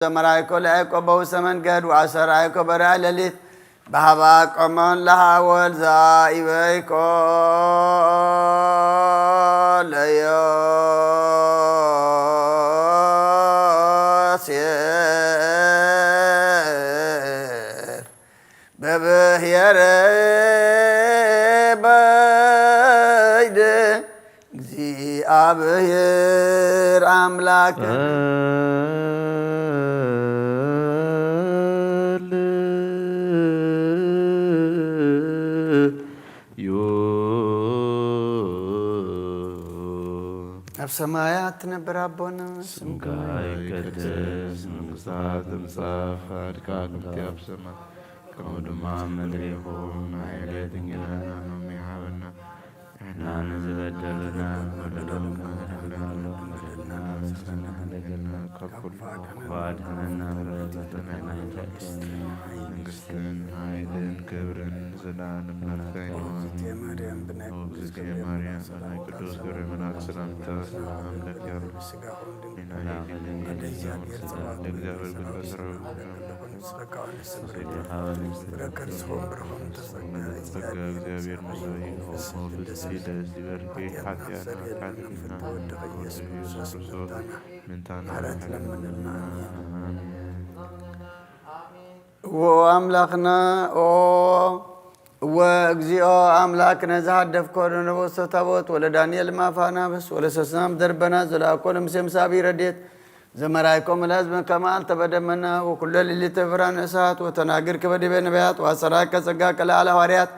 ዘመራይኮ ለያይቆ በውሰ መንገድ ወአሰራይኮ በራይ ሌሊት በሃባ ቆሞን ለሃወል ዛኢበይኮ ለዮሴፍ በብሔረ በይደ እግዚአብሔር አምላክ ኣብ ሰማያት ትነብር ኣቦና ስምካ ይቀደስ፣ መንግስትካ ትምጻእ፣ ፍቃድካ ከምቲ ኣብ ሰማይ ከምኡ ድማ ኣብ ምድሪ ይኹን። ናይ ዕለት እንጀራና ሎሚ ሃበና፣ ንሕና ንዝበደሉና በደሎም ከም ንሕና ንበድል፣ በደልና ንስሕና፣ ካብ ኩሉ ክፉ ኣድሕነና እምበር፣ ፈተና ኣይተእትወና። መንግስትን ሓይልን ክብርን ንዘለኣለም ናትካ ይኹን። እግዝእትየ ማርያም፣ ብናይ ቅዱስ ገብርኤል ሰላምታ፣ ናይ ቅዱስ ገብርኤል መልኣክ ሰላምታ ሰላም ለኪ፣ ኣምላክ ስጋኹም ድንግል፣ ናይ ድንግል ስጋ፣ ድንግል ስጋ፣ ድንግል ስጋ፣ ድንግል ስጋ፣ ጸጋ እግዚኣብሔር ምሳኺ ይኹን። ደስ ይበልኪ፣ ሓጢኣትና ተወደኺ፣ ኢየሱስ ክርስቶስ ምንታና ምሕረት ለምንልና። አሜን። እዎ አምላክና፣ ኦ እወ እግዚኦ አምላክነ፣ ዘሃደፍኮ ለነቦሶ ታቦት ወለዳንኤል ማፋናብስ ወለሰስናም ደርበና፣ ዘላኮ ለምሴም ሳቢ ረድኤት ዘመራይኮም ለህዝብን ከማል ተበደመና ወኩሎ ሊሊተ ብርሃን እሳት ወተናግር ከበዲበ ነቢያት ወአሰራከ ጸጋ ከለዓለ ሐዋርያት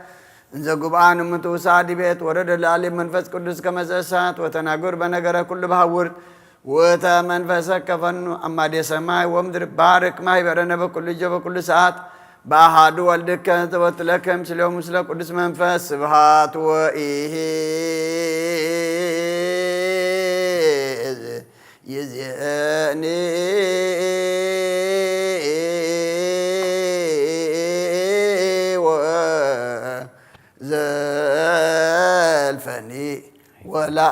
እንዘ ጉብአን እምንቱ ውሳድ ቤት ወረደ ለዓሊ መንፈስ ቅዱስ ከመዘ እሳት ወተናግር በነገረ ኩሉ በሐውርት ውእተ መንፈሰ ከፈኑ አማዴ ሰማይ ወምድር ባርክ ማህበረነ በኩሉ እጆ በኩሉ ሰዓት በአሃዱ ወልድከ ዘወትለከ ምስሌሁ ምስለ ቅዱስ መንፈስ ስብሃት ወኢሂ ይዜኒ ወዘልፈኒ ወለዓለም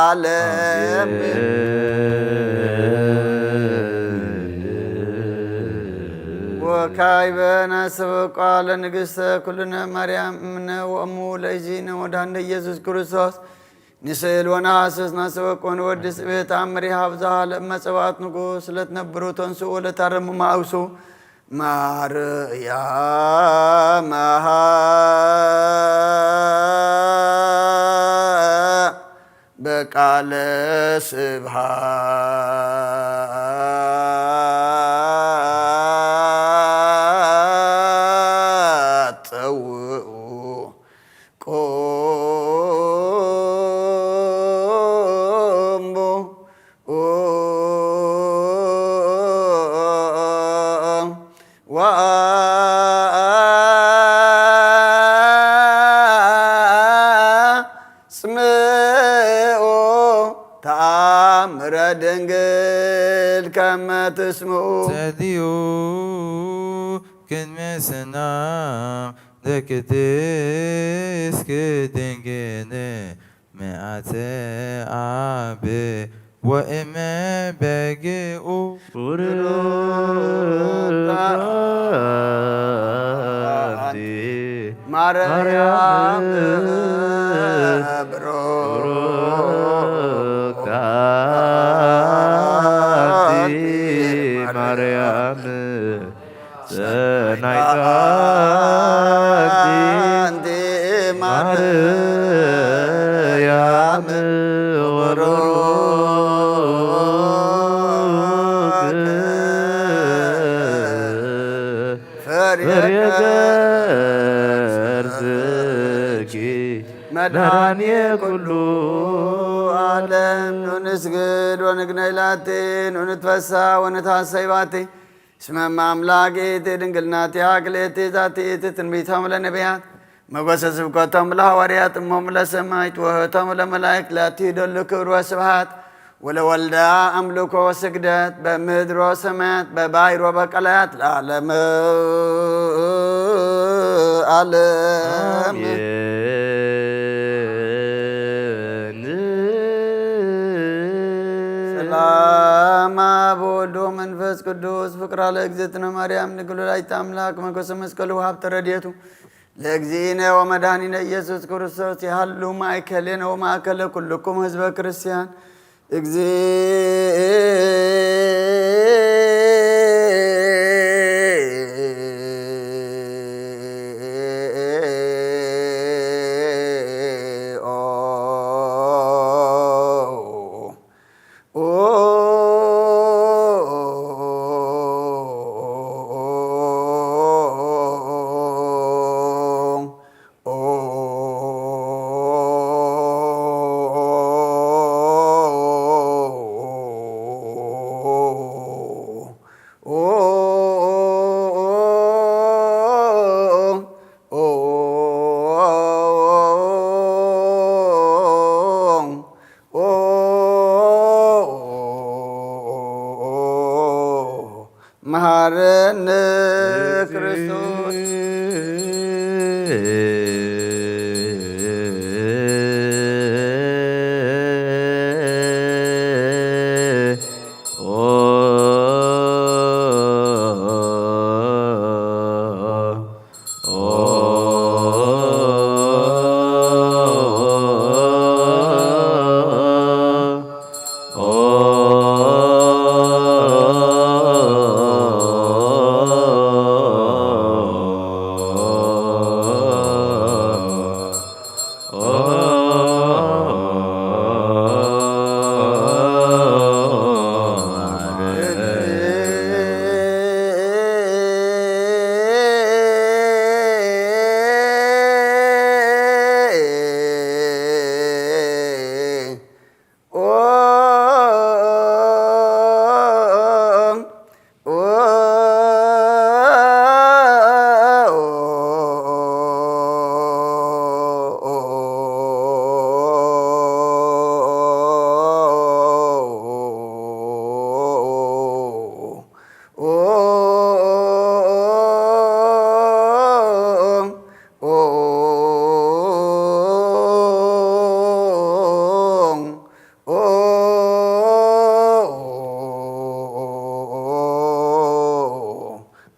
ዓለም። ወካዕበ ነስብሖ ለንግሥተ ኩልነ ማርያም እምነ ወእሙ ለእግዚእነ ወዳንደ ኢየሱስ ክርስቶስ ንስእል ወነሐስስ ነስብሖ ወንወድስ ቤት አምሪ ሀብዛ ለእመ ጸባኦት ንጉሥ ለትነብሩ ተንስኡ ለታረሙ ማእብሱ ማርያም በቃለ ስብሐት ጸውዑ ቆሙ ወአጽምዑ ተአምረ ድንግል ከመ ትስምዑ። ጸልዩ ቅድመ ሰላም ለቅድስት ድንግል መዓተ አብ ወእመ በግኡ ቡሩክ አንቲ ማርያም ቡሩክ አንቲ ማርያም ሰናይት አንቲ ማርያም ወቡሩክ ፍሬ ከርሥኪ መድኃኔ ኩሉ ዓለም። ኑ ንስግድ ወንግነይ ላቲ፣ ኑ ንትፈሳ ወንትሐሰይ ባቲ። እስመ እመ አምላክ ይእቲ ድንግል ናቲሃ ክልኤቲ ዛቲ ይእቲ ትንቢቶም ለነቢያት መጎሰ ስብከቶም ለሐዋርያት እሞም ለሰማይት ወህቶም ለመላእክት ላቲ ይደሉ ክብር ወስብሐት ወለወልዳ አምልኮ ወስግደት በምድር ወሰማያት በባሕር ወበቀላያት ለዓለመ ዓለም። አሜን። ሰላም አብ ወወልድ ወመንፈስ ቅዱስ ፍቅራ ለእግዝእትነ ማርያም ድንግል ወላዲተ አምላክ መንኮሰ መስቀሉ ሀብተ ረድኤቱ ለእግዚእነ ወመድኃኒነ ኢየሱስ ክርስቶስ ይሃሉ ማእከሌነ ወማእከለ ኩልኩም ህዝበ ክርስቲያን። መሃረነ ክርስቶስ።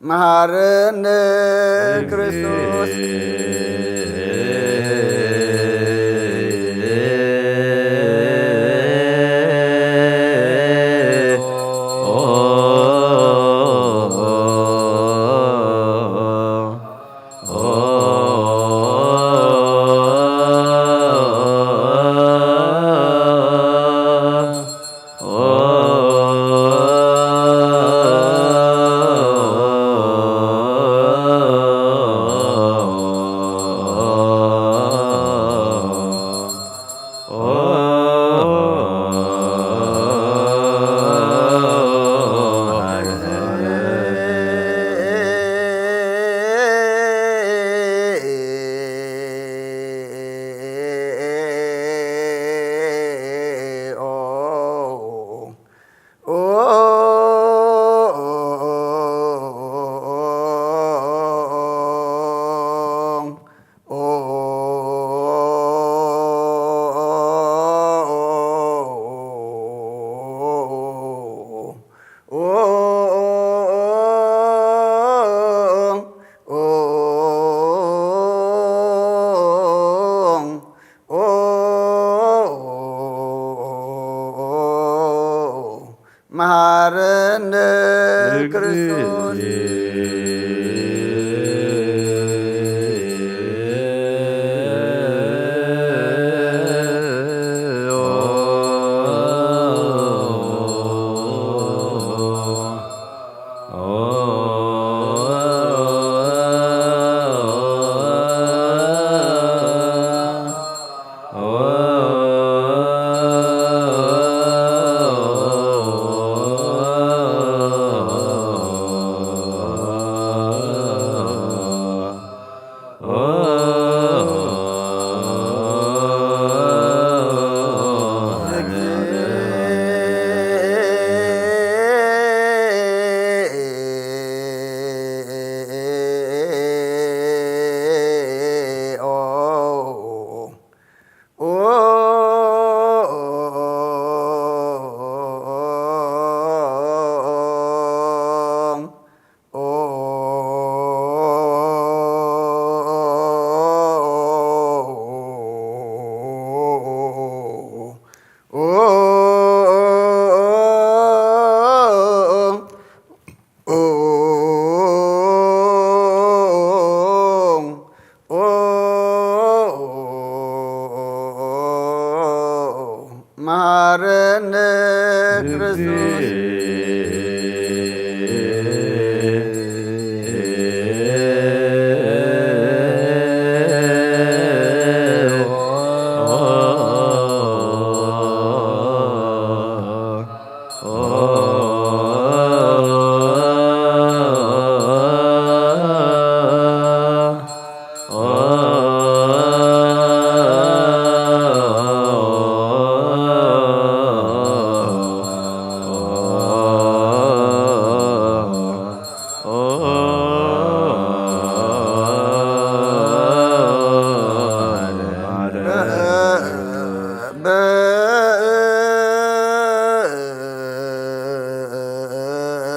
መሃረነ ክርስቶስ። መሃረነ ክርስቶስ። መሐረነ ክርስቶስ።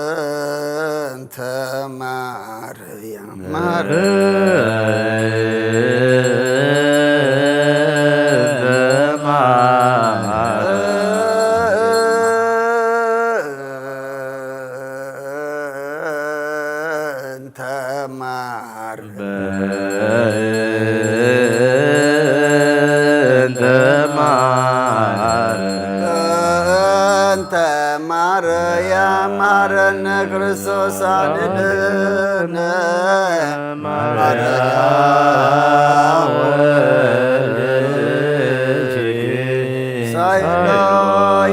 በእንተ ማርያም ማር በእንተ ማር በእንተ ማር በእንተ ማርያም ማረነ ክርስቶስ አድነነ። ማርያም ወልድኪ ሳይሎ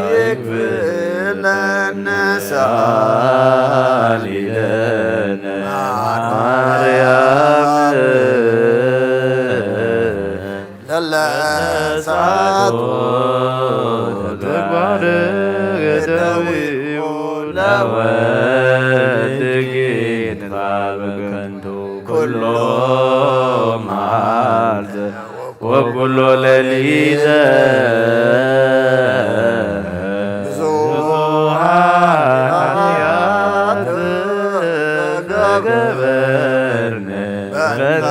ይክፍለነ ሳሊለነ ማርያም ለለሳቱ ተግባር ተዊኡ ለወልድኪ ንባብ ከንቱ ኩሎ መዓልተ ወኩሎ ሌሊተ ብዙኃ ኃጢአት ገበርነ በእንተ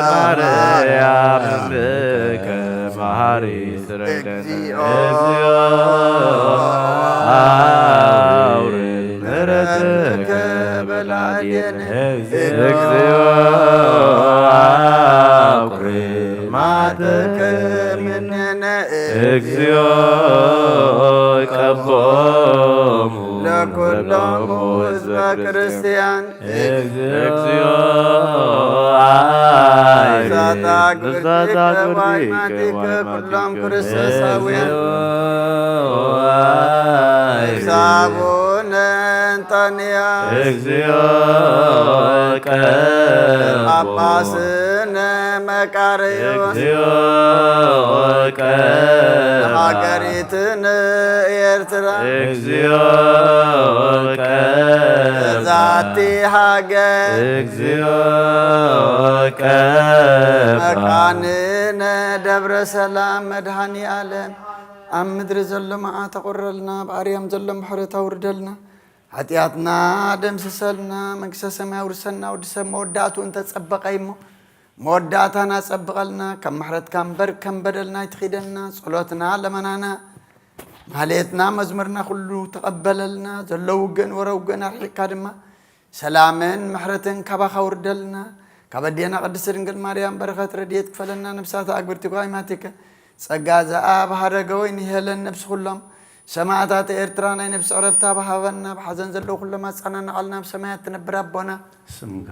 ማርያም እምከ መሐሪ ስረይለነ። እግዚኦ አውርድ ምሕረትከ በላዕሌነ። እግዚኦ አኩርር መዓተከ እምኔነ። እግዚኦ ቀቦሙ ለኩሎሙ ህዝበ ክርስቲያን። እግዚኦ ብዛታ ግብርቲከ ወአይማቲከ ኩሎም ክርስቶሳውያን። ብዛቡነ እንጠንያ እግዚኦ ቀቦ ጳጳስነ መቃርዮስ እግዚኦ ቀ ሃገሪትነ ኤርትራ እግዚኦ ቀ ዛቲ ሃገር እግዚኦ ቀ መካንነ ደብረ ሰላም መድኃኔ ዓለም ኣብ ምድሪ ዘሎ መዓት ኣቑረልና፣ ኣብ ኣርያም ዘሎ ምሕረት ኣውርደልና። ሓጢኣትና ደምስሰልና፣ መንግስተ ሰማይ ኣውርሰና። ወዲ ሰብ መወዳእትኡ እንተጸበቐ እሞ፣ መወዳእታና ጸብቐልና። ካብ ምሕረትካ እምበር ከም በደልና ኣይትኺደና። ጸሎትና፣ ለመናና፣ ማህሌትና፣ መዝሙርና ኩሉ ተቐበለልና። ዘሎ ውግእን ወረ ውግእን ኣርሒቕካ ድማ፣ ሰላምን ምሕረትን ካባኻ ኣውርደልና። ካብ ኣዴና ቅድስት ድንግል ማርያም በረኸት ረድኤት ክፈለና። ነፍሳት ኣግብርቲ ጓይማቲከ ጸጋ ዘኣብ ሃረገ ወይን ይሄለን ነፍሲ ኩሎም ሰማዕታት ኤርትራ ናይ ነፍሲ ዕረፍታ ብሃበና። ብሓዘን ዘለዉ ኩሎም ኣጸናንዓልና። ኣብ ሰማያት ትነብር ኣቦና ስምካ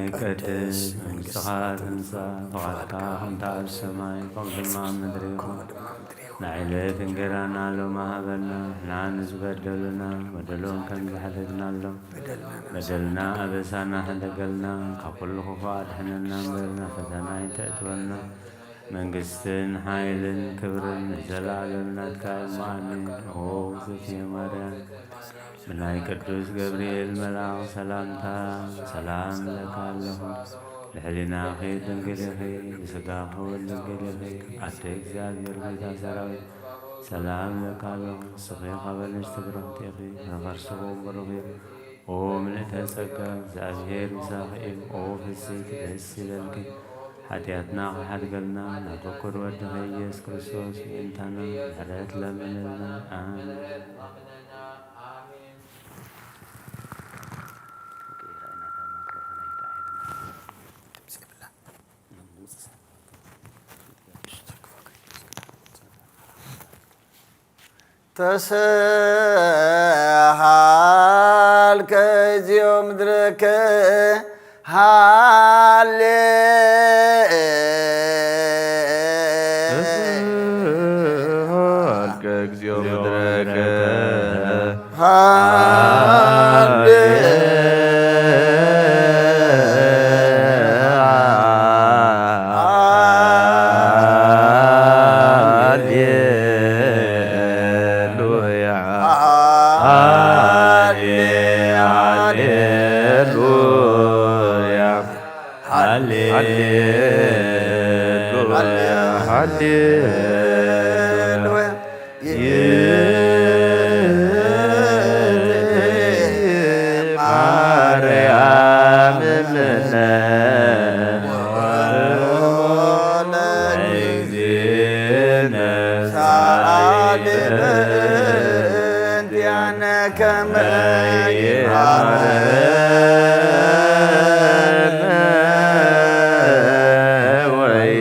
ይቀደስ፣ መንግስትኻ ትምጻእ፣ ፍቓድካ ከምቲ ኣብ ሰማይ ከምኡ ድማ ኣብ ምድሪ ይኹን። ንዕለት እንጌራና ሎሚ ሃበና፣ ንሕና ንዝበደሉና በደሎም ከም ዝሓለፍናሎም፣ በደልና ኣበሳና ሕደገልና፣ ካብ ኩሉ ክፉእ ኣድሕነና እምበር ናብ ፈተና ኣይተእትወና። መንግስትን ሓይልን ክብርን ንዘለኣለም ናትካ እሞ ኣሜን። ኦ እግዝእትየ ማርያም፣ ብናይ ቅዱስ ገብርኤል መልኣኽ ሰላምታ ሰላም እብለኪ ኣለኹ። ልዕሊናኺ ድንግል ኢኺ፣ ብስጋኺ እውን ድንግል ኢኺ። ኣደ እግዚኣብሔር ቤታ ሰራዊት ሰላም እብለኪ ኣለኹ። ንስኺ ካብ ኣንስቲ ብርኽቲ ኢኺ፣ ፍረ ከርስኺ እውን ብሩኽ እዩ። ኦ ምልእተ ጸጋ፣ እግዚኣብሔር ምሳኺ እዩ። ኦ ፍስሕቲ ደስ ይበልኪ፣ ሓጢኣትና ክሓድገልና ናብ ፍቁር ወድኻ ኢየሱስ ክርስቶስ ምእንታና ምሕረት ለምንልና። ኣሜን። ተሰሃልከ እግዚኦ ምድረከ ሃሌ ተሰሃልከ እግዚኦ ምድረከ ሃሌ ሃሌሉያ። ሃሌ ሃሌሉያ። ሃሌ ሃሌሉያ። ሃሌሉያ። ማርያም እምነ ወእግዚእነ ሳሊ በእንቲአነ ከመ ይሃረነ ወይ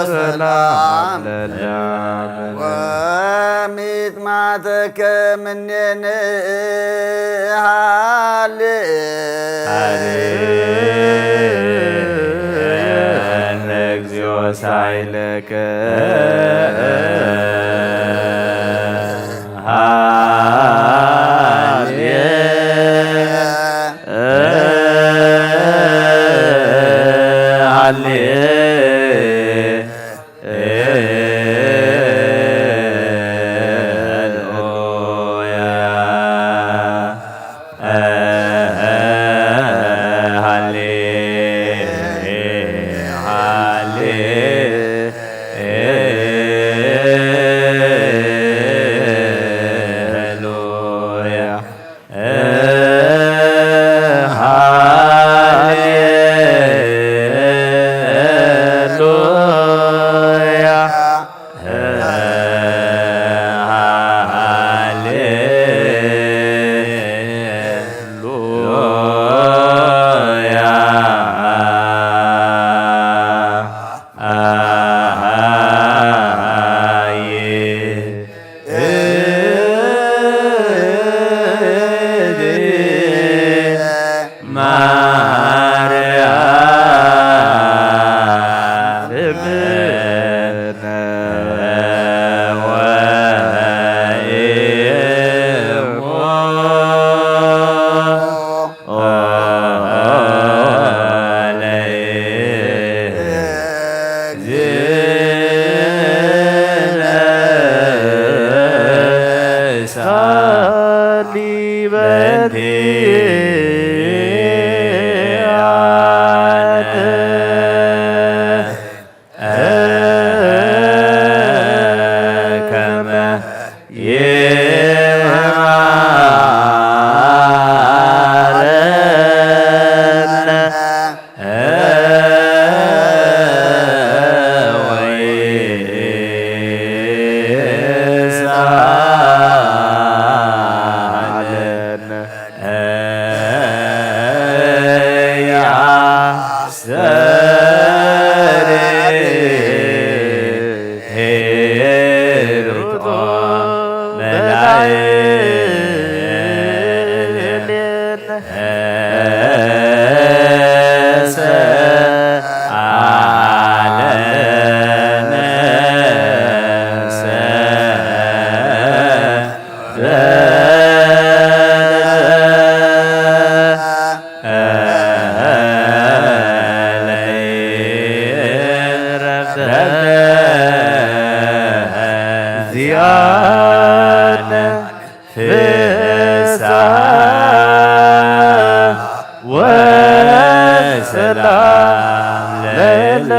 ሰላም ለነ ወሚጥማተከ ምኔነ ሃሌ ሃሌ እግዚኦ ሳይለከ ሃሌ ሃሌ ሃሌሉያ። ሃሌ ሃሌ ሃሌሉያ። ሃሌሉያ። ሃሌሉያ። ለለ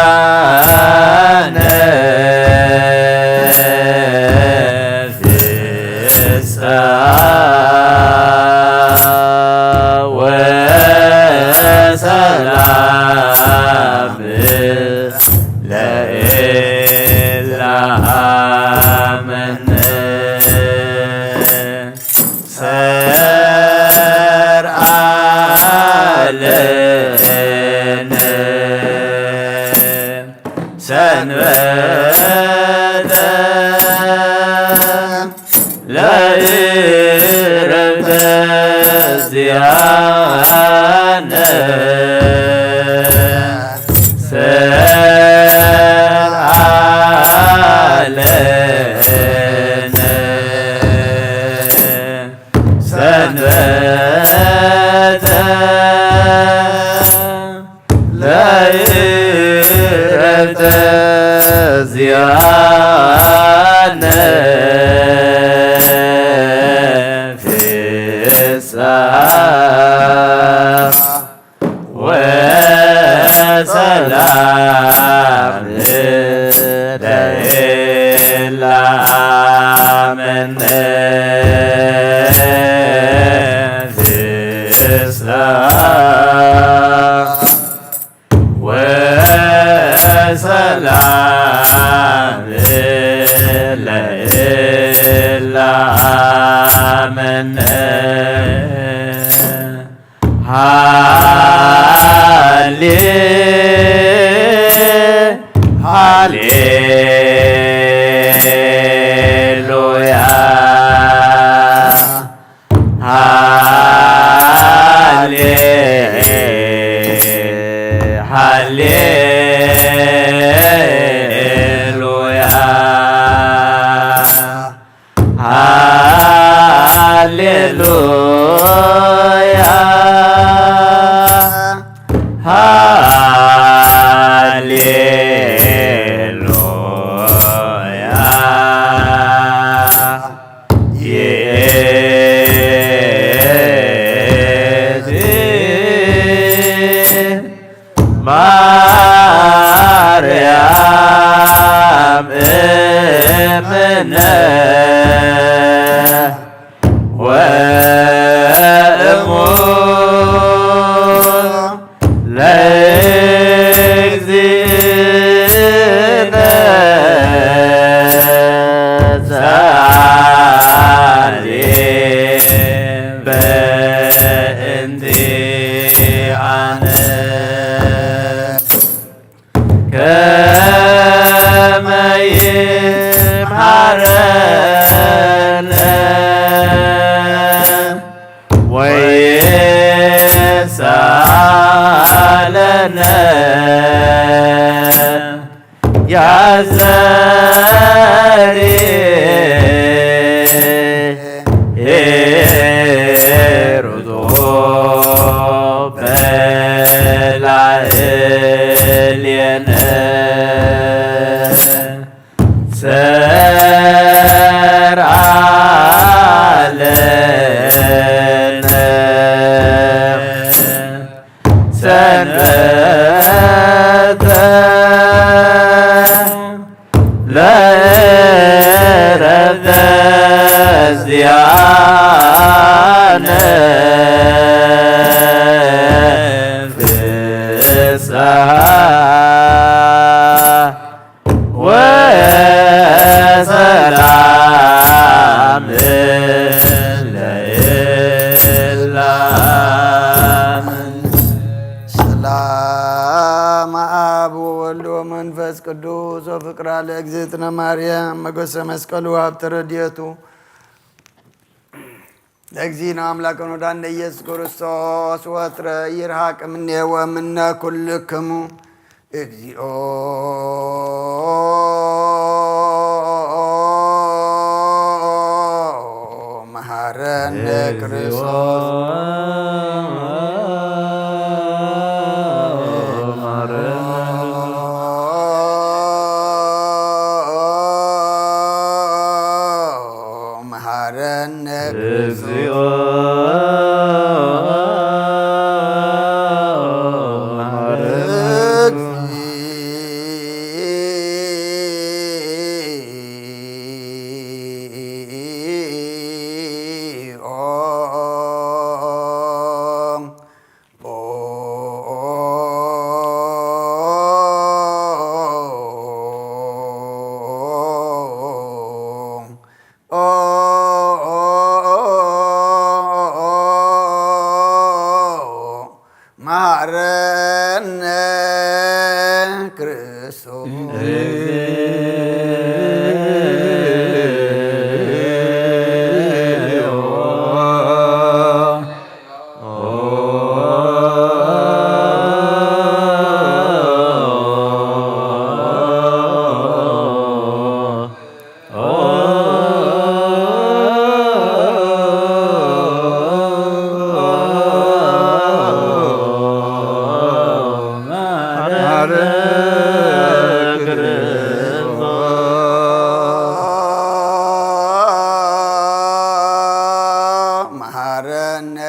አነ ፍስሐ ወሰላም ለኢትረሃመነ። ሰርዐ ለነ ሰንበተ ለዕረፍተ ዚአነ ሰርዐ ለነ ሰንበተ ለዕረፍተ ዚአነ ፍስሐ ወሰላም ለኢትረሃመነ። ፍስሐ ወሰላም ለኢትረሃመነ። ሃሌ ሃሌሉያ። ሃሌ ሃሌሉያ። ሃሌሉያ። ሃሌሉያ። ይእቲ ማርያም እምነ ወእሙ ለእግዚእነ ሰአሊ በእንቲአነ። ከመ ይምሃረነ ወይሳለነ። ያዘሪ ሄሩቶ በላዕሌነ ሰርዐ ለነ ሰንበተ ለእረፍተ ዚአነ ፍስሐ ወሰላም ለዓለመ። ሰላም አብ ወወልድ ወመንፈስ ቅዱስ ወፍቅራ ለእግዝእትነ ማርያም መገሰ መስቀሉ ሀብተ ረድኤቱ ለእግዚእነ አምላክነ ወዳነ ኢየሱስ ክርስቶስ ወትረ ይርሃቅ እምኔ ወእምነ ኩልክሙ እግዚኦ መሐረነ ክርስቶስ። መሐረነ እግዚኦ መሐረነ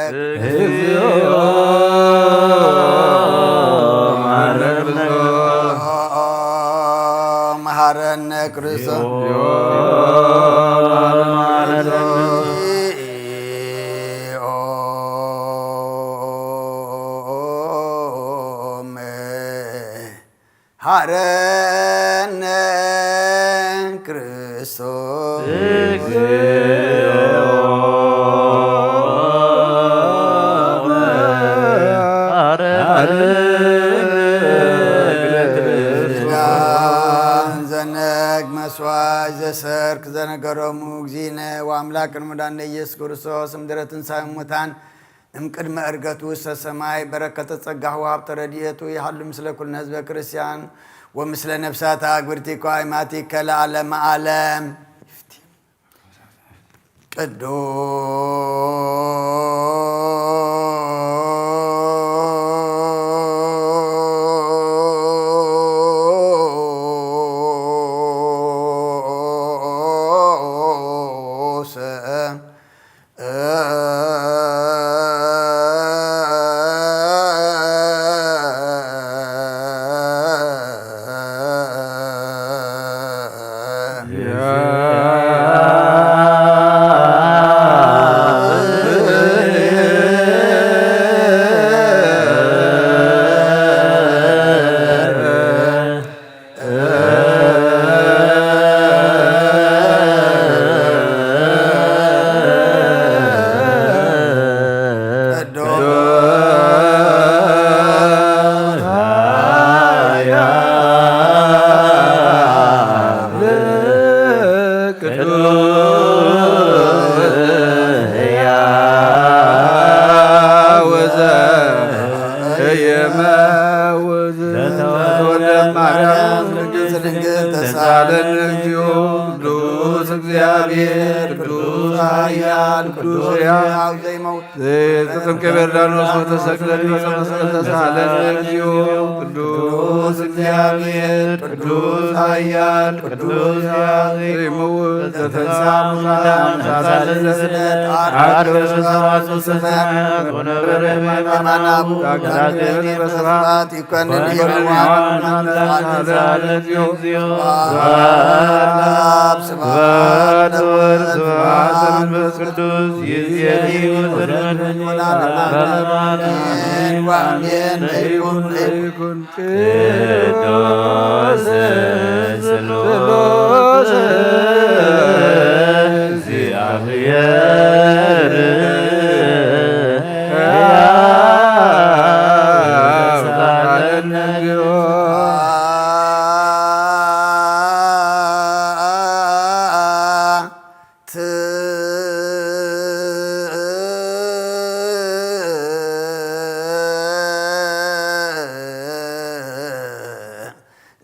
እግዚኦ መሐረነ መሐረነ ክርስቶስ። ሐረነ ክርስቶስ። ዘነግ መስዋዕት ዘሰርክ ዘነገሮሙ እግዚእነ ወአምላክን ሙዳነ ኢየሱስ ክርስቶስ እምድረ ትንሳኤ ሙታን እምቅድመ ዕርገቱ ውስተ ሰማይ በረከተ ጸጋሁ ወሃብተ ረድኤቱ ይሃሉ ምስለ ኩልነ ህዝበ ክርስቲያን ወምስለ ነፍሳተ አግብርቲኮ አይማቲከ ለዓለመ ዓለም። ቅዱስ ዘተወልደ ማርያም ቅድስት ድንግል ተሳለን እግዚኦ። ቅዱስ እግዚአብሔር ቅዱስ ኃያል ቅዱስ ሕያው ዘይመውት ዘተጠምቀ በዮርዳኖስ ወተሰቅለ ዲበ ዕፀ መስቀል ተሳለን እግዚኦ። ቅዱስ እግዚአብሔር ቅዱስ ኃያል ቅዱስ ሕያው ዘይመውት ዘተንሥአ እሙታን ተሳለን። አርገ በሰማያት ወሰማያት ወነበረ በየማነ አቡሁ። ዳግመ በሰማያት ይኮንን ይበሉ። ስብሐት ለአብ ስብሐት ለወልድ ስብሐት ለመንፈስ ቅዱስ ይእዜኒ ወዘልዓለመ ዓለም አሜን። ወአሜን። ይኩን ይኩን። ቅዱስ ስሉስ እግዚአብሔር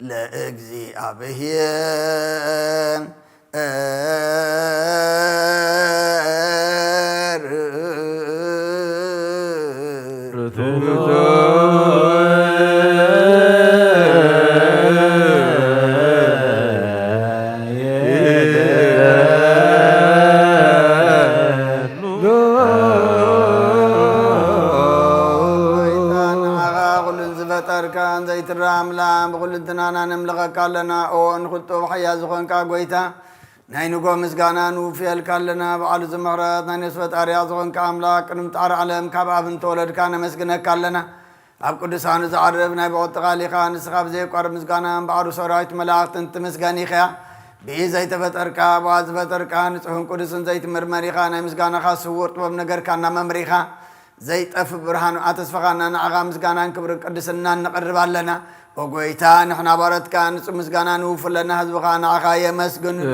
ለእግዚአብሔር ንዓኻ ኩሉን ዝፈጠርካን ዘይትረኣ ኣምላኽ ብኹልንትናና ነምልኸካ ኣለና። ኦ እንክልጦ ብሓያ ዝኾንካ ጎይታ ናይ ንጎ ምስጋና ንውፍየልካ ኣለና። በዓሉ ዝምሕረት ናይ ነፍሲ ፈጣሪያ ዝኾንካ ኣምላኽ ቅድሚ ጣዕሪ ዓለም ካብ ኣብ እንተወለድካ ነመስግነካ ኣለና። ኣብ ቅዱሳኑ ዝዓርብ ናይ ብቕጥቃሊኻ ንስኻ ብዘየቋርብ ምስጋና እምበኣሩ ሰራዊት መላእኽትን ትምስገን ኢኻ። ብኢ ዘይተፈጠርካ ብኣ ዝፈጠርካ ንጹሕን ቅዱስን ዘይትምርመር ኢኻ። ናይ ምስጋናኻ ስውር ጥበብ ነገርካ እናመምሪኻ ዘይጠፍ ብርሃን ኣተስፈኻና ንዓኻ ምስጋናን ክብርን ቅድስናን ነቕርብ ኣለና። ኦ ጎይታ፣ ንሕና ባሮትካ ንጹህ ምስጋና ንውፍለና ህዝብኻ ንዓኻ የመስግንሎ።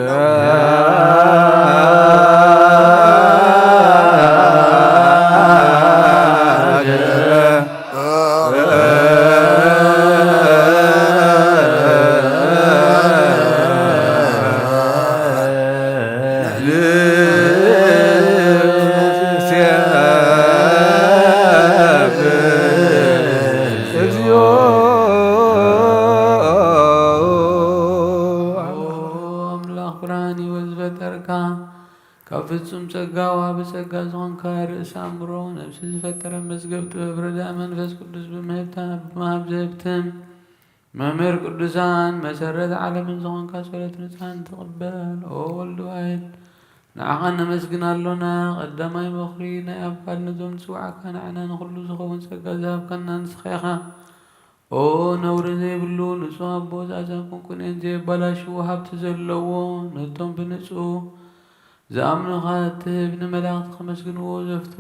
ኣምላኽ ብርሃን ህይወት ዝፈጠርካ፣ ካብ ፍጹም ጸጋ ወሃቢ ጸጋ ዝኾንካ፣ ርእሲ ኣእምሮ ነፍሲ ዝፈጠረ፣ መዝገብ ጥበብ ረዳኢ መንፈስ ቅዱስ ብምህብታ፣ ብመሃብ ዘህብትም፣ መምህር ቅዱሳን መሰረት ዓለምን ዝኾንካ፣ ጸሎት ንጹሓን ትቕበል። ኦ ወልድ ዋሕድ፣ ንዓኻ ነመስግን ኣሎና። ቀዳማይ በኹሪ ናይ ኣብ ቃል ነዞም ዝጽውዓካ ንዓና ንኹሉ ዝኸውን ጸጋ ዝሃብካና ንስኻ ኢኻ። ኦ ነውሪ ዘይብሉ ንጹህ ኣቦ፣ ዛዛን ቁንቁኔን ዘየባላሽዉ ሃብቲ ዘለዎ፣ ነቶም ብንጹህ ዝኣምኑኻ እትህብ፣ ንመላእኽቲ ከመስግንዎ ዘፍቶ፣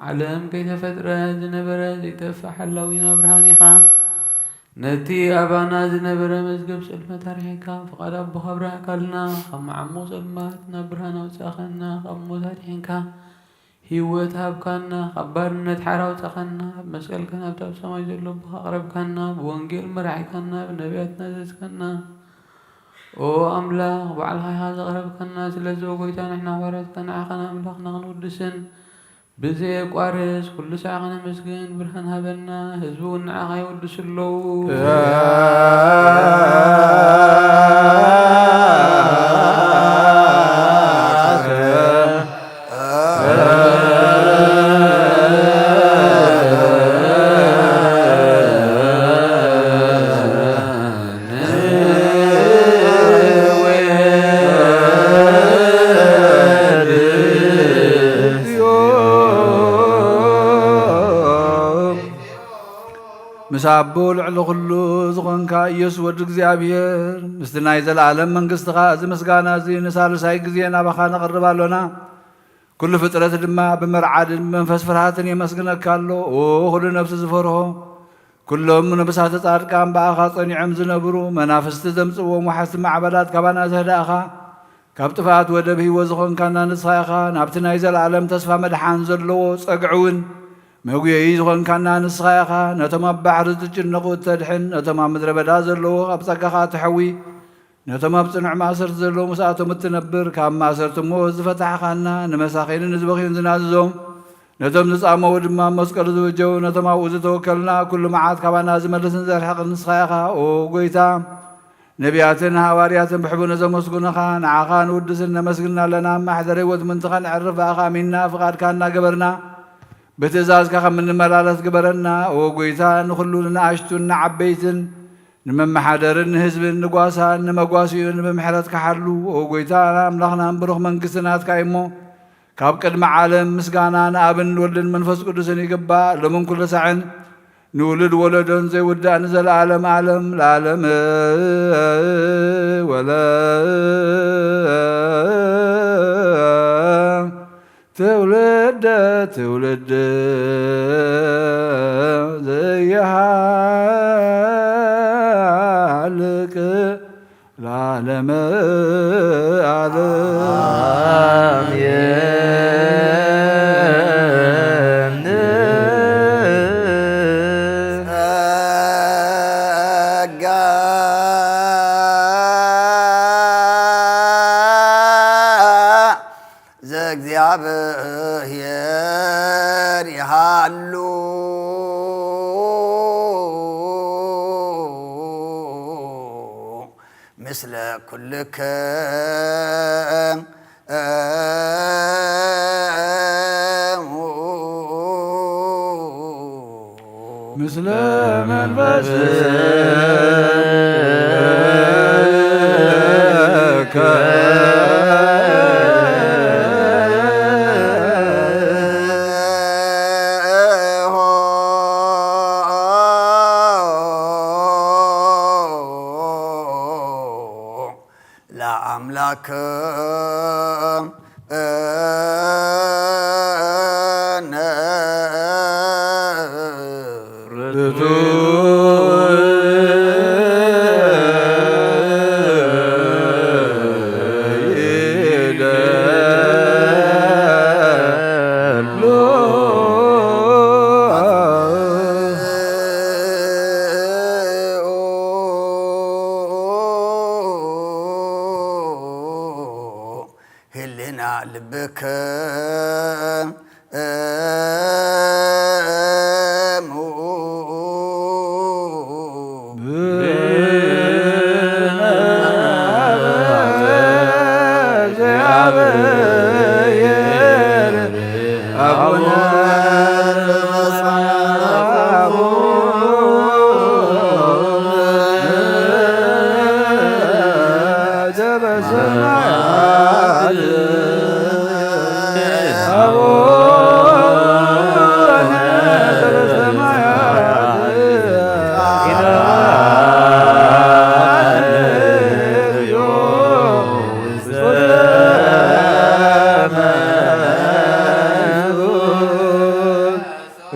ዓለም ከይተፈጥረ ዝነበረ ዘይጠፍእ ሓላዊና ብርሃን ኢኻ። ነቲ ኣባና ዝነበረ መዝገብ ጸልማት ኣርሒቕካ፣ ፍቓድ ኣቦኻ ኣብራህካልና፣ ካብ መዓሙቕ ጸልማት ናብ ብርሃን ኣውጻእኻና፣ ካብ ሞት ኣድሒንካ፣ ህይወት ሃብካና፣ ካብ ባርነት ሓራ ኣውጻእኻና፣ ኣብ መስቀልካ ናብቲ ኣብ ሰማይ ዘሎ ኣቦኻ ኣቕረብካና፣ ብወንጌል መራሒካና፣ ብነቢያትና ዘዝካና። ኦ ኣምላኽ፣ ባዕልኻ ኢኻ ዘቕረብካና። ስለዚ ኦ ጎይታ፣ ንሕና ኣሕዋርያትካ ንዓኻን ኣምላኽና ክንውድስን ብዘየቋርጽ ኩሉ ሳዕ ከነመስግን ብርሃን ሃበና። ህዝቢ እውን ንዓኻ የወድሱ ኣለዉ። ምስ ኣቦ ልዕሊ ኩሉ ዝኾንካ ኢየሱስ ወዲ እግዚኣብሔር፣ ምስቲ ናይ ዘለኣለም መንግስትኻ፣ እዚ ምስጋና እዚ ንሳልሳይ ግዜ ናባኻ ነቕርብ ኣሎና። ኩሉ ፍጥረት ድማ ብመርዓድን ብመንፈስ ፍርሃትን የመስግነካ ኣሎ። ኦ ኩሉ ነፍሲ ዝፈርሆ፣ ኩሎም ነብሳተ ጻድቃን ብኣኻ ጸኒዖም ዝነብሩ፣ መናፍስቲ ዘምጽእዎም ወሓዝቲ ማዕበላት ካባና ዘህዳእኻ፣ ካብ ጥፍኣት ወደብ ህይወት ዝኾንካና ንስኻ ኢኻ። ናብቲ ናይ ዘለኣለም ተስፋ መድሓን ዘለዎ ጸግዒ እውን መጉየዪ ዝኾንካና ንስኻ ኢኻ። ነቶም ኣብ ባሕሪ ዝጭነቑ እተድሕን፣ ነቶም ኣብ ምድረ በዳ ዘለዉ ኣብ ጸጋኻ እተሕዊ፣ ነቶም ኣብ ጽኑዕ ማእሰርቲ ዘለዉ ምስኣቶም እትነብር፣ ካብ ማእሰርቲ እሞ ዝፈታሕኻና፣ ንመሳኺንን ንዝበኽዩን ዝናዝዞም፣ ነቶም ዝጻመዉ ድማ መስቀሉ ዝብጀው፣ ነቶም ኣብኡ ዝተወከልና ኩሉ መዓት ካባና ዝመልስን ዘርሕቕን ንስኻ ኢኻ። ኦ ጎይታ፣ ነቢያትን ሃዋርያትን ብሕቡነ ዘመስጉንኻ፣ ንዓኻ ንውድስን ነመስግን ኣለና። ማሕደር ህይወት ምእንቲ ኸነዕርፍ ብኣኻ ኣሚንና፣ ፍቓድካ እናገበርና፣ ብትእዛዝካ ከም እንመላለስ ግበረና። ኦ ጎይታ፣ ንኹሉ ንኣሽቱን ንዓበይትን፣ ንመመሓደርን ንህዝብን ንጓሳን ንመጓሲኡን ብምሕረትካ ሓሉ። ኦ ጎይታ ኣምላኽናን ብሩኽ መንግስቲ ናትካ እዩ እሞ፣ ካብ ቅድሚ ዓለም ምስጋና ንኣብን ንወልድን መንፈስ ቅዱስን ይግባእ፣ ሎምን ኩሉ ሳዕን፣ ንውሉድ ወለዶን ዘይውዳእ ንዘለኣለም ዓለም ለዓለም። ወለ ትውልደ ትውልድ ዘይሃልቅ ለዓለመ ዓለም። ኣሜን። ጸጋ ዘእግዚኣብሔር ይሃሉ ምስለ ኩልክም። ምስለ መንፈስከ። ለአምላክ ርቱ ልብክሙ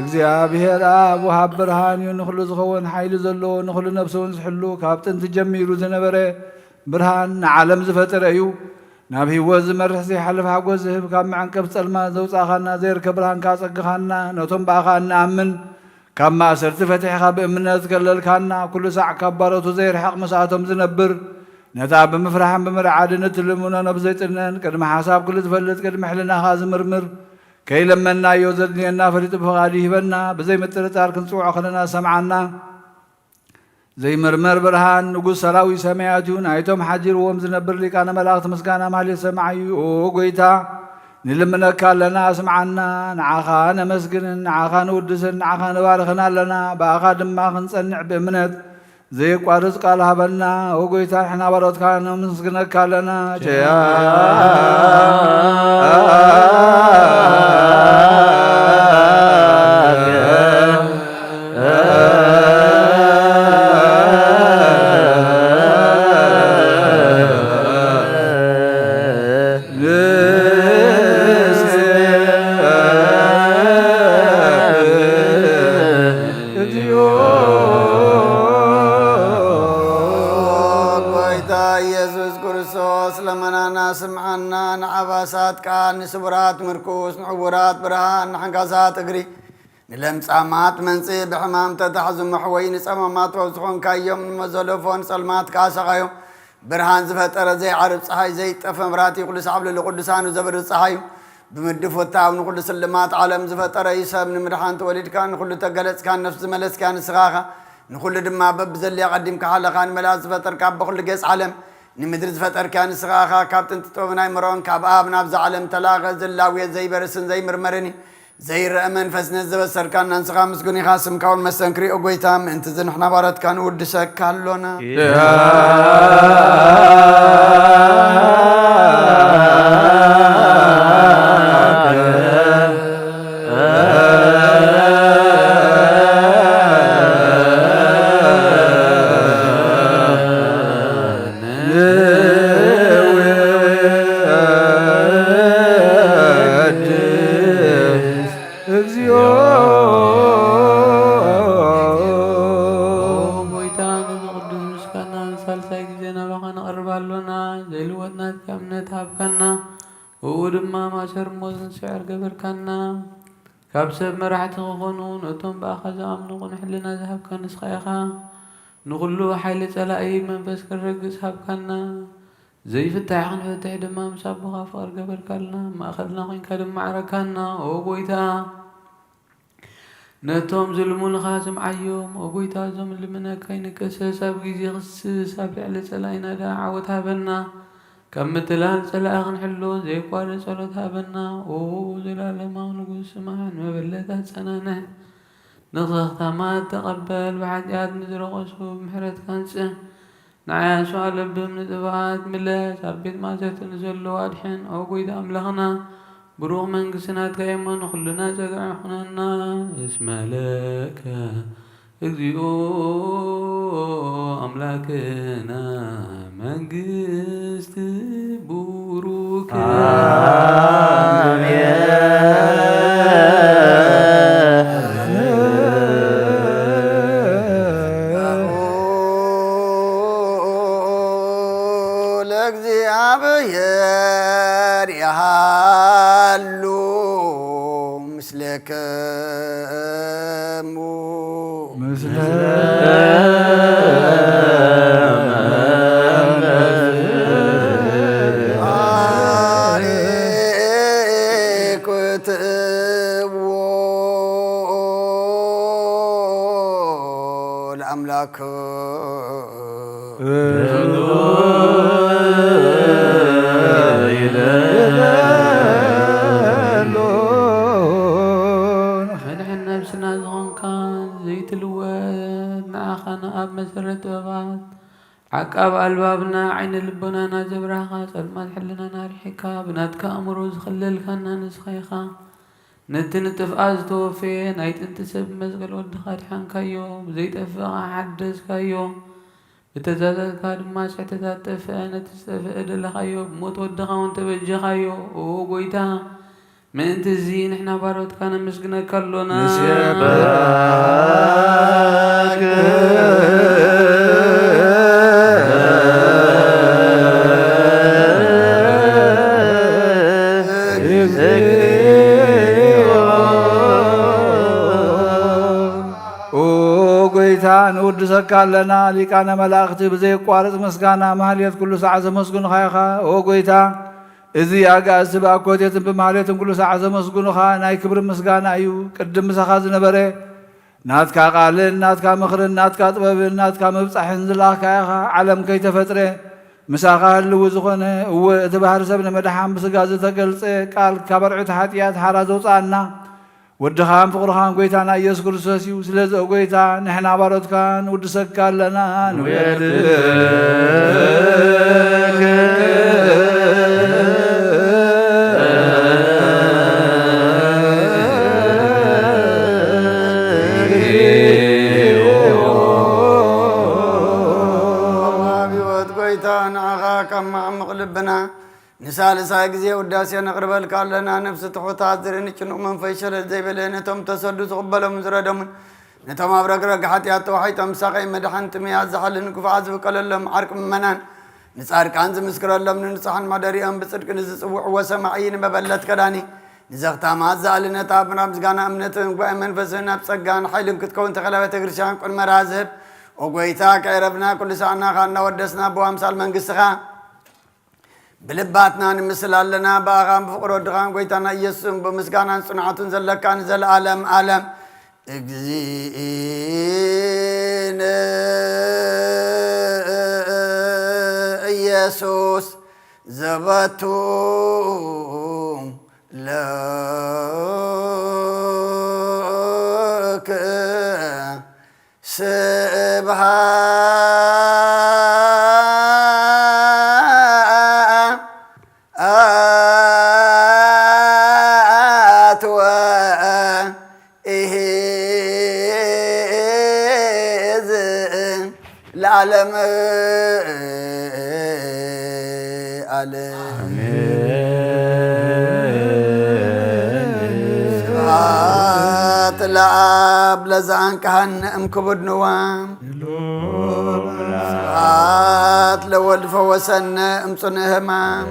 እግዚኣብሔር ኣብ ወሃብ ብርሃን እዩ። ንኹሉ ዝኸውን ሓይሊ ዘለዎ፣ ንኹሉ ነፍሲ እውን ዝሕሉ፣ ካብ ጥንቲ ጀሚሩ ዝነበረ ብርሃን ንዓለም ዝፈጠረ እዩ። ናብ ህይወት ዝመርሕ ዘይሓልፍ ሓጎስ ዝህብ፣ ካብ መዐንቀፍ ጸልማት ዘውጻእኻና፣ ዘይርከብ ብርሃንካ ኣጸግኻና፣ ነቶም ብኣኻ እንኣምን ካብ ማእሰርቲ ፈቲሕኻ ብእምነት ዝከለልካና፣ ኩሉ ሳዕ ካብ ባሮቱ ዘይርሕቕ ምስኣቶም ዝነብር፣ ነታ ብምፍራሕን ብምርዓድን እትልምኖ ነብሲ ዘይጥነን፣ ቅድሚ ሓሳብ ኩሉ ዝፈልጥ፣ ቅድሚ ሕልናኻ ዝምርምር፣ ከይለመንናዮ ዘድልየና ፈሊጡ ብፍቓዱ ይህበና። ብዘይ ምጥርጣር ክንጽውዖ ከለና ዝሰምዓና ዘይምርመር ብርሃን ንጉስ ሰራዊት ሰማያት እዩ። ናይቶም ሓዲርዎም ዝነብር ሊቃነ መላእክት ምስጋና ማህሌት ሰማዒ እዩ። ኦ ጎይታ፣ ንልምነካ ኣለና፣ ኣስምዓና። ንዓኻ ነመስግንን ንዓኻ ንውድስን ንዓኻ ንባርኽን ኣለና። ብኣኻ ድማ ክንጸንዕ ብእምነት ዘየቋርጽ ቃል ሃበና። ኦ ጎይታ፣ ንሕና ባሮትካ ነመስግነካ ኣለና። ቸያ ጎይታ ኢየሱስ ክርስቶስ፣ ለመናና ስምዓና። ንዓባሳት ቃል፣ ንስቡራት ምርኩስ፣ ንዕውራት ብርሃን፣ ንሓንካሳት እግሪ፣ ንለምጻማት መንጽእ፣ ብሕማም ተታሕዙ መሕወይ፣ ንጸማማት ፈውሲ ኾንካዮም፣ ንመዘለፎ ንጸልማት ከኣ ሰቓዮም። ብርሃን ዝፈጠረ ዘይዓርብ ጸሓይ፣ ዘይጠፈ መብራህቲ፣ ኩሉ ሳዕ ኣብ ልዕሊ ቅዱሳኑ ዘብርህ ጸሓይ እዩ። ብምድፍ ወታው ንኹሉ ስልማት ዓለም ዝፈጠረ እዩ። ሰብ ንምድሓን ተወሊድካ፣ ንኹሉ ተገለጽካ፣ ነፍሲ ዝመለስካ ንስኻ ኢኻ። ንኹሉ ድማ በብዘድልያ ቀዲምካ ሓለኻ፣ ንመላእክት ዝፈጠርካ፣ በኹሉ ገጽ ዓለም ንምድሪ ዝፈጠርካ ንስኻ ኢኻ። ካብ ጥንቲ ጥበብን ኣይምሮን ካብ ኣብ ናብዛ ዓለም ተላእኸ፣ ዝላወ ዘይበርስን ዘይምርመርን እዩ። ዘይረአ መንፈስ ነዚ ዘበሰርካና ንስኻ ምስጉን ኢኻ። ስምካ እውን መስተንክር እዩ። ኦ ጎይታ፣ ምእንቲ እዚ ንሕና ባሮትካ ንውድሰካ ኣሎና። እግዚኦ ጎይታ፣ ነዚ ቅዱስ ምስጋና ንሳልሳይ ግዜ ናባኻ ነቕርብ ኣሎና። ዘይልወጥ ናትካ እምነት ሃብካና። ብኡ ድማ ማእሰር ሞት ንስዕር ገበርካና። ካብ ሰብ መራሕቲ ክኾኑ ነቶም ብኣኻ ዝኣምኑ ቅኑዕ ሕልና ዝሃብካ ንስኻ ኢኻ። ንኹሉ ሓይሊ ጸላኢ መንፈስ ክረግጽ ሃብካና። ዘይፍታሕ ክንፍትሕ ድማ ምስ ኣቦኻ ፍቕሪ ገበርካልና። ማእኸልና ኮንካ ድማ ዓረካና። ኦ ጎይታ፣ ነቶም ዝልሙንኻ ስምዓዮም። ኦ ጎይታ፣ እዞም ልምነካ ይንቀሰስ። ኣብ ግዜ ክስስ ኣብ ልዕሊ ጸላኢና ደኣ ዓወት ሃበና። ካብ ምትላል ጸላኢ ክንሕሎ ዘየቋርጽ ጸሎት ሃበና። ኦ ዘላለማዊ ንጉስ፣ ስማዕ፣ ንመበለት ኣጸናንዕ። ንኽታማት ተቐበል። ብሓጢኣት ንዝረቐሱ ብምሕረትካ ኣንጽህ። ንዓያሱ ኣለብም ንጥብኣት ምለስ። ኣብ ቤት ማእሰርቲ ንዘለዉ ኣድሕን። ኦ ጎይታ ኣምላኽና፣ ብሩኽ መንግስቲ ናትካ እሞ ንኹልና ጸግዒ ኩነና። እስመ ለከ እግዚኦ ኣምላክና መንግስት ቡሩክ። ለእግዚኣብሔር ይሃሉ ምስሌክሙ። ምስለ መድሕን ነብስና ዝኾንካ ዘይትልወጥ፣ ንዓኻ ንኣብ መሰረት ጥበባት ዓቃብ ኣልባብና፣ ዓይነ ልቦናና ዘብራኻ፣ ጸልማት ሕልናና ኣርሒቕካ፣ ብናትካ ኣእምሮ ዝኽለልካና ንስኻ ኢኻ። ነቲ ንጥፍኣት ዝተወፈየ ናይ ጥንቲ ሰብ ብመስቀል ወድኻ ኣድሓንካዮ፣ ብዘይጠፍእ ኸኣ ሓደስካዮ። ብትእዛዛትካ ድማ ስሕተታት ጠፍአ፣ ነቲ ዝጠፍአ ደለኻዮ፣ ብሞት ወድኻ እውን ተበጀኻዮ። ኦ ጐይታ፣ ምእንቲ እዚ ንሕና ባሮትካ ነመስግነካ ኣሎና። ንሴብሐካ። ኦ ጐይታ፣ ንውድሰካ ኣለና። ሊቃነ መላእኽቲ ብዘየቋርጽ ምስጋና ማህሌት ኩሉ ሰዓት ዘመስግኑኻ ኢኻ። ኦ ጐይታ፣ እዚ ኣጋእዝቲ ብኣኮቴትን ብማህሌትን ኩሉ ሰዓት ዘመስግኑኻ ናይ ክብሪ ምስጋና እዩ። ቅድም ምሳኻ ዝነበረ ናትካ ቃልን ናትካ ምኽርን ናትካ ጥበብን ናትካ ምብጻሕን ዝለኣኽካ ኢኻ። ዓለም ከይተፈጥረ ምሳኻ ህልው ዝኾነ፣ እወ፣ እቲ ባህሪ ሰብ ንምድሓን ብስጋ ዝተገልጸ ቃል ካብ ኣርዑት ሓጢኣት ሓራ ዘውጽኣና ወድኻን ፍቕርኻን ጐይታና ኢየሱስ ክርስቶስ እዩ። ስለዚ ኦ ጐይታ፣ ንሕና ባሮትካ ንውድሰካ ኣለና፣ ንውየልካ። ህይወት ጐይታ፣ ንዓኻ ካብ መዓሙቕ ልብና ንሳልሳይ ግዜ ውዳሴ ነቕርበልካ ኣለና። ነፍሲ ትሑታት ዝርኢ ንጭኑቕ መንፈስ ሸለል ዘይበለ፣ ነቶም ተሰዱ ዝቕበሎምን ዝረደሙን፣ ነቶም ኣብ ረግረግ ሓጢኣት ተዋሒጦም ሳቐይ መድሓን ጥምያት ዝሓልን ግፉዓት ዝብቀለሎም ዓርቂ ምእመናን፣ ንጻድቃን ዝምስክረሎም፣ ንንጹሓን ማደሪኦም ብጽድቂ ንዝጽውዕዎ ሰማዒ፣ ንመበለት ከዳኒ፣ ንዘኽታማት ዝኣሊ ነታ ኣብ ምራ ምስጋና እምነትን ጉባኤ መንፈስን ኣብ ጸጋን ሓይልን ክትከውን ተኸላ ቤተ ክርስቲያን ቁን መርሃ ዝህብ። ኦ ጐይታ፣ ከይረፍና ኩሉ ሳዕናኻ እናወደስና ብኣምሳል መንግስትኻ ብልባትና ንምስል ኣለና። ብኣኻን ብፍቕሪ ወድኻን ጐይታና ኢየሱስን ብምስጋናን ጽንዓትን ዘለካ ንዘለኣለም ኣለም። እግዚእነ ኢየሱስ ዘበቱ ለከ ስብሐት ወኢሂዝ ለዓለም ዓለም። ኣሜን። ስብሐት ለአብ ለዘአንቀሐነ እምክቡድ ንዋም። ስብሐት ለወልድ ፈወሰነ እምጽኑዕ ሕማም።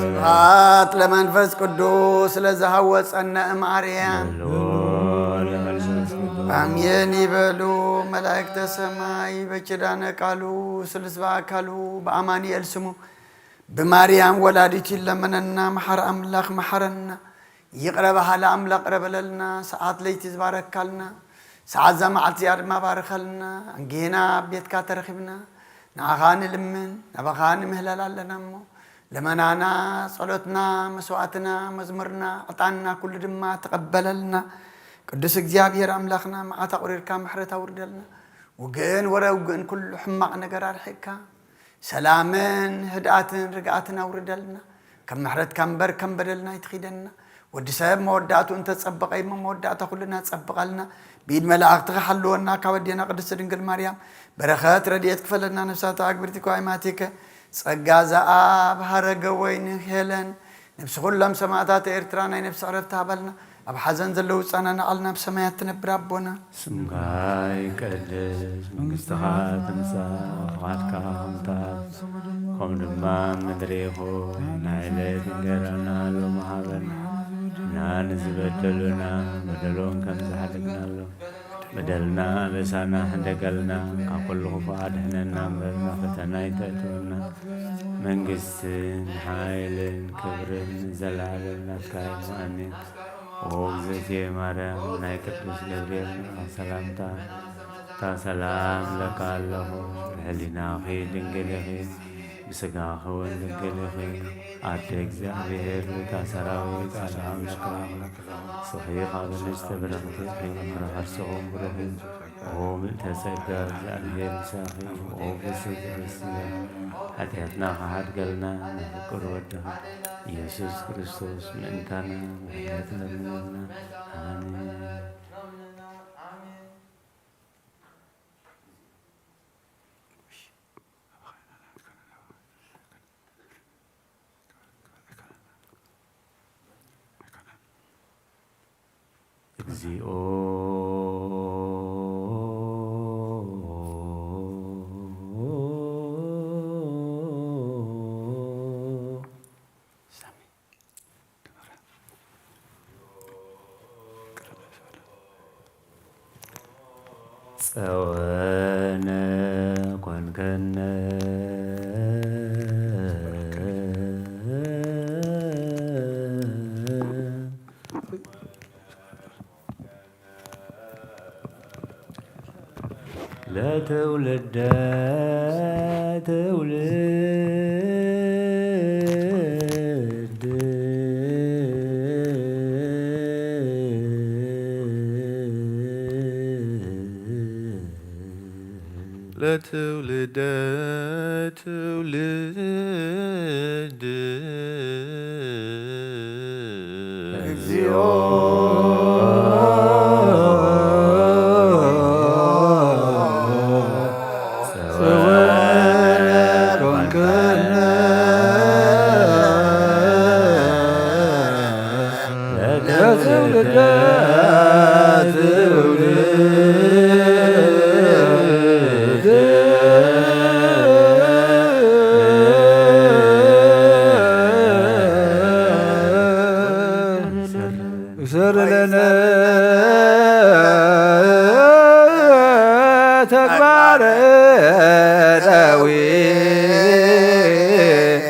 ስብሐት ለመንፈስ ቅዱስ ለዘሃወጸነ እምአርያም። አሜን ይበሉ መላእክተ ሰማይ በኪዳነ ቃሉ ስሉስ በአካሉ በአማኑኤል ስሙ ብማርያም ወላዲቱ ይለመነና። መሓር ኣምላኽ መሓረና። ይቕረ በሃሊ ኣምላኽ ቅረ በለልና። ሰዓት ለይቲ ዝባረካልና። ሰዓት እዛ መዓልቲ እዚኣ ድማ ባርኸልና። እንጌና ኣብ ቤትካ ተረኺብና ንዓኻ ንልምን ናባኻ ንምህለል ኣለና እሞ ልመናና፣ ጸሎትና፣ መስዋዕትና፣ መዝሙርና፣ ዕጣንና ኩሉ ድማ ተቐበለልና። ቅዱስ እግዚኣብሔር ኣምላኽና መዓት ኣቑሪርካ ምሕረት ኣውርደልና። ውግእን ወረ ውግእን ኩሉ ሕማቕ ነገር ኣርሒቕካ ሰላምን ህድኣትን ርግኣትን ኣውርደልና። ከም ምሕረትካ እምበር ከም በደልና ኣይትኺደና። ወዲ ሰብ መወዳእቱ እንተጸበቐ እሞ መወዳእታ ኩልና ጸብቐልና። ብኢድ መላእኽትኻ ሓልወና። ካብ ኣዴና ቅድስቲ ድንግል ማርያም በረኸት ረድኤት ክፈለና። ነፍሳት ኣግብርቲ እኮ ኣይማቲከ ጸጋ ዘኣብ ሃረገ ወይን ሄለን ነብሲ ኩሎም ሰማእታት ኤርትራ ናይ ነብሲ ዕረፍቲ ሃበልና። ኣብ ሓዘን ዘለዉ ጸናንዓልና። ኣብ ሰማያት ትነብር ኣቦና ስምካ ይቀደስ፣ መንግስትኻ ትምጻእ፣ ፍቓድካ ከምታ ከም ድማ ኣብ ምድሪ ይኹን። ናይ ዕለት እንጀራና ሎሚ ሃበና፣ እና ንዝበደሉና በደሎም ከም ዝሓለግናሎም በደልና ኣበሳና ሕደገልና፣ ካብ ኩሉ ክፉእ ኣድሕነና እምበር ናብ ፈተና ኣይተእትወና። መንግስትን ሓይልን ክብርን ንዘለዓለም ናትካ እዩ። ኣሜን። ኦ እግዝእትየ ማርያም፣ ናይ ቅዱስ ገብርኤል መልኣኽ ሰላምታ እታ ሰላም ለካ ኣለኹ፣ ብሕሊናኺ ድንግል ኢኺ፣ ብስጋኺ እውን ድንግል ኢኺ። ኣደ እግዚኣብሔር፣ ልታ ሰራዊት፣ ሰላም ለካ። ስኺ ካብ ኣንስቲ ብርኽቲ ኢኺ፣ ፍረ ከርስኹም ብሩኽ እዩ። ኦ ምልእተ ጸጋ፣ እግዚኣብሔር ምሳኺ፣ ኦ ብስቲ ክርስትያ፣ ሓጢኣትና ክሓድገልና፣ ንፍቅር ወድኻ ኢየሱስ ክርስቶስ ምእንታና ምሕረት ለምንና። ኣሜን። እግዚኦ። ጸወነ ኮንከነ ለትውልደ ትውልድ። ለትውልደ ትውልድ። እግዚኦ። እሰር ለነ ተግባረ ዳዊት።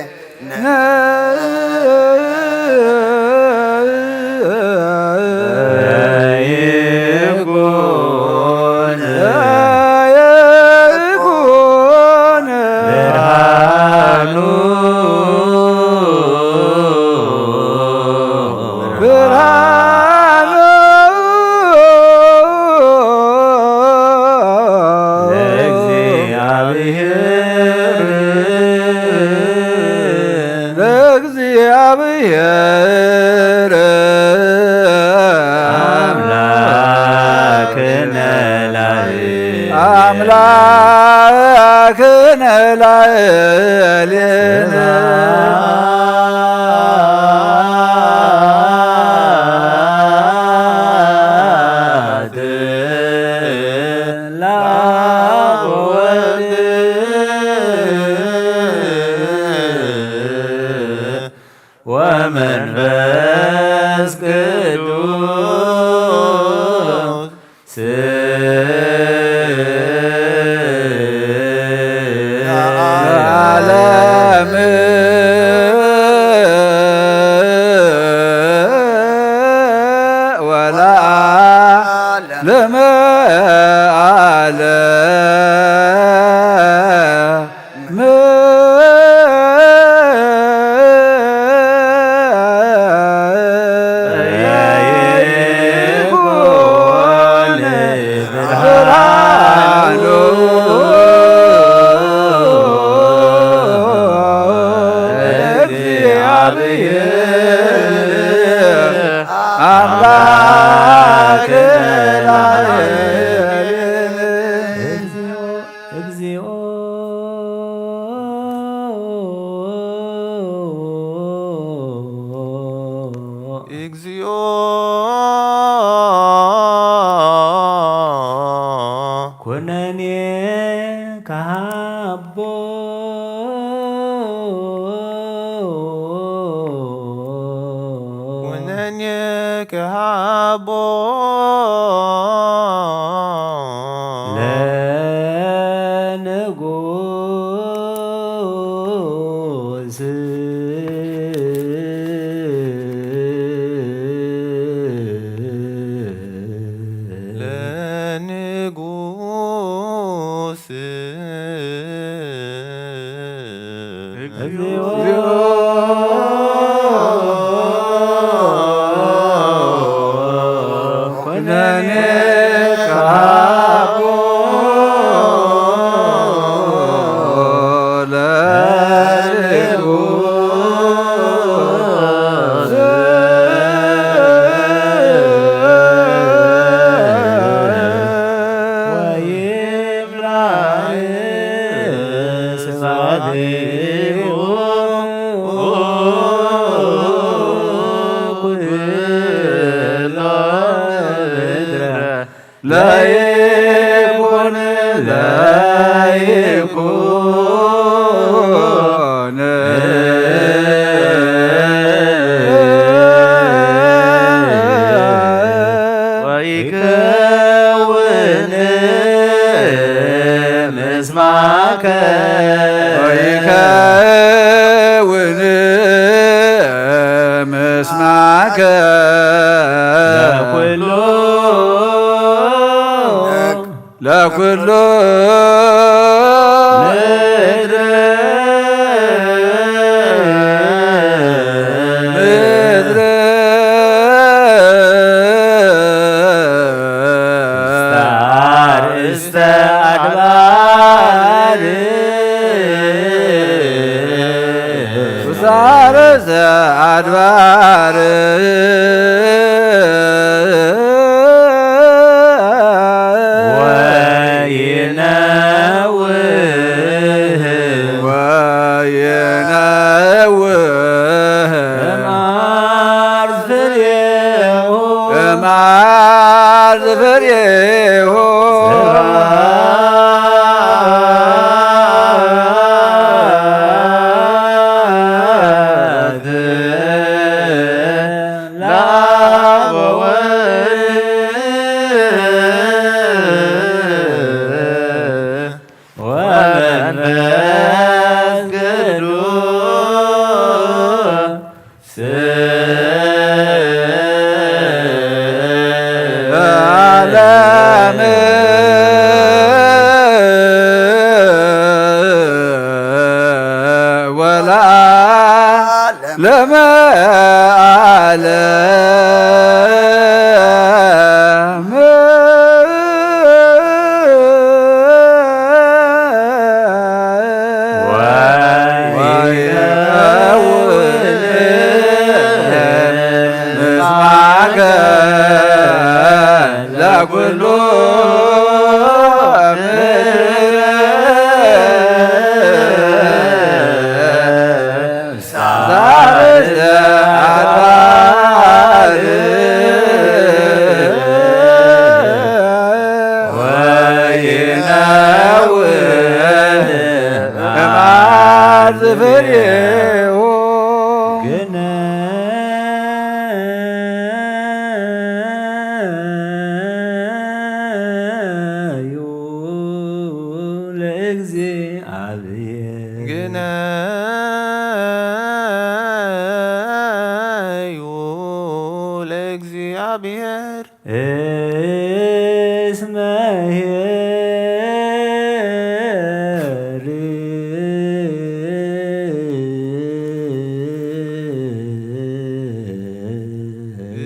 ብርሃኑ ለእግዚኣብሔር። ለእግዚኣብሔር። ኣምላክነ ላዕሌነ። ኣምላክነ ላዕሌነ። ወመንፈስ ቅዱስ። ለዓለም ወለዓለመ ዓለም። አምላክ እግዚኦ። እግዚኦ። ኩነኔ ከሃቦ። ኩነኔ ከሃቦ። ለንጉስ። ለንጉስ። እግዚኦ ኩነኔ ካቦ ለልቡ ወይብላዕ ስብሐቲሁ ኩሎ ምድረ ለይኩን ለይኩን ወይከውን ምስማከ ወይከውን ምስማከ ለኩሉ ለኩሉ ምድር ምድር እስተ አርእስተ አድባር ውስተ አርእስተ አድባር ወይነውህ ወይነውህ እምአርዝ ፍሬሁ እምአርዝ ፍሬሁ ስብሐት ለአብ ወወልድ ወመንፈስ ቅዱስ ለዓለም ወለዓለመ ዓለም። ወይከውን ምስማከ ለኩሉ ምድር ሳልስተ አድባር ወይነውህ እምአርዝ ፍሬሁ ግነ ግነዩ ለእግዚአብሔር እስመ ኄር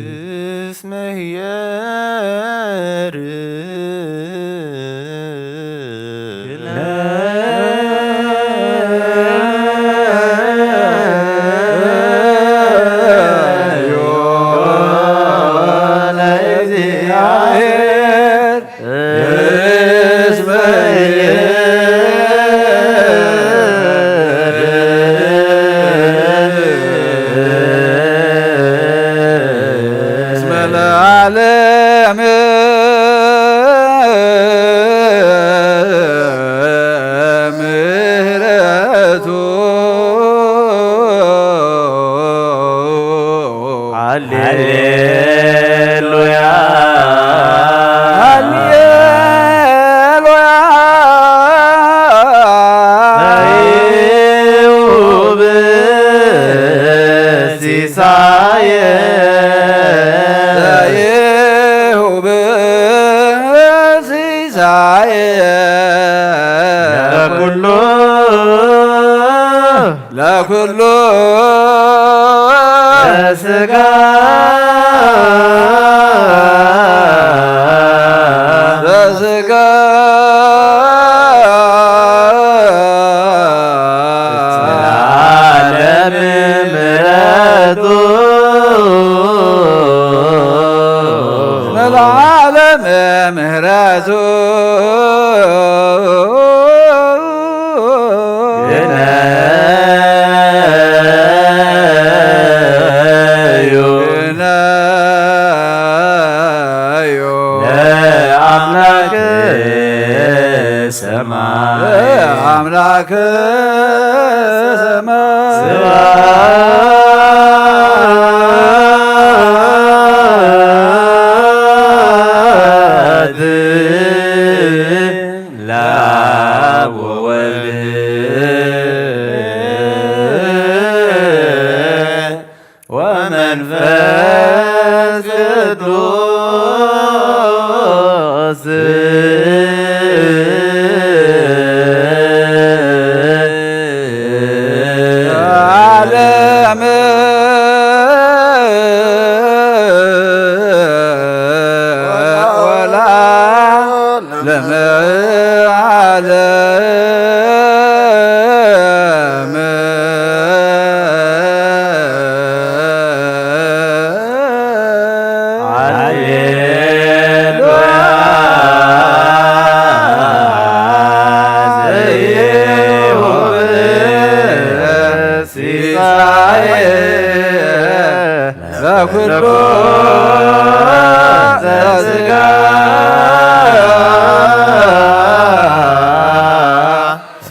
እስመ ኄር እስመ ለዓለም ምህረቱ ሃሌሉያ ሃሌሉያ። ዘይሁብ ሲሳየ ዘይሁብ ሲሳየ ለኩሉ ለኩሉ ስጋ በስጋ ለዓለም ምሕረቱ ለዓለም ምሕረቱ ግነዩ ግነዩ ለአምላክ ሰማይ አምላክ ሰማይ ስብሐት ለአብ ወወልድ ወመንፈስ ቅዱስ ዓለም ወላ ለመዓለም ሃሌሉያ ዘይሁብ ሲሳየ ለኩሉ ዘስጋ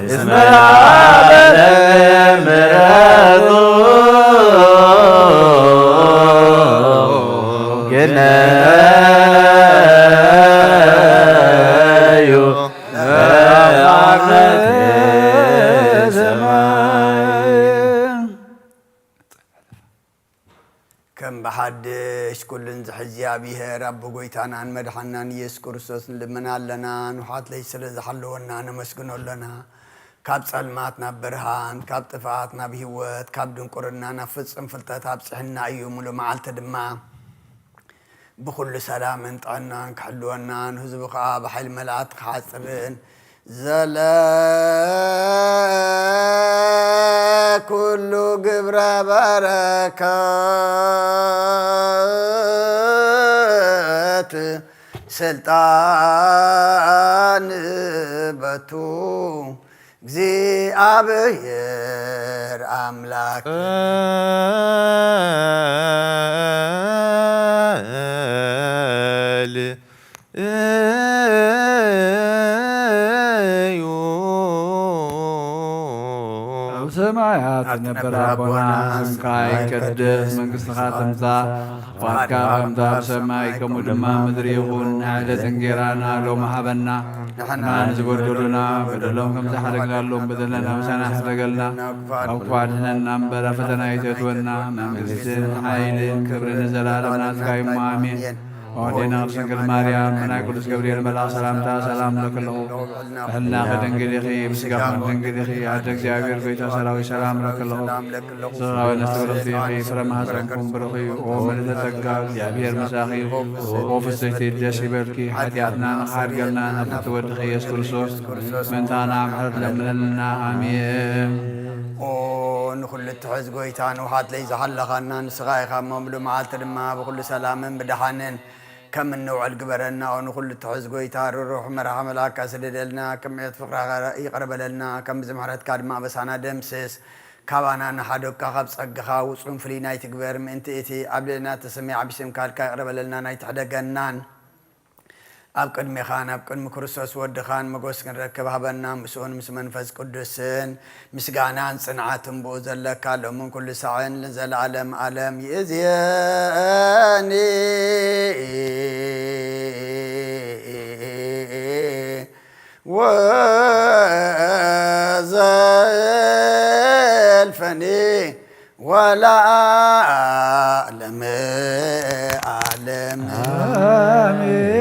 እስመ ለዓለም ምሕረቱ ግነዩ ለአምላክ ሰማይ። ከም ብሓድሽ ኩሉን ዝሕዚ እግዚኣብሔር ኣቦ ጎይታናን መድሓናን ኢየሱስ ክርስቶስ ንልምን ኣለና። ንውሓት ለይቲ ስለ ዝሓለወና ነመስግኖ ኣለና። ካብ ጸልማት ናብ ብርሃን፣ ካብ ጥፍኣት ናብ ህይወት፣ ካብ ድንቁርና ናብ ፍጹም ፍልጠት ኣብጽሕና እዩ። ሙሉ መዓልቲ ድማ ብኹሉ ሰላምን ጥዕናን ክሕልወና፣ ንህዝቡ ኸኣ ብሓይሊ መላእክቲ ክሓጽብን፣ ዘለ ኩሉ ግብረ በረከት ስልጣን በቱ እግዚኣብሔር ኣምላክ። እዩ። ኣብ ሰማያት እትነብር ኣቦና፣ ስምካ ይቀደስ፣ መንግስትኻ ትምጻእ፣ ፍቓድካ ከምቲ ኣብ ሰማይ ከምኡ ድማ ምድሪ ይኹን። ንዕለት እንጌራና ሎሚ ሃበና። ንሕና ንዝበደሉና በደሎም ከም ዝሓደግናሎም በደልና ምሳና ሕደገልና፣ ካብ ክፉእ ኣድሕነና እምበር ኣብ ፈተና ኣይተእትወና። መንግስትን ሓይልን ክብርን ንዘለኣለም ናትካ እዩ። ኣሜን። ኣዴና ቅድስት ድንግል ማርያም፣ ብናይ ቅዱስ ገብርኤል መልኣኽ ሰላምታ ሰላም እብለኪ ኣለኹ። ብሕልናኺ ድንግል ኢኺ፣ ብስጋኺ ድንግል ኢኺ። ኣደ እግዚኣብሔር፣ ጎይታ ሰራዊት፣ ሰላም እብለኪ ኣለኹ። ስጋዊ ነፍሲ ብርኽቲ ኢኺ፣ ፍረ ማህፀንኩም ብሩኽ እዩ። ኦ ምልዕተ ጸጋ፣ እግዚኣብሔር ምሳኺ እዩ። ኦ ፍስሕቲ፣ ደስ ይበልኪ፣ ሓጢኣትና ንኽሓድገልና ናብ ፍትወድኺ ኢየሱስ ክርስቶስ ምእንታና ምሕረት ለምነልና። ኣሜን። ኦ ንኹሉ እትሕዝ ጎይታ፣ ንውሓት ለይቲ ዝሓለኻና ንስኻ ኢኻ እሞ፣ ምሉእ መዓልቲ ድማ ብኹሉ ሰላምን ብደሓንን ከም እንውዕል ግበረና። ኦ ንኹሉ እትሕዝ ጎይታ፣ ርሩሕ መራሒ መልኣካ ስደደልና፣ ከም ምሕረት ፍቕርኻ ይቕረ በለልና፣ ከም ብዚ ምሕረትካ ድማ ኣበሳና ደምስስ። ካባና ንሓደግካ ካብ ጸግኻ ውጹን ፍልይ ናይ ትግበር፣ ምእንቲ እቲ ኣብ ልዕልና እተሰምየ ዓቢ ስምካ ኢልካ ይቕረ በለልና፣ ናይ ትሕደገናን ኣብ ቅድሜኻን ኣብ ቅድሚ ክርስቶስ ወድኻን መጎስ ክንረክብ ሃበና። ምስኡን ምስ መንፈስ ቅዱስን ምስጋናን ጽንዓትን ብኡ ዘለካ ሎምን ኩሉ ሳዕን ንዘለዓለም ዓለም ይእዝየኒ ወዘልፈኒ ወለዓለመ ዓለም። ኣሜን።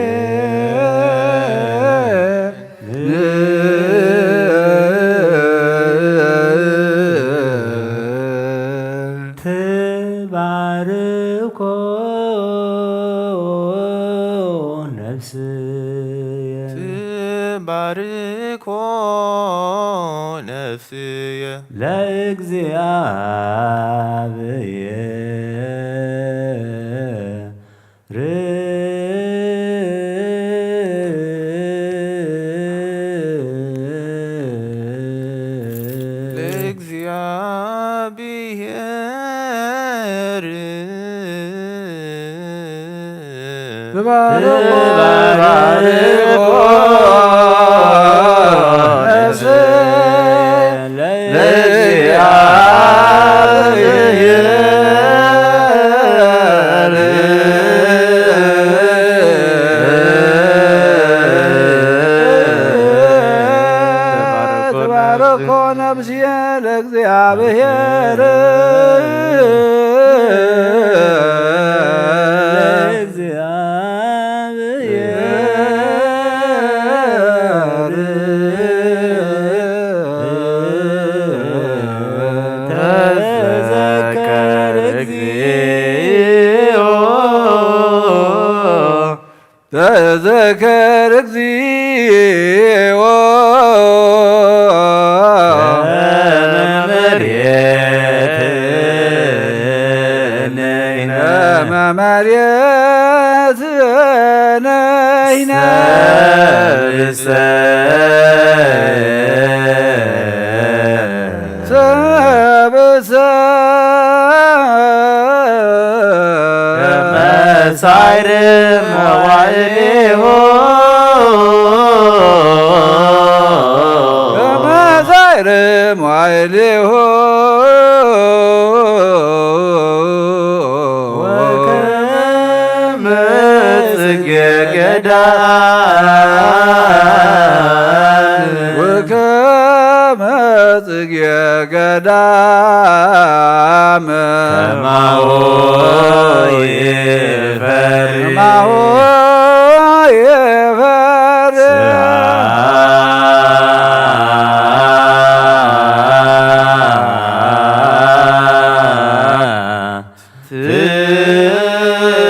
ለእግዚኣብሔር ለእግዚኣብሔር ትባርኮ ትባርኮ ነፍሴ ለእግዚኣብሔር። ትባርኮ ነፍሴ ለእግዚኣብሔር። ተዘከር እግዚኦ። ተዘከር እግዚኦ። መመሬትነ ሰብእሰ መሳይር መዋዕሌሁ። መሳይር መዋዕሌሁ። ወከመ ጽጌ ገዳም። ወከመ ጽጌ ገዳም። ከማሁ ይፈሪ። ከማሁ ይፈሪ። ስብሐት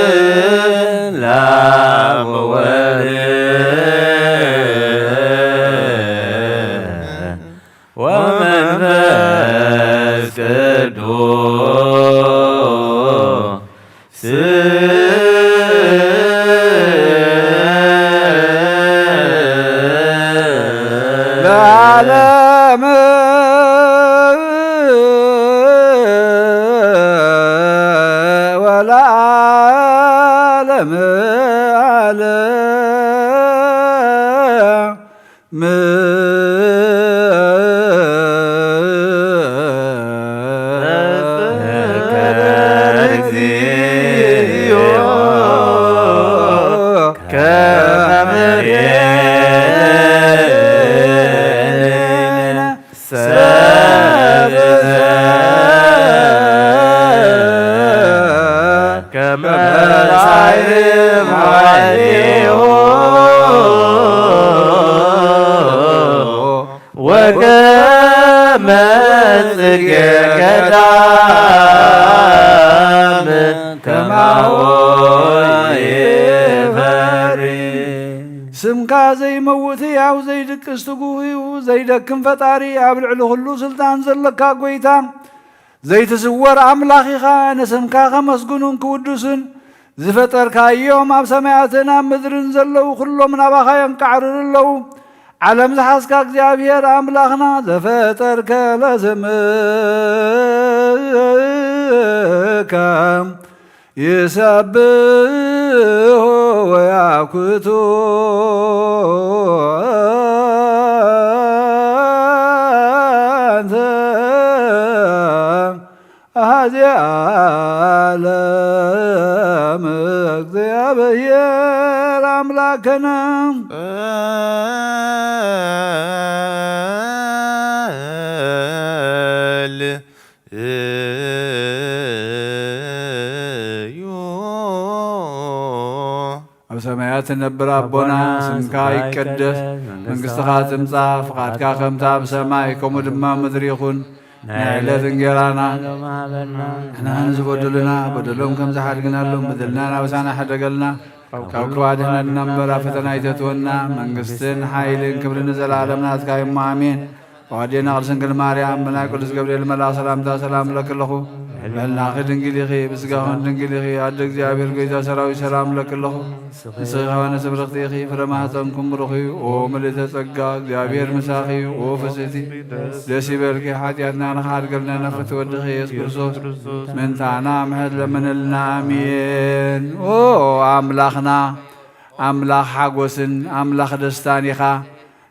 ለአብ ወወልድ ወመንፈስ ቅዱስ። ለዓለም ወለዓለም ዓለም። ከመ ሳይር መዋዕሌሁ ወከመ ጽጌ ገዳም ከማሁ ይፈሪ። ስምካ ዘይመውት ሕያው ዘይድቅስ ትጉህ እዩ። ዘይደክም ፈጣሪ ኣብ ልዕሊ ኩሉ ስልጣን ዘለካ ጐይታ ዘይትስወር ኣምላኽ ኢኻ። ንስምካ ከመስግኑን ክውድሱን ዝፈጠርካዮም ኣብ ሰማያትን ኣብ ምድርን ዘለዉ ኩሎም ናባኻ የንቃዕርሩ ኣለዉ። ዓለም ዝሓዝካ እግዚኣብሔር ኣምላኽና ዘፈጠርከ ለስምከ ይሰብሑ ወያኩቱ ኣንተ ኣሃዜ ዓለም እግዚኣብሔር ኣምላክነ። እዩ። ኣብ ሰማያት እትነብር ኣቦና፣ ኣቦና፣ ስምካ ስምካ ይቀደስ፣ ይቀደስ፣ መንግስትኻ መንግስትኻ ትምጻእ፣ ትምጻእ፣ ፍቓድካ ፍቓድካ ከምታ ኣብ ሰማይ፣ ከምኡ ድማ ኣብ ምድሪ ይኹን። ናይ ናይ ዕለት ዕለት እንጀራና እንጀራና ሎሚ ሃበና። ንሕና ንዝበደሉና፣ በደሎም ከም ዝሓድግናሎም፣ በደልና ናብሳና ሕደገልና፣ ካብ ካብ ክፉእ ኣድሕነና እምበር፣ ኣብ ፈተና ኣይተእትወና። መንግስትን ሓይልን ክብርን ንዘለኣለም ናትካ እዩሞ፣ ኣሜን። ኣዴና ቅድስት ድንግል ማርያም፣ ብናይ ቅዱስ ገብርኤል መልኣኽ ሰላምታ ሰላም እብለኪ ኣለኹ። ብሕልናኺ ድንግል ኢኺ፣ ብስጋኽን ድንግል ኢኺ። ኣደ እግዚኣብሔር፣ ጎይታ ሰራዊት፣ ሰላም እብለኪ ኣለኹ። ንስኺ ከዋነ ስብርኽቲ ኢኺ፣ ፍረ ማህፀንኩም ብሩኽ እዩ። ኦ ምልእተ ጸጋ፣ እግዚኣብሔር ምሳኺ እዩ። ኦ ፍስሕቲ፣ ደስ ይበልኪ፣ ሓጢኣትና ንኽሓድገልና ናብ ፍትወድኺ ኢየሱስ ክርስቶስ ምንታና ምሕረት ለምንልና። ኣሜን። ኦ ኣምላኽና፣ ኣምላኽ ሓጎስን ኣምላኽ ደስታን ኢኻ።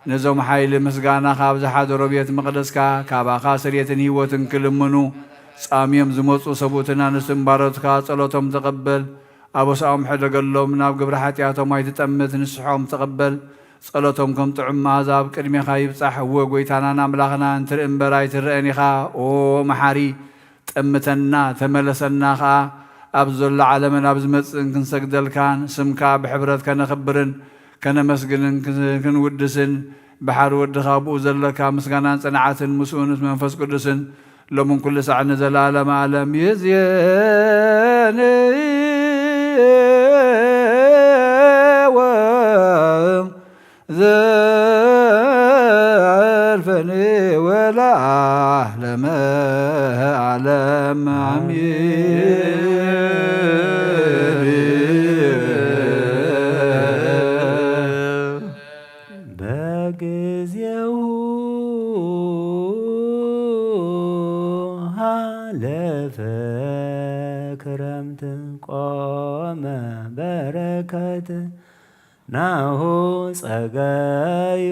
ነዞም ሓይሊ ምስጋና ካብ ዝሓደሮ ቤት መቕደስካ፣ ካባኻ ስርየትን ህይወትን ክልምኑ ጻምዮም ዝመጹ ሰብኡትን ኣንስትን ባሮትካ ጸሎቶም ተቐበል። ኣበሳኦም ሕደገሎም፣ ናብ ግብሪ ሓጢኣቶም ኣይትጠምት፣ ንስሖም ተቐበል። ጸሎቶም ከም ጥዑም መኣዛ ኣብ ቅድሜኻ ይብጻሕ። እወ፣ ጐይታናን ኣምላኽናን፣ ትርኢ እምበር ኣይትረኣን ኢኻ። ኦ መሓሪ፣ ጠምተና፣ ተመለሰና ኸኣ፣ ኣብ ዘሎ ዓለምን ኣብ ዝመጽእን ክንሰግደልካን፣ ስምካ ብሕብረት ከነኽብርን ከነመስግንን ክን-፣ ክንውድስን፣ ብሓሪ ወድኻ ብኡ ዘለካ ምስጋናን ጽንዓትን፣ ምስኡ ምስ መንፈስ ቅዱስን ሎምን ኩሉ ሳዕ ንዘለዓለመ ዓለም ይእዜን። ዘልፈኒ ወለዓለመ ዓለም ኣሜን። በጊዜሁ ሃለፈ ክረምት ቆመ በረከት ናሁ ጸገዩ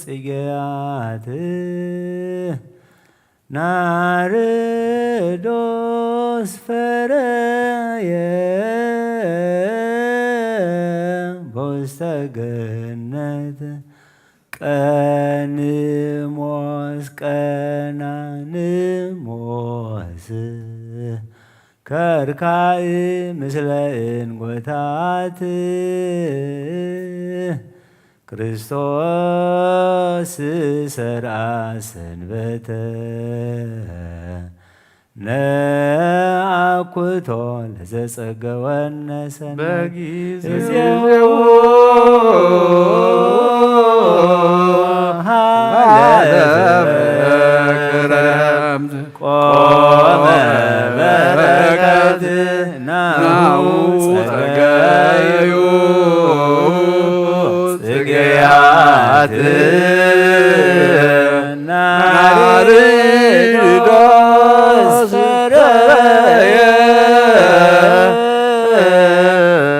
ጽጌያት ናርዶስ ፈረየ በውስተ ገነት ቀንሞስ ቀናንሞስ ከርካእ ምስለ እንጎታት ክርስቶስ ሰርዐ ሰንበተ ነአኩቶ ለዘጸገወነ ሰናይ በጊዜሁ ሃለፈ ክረምት ቆመ በረከት ናሁ ጸገዩ ጽጌያት ናርዶስ ፈረየ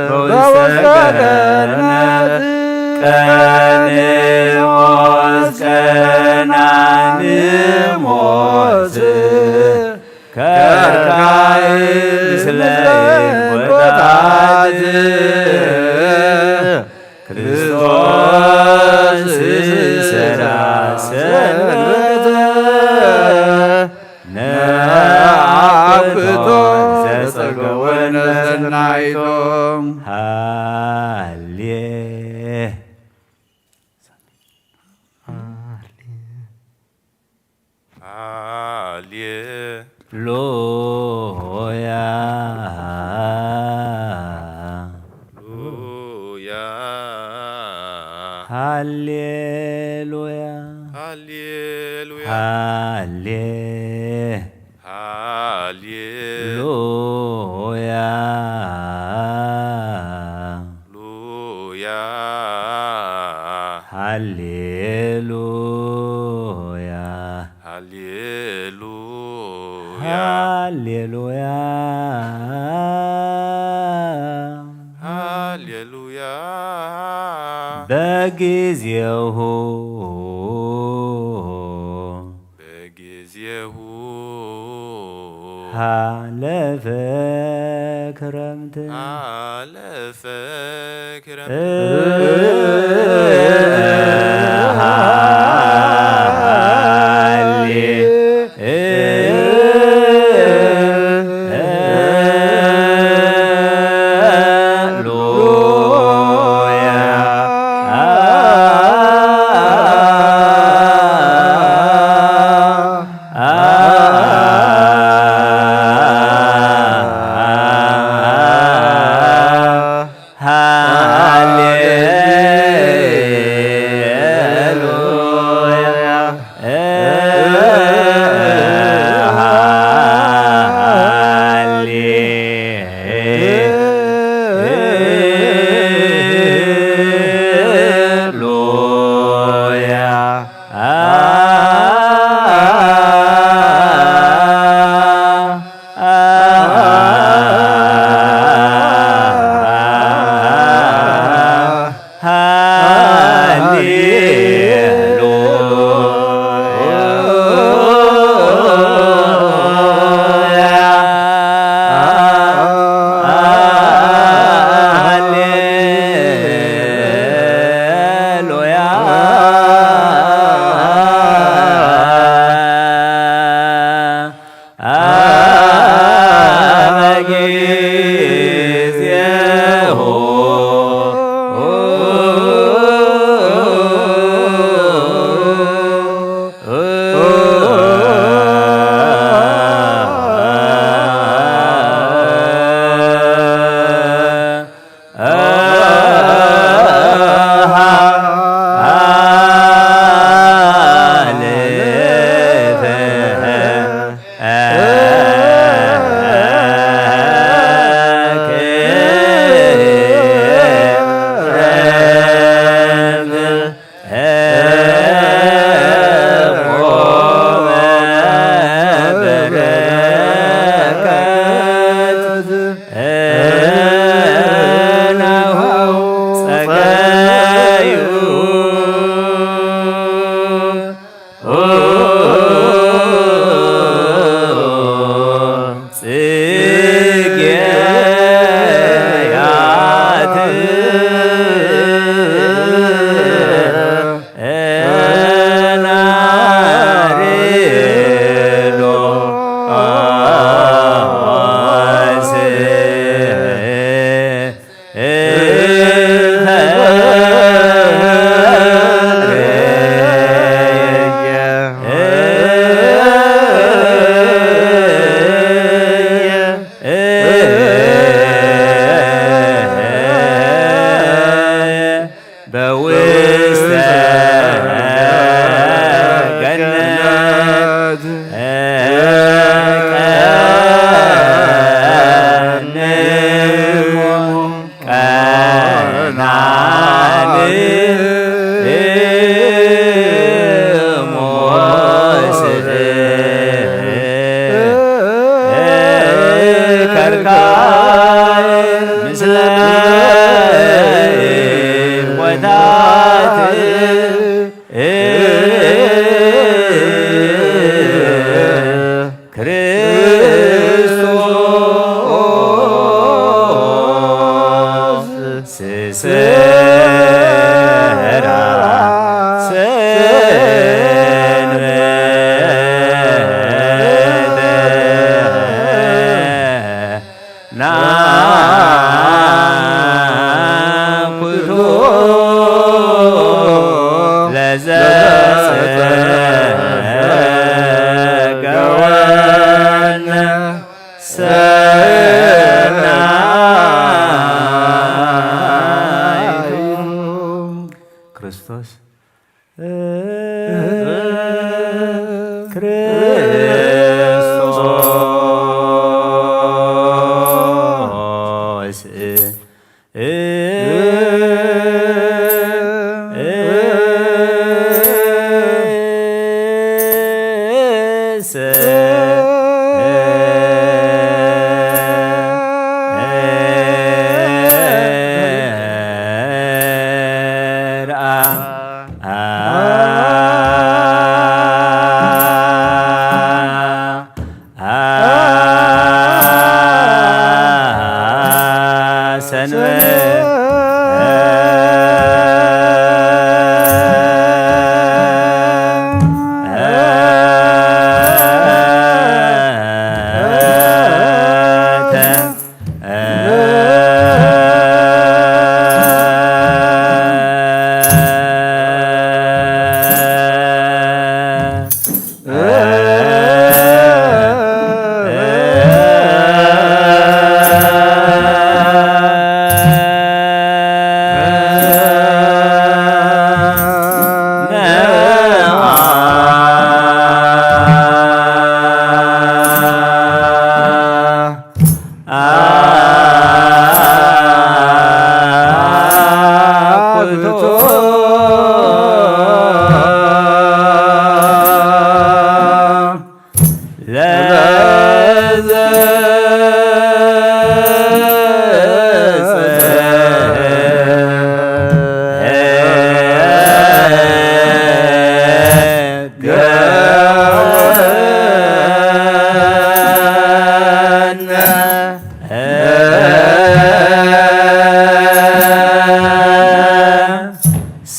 በውስተ ገነት ቀንሞስ ቀናንሞስ ከርካይ ምስለ እንጎታት ክርስቶስ ሰርዐ ሰንበተ ነአኩቶ ዘጸገወነ ሰናይቶ ሃሌ ሃሌ ሉያ ሉያ ሃሌ ሉያ ሃሌ ሉያ ሃሌ ሃሌ ሉያ ሉያ ሃሌ ሉያ ሃሌ ሉያ ሃሌ ሉያ ሃሌ ሉያ በጊዜሁ በጊዜሁ ሃለፈ ክረምት ሃለፈ ክረምት ክርስቶስ።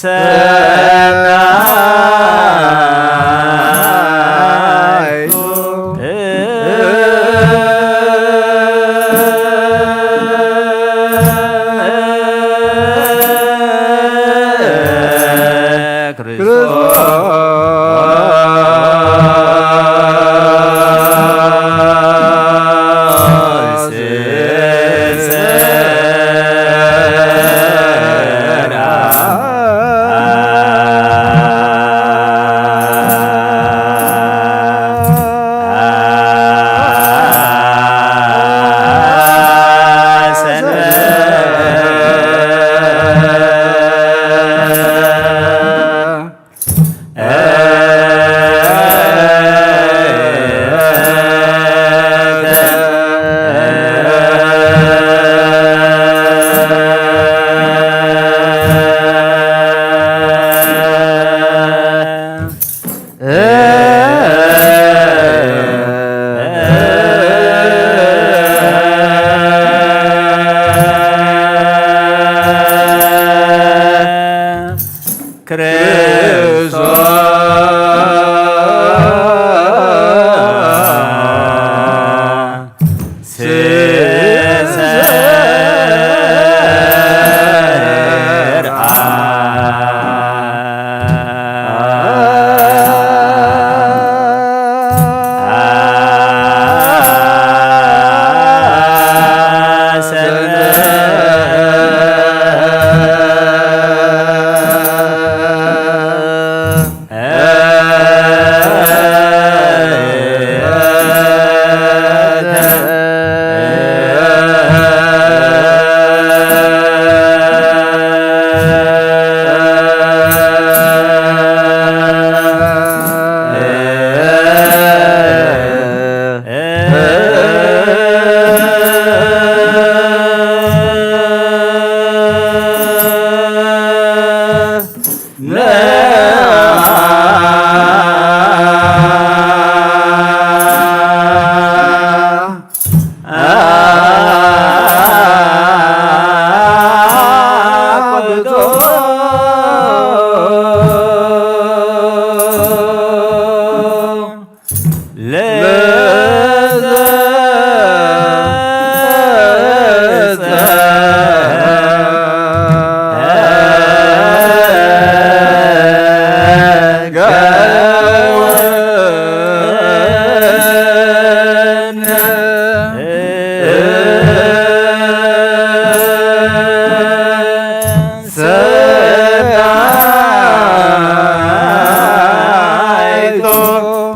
ሰንበት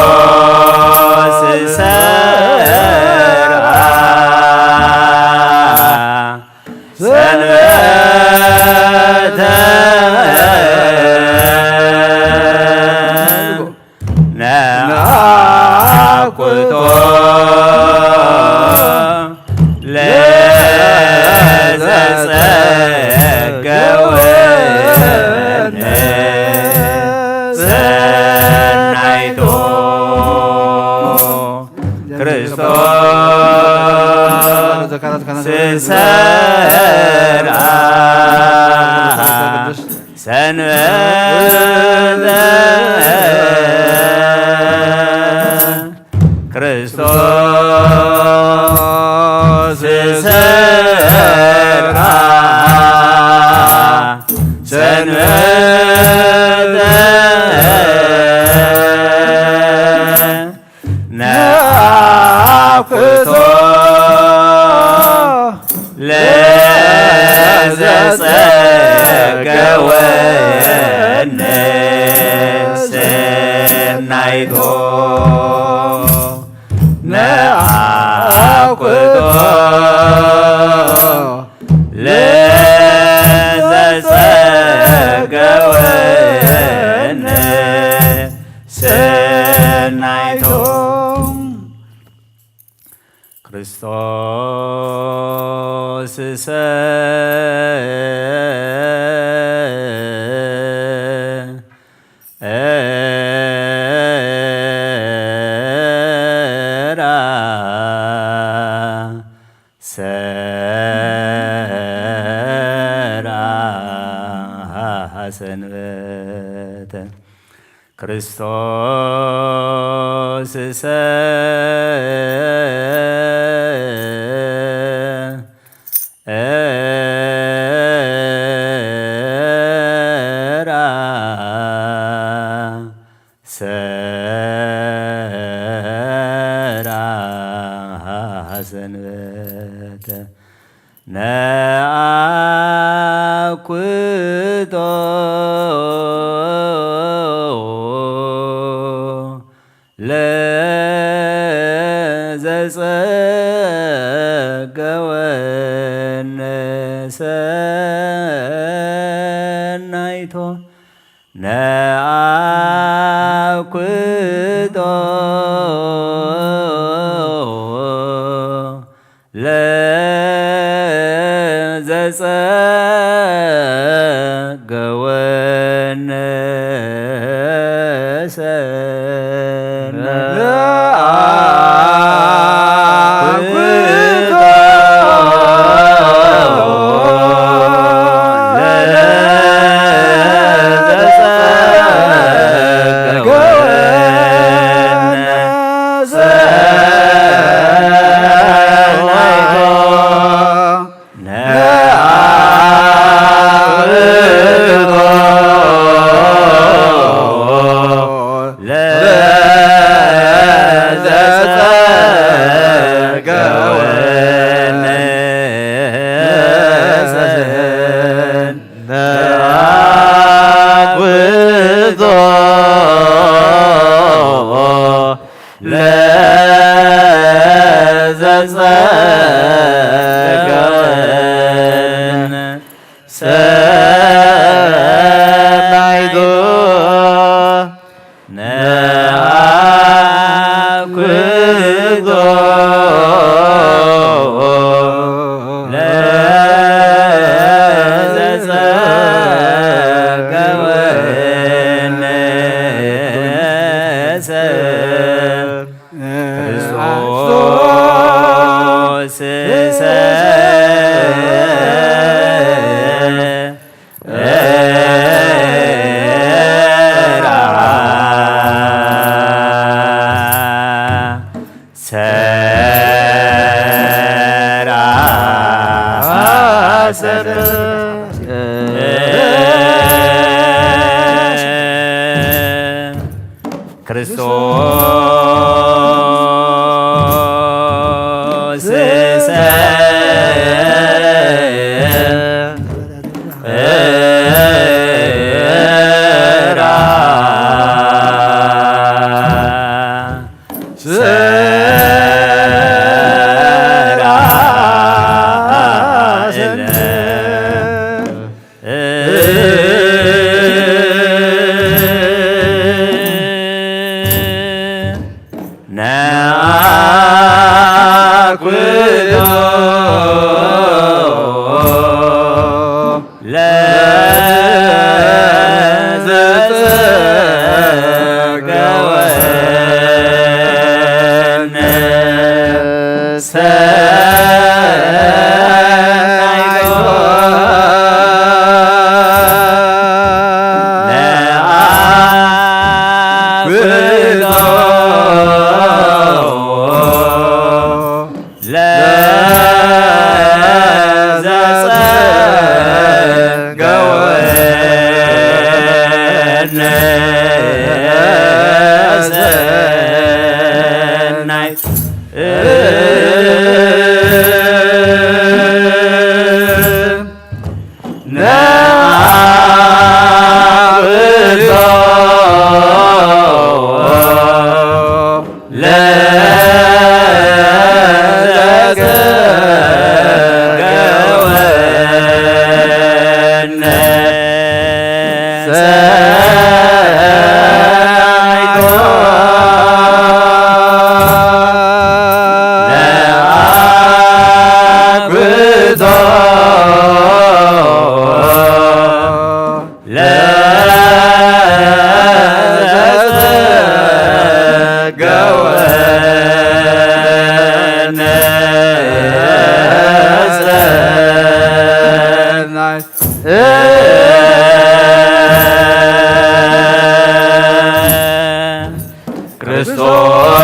ክርስቶስ ሰርዓ ሰንበተ ነአኩቶ ለዘጸገወነ ሰናይቶ። ክርስቶስ ሰርዓ ሰንበተ። ክርስቶስ ሰርዓ ሰንበተ ነአኩቶ ለዘጸገወነ ሰናይቶ። ነአኩቶ ለዘጸገወነ ሰናይቶም ክርስቶስ ሰምራ ሰራ ሰንበተ ክርስቶስ ሰምራ ሰራ ሰንበተ ነአኩቶ ለዘጸገወነ ሰናይቶ ነአኩቶ ለዘጸገወነ ሰናይቶ ለዘጸገወነ ሰናይቶ ነአኩቶ ለዘጸገወነ ሰናይቶ ክርስቶስ ሰምራ ሰምራ ሰንበተ ክርስቶስ ሰምራ ሰምራ ነአኩቶ ለዘጸገወነ ሰናይቶ ነአኩቶ ለዘጸገወነ ሰናይቶ ገወነ ሰናይ ክርስቶስ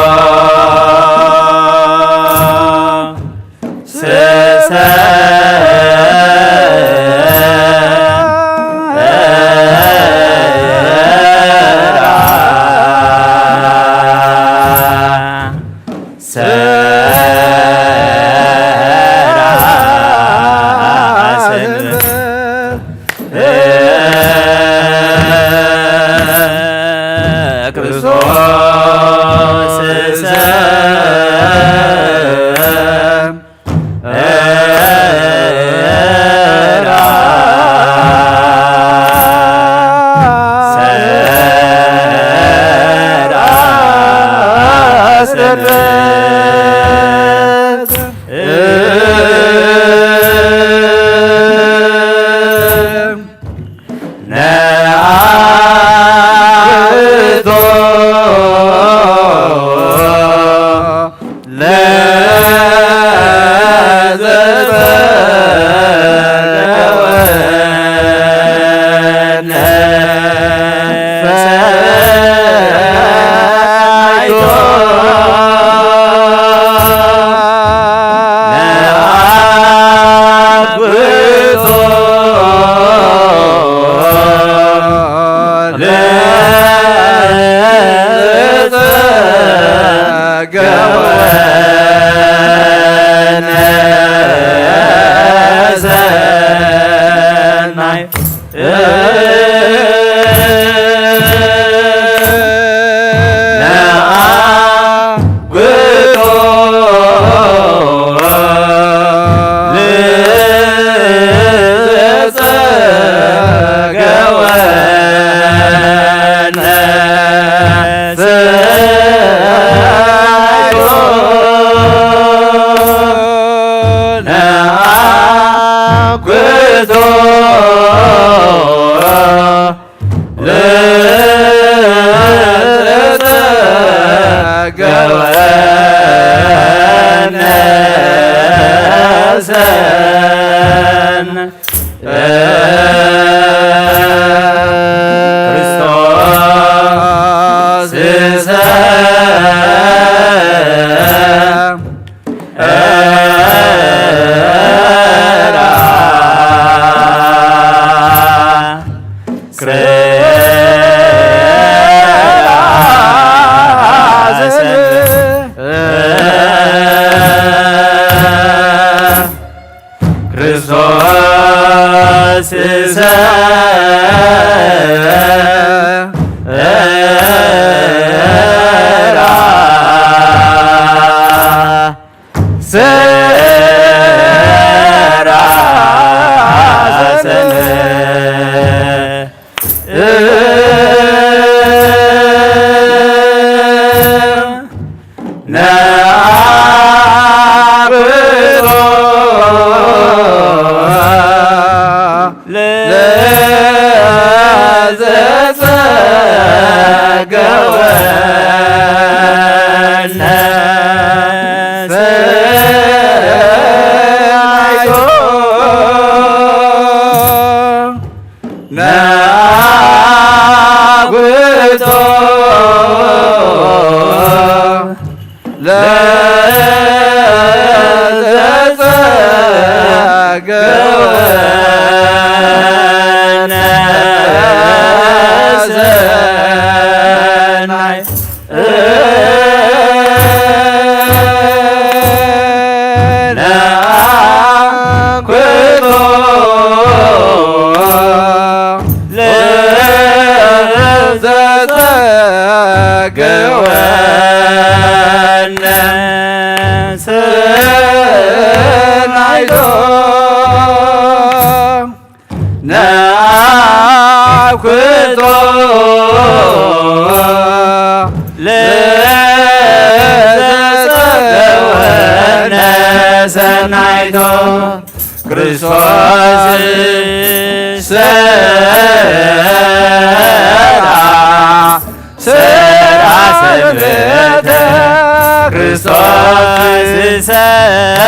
ክርስቶስ ዝሰርዓ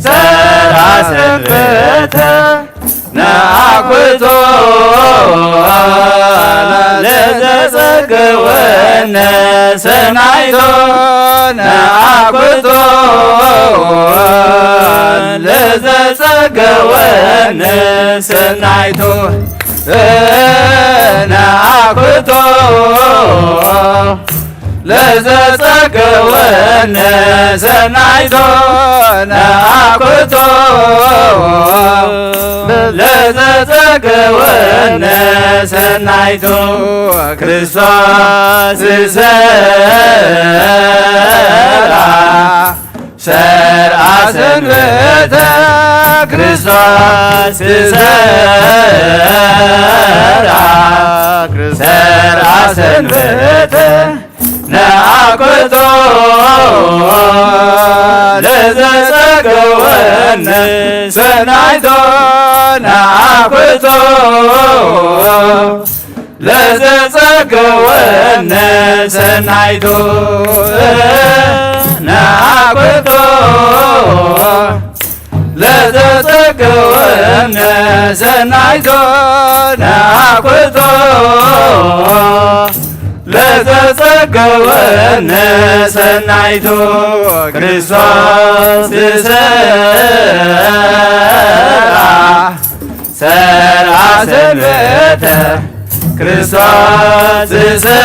ሰርዓ ሰንበተ ነኣኩቶ ለዘጸገወነ ሰናይቶ ነኣኩቶ ለዘጸገወነ ሰናይቶ ነኣኩቶ ለዘጸገወነ ሰናይቶ ነኣኩቶ ለዘጸገወነ ሰናይቶ ክርስቶስ ዝሰርዓ ሰርዓ ሰንበተ ክርስቶስ ዝሰርዓ ሰርዓ ሰንበተ ነኣኩቶ ለዘጸገወነ ሰናይቶ ነኣኩቶ ለዘጸገወነ ሰናይቶ ነኣኩቶ ለዘጸገወነ ሰናይቶ ነኣኩቶ ለዘጸገወነ ሰናይቶ ክርስቶስ ዝሰርዓ ሰርዓ ሰንበተ ክርስቶስ ዝሰርዓ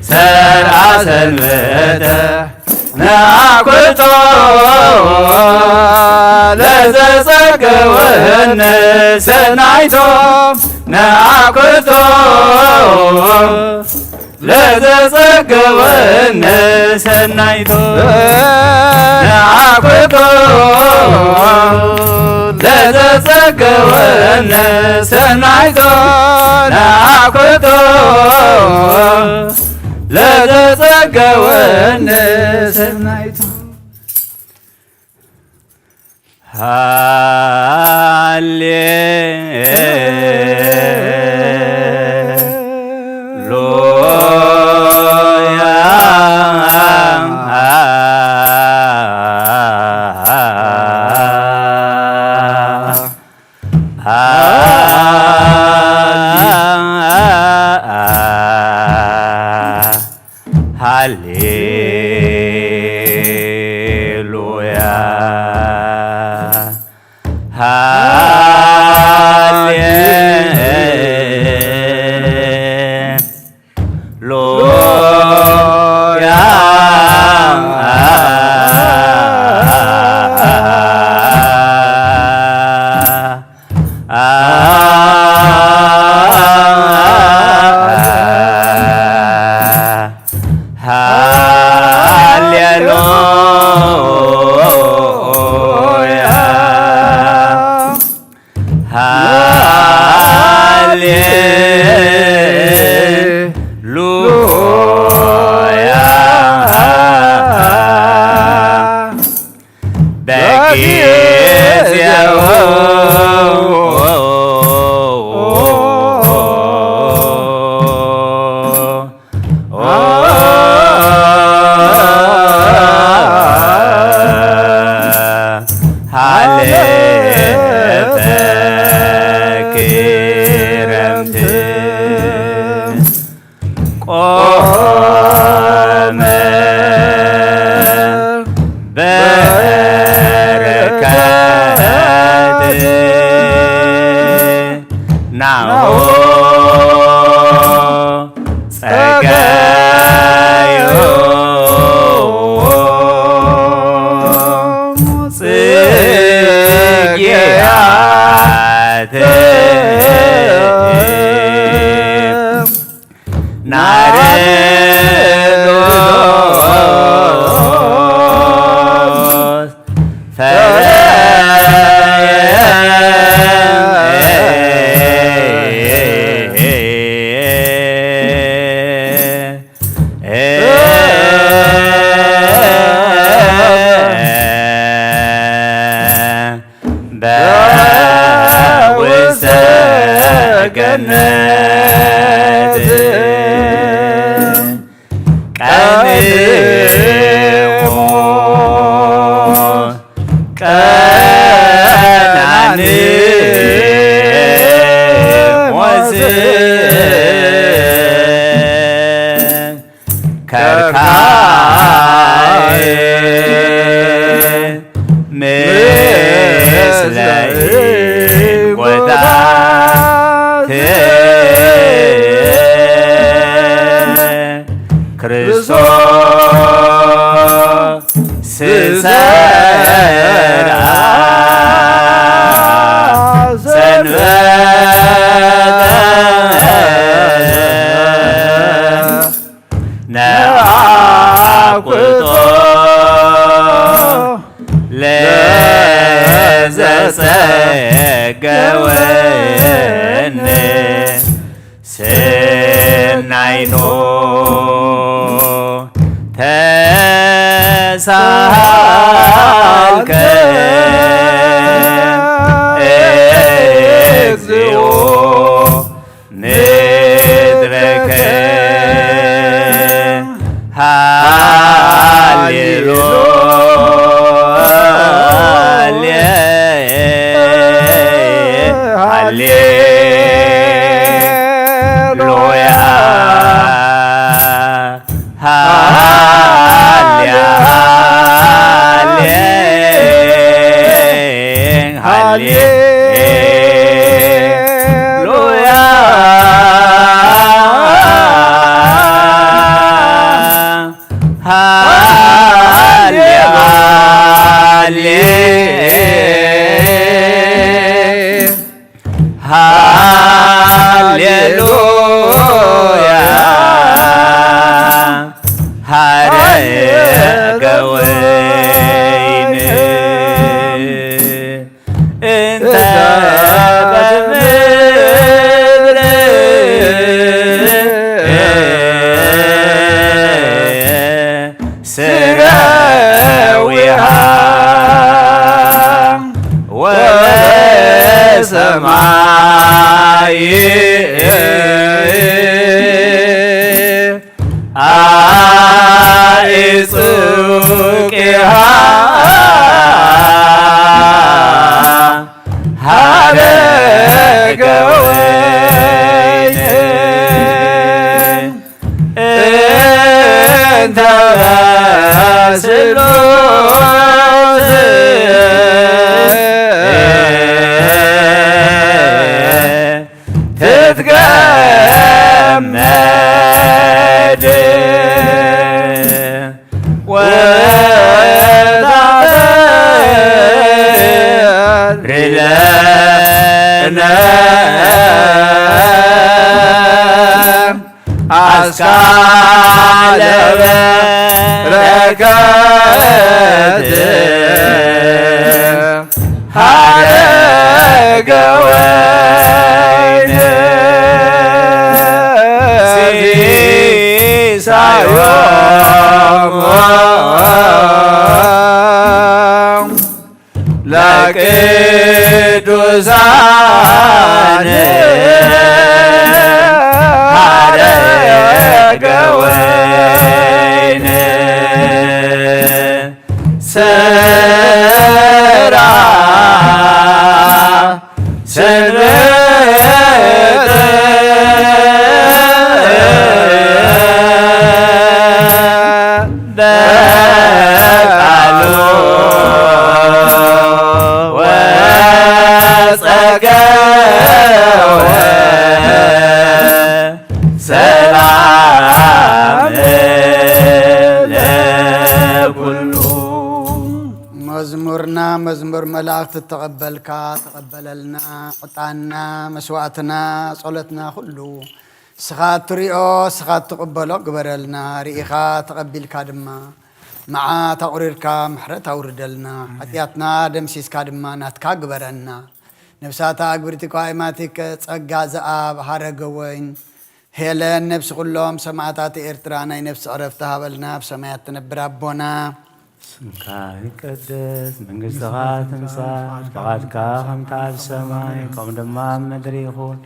ሰርዓ ሰንበተ ነኣኩቶ ለዘጸገወነ ሰናይቶ ነኣኩቶ ለዘጸገወነ ሰናይቶ ነኣኩቶ ለዘጸገወነ ሰናይቶ ነኣኩቶ ለዘጸገወነ ሰናይቶ ሃሌ ሃሌሉያ ሃሌ ሉያ ሃሌሉያ ሃሌ ሉያ በጊዜው ሃለፈ ክረምት ቆመ በረከት ናሆ ጸጋዩ ጽጌያት ናርዶስ ፈረየ በውስተ ገነት ከርካይ ምስለ ጎታት ክርስቶስ ስሰራ ሰንበተ ነአኩቶ ለዘጸገወኒ ስናይቶ ተሳሃልከ እግዚኦ ምድረከ ሃሌሉ ሃሌ ሃሌሉያ ሃሌ ሃሌ ሃሌ ሉያ ሃሌ ሃሌ ሃሌሉያ ሐረገ ወይን እንተ በምድር ስረዊሃ ወበሰማይ አኢጽቂሃ ሐረገ ወይን እንተ በስሉስ ትትገመድ ወታፈሪ ለነ አስካለ በረከት ሐረገ ወይን ሲሳዮሙ ለቅዱሳን ሐረገ ወይን ስራ ሰንበት በቃሉ ወጸገወ ሰላም ለኩሉ። መዝሙርና መዝሙር መላእክቲ ተቐበልካ፣ ተቐበለልና። ዕጣንና፣ መስዋእትና፣ ጸሎትና ኩሉ ንስኻ እትሪኦ፣ ንስኻ እትቕበሎ ግበረልና። ርኢኻ ተቐቢልካ ድማ፣ መዓት ኣቑሪርካ ምሕረት ኣውርደልና። ሓጢኣትና ደምሲስካ ድማ ናትካ ግበረና። ነፍሳታ ኣግብርቲ ከዋይማቲከ ጸጋ ዘኣብ ሐረገ ወይን ሄለን ነፍሲ ኩሎም ሰማእታት ኤርትራ ናይ ነፍሲ ዕረፍቲ ሃበልና። ኣብ ሰማያት ትነብር ኣቦና፣ ስምካ ይቀደስ፣ መንግስትኻ ትምጻእ፣ ፍቓድካ ከምቲ ኣብ ሰማይ ከምኡ ድማ ኣብ ምድሪ ይኹን።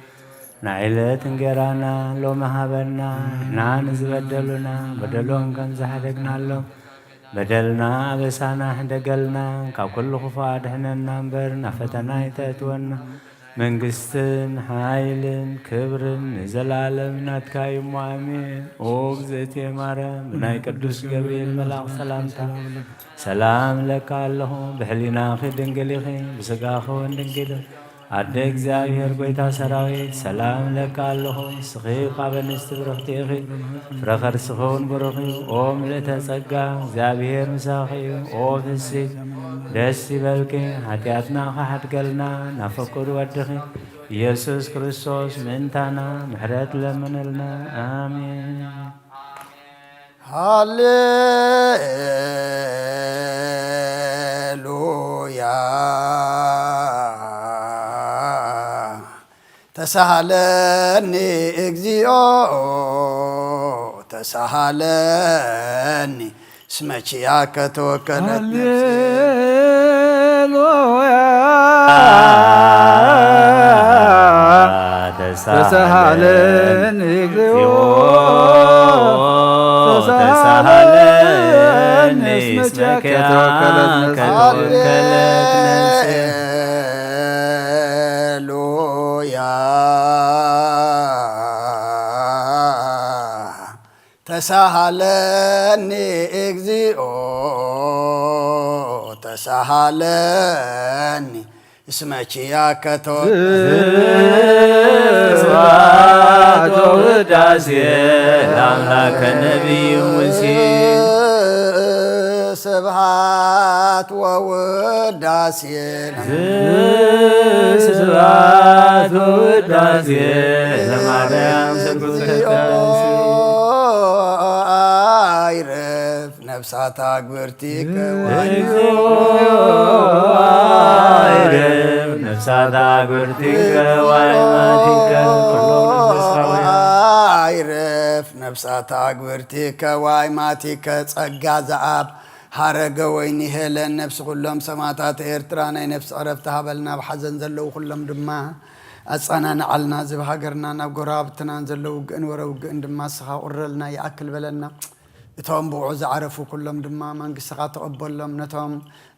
ናይ ዕለት እንጌራና ሎሚ ሃበና፣ ንሕና ንዝበደሉና በደሎም ከም ዝሓደግናሎም፣ በደልና ኣበሳና ሕደገልና፣ ካብ ኩሉ ክፉእ ኣድሕነና እምበር፣ ናብ ፈተና ኣይተእትወና፣ መንግስትን ሓይልን ክብርን ንዘላለም ናትካ እዩ እሞ ኣሜን። ኦ እግዝእትየ ማርያም፣ ብናይ ቅዱስ ገብርኤል መልኣኽ ሰላምታ ሰላም እለካ ኣለኹ። ብሕሊናኺ ድንግል ኢኺ፣ ብስጋኺ እውን ድንግል ኢኺ። ኣደ እግዚኣብሔር ጐይታ ሰራዊት፣ ሰላም እለካ ኣለኹ። ንስኺ ካብ ኣንስቲ ብርኽቲ ኢኺ፣ ፍረ ከርስኺ እውን ብሩኽ እዩ። ኦ ምልእተ ጸጋ፣ እግዚኣብሔር ምሳኺ እዩ። ኦ ፍስሕቲ ደስ ይበልኪ፣ ሓጢኣትና ክሓድገልና ናብ ፍቁር ወድኺ ኢየሱስ ክርስቶስ ምእንታና ምሕረት ለምንልና። ኣሜን። ሃሌሉያ። ተሳሃለኒ እግዚኦ፣ ተሳሃለኒ፣ እስመ ኪያከ ተወከለት ነፍሴ። ሃሌሉያ። ተሳሃለኒ እግዚኦ፣ ተሳሃለኒ፣ እስመ ኪያከ ተወከለት ነፍሴ። ሃሌሉያ። ተሳሃለኒ እግዚኦ፣ ተሳሃለኒ፣ እስመ ኪያከ ተወከለት። ስብሐት ወውዳሴ ለአምላከ ነቢይ ሙሴ። ስብሐት ወውዳሴ። ስብሐት ወውዳሴ ለማርያም ስርጉተ ቅዳሴ። አይረፍ ነፍሳታ ግብርቲከ ዋይ። እግዚኦ አይረፍ ነፍሳታ ግብርቲከ ዋይ ማቲከ። ኩሎም መንፈሳውያን። አይረፍ ነፍሳታ ግብርቲከ ዋይ ማቲከ። ጸጋ ዘኣብ ሃረገ ወይኒ ሄለን ነፍሲ ኩሎም ሰማዕታት ኤርትራ ናይ ነፍሲ ዕረፍቲ ሃበልና። ኣብ ሓዘን ዘለዉ ኩሎም ድማ ኣጸናንዓልና። እዚ ኣብ ሃገርና ናብ ጎረባብትናን ዘለዉ ውግእን ወረ ውግእን ድማ ንስኻ ቁረልና፣ ይኣክል በለና። እቶም ብቑዕ ዝዓረፉ ኩሎም ድማ መንግስትኻ ተቐበሎም። ነቶም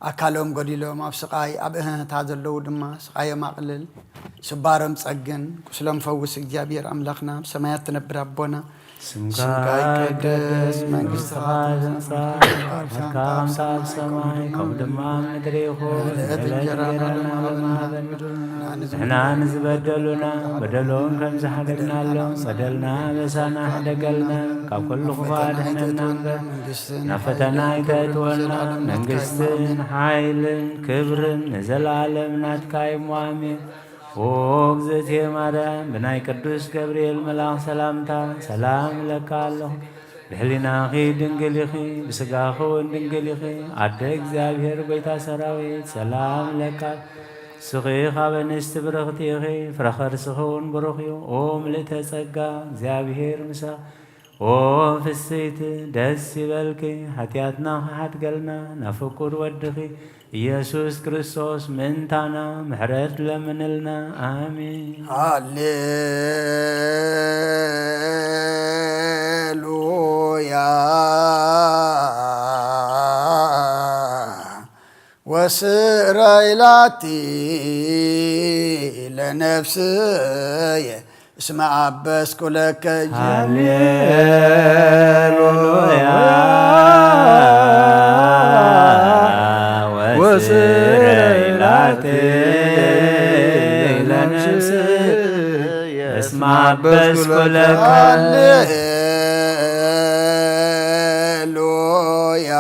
ኣካሎም ጎዲሎም ኣብ ስቓይ ኣብ እህህታ ዘለዉ ድማ ስቓዮም ኣቕልል። ስባሮም ጸግን፣ ቁስሎም ፈውስ። እግዚኣብሔር ኣምላኽና፣ ኣብ ሰማያት ትነብር ኣቦና፣ ስምካ ይቀደስ፣ መንግስትኻ ትምጻእ፣ ፍቓድካ ከምቲ ኣብ ሰማይ ከምኡ ድማ ኣብ ምድሪ ይኹን። ዕለት እንጀራና ሃበና ሎሚ፣ ንሕና ንዝበደሉና በደሎም ከም ዝሓደግናሎም በደልና ኣበሳና ሕደገልና፣ ካብ ኩሉ ክፉእ ኣድሕነና እምበር፣ ናብ ፈተና ኣይተእትወና። መንግስትን ሓይልን ክብርን ንዘለኣለም ናትካ እዩ እሞ ኣሜን። ኦ እግዝእትየ ማርያም፣ ብናይ ቅዱስ ገብርኤል መልኣኽ ሰላምታ ሰላም እለካ ኣለኹ። ብሕሊናኺ ድንግል ኢኺ፣ ብስጋኺ እውን ድንግል ኢኺ። ኣደ እግዚኣብሔር ጐይታ ሰራዊት፣ ሰላም እለካ። ንስኺ ካብ ኣንስቲ ብርኽቲ ኢኺ፣ ፍረ ከርስኺ እውን ብሩኽ እዩ። ኦ ምልእተ ጸጋ፣ እግዚኣብሔር ምሳኺ። ኦ ፍስሕቲ ደስ ይበልኪ፣ ሓጢኣትና ክሓድገልና ናብ ፍቁር ወድኺ ኢየሱስ ክርስቶስ ምእንታና ምሕረት ለምንልና። ኣሜን። ሃሌሉያ። ወስረይ ላቲ ለነፍስየ እስመ አበስኩ ለከ እጅ። ሃሌሉያ። ወስረይ ላቲ ለነፍስየ እስመ አበስኩ ለከ። ሃሌሉያ።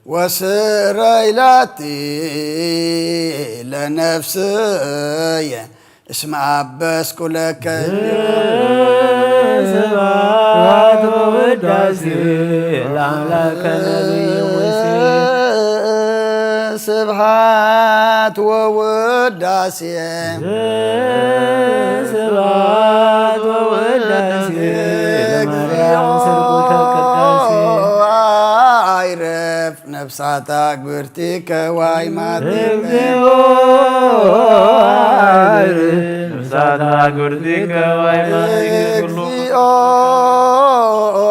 ወስረይ ላቲ ለነፍስየ እስመ አበስኩ ለከ። ስብሐት ወውዳሴ ለአምላከ ነቢይ ሙሴ። ስብሐት ወውዳሴ። ስብሐት ወውዳሴ ለማርያም ስርጉተ ቅዳሴ። አይረፍ ነፍሳታ ግብርቲከ ዋይ ማቲከ። እግዚኦ አይርፍ ነፍሳታ ግብርቲከ ዋይ ማቲከ። ኩሉ እግዚኦ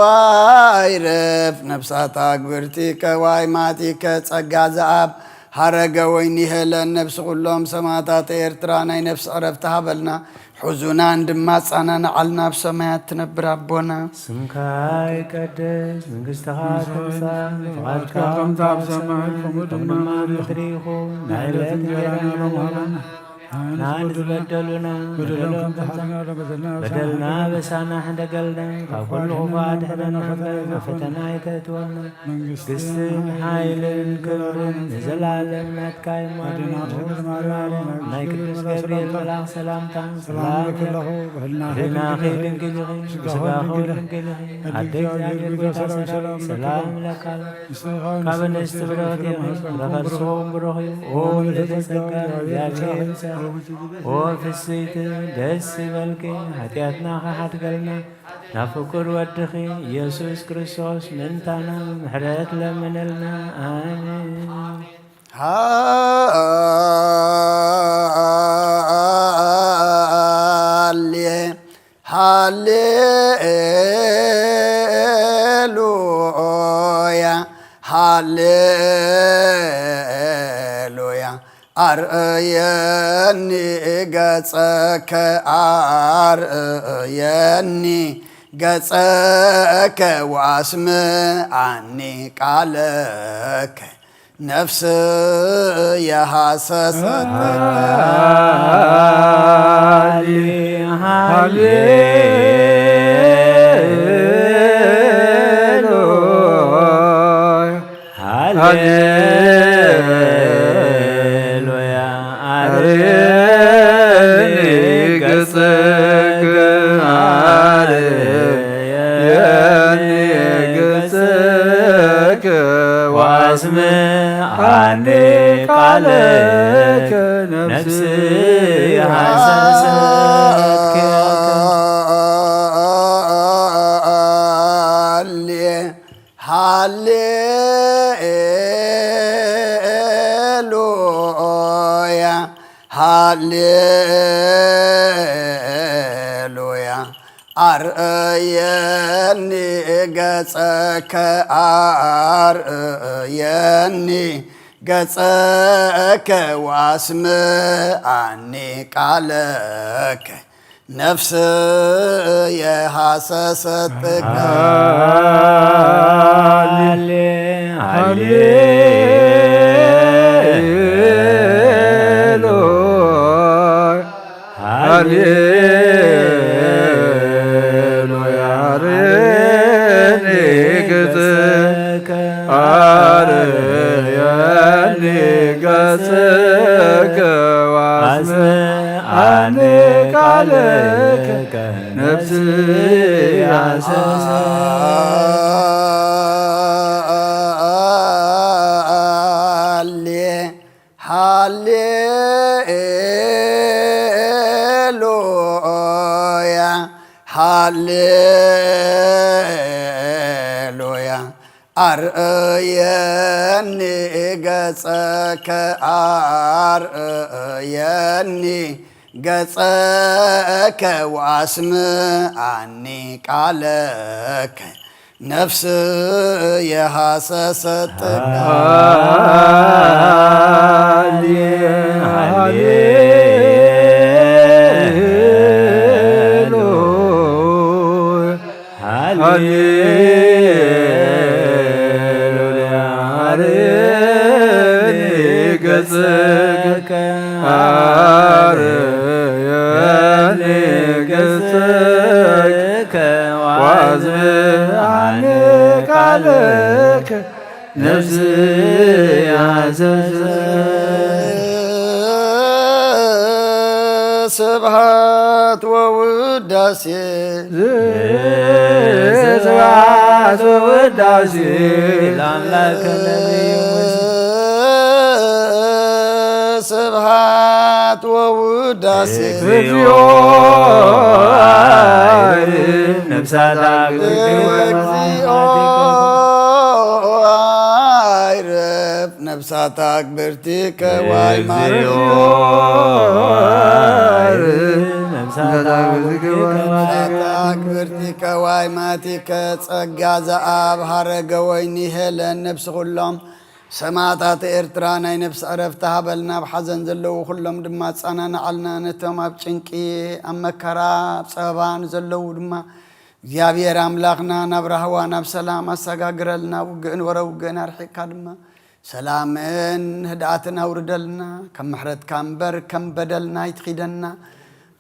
አይርፍ ነፍሳታ ግብርቲከ ዋይ ማቲከ። ጸጋ ዘአብ ሃረገ ወይኒ ሄለን ነፍሲ ኩሎም ሰማዕታት ኤርትራ ናይ ነፍሲ ዕረፍቲ ሃበልና። ሕዙና እንድማ ጻናናዓልና ኣብ ሰማያት ትነብር ኣቦና። ስምካ ይቀደስ፣ መንግስትኻ ትምጻእ፣ ፍቓድካ ከምቲ ኣብ ሰማይ ከምኡ ድማ ኣብ ምድሪ ይኹን። ናይ ዕለት እንጀራና ሎሚ ሃበና። ንዝበደሉና በደሎም ከምዝሓለና በደልና ኣበሳና ሕደገልና፣ ካብ ኩሉ ክፉእ ኣድሕነና እምበር፣ ናብ ፈተና ኣይተእትወና። መንግስትን ሓይልን ክብርን ንዘለኣለም ናትካ እዩ። ኣዴና ኣሜን። ቅድስት ማርያም፣ ናይ ቅዱስ ገብርኤል መልኣኽ ሰላምታ፣ ሰላም ሰላም ለኪ፣ ለኪ፣ ብህልናኺ ብህልናኺ ድንግል ኢኺ፣ ድንግል ኢኺ፣ ብስጋኺ ስጋኺ ድንግል ኢኺ። ድንግል ኢኺ። ኣደ ኣደ እግዚኣብሔር እግዚኣብሔር ጌታ ጌታ ሰላም ሰላም ሰላም ለኪ። ለኪ። ሰላም ለኪ። ንስኻ ካብ ኣንስቲ ብርኽቲ ኢኺ፣ ፍረ ከርስኺ እውን ብሩኽ እዩ። ኦ ምልዕቲ ጸጋ፣ እግዚኣብሔር ምሳኺ። ኦ ፍስይቲ ደስ ይበልኪ፣ ሓጢኣትና ከሓድገልና፣ ናብ ፍቁር ወድኺ ኢየሱስ ክርስቶስ ምእንታና ምሕረት ለምነልና። ኣሜን። ሃሌ ሃሌሉያ፣ ሃሌሉያ። ኣርእየኒ ገጸከ፣ ኣርእየኒ ገጸከ፣ ወኣስምዓኒ ቃለከ። ነፍስየ ሃሰሰት። ሃሌ፣ ሃሌሉያ፣ ሃሌሉያ። ኣርየኒ ገጽከ፣ ኣርየኒ ገጽከ፣ ወአስምዓኒ ቃለከ፣ ነፍስየ ሃሰሰት ኪያከ። ሃሌ፣ ሃሌሉያ፣ ሃሌሉያ። ኣርእየኒ ገጸከ፣ ኣርእየኒ ገጸከ፣ ወኣስምዓኒ ቃለከ፣ ነፍስየ ሃሰሰትከ። ሃሌ፣ ሃሌ፣ ሃሌሉያ። ሃሌሉያ። ኣርየኒ ገጽከ፣ ኣርየኒ ገጽከ፣ ወአስምዓኒ ቃለከ፣ ነፍስየ ሃሰሰት። ሃሌ ሃሌሉያ፣ ሃሌሉያ። ኣርእየኒ ገጸከ፣ ኣርእየኒ ገጸከ፣ ወኣስምዓኒ ቃለከ። ነፍስየ ሃሰሰት። ሃሌ፣ ሃሌሉያ፣ ሃሌሉያ። ኣርየኒ ገጽከ፣ ኣርየኒ ገጽከ፣ ወአስምዓኒ ቃለከ፣ ነፍስየ ሃሰሰት። ስብሐት ወውዳሴ፣ ስብሐት ወውዳሴ ለአምላክ ነቢዩ ሙሴ። ስብሐት ወውዳሴ፣ እግዚኦ፣ ነፍሳት አግብርቲከ፣ እግዚኦ፣ አይረፍ ነፍሳት አግብርቲከ፣ ወአይማቲከ። እግዚኦ፣ ነፍሳት አግብርቲከ፣ ነፍሳት አግብርቲከ፣ ወአይማቲከ። ጸጋ ዘአብ ሐረገ ወይኒ ሄለን ነፍሲ ኩሎም ሰማዕታት ኤርትራ ናይ ነፍሲ ዕረፍቲ ሃበልና፣ ኣብ ሓዘን ዘለዉ ኩሎም ድማ ኣጸናንዓልና፣ ነቶም ኣብ ጭንቂ ኣብ መከራ ኣብ ጸበባ ንዘለዉ ድማ እግዚኣብሔር ኣምላኽና ናብ ራህዋ ናብ ሰላም ኣሰጋግረልና፣ ውግእን ወረ ውግእን ኣርሒቕካ ድማ ሰላምን ህድኣትን ኣውርደልና፣ ከም ምሕረትካ እምበር ከም በደልና ኣይትኺደና፣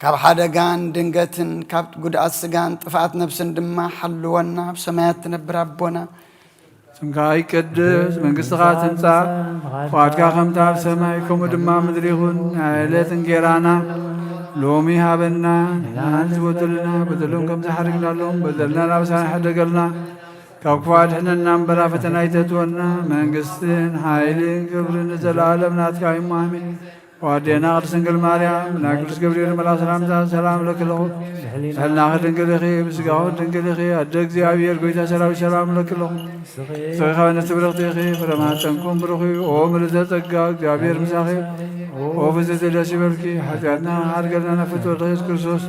ካብ ሓደጋን ድንገትን ካብ ጉድኣት ስጋን ጥፍኣት ነፍስን ድማ ሓልወና፣ ኣብ ሰማያት ትነብር ኣቦና። ስምካ ይቀደስ፣ መንግስትኻ ትምጻእ፣ ፍቓድካ ከምቲ ኣብ ሰማይ ከምኡ ድማ ምድሪ ይኹን። ናይ ዕለት እንጌራና ሎሚ ሃበና፣ ንሕናን ዝበደሉና በደሎም ከም ዝሓደግናሎም በደልና ናብ ሳን ሕደገልና፣ ካብ ክፉ ኣድሕነና እምበር ኣብ ፈተና ኣይተእትወና። መንግስትን ሓይልን ክብርን ንዘለኣለም ናትካ እዩ። ኣሜን። ኣዴና ቅድስት ድንግል ማርያም፣ ናይ ቅዱስ ገብርኤል መልኣክ ሰላምታ ሰላም እለኪ ኣለኹ። ሕልናኺ ድንግል ኢኺ፣ ብስጋኺ ድንግል ኢኺ። ኣደ እግዚኣብሔር፣ ጎይታ ሰራዊት፣ ሰላም እለኪ ኣለኹ። ንስኺ ከበነት ብርኽቲ ኢኺ፣ ፍረ ማህፀንኩም ብሩኽ እዩ። ኦ ምልዕተ ጸጋ፣ እግዚኣብሔር ምሳኺ። ኦ ፍጽሕቲ ደስ ይበልኪ፣ ሓጢኣትና ሓድገልና፣ ናብ ፍትወት ኢየሱስ ክርስቶስ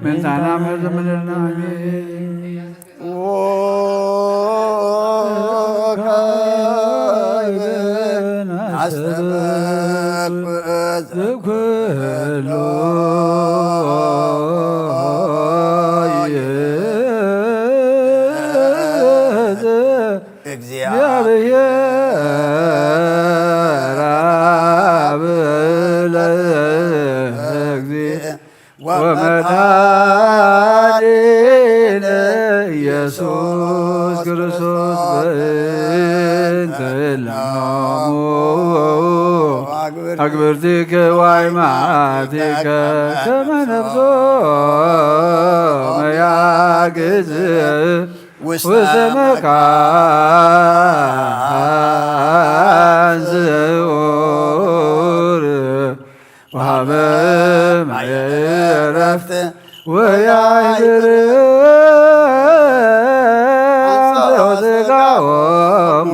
ምእንታና ምሕረት ለምንልና። ኣሜን። ወካዕብን ኣስተበቅዕ ኩሉ እግዚአብሔር አብ ለእግዚእ ወመድኃኒነ ኢየሱስ ክርስቶስ በእንተ እላሙ አግብርቲከ ዋይማቲከ ከመ ነፍሶ መያግዝ ውስተ መካን ስዑር ወሀበ ማየ ዕረፍት ወያዕብር አንሰ ወስጋሆሙ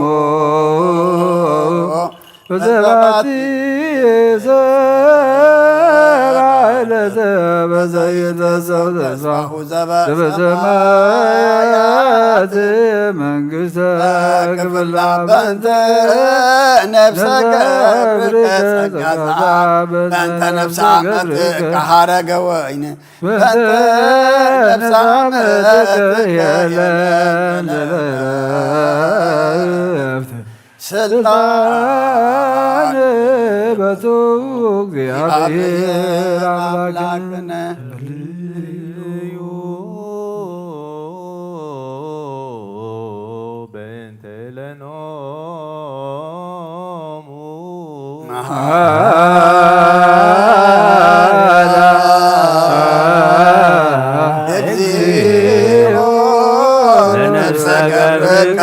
በዘባቲ ሰራ ዕለተ በዘይትነሰው ተስፋሁ ዘበሰማያት መንግስተ ክብላ በእንተ ነፍሰ ገብርከ ጸጋ ዘአብ በእንተ ነፍሰ አመት ከሃረገ ወይን በእንተ ነፍሰ አመት የለን ለእረፍት ስልጣን በቱ እግዚአብሔር አምላክነ። በእንተ ለኖሙ መሐላ እግዚኦ ለነፍሰ ገብርከ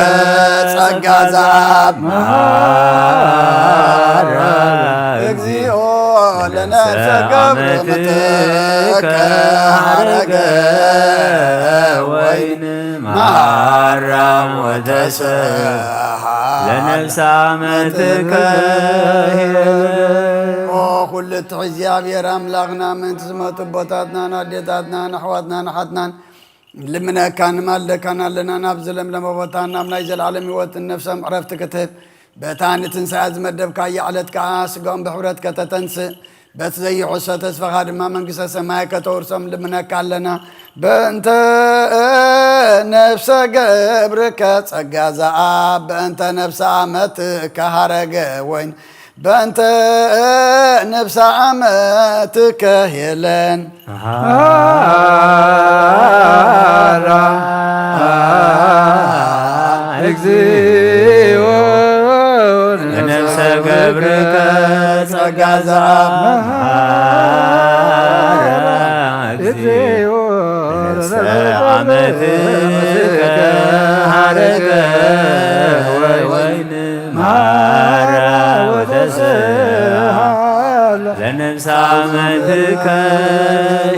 ጸጋ ዘአብ መሐላ እግዚኦ ለነፍሰ ገብርከ ሐረገ ወይን መሐራ ወተሰሃ ለነፍሰ አመትከ ኦ ኩሉ ትሕ እግዚኣብሔር ኣምላኽና ምእንቲ ዝመቱ ኣቦታትናን ኣዴታትናን ኣሕዋትናን ኣሓትናን ልምነካን ንማልደካን ኣለና። ናብ ዝለምለመ ቦታ ናብ ናይ ዘለዓለም ህይወትን ነፍሶም ዕረፍቲ ክትህብ በታ ንትንሳኤ ዝመደብካያ ዕለት ከኣ ስጋኦም ብሕብረት ከተተንስእ በቲ ዘይሕሶ ተስፋኻ ድማ መንግስተ ሰማይ ከተውርሶም ልምነካ ኣለና። በእንተ ነፍሰ ገብርከ ጸጋ ዘኣብ በእንተ ነፍሰ ኣመትከ ሐረገ ወይን በእንተ ነፍሰ ኣመትከ ሄለን መሐራ እግዚኦ ለነፍሰ ገብርከ ጸጋ ዘአብ መሐራ እግዚኦ ለነፍሰ አመትከ ሐረገ ወይን መሐራ ወተሰሃላ ለነፍሰ አመትከ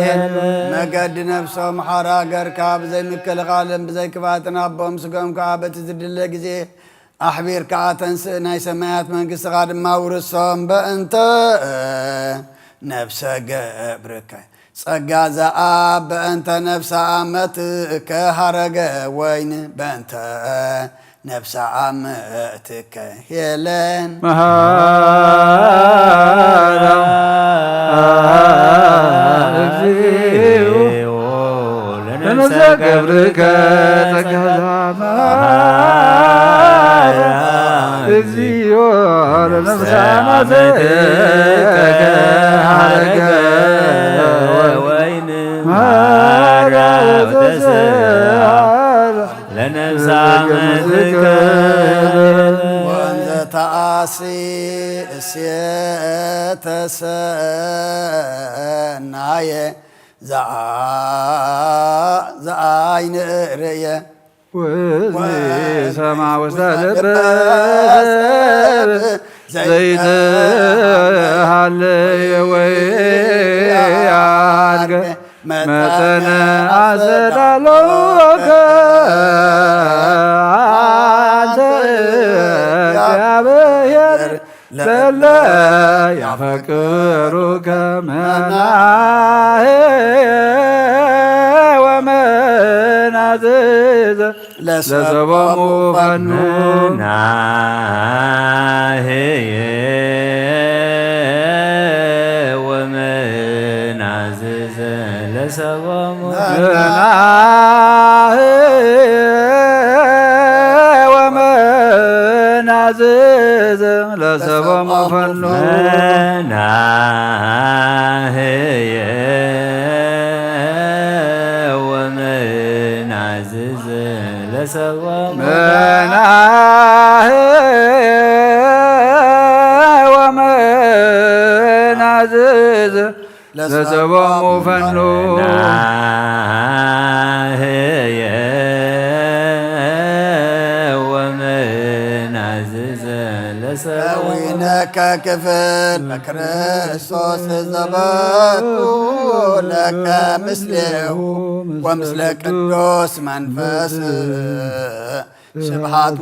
ሄለን መገዲ ነፍሶም ሓራ ገርካ ብዘይ ምክልኻልን ብዘይ ክፍኣትን ኣቦም ስጎም ከኣ በቲ ዝድለ ግዜ ኣሕቢርካ ኣተንስእ ናይ ሰማያት መንግስትኻ ድማ ውርሶም በእንተ ነፍሰ ገብርከ ጸጋ ዘኣብ በእንተ ነፍሰ ኣመትከ ሐረገ ወይን በእንተ ነፍሳ ኣምእትከ ሄለን መሃራ እግዚኦ ለነፍሰ ገብርከ ጸጋ መሃራ እግዚኦ ለነፍሳና ዘእከ ሀረገ ወይን መሃራ ወተሰሃራ ለነፍሳ መትከ ወንዘ ተአሲ እሴተ ሰናየ ዘአይን ርእየ ወዝሰማ ውስተ ልበ ዘይተሃለየ ወይ አድገ መጠነ አስተዳሎከ አንተ እግዚአብሔር ለለ ያፈቅሩከ መናሄ ወመናዝዘ ለሰቦሙ ፈኑ ናህየ ወመናዝዘ ለሰቦሙ መናህየ ወመናዝዘ ለሰቦሙ ፈኑ ናህየ ወመናዝዘ ለሰቦሙ መናህየ ወመናዝዘ ለሰቦሙ ፈኑ ናህየ ወመናዝዘ ለሰቦሙ ከዊነከ ክፍል በክርስቶስ ዘበቱ ለከ ምስሌሁ ወምስለ ቅዱስ መንፈስ ስብሐት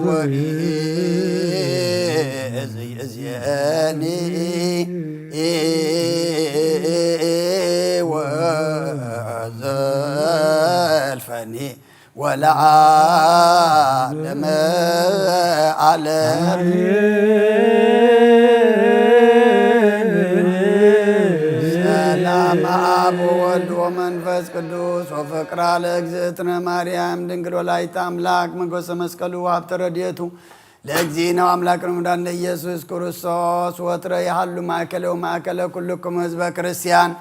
ወእዝየኒ ወዘልፈኒ ወለዓለመ ዓለም። ሰላም አብ ወወልድ ወመንፈስ ቅዱስ ወፍቅራ ለእግዝእትነ ማርያም ድንግል ወላዲተ አምላክ ሞገሰ መስቀሉ ሀብተ ረድኤቱ ለእግዚእነ ወአምላክነ ወመድኃኒነ ኢየሱስ ክርስቶስ ወትረ ይሃሉ ማእከለ ወማእከለ ኩልክሙ ህዝበ ክርስቲያን።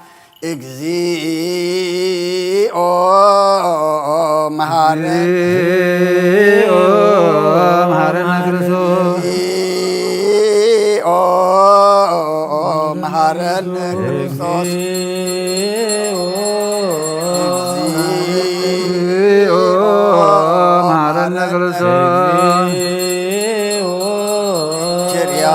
እግዚኦ መሐረነ እግዚኦ መሐረነ ክርስቶስ እግዚኦ መሐረነ ክርስቶስ እግዚኦ መሐረነ ክርስቶስ ኪርያ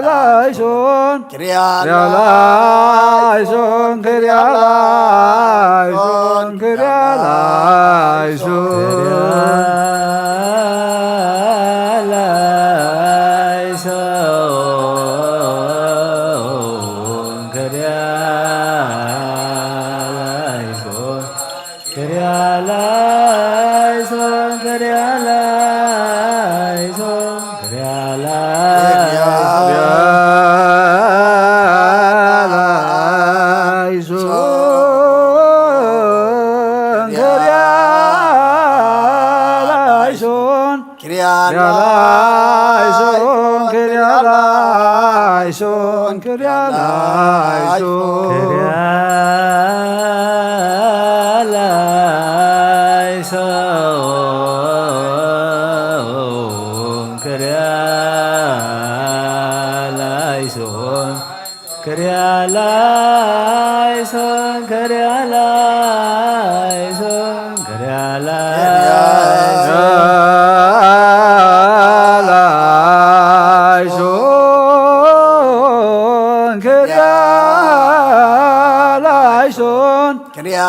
ላይሶን ኪርያ ላይሶን ኪርያ ላይሶን ኪርያ ላይሶን ኪርያ ላይሶን ላይሶን ኪርያ ላይሶን ኪርያ ላይሶን ኪርያ ላይሶን ኪርያ ላይሶን ላይሶን ኪርያ ላይሶን ኪርያ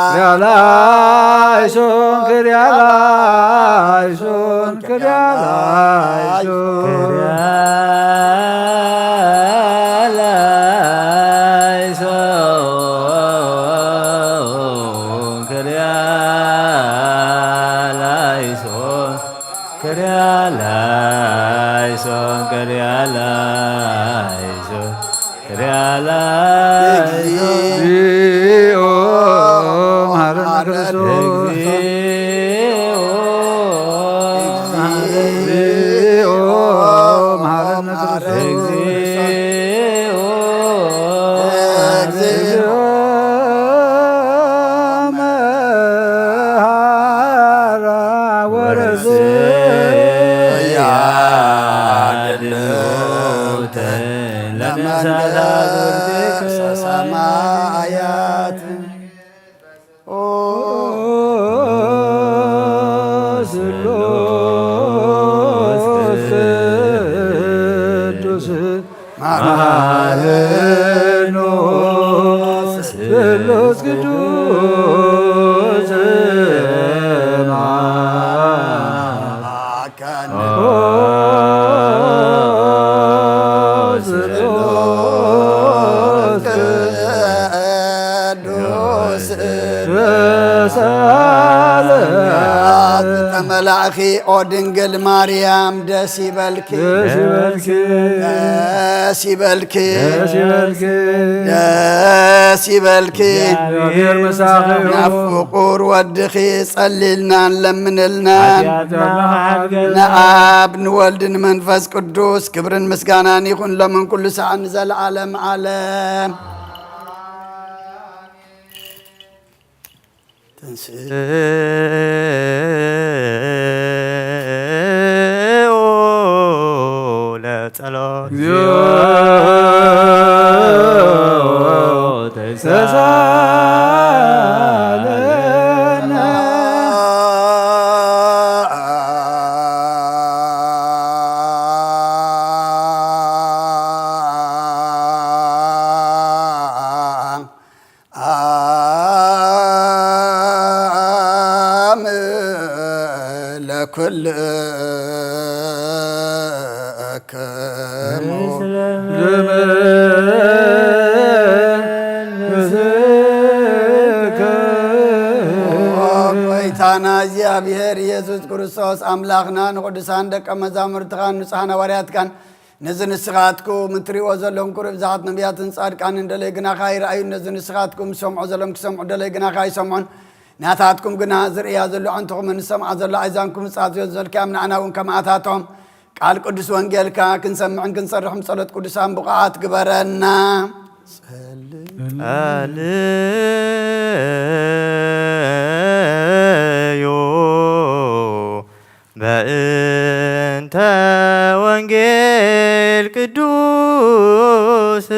ላይሶን ኪርያ ላይሶን ኪርያ ላይሶን ላይሶ ክሪያ ላይሶ ክሪያ ላይሶ ክሪያ ላይሶ እግዚኦ መሐረነ ክርስቶስ። እግዚኦ መሐረነ ክርስቶስ። እግዚኦ መሐረነ ክርስቶስ። እግዚኦ መሐራ ወርእስያ ለመንግሥተ ሰማያት። ኦ ስሉስ ቅዱስ መሐረነ ስሉስ ቅዱስ መሐረነ ስሉስ ቅዱስ ተመላእኪ ኦ ድንግል ማርያም ደስ ይበልኪ። ደስ ይበልኪ። ደስ ይበልኪ። ደስ ይበልኪ። ደስ ይበልኪ። እግዚኣብሔር ምሳኺ ይሁን። ናብ ፍቁር ወድኺ ጸልይልናን ለምንልናን። ኃጢአትና ሓድገልና። ንኣብ ንወልድ ንመንፈስ ቅዱስ ክብርን ምስጋናን ይኹን ሎምን ኩሉ ሰዓት ንዘለዓለም ዓለም። ተንሥእ ለጸሎት እግዚኦ ተሳለነ። ለኩልክሙ። ኦ ጎይታና እግዚኣብሔር ኢየሱስ ክርስቶስ ኣምላኽና ንቅዱሳን ደቀ መዛሙርትኻን ንጹሓን ሃዋርያትካን ነዚ ንስኻትኩም እትርእይዎ ዘለኹም ክብሪ ብዙሓት ነቢያትን ጻድቃንን ደለይ ግናኻ ይረኣዩ። ነዚ ንስኻትኩም ዝሰምዑ ዘለኹም ክሰምዑ ደለይ ግናኻ ኣይሰምዑን። ናታትኩም ግና ዝርእያ ዘሎ ኣዕንትኹምን ዝሰምዓ ዘሎ ኣእዛንኩም ዝጻዝዮ ዘልክያም ንዓና እውን ከማኣታቶም ቃል ቅዱስ ወንጌልካ ክንሰምዕን ክንሰርሕን ብጸሎት ቅዱሳን ብቑዓት ግበረና። ጸልዩ በእንተ ወንጌል ቅዱስ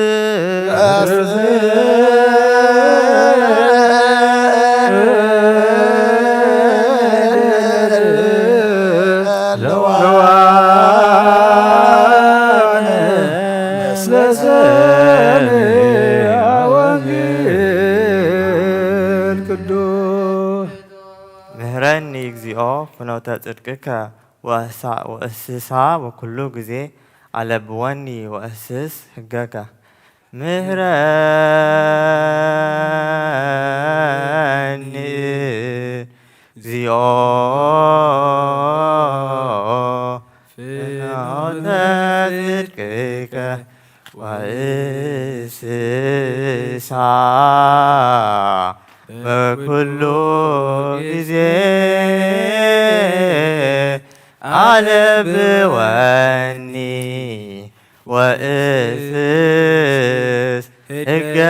ለሰምዐ ወንጌል ቅዱስ። ምህረኒ እግዚኦ ፍኖተ ጽድቅከ ወእሳ-፣ ወእስሳ በኩሉ ግዜ ኣለብወኒ ወእስስ ህገከ። ምህረኒ እግዚኦ ፍኖተ ጽድቅከ ወእስሳ በኩሉ ግዜ ኣለብወኒ ወእስስ ህገከ።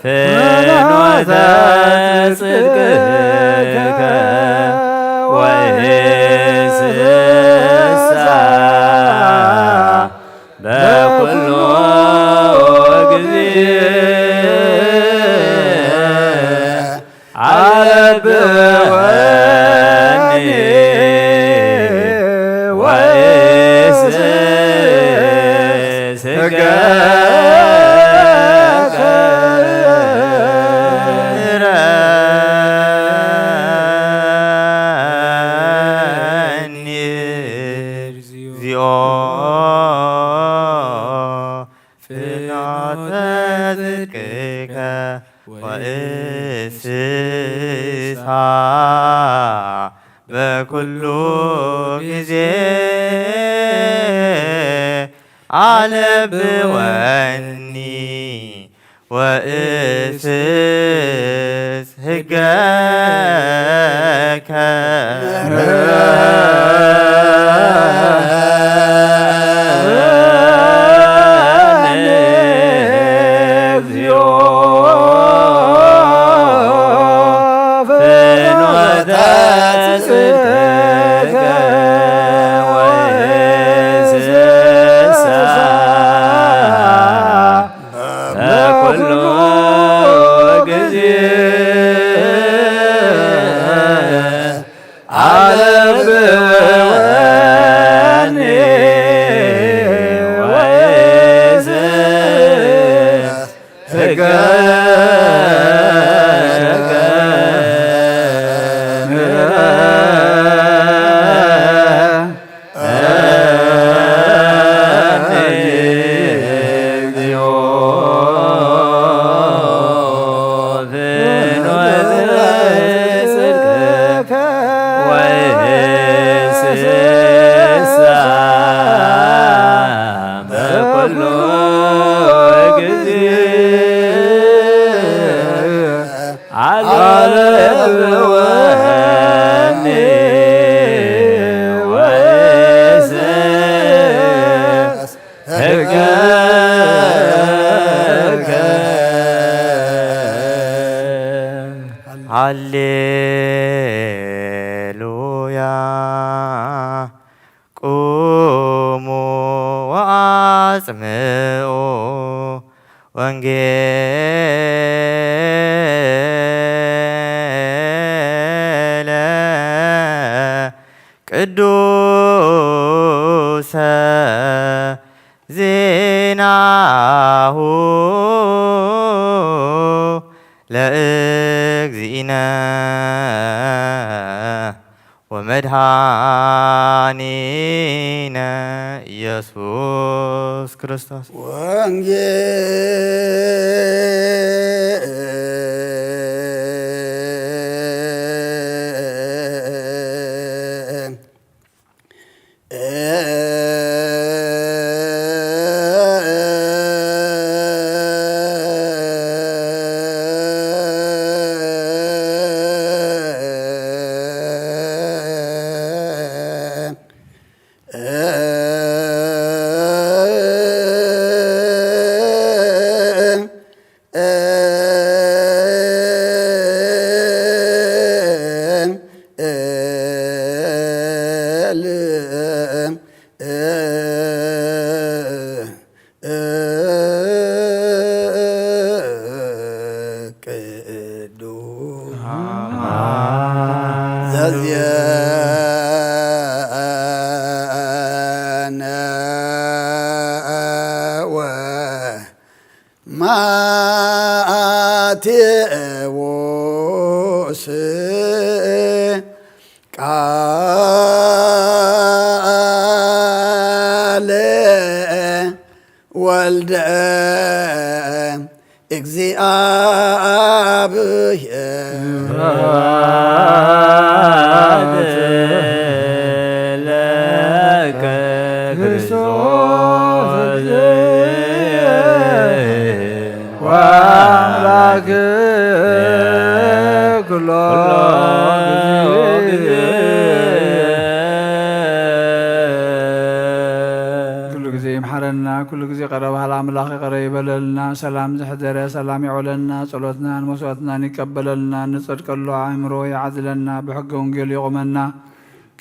ፍኖተ ጽድቅከ ወይስሳ በኩሉ ጊዜ። ኩሉ ግዜ ኣለብወኒ ወእስስ ህገከ። በኩሉ ግዜ ኣለብወኒ ወይስ ህገ በኩሉ ግዜ አለብወኒ ወይስ ህገከ። ሃሌሉያ። ቁሙ ወአጽምዑ ወንጌለ ቅዱሰ ዜናሁ ለእግዚእነ ወመድኃኒነ ኢየሱስ ክርስቶስ። ወንጌል ቅዱስ ዘዜነ ወማቴዎስ ቃለ ወልደ እግዚአብሔር። ስብሐት ለከ ክርስቶስ ወአምላክ ኩሎ ጊዜ። ኩሉ ግዜ ይምሓረና፣ ኩሉ ግዜ ይቕረ በሃሊ ኣምላኽ ይቕረ ይበለልና። ሰላም ዘሕደረ ሰላም የውዕለልና። ጸሎትናን መስዋዕትናን ይቀበለልና። ንጸድቀሉ ኣእምሮ ይዓድለና። ብሕገ ወንጌሉ የቑመና።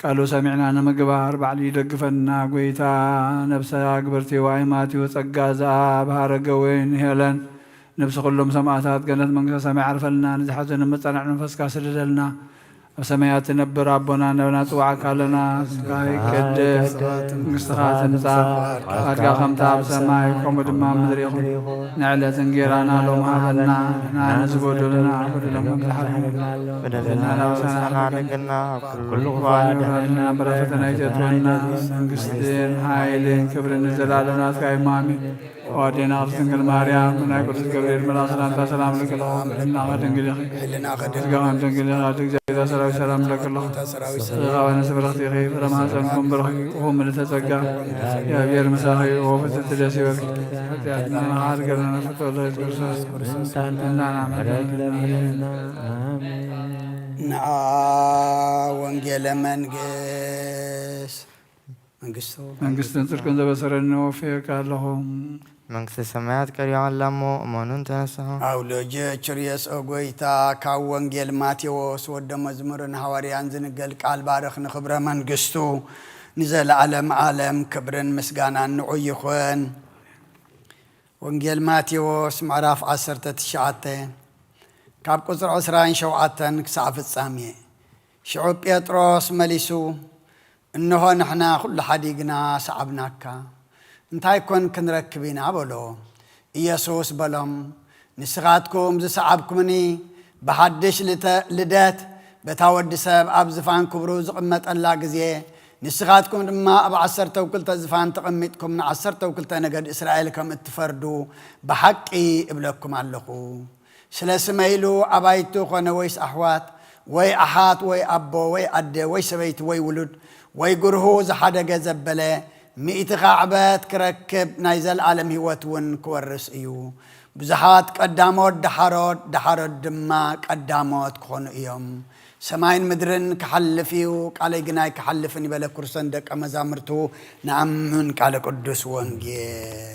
ቃሉ ሰሚዕና ንምግባር ባዕሉ ይደግፈና። ጐይታ ነብሰ ኣግብርቲ ወኣይማቲው ጸጋ ዘኣብ ሃረገ ወይን ሄለን ነብሲ ኩሎም ሰማእታት ገነት መንግስተ ሰማይ ዓርፈልና። ንዝሓዘነ መጸናዕቲ መንፈስካ ስደደልና። ኣብ ሰማያት ትነብር ኣቦና፣ ናብና ጽዋዕካ ኣለና። ስምካ ይቀደስ፣ መንግስትኻ ትምጻእ፣ ፍቃድካ ከምታ ኣብ ሰማይ ከምኡ ድማ ኣብ ምድሪ ይኹን። ንዕለት እንጌራና ሎም ሃበና፣ ንሕና ንዝበደሉና በደሎም ከም ዝሓለና በደልና ንሕና ንበድለና፣ ኩሉ ክፉእ ኣድሕነና፣ እምበር ፈተና ኣይተእትወና። መንግስትን ሓይልን ክብርን ንዘለኣለም ናትካ እዩ። ኣሜን። ወኣዴና ቅድስት ድንግል ማርያም፣ ናይ ቅዱስ ገብርኤል መልኣክ ሰላምታ ሰላም እልኪ ኣለኹ። ሕልናኸ ድንግል ኢኺ፣ ሕልናኸ ድንግል፣ ስጋኸ ድንግል ኢኺ። ኣቲ እግዚኣብሔር ሰራዊት ሰላም እልኪ ኣለኹ። ሰራዊት ሰላም፣ ስጋኸ ንስብርኽ ኢኺ፣ ፍረ ማህፀንኩም ብሩኽ እዩ። ኦ ምልዕተ ጸጋ፣ እግዚኣብሔር ምሳኺ፣ ኦ ፍጽምቲ ደስ ይበልኪ። ኃጢአትና መሓር ገርና ፍቶ ለኢየሱስ ክርስቶስ። እንታና ምሕረት ለምንና። ኣሜን። ንዓ ወንጌለ መንግስት መንግስቱ መንግስትን ጽድቅን ዘበሰረኒ ወፍየካ ኣለኹ። መንግስተ ሰማያት ቀሪባ ኣላ እሞ እመኑን ተነስሑ። ኣውሎጀ ችርየስ ኦ ጎይታ፣ ካብ ወንጌል ማቴዎስ ወደ መዝሙርን ሃዋርያን ዝንገል ቃል ባርኽ ንኽብረ መንግስቱ ንዘለዓለም ዓለም ክብርን ምስጋናን ንዑ ይኹን። ወንጌል ማቴዎስ ምዕራፍ ዓሰርተ ትሽዓተ ካብ ቁጽሪ ዕስራን ሸውዓተን ክሳዕ ፍጻሜ። ሽዑ ጴጥሮስ መሊሱ፣ እንሆ ንሕና ኩሉ ሓዲግና ሰዓብናካ፣ እንታይ ኮን ክንረክብ ኢና በሎ። ኢየሱስ በሎም፣ ንስኻትኩም ዝሰዓብኩምኒ ብሓድሽ ልተ-፣ ልደት በታ ወዲ ሰብ ኣብ ዝፋን ክብሩ ዝቕመጠላ ግዜ፣ ንስኻትኩም ድማ ኣብ ዓሰርተው ክልተ ዝፋን ተቐሚጥኩም ንዓሰርተው ክልተ ነገድ እስራኤል ከም እትፈርዱ ብሓቂ እብለኩም ኣለኹ። ስለ ስመይ ኢሉ ኣባይቱ ኾነ ወይስ ኣሕዋት ወይ ኣሓት ወይ ኣቦ ወይ ኣደ ወይ ሰበይቲ ወይ ውሉድ ወይ ግርሁ ዝሓደገ ዘበለ፣ ሚእቲ ካዕበት ክረክብ ናይ ዘለዓለም ህይወት እውን ክወርስ እዩ። ብዙሓት ቀዳሞት ደሓሮት፣ ደሓሮት ድማ ቀዳሞት ክኾኑ እዮም። ሰማይን ምድርን ክሓልፍ እዩ፣ ቃለይ ግን ኣይክሓልፍን ይበለ ክርስቶስ ንደቀ መዛሙርቱ። ንኣምን ቃለ ቅዱስ ወንጌል።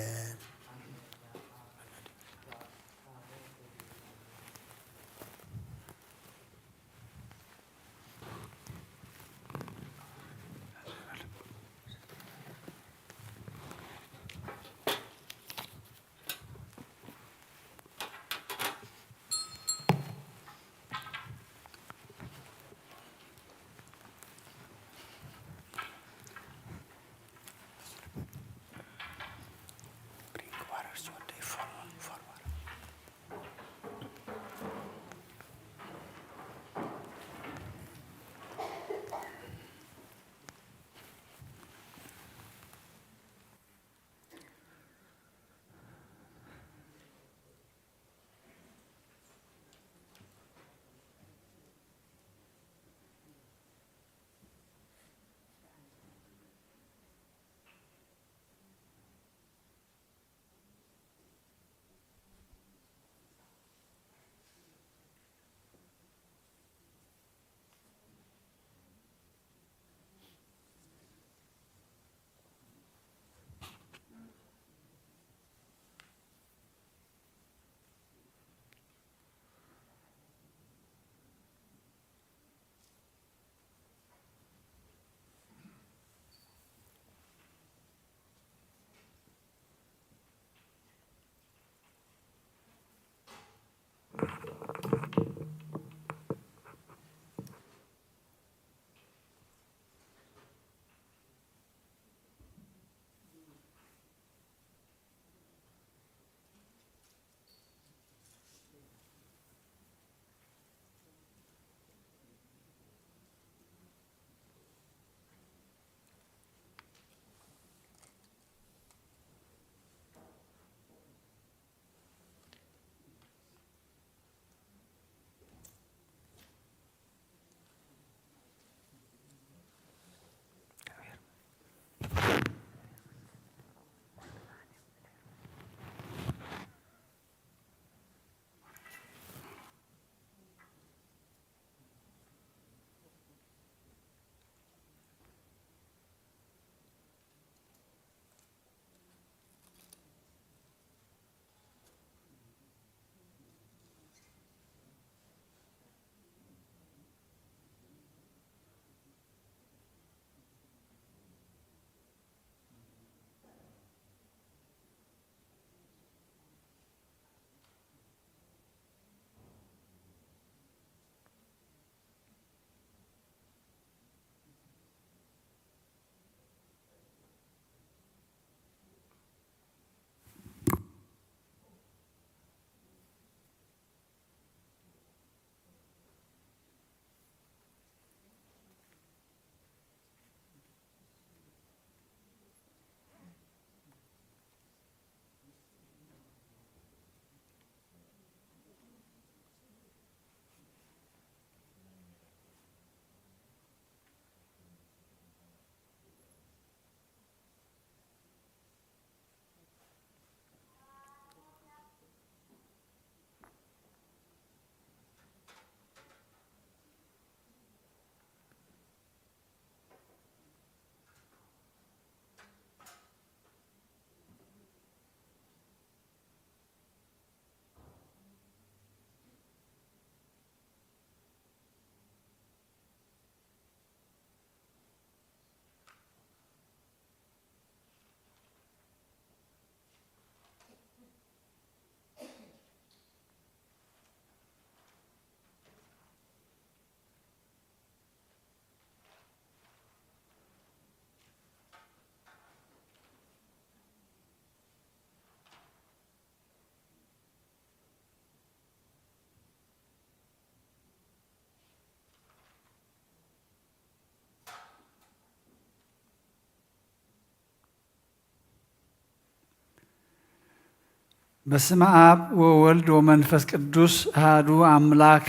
በስመ ኣብ ወወልድ ወመንፈስ ቅዱስ ኣሃዱ ኣምላክ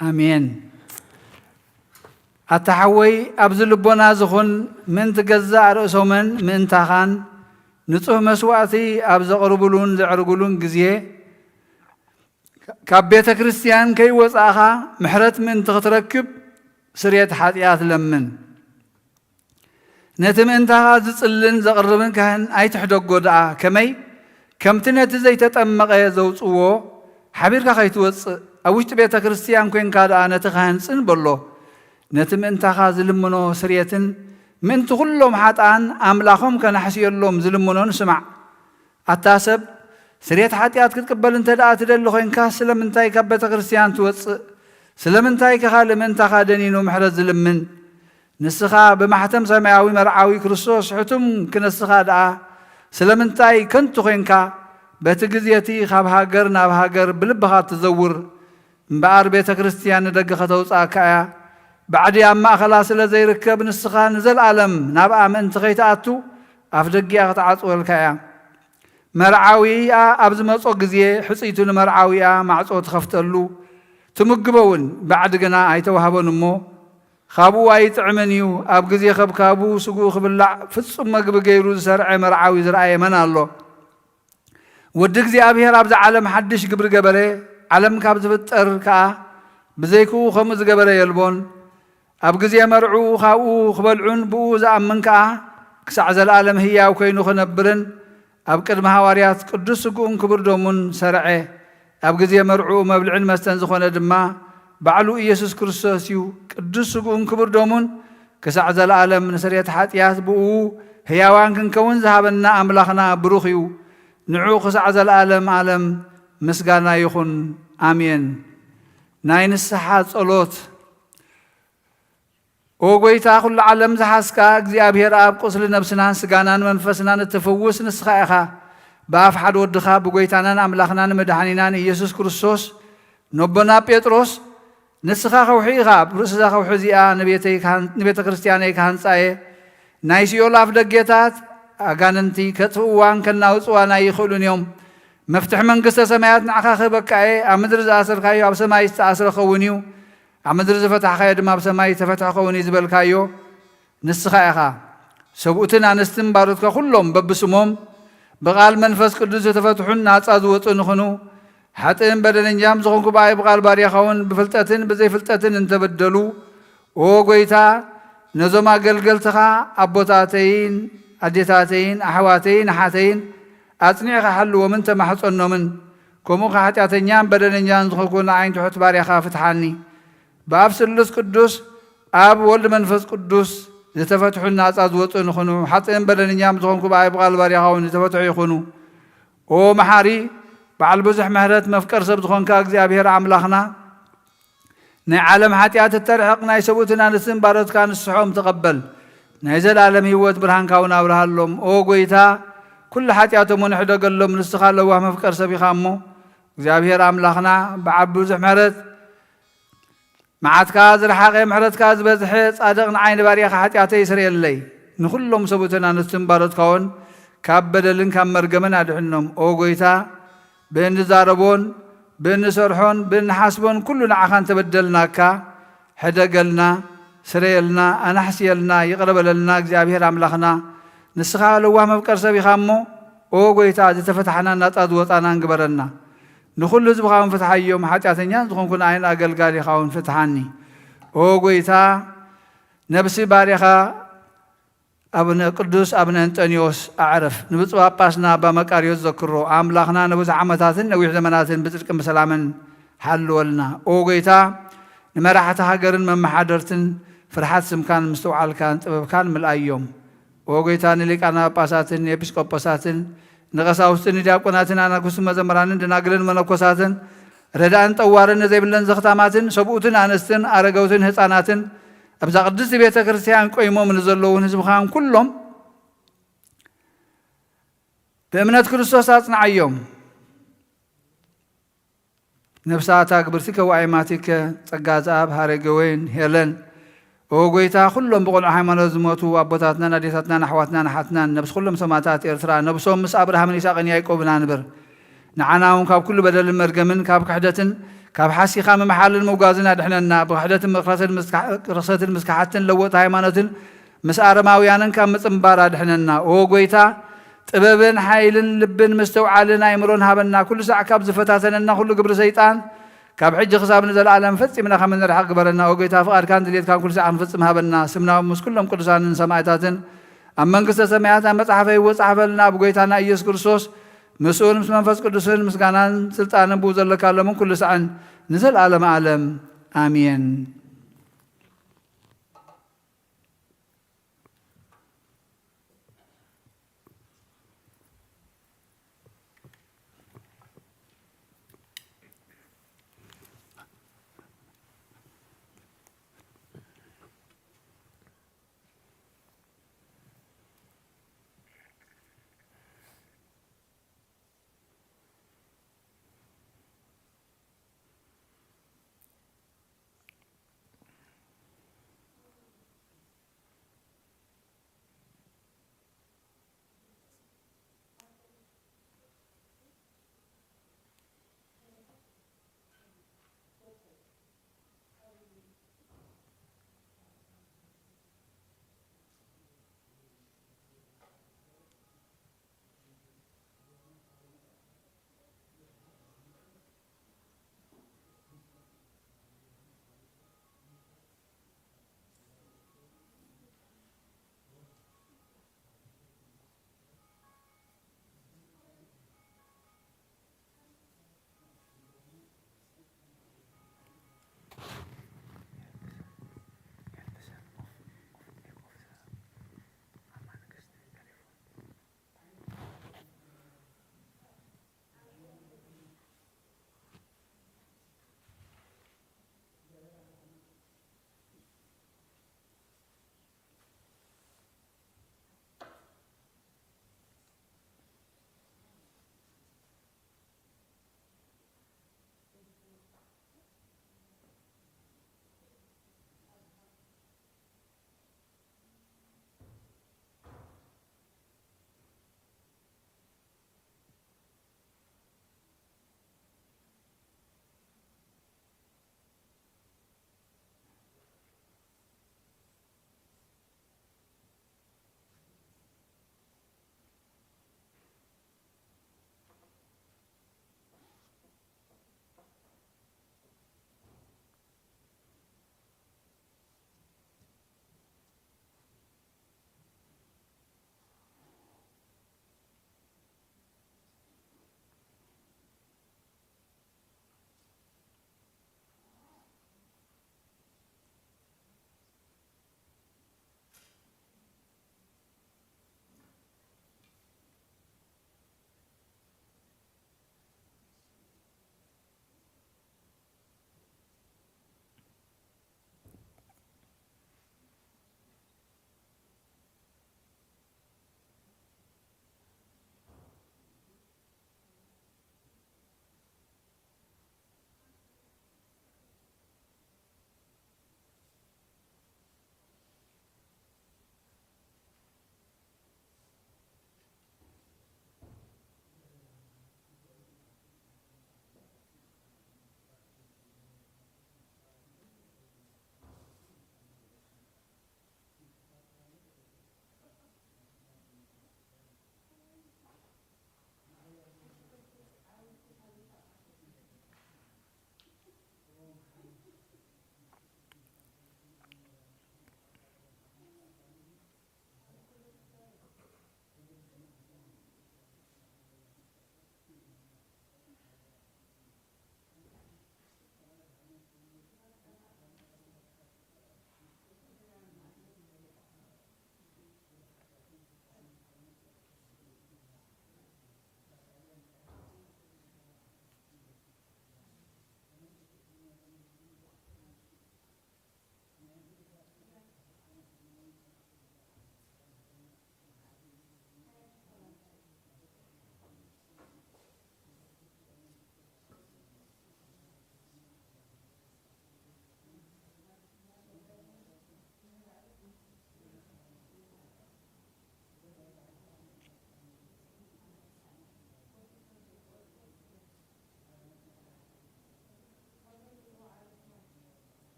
ኣሜን። ኣታ ሓወይ፣ ኣብዚ ልቦና ዝኹን ምእንቲ ገዛእ ርእሶምን ምእንታኻን ንጹህ መስዋእቲ ኣብ ዘቕርብሉን ዘዕርግሉን ግዜ፣ ካብ ቤተ ክርስቲያን ከይወጻእኻ ምሕረት ምእንቲ ክትረክብ ስርየት ሓጢኣት ለምን። ነቲ ምእንታኻ ዝጽልን ዘቕርብን ካህን ኣይትሕደጎ ደኣ፣ ከመይ ከምቲ ነቲ ዘይተጠመቐ ዘውጽዎ ሓቢርካ ከይትወጽእ፣ ኣብ ውሽጢ ቤተ ክርስቲያን ኮንካ ደኣ ነቲ ካህን ጽን በሎ። ነቲ ምእንታኻ ዝልምኖ ስርየትን ምእንቲ ኩሎም ሓጥኣን ኣምላኾም ከናሕስየሎም ዝልምኖን ስማዕ። ኣታ ሰብ፣ ስርየት ሓጢኣት ክትቅበል እንተ ደኣ ትደሊ ኮይንካ፣ ስለምንታይ ካብ ቤተ ክርስቲያን ትወጽእ? ስለምንታይ ከ ካልእ ምእንታኻ ደኒኑ ምሕረት ዝልምን? ንስኻ ብማሕተም ሰማያዊ መርዓዊ ክርስቶስ ሕቱም ክነስኻ ደኣ፣ ስለምንታይ ከንቱ ኮይንካ፣ በቲ ግዜ እቲ ካብ ሃገር ናብ ሃገር ብልብኻ ትዘውር? እምበኣር ቤተ ክርስቲያን ንደገ ከተውጽኣካ እያ። ባዕዲ ኣብ ማእከላ ስለ ዘይርከብ፣ ንስኻ ንዘለኣለም ናብኣ ምእንቲ ከይትኣቱ፣ ኣፍ ደጊኣ ክትዓጽወልካ እያ። መርዓዊኣ ኣብ ዝመጾ ግዜ፣ ሕጽይቱ ንመርዓዊኣ ማዕጾ ትኸፍተሉ፣ ትምግቦ እውን፣ ባዕዲ ግና ኣይተዋህቦን እሞ፣ ካብኡ ኣይጥዕምን እዩ። ኣብ ግዜ ከብካቡ ስግኡ ክብላዕ ፍጹም መግቢ ገይሩ ዝሰርዐ መርዓዊ ዝረኣየ መን ኣሎ? ወዲ እግዚኣብሔር ኣብዚ ዓለም ሓድሽ ግብሪ ገበረ፣ ዓለም ካብ ዝፍጠር ከኣ ብዘይክኡ ከምኡ ዝገበረ የልቦን። ኣብ ግዜ መርዕኡ ካብኡ ክበልዑን ብኡ ዝኣምን ከኣ ክሳዕ ዘለኣለም ህያው ኮይኑ ክነብርን ኣብ ቅድሚ ሃዋርያት ቅዱስ ስግኡን ክቡር ደሙን ሰርዐ። ኣብ ግዜ መርዕኡ መብልዕን መስተን ዝኾነ ድማ ባዕሉ ኢየሱስ ክርስቶስ እዩ። ቅዱስ ስግኡን ክቡር ደሙን ክሳዕ ዘለኣለም ንስርየት ሓጢኣት ብኡ ህያዋን ክንከውን ዝሃበና ኣምላኽና ብሩኽ እዩ። ንዑ ክሳዕ ዘለኣለም ዓለም ምስጋና ይኹን። ኣሜን። ናይ ንስሓ ጸሎት። ኦ ጐይታ፣ ኵሉ ዓለም ዝሓዝካ እግዚኣብሔር ኣብ፣ ቁስሊ ነብስናን ስጋናን መንፈስናን እትፍውስ ንስኻ ኢኻ። ብኣፍ ሓደ ወድኻ፣ ብጐይታናን ኣምላኽናን መድሓኒናን ኢየሱስ ክርስቶስ፣ ነቦና ጴጥሮስ፣ ንስኻ ከውሒ ኢኻ፣ ኣብ ርእሲ እዛ ከውሒ እዚኣ ንቤተይ ክሃን-፣ ንቤተ ክርስቲያነይ ክሃንጻ እየ። ናይ ሲኦል ኣፍ ደጌታት ኣጋንንቲ ከጥፍእዋን ከናውጽዋን ኣይኽእሉን እዮም። መፍትሒ መንግስተ ሰማያት ንዓኻ ክህበካ እየ። ኣብ ምድሪ ዝኣሰርካዮ ኣብ ሰማይ ዝተኣስረ ክኸውን እዩ፣ ኣብ ምድሪ ዝፈታሕካዮ ድማ ኣብ ሰማይ ዝተፈትሐ ክኸውን እዩ ዝበልካዮ ንስኻ ኢኻ። ሰብኡትን ኣንስትን ባሮትካ ኩሎም በብስሞም ብቓል መንፈስ ቅዱስ ዝተፈትሑን ናጻ ዝወጹ ንኹኑ። ሓጥእን በደለኛም ዝኾንኩ ብኣይ ብቓል ባርያኻ እውን ብፍልጠትን ብዘይፍልጠትን እንተበደሉ፣ ኦ ጐይታ፣ ነዞም ኣገልገልትኻ ኣቦታተይን ኣዴታተይን ኣሕዋተይን ኣሓተይን ኣጽኒዕካ ሓልዎምን ተማሕጸኖምን። ከምኡ ከኣ ሓጢኣተኛን በደለኛን ዝኾንኩ ንዓይን ትሑት ባርያኻ ፍትሓኒ። ብኣብ ስሉስ ቅዱስ፣ ኣብ ወልድ መንፈስ ቅዱስ ዝተፈትሑን ናጻ ዝወጹ ንኹኑ። ሓጥእን በደለኛም ዝኾንኩ ብኣይ ብቓል ባርያኻ እውን ዝተፈትሑ ይኹኑ። ኦ መሓሪ፣ በዓል ብዙሕ ምሕረት፣ መፍቀር ሰብ ዝኾንካ እግዚኣብሔር ኣምላኽና፣ ናይ ዓለም ሓጢኣት እተርሕቕ ናይ ሰብኡትን ኣንስትን ባሮትካ ንስሖም ተቐበል። ናይ ዘለኣለም ህይወት ብርሃንካ እውን ኣብርሃሎም። ኦ ጐይታ፣ ኩሉ ሓጢኣቶም እውን ሕደገሎም። ንስኻ ለዋህ መፍቀር ሰብ ኢኻ እሞ፣ እግዚኣብሔር ኣምላኽና፣ በዓል ብዙሕ ምሕረት፣ መዓትካ ዝረሓቐ ምሕረትካ ዝበዝሐ ጻድቕ ንዓይ ንባርያኻ ሓጢኣተይ ስርየለይ። ንኹሎም ሰብኡትን ኣንስትን ባሮትካ እውን ካብ በደልን ካብ መርገምን ኣድሕኖም። ኦ ጐይታ፣ ብእንዛረቦን ብእንሰርሖን ብእንሓስቦን ኩሉ ንዓኻ እንተበደልናካ፣ ሕደገልና፣ ስረየልና፣ ኣናሕስየልና፣ ይቕረ በለልና። እግዚኣብሔር ኣምላኽና፣ ንስኻ ለዋህ መፍቀር ሰብ ኢኻ እሞ፣ ኦ ጐይታ፣ ዝተፈታሕናን ናጻ ዝወጻናን ግበረና። ንኹሉ ህዝብኻ እውን ፍትሓዮም፣ ሓጢኣተኛን ዝኾንኩ ንኣይን ኣገልጋሊኻ እውን ፍትሓኒ። ኦ ጐይታ፣ ነብሲ ባርያኻ ኣቡነ ቅዱስ ኣቡነ እንጠንዮስ ኣዕርፍ። ንብፁዕ ጳጳስና ኣባ መቃርዮስ ዘክሮ። ኣምላኽና ንብዙሕ ዓመታትን ነዊሕ ዘመናትን ብጽድቅን ብሰላምን ሓልወልና። ኦ ጐይታ፣ ንመራሕቲ ሃገርን መመሓደርትን ፍርሓት ስምካን ምስትውዓልካን ጥበብካን ምልኣዮም። ኦ ጐይታ፣ ንሊቃነ ጳጳሳትን ንኤጲስቆጶሳትን ንቐሳውስትን ንዲያቆናትን ኣናጉስትን መዘምራንን ደናግልን መነኮሳትን ረዳእን ጠዋርን ንዘይብለን ዘኽታማትን ሰብኡትን ኣንስትን ኣረገውትን ህፃናትን ኣብዛ ቅድስቲ ቤተ ክርስቲያን ቆይሞም ንዘለውን ህዝብኻን ኩሎም ብእምነት ክርስቶስ ኣጽንዓዮም። ነፍሳት ኣግብርቲከ ወኣይማቲከ ጸጋ ዘኣብ ሃረገ ወይን ሄለን። ኦ ጐይታ፣ ኩሎም ብቕኑዕ ሃይማኖት ዝሞቱ ኣቦታትናን ኣዴታትናን ኣሕዋትናን ኣሓትናን፣ ነብሲ ኩሎም ሰማእታት ኤርትራ፣ ነብሶም ምስ ኣብርሃምን ይስሐቅን ያዕቆብን ኣንብር። ንዓና እውን ካብ ኩሉ በደልን መርገምን ካብ ክሕደትን ካብ ሓሲኻ ምምሓልን ምውጋዝን ኣድሕነና። ብክሕደትን ርኽሰትን ምስካ-፣ ርኽሰትን ምስካሓትን ለወጥቲ ሃይማኖትን ምስ ኣረማውያንን ካብ ምጽንባር ኣድሕነና። ኦ ጎይታ፣ ጥበብን ሓይልን ልብን ምስትውዓልን ኣእምሮን ሃበና። ኩሉ ሳዕ ካብ ዝፈታተነና ኩሉ ግብሪ ሰይጣን ካብ ሕጂ ክሳብ ንዘለኣለም ፈጺምና ከም እንርሓቕ ግበረና። ኦ ጎይታ፣ ፍቓድካን ድሌትካን ኩሉ ሳዕ ክንፍጽም ሃበና። ስምና እውን ምስ ኩሎም ቅዱሳንን ሰማዕታትን ኣብ መንግስተ ሰማያት ኣብ መጽሓፈ ህይወት ጸሓፈልና። ብጎይታና ኢየሱስ ክርስቶስ ምስኡን ምስ መንፈስ ቅዱስን ምስጋናን ስልጣንን ብኡ ዘለካ ሎምን ኩሉ ሳዕን ንዘለኣለመ ዓለም ኣሜን።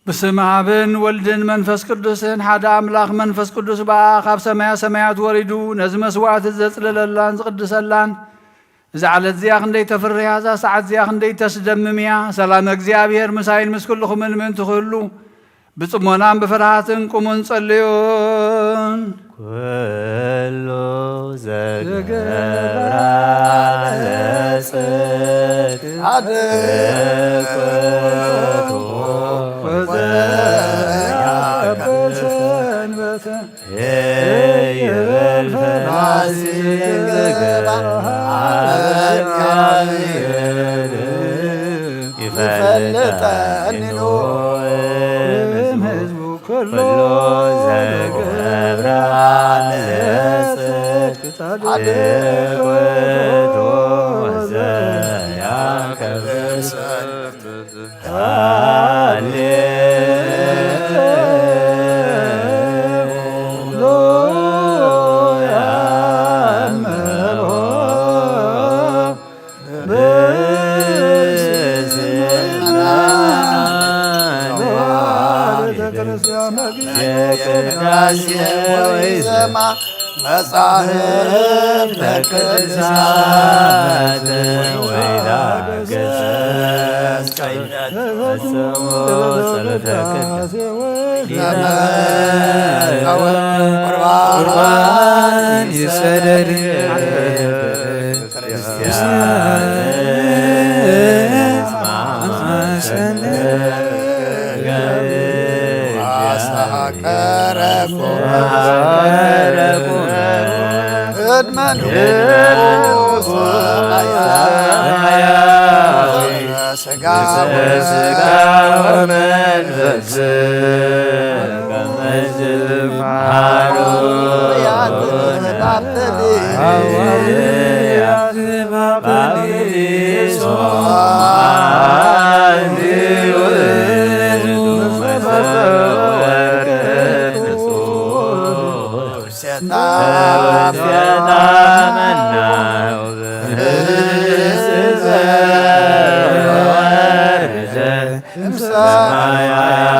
ብስም ኣብን ወልድን መንፈስ ቅዱስን ሓደ ኣምላኽ መንፈስ ቅዱስ በኣ ካብ ሰማያ ሰማያት ወሪዱ ነዚ መስዋዕቲ ዘጽልለላን ዝቕድሰላን እዛ ዓለት እዚኣ ክንደይ ተፍርያ፣ እዛ ሰዓት እዚኣ ክንደይ ተስደምም እያ። ሰላም እግዚኣብሔር ምሳይን ምስ ኩልኹምን ምእንቲ ክህሉ ብጽሞናን ብፍርሃትን ቁሙን ጸልዩን። ኩሉ ዘገብራ ለጽድቅ ወዘያከብር ሰንበተ ይብል ፈላሲ ይፈልጠኒ ኖ እም ህዝቡ ኩሎ ዘገብራ ለጽድቅ ጻድቅ ውእቱ ወዘያከብር ሰንበተ። ሃሌሉያ እመሆ ብስና ቤተ ክርስቲያን ቅዳሴ ወይ ዜማ መጻሕፍተ ቅዱሳት ወይዳ ገሰስ ፈጸሙ ጸሎተ ቅዳሴ ቁርባን ይሰደድ። ቅድመ ንጉሥ ሰማያዊ ስጋ ወመንፈስ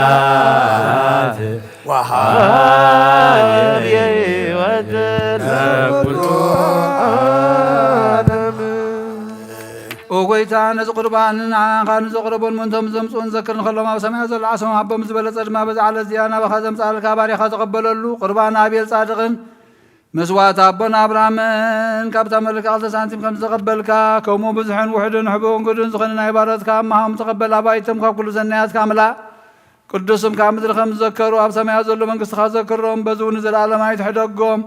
ሰማያት ወሃብ ሕይወት ለኩሉ ዓለም። ኦ ጎይታ፣ ነዚ ቁርባን ንዓኻ ንዘቕረቦን ምእንቶም ዘምጽኡን ዘክር ንኸሎም ኣብ ሰማያት ዘሎ ዓሶም ሃቦም። ዝበለጸ ድማ በዛ ዓለት እዚኣ ናባኻ ዘምጻልካ ባሪኻ ተቐበለሉ። ቁርባን ኣቤል ጻድቕን መስዋዕቲ ኣቦና ኣብርሃምን ካብታ መለኪ ክልተ ሳንቲም ከም ዝተቐበልካ፣ ከምኡ ብዙሕን ውሑድን ሕቡእን ግዱን ዝኾነ ናይ ባሮትካ ኣማሃም ተቐበል። ኣባይቶም ካብ ኩሉ ሰናያትካ ምላእ። ቅዱስም ካብ ምድሪ ከም ዝዘከሩ ኣብ ሰማያት ዘሎ መንግስትኻ ዘክሮም፣ በዚ እውን ንዘለኣለም ኣይትሕደጎም።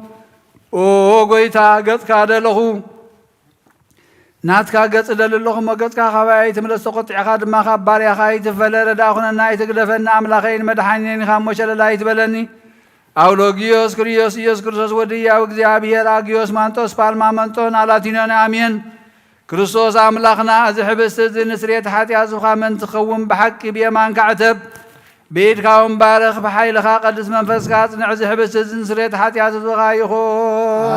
ኦ ጎይታ፣ ገጽካ ደለኹ፣ ናትካ ገጽ እደሊ ኣለኹ እሞ፣ ገጽካ ካባይ ኣይትምለስ፣ ተቖጢዕካ ድማ ካብ ባርያኻ ኣይትፈለ። ረዳእ ኩነና፣ ኣይትግደፈኒ፣ ኣምላኸይን መድሓኒነይን ኢኻ እሞ፣ ሸለል ኣይትበለኒ። ኣውሎጊዮስ ክርዮስ፣ ኢየሱስ ክርስቶስ ወዲ ያው እግዚኣብሔር፣ ኣጊዮስ ማንጦስ፣ ፓልማ መንጦን ኣላቲኖን፣ ኣሜን። ክርስቶስ ኣምላኽና፣ እዚ ሕብስቲ እዚ ንስርየት ሓጢኣት ህዝብኻ ምእንቲ ክኸውን ብሓቂ ብየማንካ ዕተብ። ብኢድካ እውን ባርኽ፣ ብሓይልኻ ቀድስ መንፈስካ ኣጽንዕ። እዚ ሕብስቲ እዚ ንስርየት ሓጢኣት ህዝብኻ ይኹን።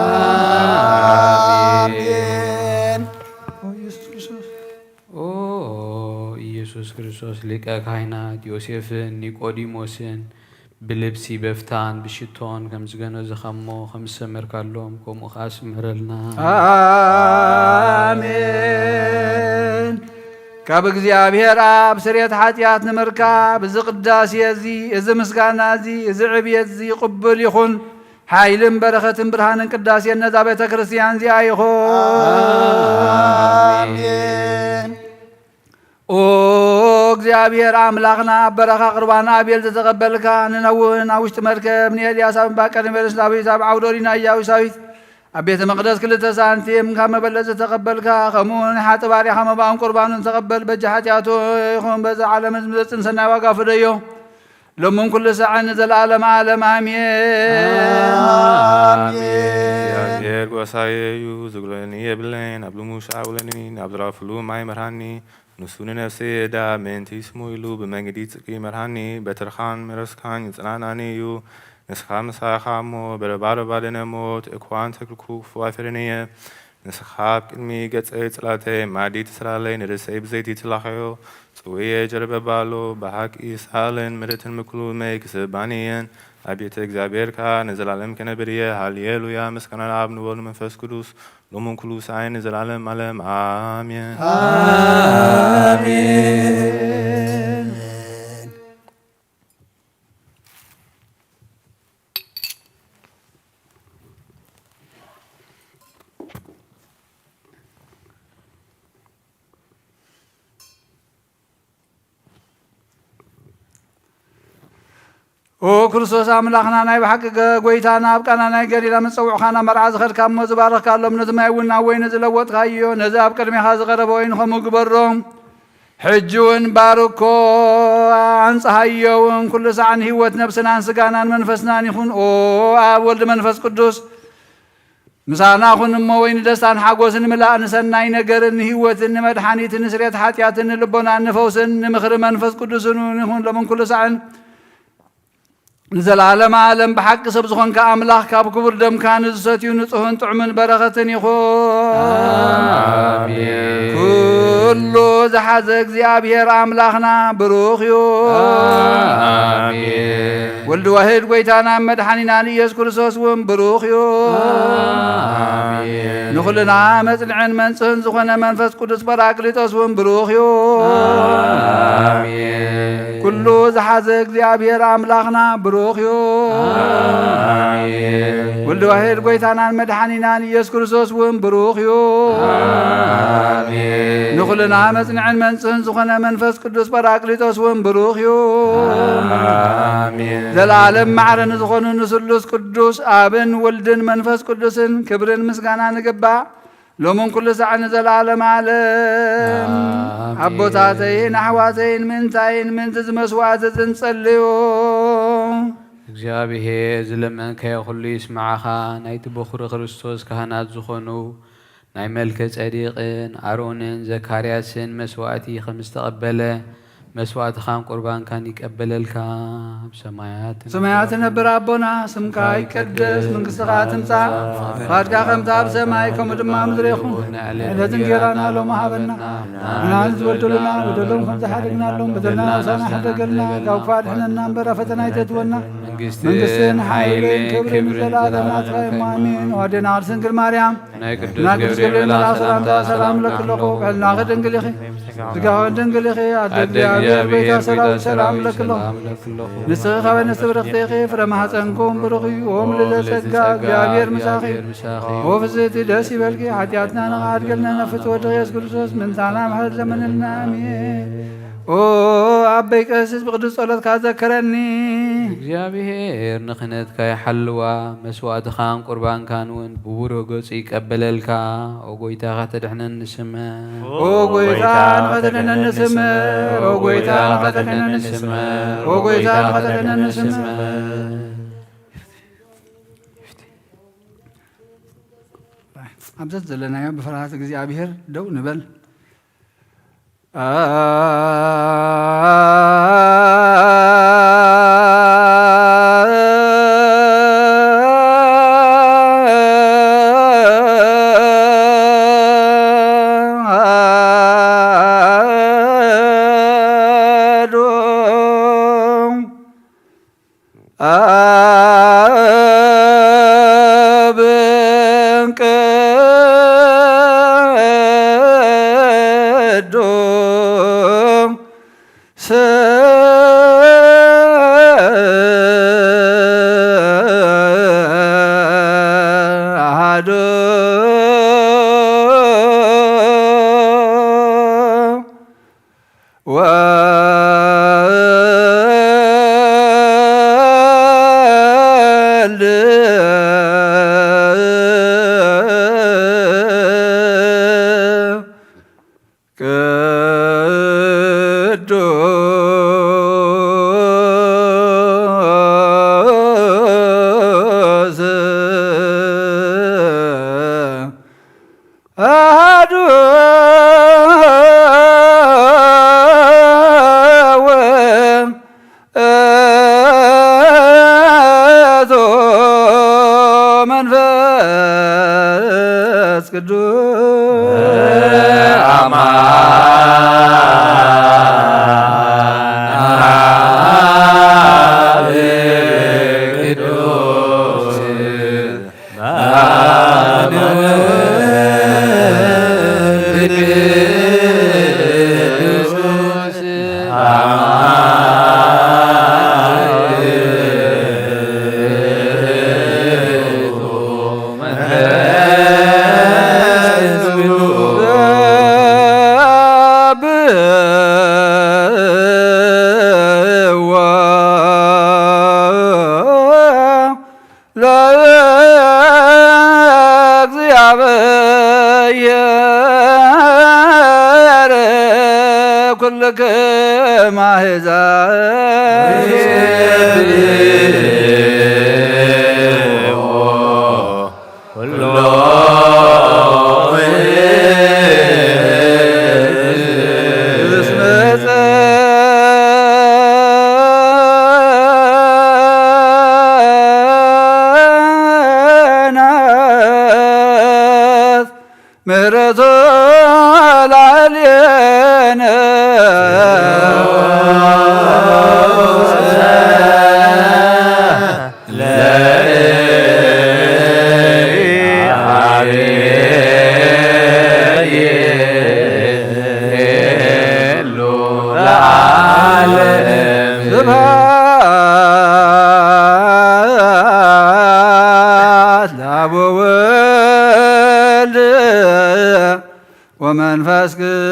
ኣሜን። ኦ ኢየሱስ ክርስቶስ። ኦ ኢየሱስ ክርስቶስ፣ ሊቀ ካህናት ዮሴፍን ኒቆዲሞስን ብልብሲ በፍታን ብሽቶን ከም ዝገነዝኻ እሞ ከም ዝሰመርካሎም፣ ከምኡ ኸዓ ስመረልና። ኣሜን። ካብ እግዚኣብሔር ኣብ ስርየት ሓጢኣት ንምርካብ፣ እዚ ቅዳሴ እዚ፣ እዚ ምስጋና እዚ፣ እዚ ዕብየት እዚ ቅቡል ይኹን። ሓይልን በረኸትን ብርሃንን ቅዳሴን ነዛ ቤተ ክርስቲያን እዚኣ ይኹን። ኣሜን። ኦ እግዚኣብሔር ኣምላኽና፣ ኣብ በረኻ ቁርባን ኣቤል ዝተቐበልካ፣ ንነውህን ኣብ ውሽጢ መርከብ፣ ንኤልያስ ኣብ እምባ ቀርሜሎስ፣ ዳዊት ኣብ ዓውደ ኦሪና ኢያቡሳዊት፣ ኣብ ቤተ መቕደስ ክልተ ሳንቲም ካብ መበለት ዝተቐበልካ፣ ከምኡ ንሓጢእ ባርያኻ መባኡን ቁርባኑን ተቐበል። በጃ ሓጢኣቱ ይኹን በዛ ዓለም ዝመጽእን ሰናይ ዋጋ ፍደዮ። ሎምን ኩሉ ሳዕን ንዘለኣለም ዓለም ኣሜን። ኣሜን። እግዚኣብሔር ጓሳየ እዩ፣ ዝግሎኒ የብለይን። ኣብ ልሙሽ ኣውለኒ፣ ናብ ዝረፍሉ ማይ መርሃኒ። ንሱ ንነፍሰይ የዳ ምእንቲ ስሙ ኢሉ ብመንገዲ ጽድቂ ይመርሃኒ። በትርኻን ምረስካን ይጽናናኒ እዩ። ንስኻ ምሳኻ እሞ በረባረባ ደነ ሞት እኳ እንተክልኩ ክፉ ኣይፈርንየ። ንስኻ ኣብ ቅድሚ ገጸይ ጽላተይ ማዲ ትስራለይ፣ ንርእሰይ ብዘይቲ ትላኸዮ። ጽውየ ጀርበባሎ ብሓቂ ሳልን ምርትን ምክሉ መይ ክስባንየን ኣብ ቤተ እግዚኣብሔር ከኣ ንዘላለም ክነብር እየ። ሃሌሉያ። ምስጋና ንኣብ ንወልድ መንፈስ ቅዱስ ሎሙን ኩሉ ሰዓይ ንዘላለም ዓለም ኣሜን። ኣሜን። ኦ ክርስቶስ ኣምላኽና ናይ ብሓቂ ገ-፣ ጎይታና ኣብ ቃና ናይ ገሊላ ምስ ጸውዕኻና መርዓ ዝኸድካ እሞ ዝባረኽካሎም ነቲ ማይ እውን ናብ ወይኒ ዝለወጥካዮ ነዚ ኣብ ቅድሜኻ ዝቐረበ ወይኒ ከምኡ ግበሮ። ሕጂ እውን ባርኮ ኣንጽሃዮ እውን ኩሉ ሳዕ ንህይወት ነብስናን ስጋናን መንፈስናን ይኹን። ኦ ኣብ ወልድ መንፈስ ቅዱስ ምሳና ኩን እሞ ወይ ንደስታን ሓጎስን ምላእ ንሰናይ ነገርን ንህይወትን ንመድሓኒትን ንስሬት ሓጢኣትን ንልቦናን ንፈውስን ንምኽሪ መንፈስ ቅዱስን እውን ይኹን ሎምን ኩሉ ሳዕን ንዘለዓለመ ዓለም ብሓቂ ሰብ ዝኾንካ ኣምላኽ ካብ ክቡር ደምካ ንዝሰትዩ ንጹህን ጥዑምን በረኸትን ይኹን። ኣሜን። ኩሉ ዝሓዘ እግዚኣብሔር ኣምላኽና ብሩኽ እዩ። ኣሜን። ወልድ ዋሕድ ጎይታናን መድሓኒናን ኢየሱስ ክርስቶስ እውን ብሩኽ እዩ። ኣሜን። ንኹልና መጽንዕን መንጽህን ዝኾነ መንፈስ ቅዱስ ጳራቅሊጦስ እውን ብሩኽ እዩ። ኣሜን። ኩሉ ዝሓዘ እግዚኣብሔር ኣምላኽና ብሩኽ እዩ። ኣሜን። ወልድ ዋሕድ ጎይታናን መድሓኒናን ኢየሱስ ክርስቶስ እውን ብሩኽ እዩ። ኣሜን። ንኹልና መጽንዕን መንጽህን ዝኾነ መንፈስ ቅዱስ ጳራቅሊጦስ እውን ብሩኽ እዩ። ኣሜን። ዘለዓለም ማዕረ ንዝኾኑ ንስሉስ ቅዱስ ኣብን ወልድን መንፈስ ቅዱስን ክብርን ምስጋና ንግባእ ሎምን ኩሉ ሳዕ ንዘለዓለም ዓለም። ኣሜን። ኣቦታተይን ኣሕዋተይን ምእንታይን ምእንቲ ዝመስዋዕቲ ዝንጸልዩ። እግዚኣብሔር ዝለመንካዮ ኩሉ ይስምዓኻ። ናይቲ በኹሪ ክርስቶስ ካህናት ዝኾኑ ናይ መልከ ጸዲቅን ኣሮንን ዘካርያስን መስዋዕቲ ከም ዝተቐበለ መስዋዕትኻን ቁርባንካን ይቀበለልካ። ኣብ ሰማያት ሰማያት ትነብር ኣቦና፣ ስምካ ይቀደስ፣ መንግስትኻ ትምጻእ፣ ፍቓድካ ከምቲ ኣብ ሰማይ ከምኡ ድማ ኣብ ምድሪ ይኹን። ዕለት እንጀራና ሎሚ ሃበና፣ ንሕና ንዝበደሉና በደሎም ከም ዝሓደግናሎም በደልና ምሳና ሕደገልና፣ ካብ ክፉእ ኣድሕነና እምበር ኣብ ፈተና ኣይተእትወና። መንግስትን ሓይልን ክብርን ዘለዓለም ናትኻ እዩ። ኣሜን። ኣዴና ቅድስት ድንግል ማርያም ናይ ቅዱስ ገብርኤል መልኣኽ ሰላምታ ሰላም ለክለኹ፣ ብዕልናኺ ድንግል ኢኺ፣ ስጋኺ ድንግል ኢኺ፣ ኣደ ኣደ እግዚኣብሔር እግዚኣብሔር ጎይታ ጎይታ ሰራዊት ሰላም ሰራዊት ለክለኹ። ሰላም ለክለኹ። ንስኺ ካብ ኣንስቲ ብርኽቲ ኢኺ፣ ፍረ ማህፀንኩም ብሩኽ እዩ። ኦ ምልዕተ ጸጋ እግዚኣብሔር ምሳኺ፣ ኦ ፍስሕቲ ደስ ይበልኪ፣ ሓጢኣትና ንኽሓድገልና ነፍት ወድኺ ኢየሱስ ክርስቶስ ምንታና ምሕረት ለምንልና። ኣሜን። ኦ ኣበይ ቀሲስ ብቅዱስ ጸሎትካ ዘክረኒ። እግዚኣብሔር ንክህነትካ ይሓልዋ፣ መስዋእትኻን ቁርባንካን እውን ብብሩህ ገጹ ይቀበለልካ። ኦ ጎይታ ከተድሕነኒ ስመ። ኦ ጎይታ ንኸተድሕነኒ ስመ። ኦ ጎይታ ንኸተድሕነኒ ስመ። ኦ ጎይታ ንኸተድሕነኒ ስመ። ኣብዘት ዘለናዮ ብፍርሃት እግዚኣብሔር ደው ንበል። ምህረቱ ላዕሌነ ስብሐት ለአብ ወወልድ ወመንፈስ ቅዱስ።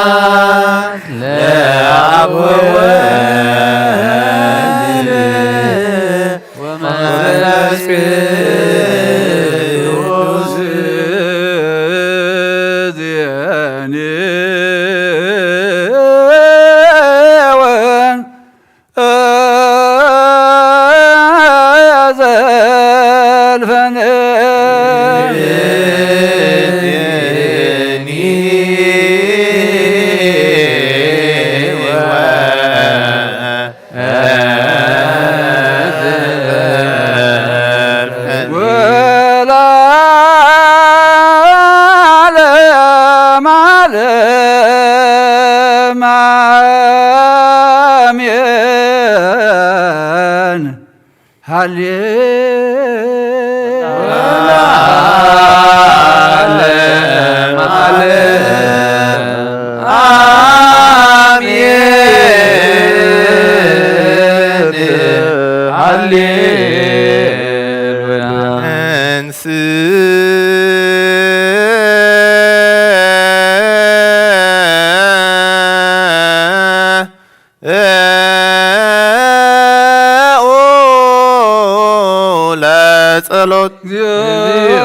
ስብሐት ለአብ ወወልድ ወመንፈስ ቅዱስ። ወለዓለመ ዓለም አሜን። ሃሌ ዓለም ዓለም አሜን። ሃሌ ለጸሎት። እግዚኦ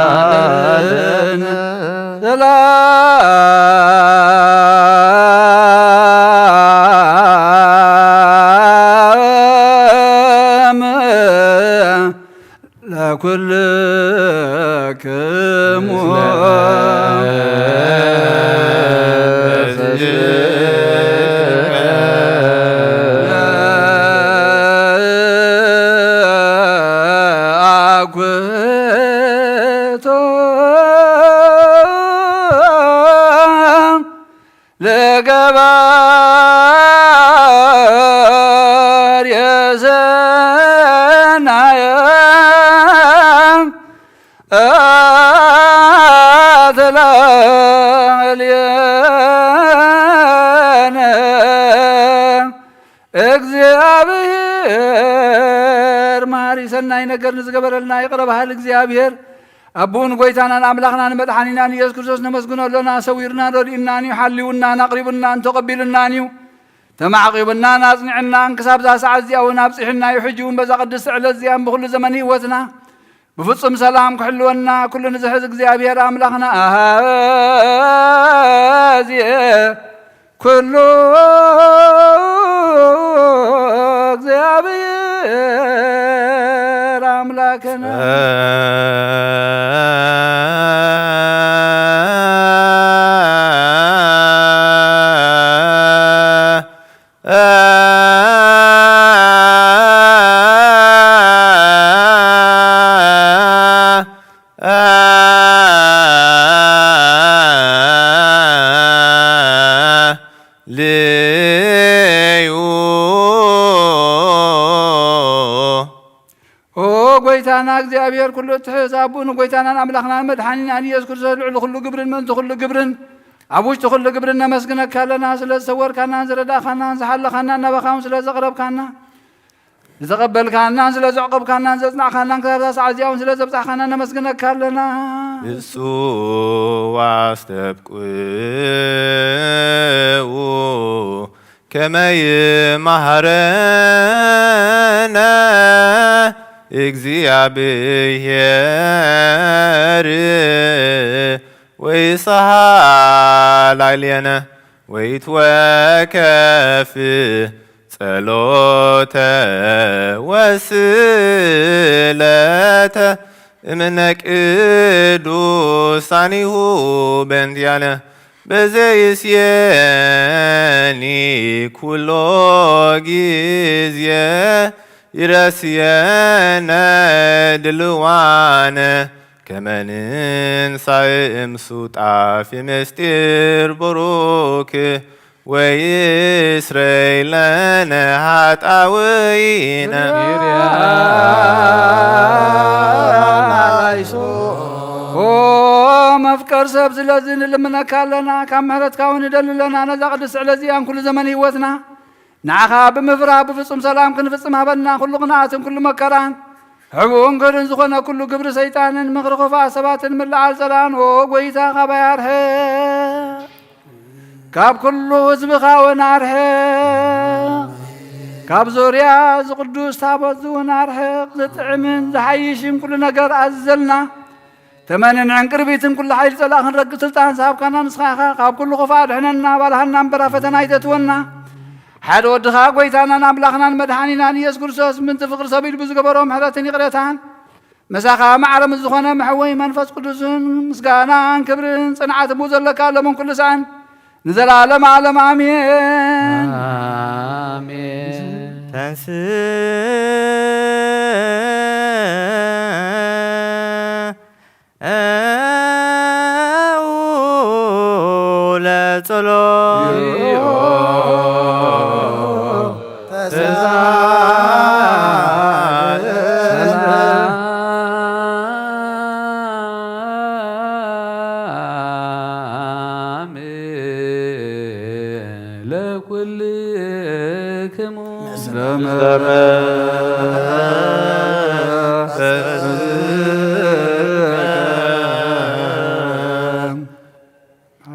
ተሳለን። ሰላም ለኩልክሙ። አኩቶ ለገባር የሰናየ አትለልየነ። እግዚአብሔር መሐሪ ሰናይ ነገር ንዝገበረልና ይቕረ በሃል እግዚኣብሔር ኣቦን ጐይታናን ኣምላኽናን መድሓኒናን ኢየሱስ ክርስቶስ ነመስግኖ ኣሎና። ሰዊርናን ረድኡናን እዩ፣ ሓልዩናን ኣቕሪቡናን ተቐቢሉናን እዩ። ተማዕቂቡናን ኣጽኒዑናን ክሳብ እዛ ሰዓት እዚኣ እውን ኣብጺሑና እዩ። ሕጂ እውን በዛ ቅድስቲ ዕለት እዚኣን ብኹሉ ዘመን ህይወትና ብፍጹም ሰላም ክሕልወና ኩሉ ንዝሕዝ እግዚኣብሔር ኣምላኽና ኣሃዜ ኩሉ እግዚኣብሔር ኣምላክነ። ልዩ። ኦ ጐይታና እግዚኣብሔር ኩሉ እትሕዝ ኣቦ ንጐይታናን ኣምላኽናን መድሓኒናን ኢየሱስ ክርስቶስ ልዕሊ ኩሉ ግብርን ምእንቲ ኩሉ ግብርን ኣብ ውሽጢ ኩሉ ግብርን ነመስግነካ ኣለና። ስለ ዝሰወርካናን ዝረዳእካናን ዝሓለኻናን ናባኻ እውን ስለ ዘቕረብካና ዝተቐበልካናን ስለ ዘዕቆብካናን ዘጽናዕካናን ክሳብ እዛ ሰዓት እዚኣ እውን ስለ ዘብጻሕካና ነመስግነካ ኣለና። ንሱ ዋስተብቅዑ ከመ ይመሃረነ እግዚኣብሔር ወይስሓል ላዕሌነ ወይትወከፍ ጸሎተ ወስእለተ እምነ ቅዱሳኒሁ በእንቲኣነ በዘይስየኒ ኩሎ ጊዜ ይረስየነ ድልዋነ ከመ ንንሳእ እምሱጣፊ ምስጢር ቡሩክ ወይስረይ ለነ ኃጣውኢነ። ኦ መፍቀር ሰብ፣ ስለዚ ንልምነካ ኣለና፣ ካብ ምሕረትካ እውን ንደሊ ኣለና። ነዛ ቅድስቲ ዕለት እዚኣን ኩሉ ዘመን ህይወትና ንዓኻ ብምፍራህ ብፍጹም ሰላም ክንፍጽም ሃበና። ኩሉ ቅንኣትን ኩሉ መከራን ሕቡእን ክህርን ዝኾነ ኩሉ ግብሪ ሰይጣንን ምኽሪ ክፉኣት ሰባትን ምልዓል ጸላእን፣ ኦ ጐይታ፣ ካባይ ኣርሕቕ። ካብ ኩሉ ህዝብኻ እውን ኣርሕቕ። ካብ ዙርያ እዚ ቅዱስ ታቦት እዚ እውን ኣርሕቕ። ዝጥዕምን ዝሓይሽን ኩሉ ነገር ኣዝዘልና። ተመንን ዕንቅርቢትን ኩሉ ሓይሊ ጸላእ ክንረግጽ ስልጣን ዝሃብካና ንስኻ ኢኻ። ካብ ኩሉ ክፉእ ኣድሕነና፣ ኣባልሃና እምበር ኣብ ፈተና ኣይተእትወና። ሓደ ወድኻ ጐይታናን ኣምላኽናን መድሓኒናን ኢየሱስ ክርስቶስ ምእንቲ ፍቕሪ ሰብ ኢሉ ብዝገበሮ ምሕረትን ይቕሬታን ምሳኻ ማዕረ ምስ ዝኾነ መሕወይ መንፈስ ቅዱስን ምስጋናን ክብርን ጽንዓትን ብኡ ዘለካ ሎምን ኩሉ ሰዓን ንዘለዓለም ዓለም ኣሜን። ኣሜን። ተንስ ለጸሎት ሰላም ለኩልክሙ።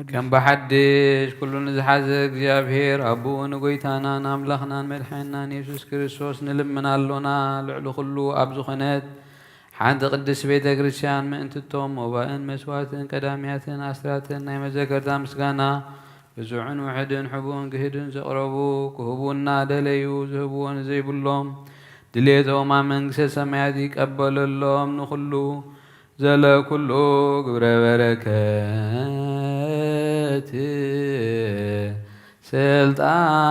ከም ብሓድሽ ኩሉ ንዝሓዘ እግዚኣብሔር ኣቦኡ ንጎይታናን ኣምላኽናን መድሓኒናን የሱስ ክርስቶስ ንልምን ኣሎና። ልዕሊ ኩሉ ኣብ ዝኾነት ሓንቲ ቅድስት ቤተ ክርስቲያን ምእንቲ እቶም መባእን መስዋዕትን ቀዳምያትን ኣስራትን ናይ መዘከርታ ምስጋና ብጹዕን ውሑድን ሕቡእን ግህድን ዘቕረቡ ክህቡ እናደለዩ ዝህብዎ ንዘይብሎም ድሌቶም ኣብ መንግስተ ሰማያት ይቀበለሎም። ንኹሉ ዘለኩሉ ግብረ በረከት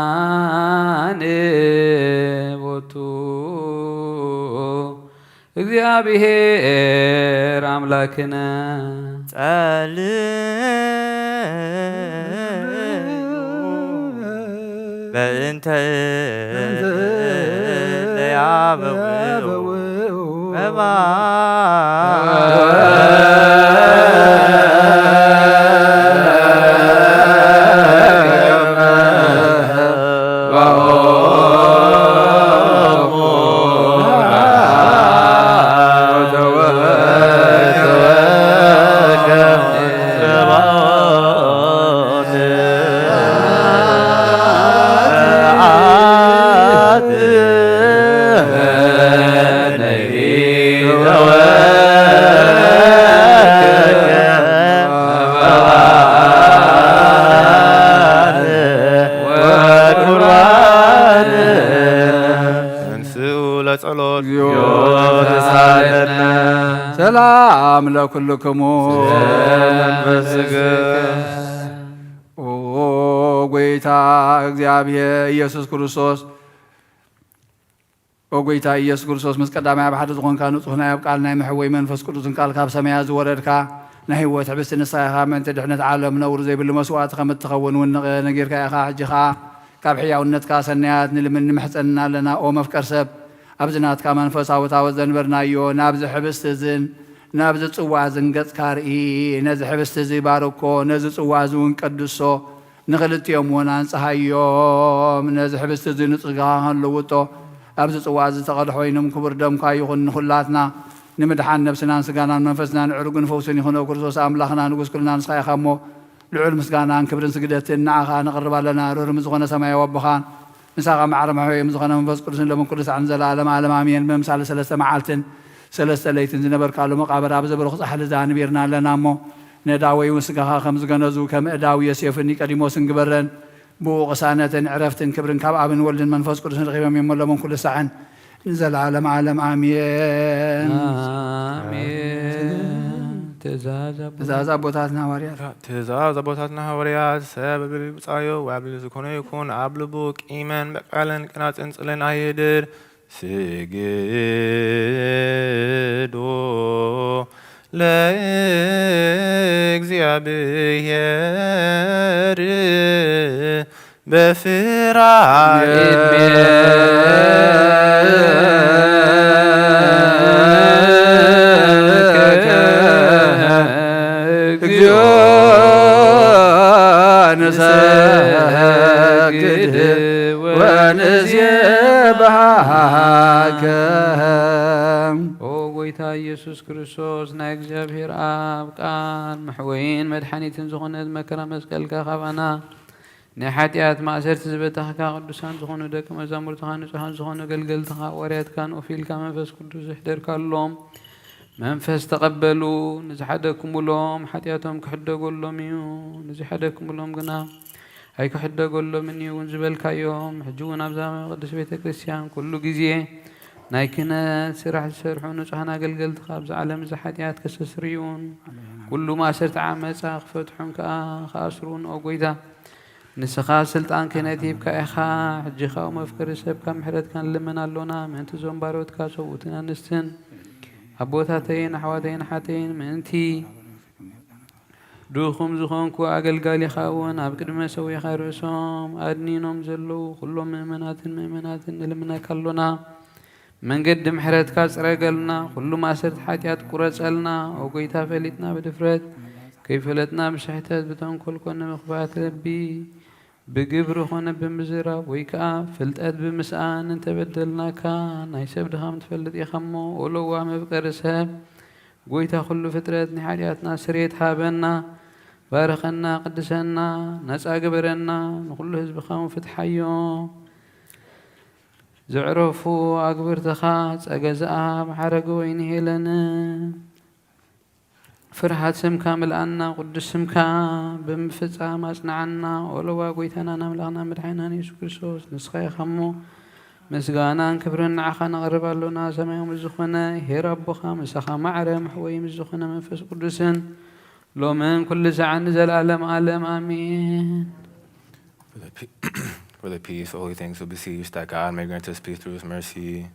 ስልጣን ቦቱ እግዚኣብሔር ኣምላክነ። ጸልዩ በእንተ እለ ያበው መባ ተንስኡ ለጸሎት። ሰላም ለኩልክሙ። መንፈስከ። ኦ ጐይታ እግዚኣብሔር ኢየሱስ ክርስቶስ፣ ኦ ጐይታ ኢየሱስ ክርስቶስ፣ ምስ ቀዳማይ ኣብ ሓደ ዝኾንካ ንጹሕ ናይ ኣብ ቃል ናይ መሕወይ መንፈስ ቅዱስን ቃል ካብ ሰማያት ዝወረድካ ናይ ህይወት ሕብስቲ ንስኻ ኢኻ። ምእንቲ ድሕነት ዓለም ነውሪ ዘይብሉ መስዋዕቲ ከም እትኸውን እውን ንቐ-፣ ነጊርካ ኢኻ። ሕጂ ኸኣ ካብ ሕያውነትካ ሰናያት ንልምን ንምሕጸንን ኣለና። ኦ መፍቀር ሰብ፣ ኣብዚ ናትካ መንፈሳዊ ታቦት ዘንበርናዮ ናብዚ ሕብስቲ እዝን ናብዚ ጽዋእ እዝን ገጽካ ርኢ። ነዚ ሕብስቲ እዚ ባርኮ፣ ነዚ ጽዋእ እዚ እውን ቀድሶ። ንኽልቲኦም እውን ኣንጽሃዮም። ነዚ ሕብስቲ እዚ ንጹህ ጌርካ ክንልውጦ ኣብዚ ጽዋእ እዚ ዝተቐድሐ ወይንም ክቡር ደምካ ይኹን። ንኹላትና ንምድሓን ነብስናን ስጋናን መንፈስናን ዕርጉን ፈውስን ይኹኖ። ክርስቶስ ኣምላኽና ንጉስ ኩልና ንስኻ ኢኻ እሞ፣ ልዑል ምስጋናን ክብርን ስግደትን ንዓኻ ነቕርብ ኣለና። ርህሩህ ምስ ዝኾነ ሰማያዊ ኣቦኻን ምሳኻ ማዕረ መሕበዮም ዝኾነ መንፈስ ቅዱስን ሎምን ኩሉ ሳዕን ንዘለዓለም ዓለም ኣሜን። ብምሳሌ ሰለስተ መዓልትን ሰለስተ ለይትን ዝነበርካሉ መቓብር ኣብ ዘበለ ክጻሕል እዛ ንቢርና ኣለና እሞ፣ ነዳ ወይ እውን ስጋኻ ከም ዝገነዙ ከም እዳዊ ዮሴፍን ኒቆዲሞስን ግበረን። ብኡ ቅሳነትን ዕረፍትን ክብርን ካብ ኣብን ወልድን መንፈስ ቅዱስን ረኺቦም እዮም፣ ሎምን ኩሉ ሳዕን ንዘለዓለም ዓለም ኣሜን። ኣሜን። ትእዛዝ ኣቦ- ትእዛዝ ኣቦታትና ሃዋርያት። ትእዛዝ ኣቦታትና ሃዋርያት፣ ሰብ ኣብ ልዕሊ ውጻዮ ወይ ኣብ ልዕሊ ዝኾነ ይኹን ኣብ ልቡ ቂምን በቀልን ቅናጽን ጽልን ኣይህድር። ስግዱ ለእግዚኣብሔር በፍርሃት እግዚኦ ንሰግድ ወንሴብሐከ። ኦ ጎይታ ኢየሱስ ክርስቶስ፣ ናይ እግዚኣብሔር ኣብ ቃል መሕወይን መድሓኒትን ዝኾነት መከራ መስቀልካ ካባና ናይ ሓጢኣት ማእሰርቲ ዝበታኽካ፣ ቅዱሳን ዝኾኑ ደቂ መዛሙርትኻ፣ ንጹሓን ዝኾኑ ኣገልገልትኻ፣ ሃዋርያትካ ንኡፍ ኢልካ መንፈስ ቅዱስ ዘሕደርካሎም መንፈስ ተቐበሉ። ንዝሓደግኩምሎም ሓጢኣቶም ክሕደገሎም እዩ፣ ንዝሓደግኩምሎም ግና ኣይክሕደገሎምን እዩ እውን ዝበልካዮም፣ ሕጂ እውን ኣብዛ ቅድስት ቤተ ክርስቲያን ኩሉ ግዜ ናይ ክህነት ስራሕ ዝሰርሑ ንጹሓን ኣገልገልትኻ ኣብዚ ዓለም እዚ ሓጢኣት ከስተስርዩን ኩሉ ማእሰርቲ ዓመጻ ክፈትሑን ከኣ ክኣስሩን፣ ኦ ጎይታ፣ ንስኻ ስልጣን ክህነት ሂብካ ኢኻ። ሕጂ ከኣ መፍቀሪ ሰብ ካብ ምሕረትካ ንልምን ኣሎና፣ ምእንቲ እዞም ባሮትካ ሰብኡትን ኣንስትን ኣቦታተይን ኣሕዋተይን ሓተይን ምእንቲ ድኹም ዝኾንኩ ኣገልጋሊኻ እውን ኣብ ቅድሚ መሰዊኻ ርእሶም ኣድኒኖም ዘለዉ ኩሎም ምእመናትን ምእመናትን ንልምነካ ኣሎና። መንገዲ ምሕረትካ ጽረገልና፣ ኩሉ ማእሰርቲ ሓጢኣት ቁረጸልና። ኦ ጎይታ፣ ፈሊጥና ብድፍረት፣ ከይፈለጥና ብስሕተት፣ ብተንኮል ኮነ ብኽፍኣት ልቢ፣ ብግብሪ ኾነ ብምዝራብ ወይ ከኣ ፍልጠት ብምስኣን እንተበደልናካ፣ ናይ ሰብ ድኻም ትፈልጥ ኢኻ እሞ፣ ኦ ለዋህ መፍቀሪ ሰብ፣ ጎይታ ኩሉ ፍጥረት፣ ናይ ሓጢኣትና ስርየት ሃበና፣ ባርኸና፣ ቅድሰና፣ ነጻ ግበረና፣ ንኹሉ ህዝብኻ እውን ፍትሓዮ። ዘዕረፉ ኣግብርትኻ ጸገዝኣብ፣ ሓረገ ወይኒ ሄለን፣ ፍርሃት ስምካ ምልኣና፣ ቅዱስ ስምካ ብምፍጻም ኣጽንዓና። ኦ ለዋ ጎይታናን ኣምላኽና መድሓኒናን የሱስ ክርስቶስ፣ ንስኻ ኢኻ እሞ፣ ምስጋናን ክብርን ንዓኻ ነቕርብ ኣሎና። ሰማያዊ ዝኾነ ኄር ኣቦኻ፣ ምሳኻ ማዕረ መሕወዪ ምስ ዝኾነ መንፈስ ቅዱስን፣ ሎምን ኩሉ ሰዓት ንዘለኣለም ዓለም ኣሜን። For the, pe- for the peace, the holy things, we beseech that God may grant us peace through his mercy.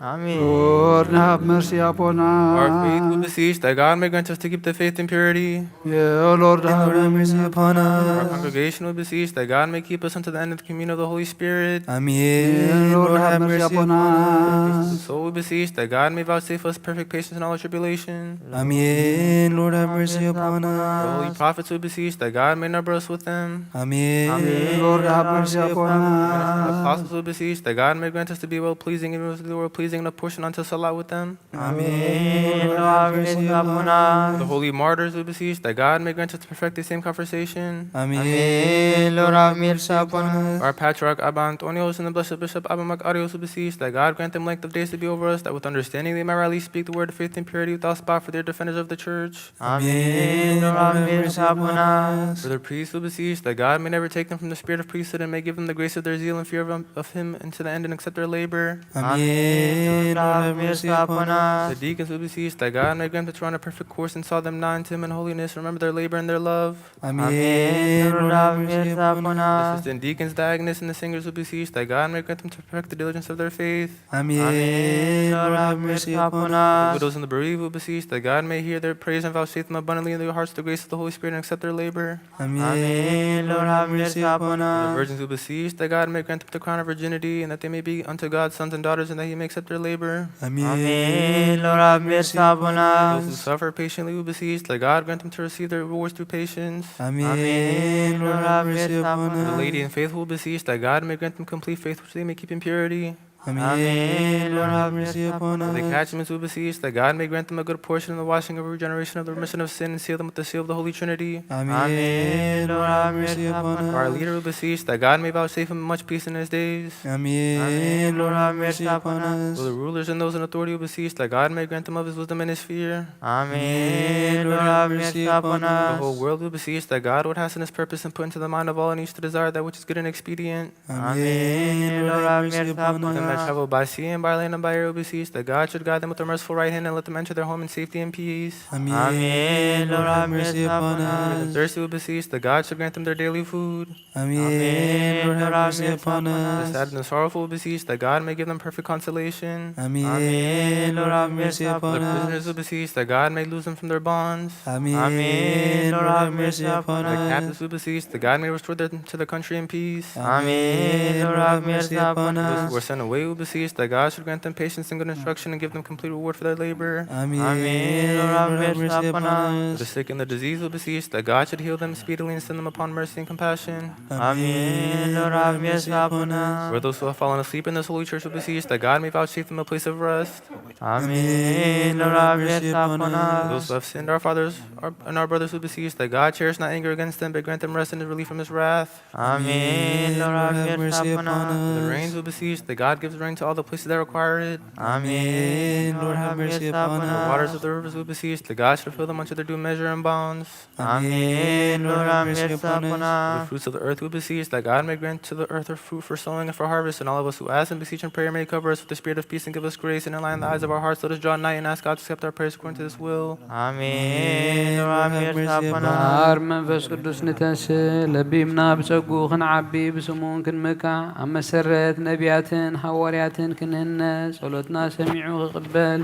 Amen. Lord, have mercy upon Our faith, we us. beseech that God may grant us to keep the faith in purity. Yeah, O Lord, Lord, have have mercy mercy. Upon Our us. Congregation, we beseech that God may keep us unto the end of the communion of the Holy Spirit. Amen. Lord, have mercy upon us. So we beseech that God may vouchsafe us perfect patience in all our tribulation. Amen. Lord, have mercy upon The holy us. prophets, we beseech that God may number us with them. Amen. Lord, have mercy upon The us. apostles, we beseech that God may grant us to be well pleasing, even if we were pleasing in a portion unto Salah with them. Amen. Lord, have mercy upon The us. Holy martyrs, we beseech that God may grant us to perfect the same conversation. Amen. Lord, have mercy upon us. Our patriarch Abba Antonios and the blessed Bishop Abba Makarios, we beseech that God grant them length of days to be over us, that with understanding they might rightly speak the word of faith and purity without spot for their defenders of the church. Amen. Lord, have mercy upon us. For the priests, we beseech that God may never take them from the spirit of priesthood and may give them the grace of their zeal and fear of, of Him unto the end and accept their labor. Amen. Lord, have mercy upon The us. deacons, we beseech that God may grant them to run a perfect course and saw them not unto Him in holiness. Remember their labor and their love. Amen. Lord, have mercy upon us. Assistant deacons, diaconus, and the singers, we beseech that God may grant them to perfect the diligence of their faith. Amen. Lord, have mercy upon The us. widows and the bereaved, we beseech that God may hear their praise and vouchsafe them abundantly in their hearts the grace of the Holy Spirit and accept their labor. Amen. Lord, have mercy upon The us. virgins, we beseech that God may grant them the crown of virginity, and that they may be unto God sons and daughters, and that He may accept their labor. Amen. Lord, have mercy upon Those who us. suffer patiently, we beseech that God grant them to receive their rewards through patience. Amen. Lord, have mercy upon The us. laity and faithful, we beseech that God may grant them complete faith, which they may keep in purity. Amen. Lord, have mercy upon For the us. Catechumen, we beseech that God may grant them a good portion in the washing of regeneration of the remission of sin and seal them with the seal of the Holy Trinity. Amen. Lord, have mercy upon For our us. leader, we beseech that God may vouchsafe him much peace in his days. Amen. Lord, have mercy upon us. For the rulers and those in authority, we beseech that God may grant them of his wisdom and his fear. Amen. Lord, have mercy upon The whole us. World, we beseech that God would hasten his purpose and put into the mind of all and each to desire that which is good and expedient. Amen. Lord, have mercy upon Them that us. Travel by sea and by land and by air, we beseech that God should guide them with a merciful right hand and let them enter their home in safety and peace. Amen. Lord, have mercy upon For the us. Thirsty, we beseech that God should grant them their daily food. Amen. Lord, have mercy upon The us. sad and the sorrowful, we beseech that God may give them perfect consolation. Amen. Lord, have mercy For upon the prisoners, us. We beseech that God may loose them from their bonds. Amen. Lord, have mercy upon The us. Captives, we beseech that God may restore them to the country in peace. Amen. Lord, have mercy upon Those who are us. Sent away, we beseech that God should grant them patience and good instruction and give them complete reward for their labor. Amen. Lord, have mercy upon For the us. Sick and the diseased, we beseech that God should heal them speedily and send them upon mercy and compassion. Amen. Lord, have mercy upon us. For those who have fallen asleep in this holy church, we beseech that God may vouchsafe them a place of rest. Amen. Lord, have mercy upon For those us. Who have sinned, our fathers our, and our brothers, we beseech that God cherish not anger against them, but grant them rest and relief from his wrath. Amen. Lord, have mercy upon For the rains, us. We beseech that God gives rain to all the places that require it. Amen. Lord, have mercy upon The waters of us. The rivers, we beseech that God should fill them unto their due measure and bounds. Amen. Lord, have mercy upon The us. Fruits of the earth, we beseech that God may grant to the earth her fruit for sowing and for harvest, and all of us who ask and beseech in prayer may cover us with the spirit of peace and give us grace and enlighten the eyes of our hearts. Let us draw nigh and ask God to accept our prayers according to his will. Amen. Lord, have mercy upon us. እምበኣር መንፈስ ቅዱስ ንተንስእ፣ ለቢምና ብጸግኡ ክንዓቢ፣ ብስሙ ክንምካዕ፣ ኣብ መሰረት ነቢያትን ሃዋርያትን ክንህነጽ፣ ጸሎትና ሰሚዑ ክቕበል፣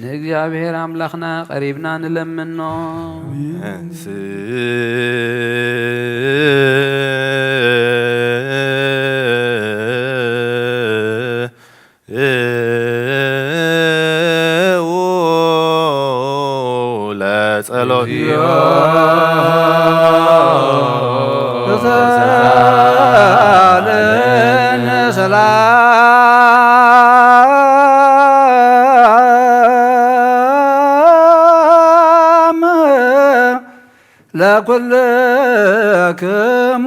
ንእግዚኣብሔር ኣምላኽና ቀሪብና ንለምኖ። ለጸሎት ሰላም ለኩልክሙ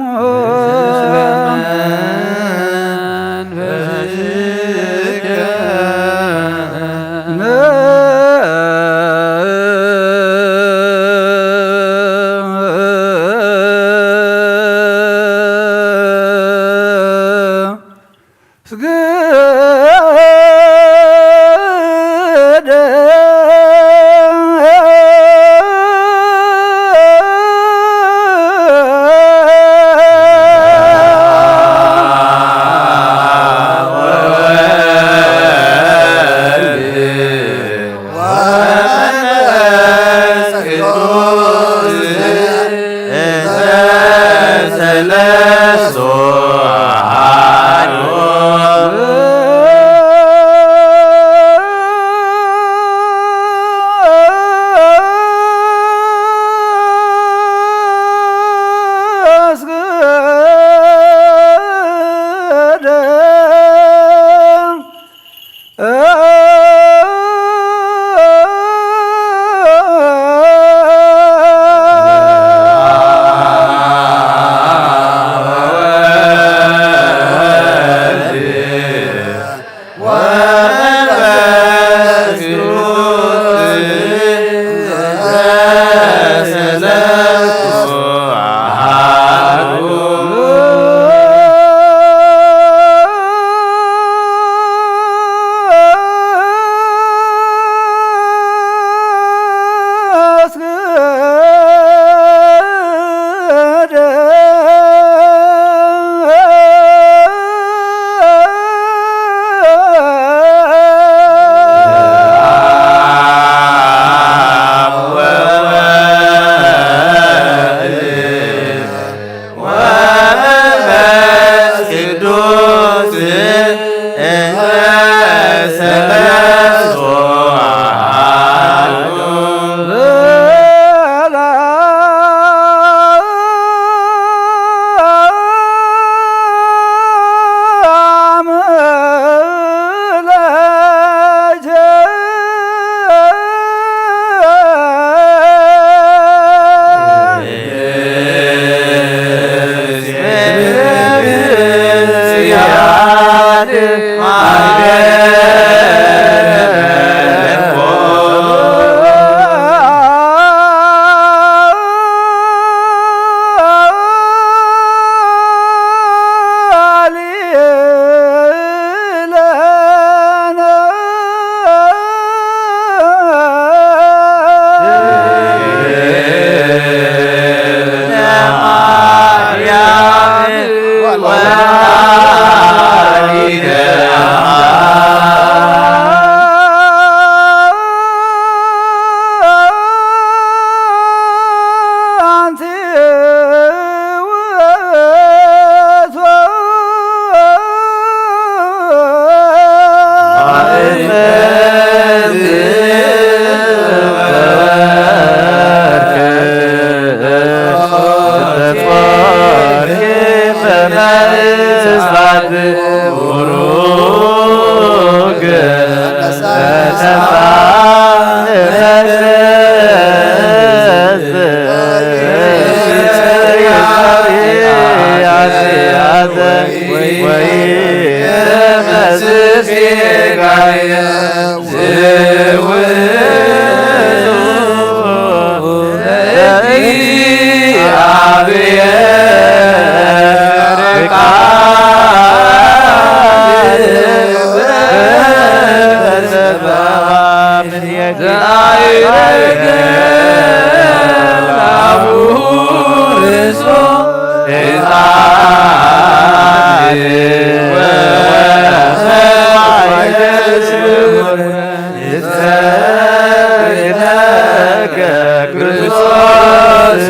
ክርስቶስ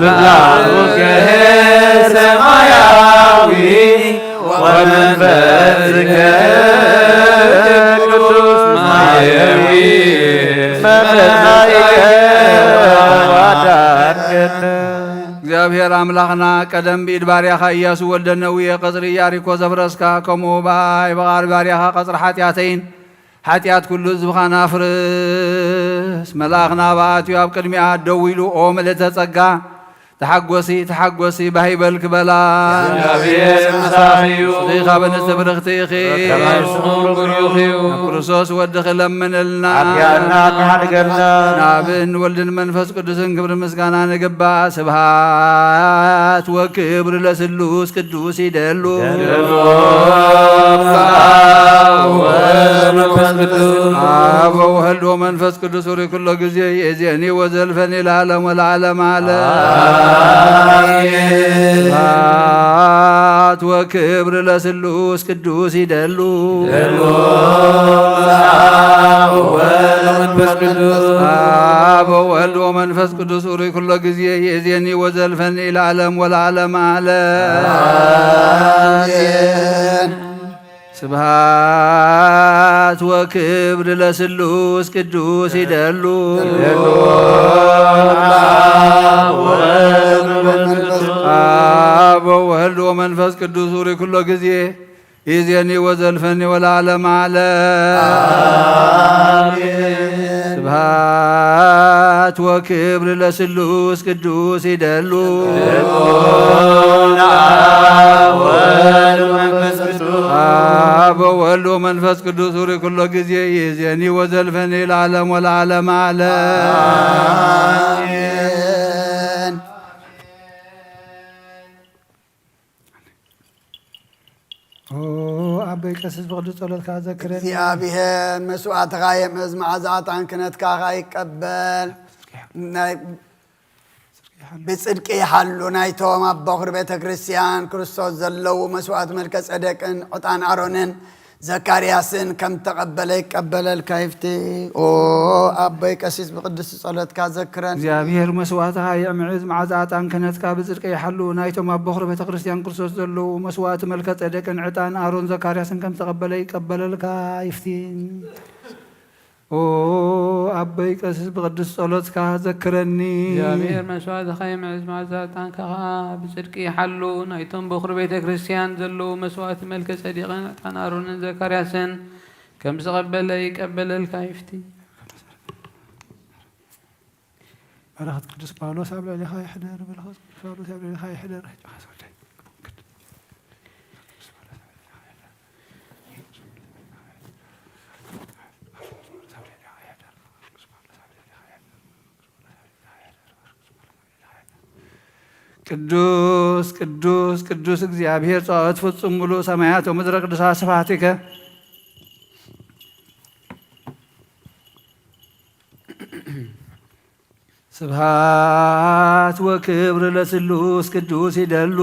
ብላቡከ ሰማያዊ ወመንፈስከ ቅዱስ ማየዊ መመላይከ ዋዳንከ። እግዚኣብሔር ኣምላኽና፣ ቀደም ብኢድ ባርያኻ ኢያሱ ወልደ ነዌ ቀጽሪ ኢያሪኮ ዘፍረስካ፣ ከምኡ ብኣይ ብቓል ባርያኻ ቀጽሪ ሓጢኣተይን ሓጢኣት ኩሉ ህዝብኻን ኣፍርስ። መልኣኽ ናብኣ ኣትዩ ኣብ ቅድሚኣ ደው ኢሉ፣ ኦ ምልእተ ጸጋ፣ ተሓጎሲ፣ ተሓጎሲ፣ ባህ ይበልኪ በላ። እግዚኣብሔር ምሳኺ እዩ። ንስኺ ካብ ኣንስቲ ብርኽቲ ኢኺ። ከማይ ስሙ ብሩኽ እዩ። ክርስቶስ ወድኺ ለምንልና። ሓጥያትና ተሓድገልና። ንኣብን ወልድን መንፈስ ቅዱስን ክብሪ ምስጋና ንግባእ። ስብሃት ወክብሪ ለስሉስ ቅዱስ ይደሉ። አብ ወወልድ ወመንፈስ ቅዱስ። አብ ወወልድ ወመንፈስ ቅዱስ ሪ ኩሎ ጊዜ የዜኒ ወዘልፈኒ ለዓለም ወለዓለም ዓለም። አሜን። ስብሐት ወክብር ለስሉስ ቅዱስ ይደሉ። ደሉ አብ ወወልድ ወመንፈስ ቅዱስ። አብ ወወልድ ወመንፈስ ቅዱስ ሪ ኩሎ ጊዜ የዜኒ ወዘልፈኒ ለዓለም ወለዓለም ዓለም። አሜን። ስብሐት ወክብር ለስሉስ ቅዱስ ይደሉ። አብ ወወልድ ወመንፈስ ቅዱስ ሪ ኩሎ ጊዜ ይዜኒ ወዘልፈኒ ወለዓለም ዓለም። አሜን። ስብሐት ወክብር ለስሉስ ቅዱስ ይደሉ። አብ ወወልድ ወመንፈስ ቅዱስ። አብ ወወልድ ወመንፈስ ቅዱስ ሪ ኩሎ ጊዜ ይዜኒ ወዘልፈኒ ለዓለም ወለዓለም ዓለም። አሜን። ኦ ኣቦይ ቀሲስ ብቕዱስ ጸሎትካ ዘክረኒ። እግዚኣብሔር መስዋዕትኻ የምእዝ፣ መዓዛ ዕጣን ክህነትካ ኸኣ ይቀበል። ናይ ብጽድቂ ይሓሉ። ናይቶም ኣብ በኹሪ ቤተ ክርስቲያን ክርስቶስ ዘለዉ መስዋዕት መልከ ጸደቅን ዕጣን ኣሮንን ዘካርያስን ከም ተቐበለ ይቀበለልካ ይፍቲ። ኦ ኣቦይ ቀሲስ ብቕድስቲ ጸሎትካ ዘክረን። እግዚኣብሔር መስዋዕትኻ የምዕዝ፣ መዓዛ ዕጣን ክህነትካ ብጽድቂ ይሓሉ። ናይቶም ኣብ በኹሪ ቤተ ክርስቲያን ክርስቶስ ዘለዉ መስዋዕት መልከ ጸደቅን ዕጣን ኣሮን ዘካርያስን ከም ተቐበለ ይቀበለልካ ይፍቲ። ኦ ኣቦይ ቀሲስ ብቕዱስ ጸሎትካ ዘክረኒ። እግዚኣብሔር መስዋዕትኻ የምዕዝ፣ መዓዛ ዕጣንካ ኸኣ ብጽድቂ ይሓሉ። ናይቶም በኹሪ ቤተ ክርስቲያን ዘለዉ መስዋዕቲ መልከ ጸዲቕን ዕጣን ኣሮንን ዘካርያስን ከም ዝተቐበለ ይቀበለልካ ይፍቲ። በረኸት ቅዱስ ጳውሎስ ኣብ ልዕሌኻ ይሕደር። በረኸት ቅዱስ ጳውሎስ ኣብ ልዕሌኻ ይሕደር። ቅዱስ ቅዱስ ቅዱስ እግዚኣብሔር ጸባኦት ፍጹም ምሉእ ሰማያት ወምድረ ቅዱሳት ስብሐቲከ። ስብሐት ወክብር ለስሉስ ቅዱስ ይደሉ።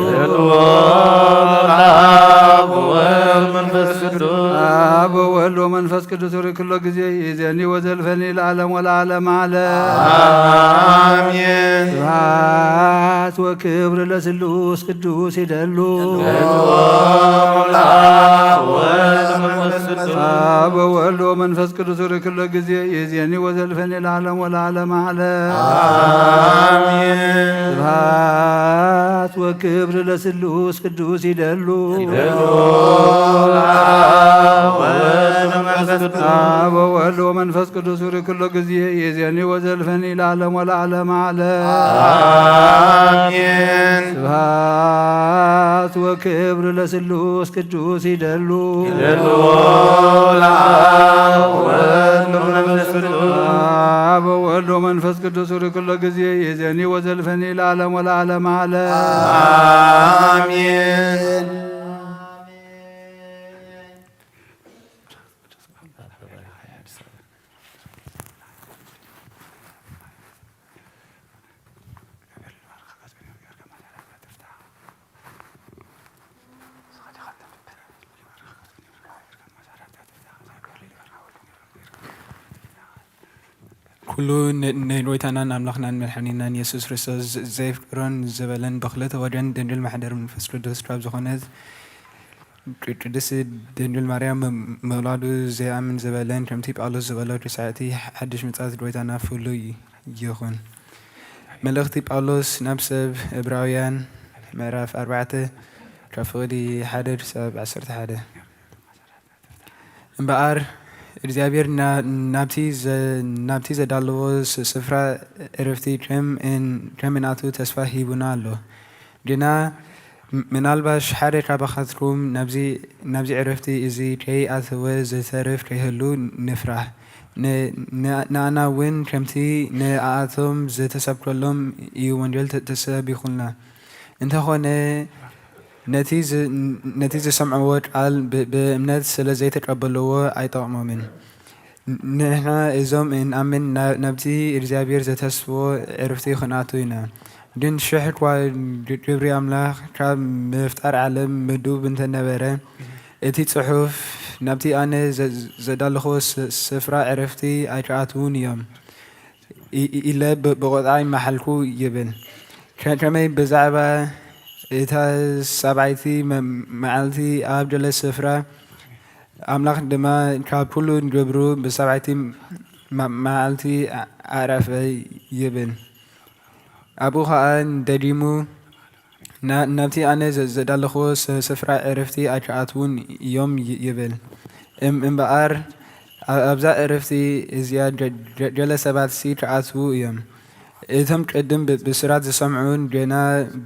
ይደሉ አብ ወወልድ መንፈስ ቅዱስ። አብ ወወልድ ወመንፈስ ቅዱስ ሪ ኩሎ ጊዜ ይዜኒ ወዘልፈኒ ለዓለም ወለዓለም ዓለም። አሜን። ስብሐት ወክብር ለስሉስ ቅዱስ ይደሉ። ይደሉ አብ ወወልድ ወመንፈስ ቅዱስ። አብ ወወልድ ወመንፈስ ቅዱስ ሪ ኩሎ ጊዜ ይዜኒ ወዘልፈኒ ለዓለም ወለዓለም ዓለም። አሜን። ስብሐት ወክብር ለስሉስ ቅዱስ ይደሉ። ይደሉ ለአብ ወወልድ ወመንፈስ ቅዱስ። አብ ወወልድ ወመንፈስ ቅዱስ ይሁን ኩሎ ጊዜ ይእዜኒ ወዘልፈኒ ለዓለም ወለዓለም ዓለም። አሜን። ስብሐት ወክብር ለስሉስ ቅዱስ ይደሉ። ይደሉ ለአብ ወወልድ ወመንፈስ ቅዱስ። አብ ወወልድ ወመንፈስ ቅዱስ ይሁን ኩሎ ጊዜ ይእዜኒ ወዘልፈኒ ለዓለም ወለዓለም ዓለም። አሜን። ኩሉ ን-፣ ንጎይታናን ኣምላኽናን መድሓኒናን የሱስ ክርስቶስ ዘ-፣ ዘየፍቅሮን ዝበለን ብኽልተ ወደን ድንግል ማሕደር መንፈስ ቅዱስ ካብ ዝኾነት ቅ-፣ ቅድስት ድንግል ማርያም ም-፣ ምውላዱ ዘይኣምን ዝበለን ከምቲ ጳውሎስ ዝበሎ ርሳዕቲ ሓድሽ ምጽኣት ጎይታና ፍሉይ ይኹን። መልእኽቲ ጳውሎስ ናብ ሰብ ዕብራውያን ምዕራፍ ኣርባዕተ ካብ ፍቕዲ ሓደ ክሳብ ዓሰርተ ሓደ። እምበኣር እግዚኣብሔር ና-፣ ናብቲ ዘ-፣ ናብቲ ዘዳለዎ ስ-፣ ስፍራ ዕረፍቲ ከም እን-፣ ከም እናቱ ተስፋ ሂቡና ኣሎ። ግና ም-፣ ምናልባሽ ሓደ ካባኻትኩም ናብዚ፣ ናብዚ ዕረፍቲ እዚ ከይኣተወ ዝተርፍ ከይህሉ ንፍራህ። ን-፣ ን-፣ ንኣና እውን ከምቲ ንኣኣቶም ዝተሰብከሎም እዩ ወንጌል ተ-፣ ተሰቢኹልና። እንተኾነ ነቲ ዝ-፣ ነቲ ዝሰምዕዎ ቃል ብ-፣ ብእምነት ስለ ዘይተቀበልዎ ኣይጠቕሞምን። ንሕና እዞም እንኣምን ና-፣ ናብቲ እግዚኣብሔር ዘተስፍዎ ዕርፍቲ ክንኣቱ ኢና። ግን ሽሕ እኳ ግ-፣ ግብሪ ኣምላኽ ካብ ምፍጣር ዓለም ምዱብ እንተነበረ፣ እቲ ጽሑፍ ናብቲ ኣነ ዘ-፣ ዘዳለኽዎ ስ-፣ ስፍራ ዕረፍቲ ኣይክኣትዉን እዮም። ኢ-፣ ኢ-፣ ኢለ ብ-፣ ብቑጥዓይ መሓልኩ ይብል። ከ-፣ ከመይ ብዛዕባ እታ ሰብዓይቲ መ-፣ መዓልቲ ኣብ ገለ ስፍራ፣ ኣምላኽ ድማ ካብ ኩሉ ግብሩ ብሰብዓይቲ መ-፣ መዓልቲ ኣ-፣ ኣዕረፈ ይብል። ኣብኡ ኸኣ ደጊሙ፣ ና-፣ ናብቲ ኣነ ዘ-፣ ዘዳለኽዎ ስ-፣ ስፍራ ዕረፍቲ ኣይክኣትዉን እዮም ይ-፣ ይብል። እም-፣ እምበኣር፣ ኣ-፣ ኣብዛ ዕረፍቲ እዚኣ ገ-፣ ገ-፣ ገለ ሰባትሲ ክኣትዉ እዮም። እቶም ቅድም ብ-፣ ብስራት ዝሰምዑን ገና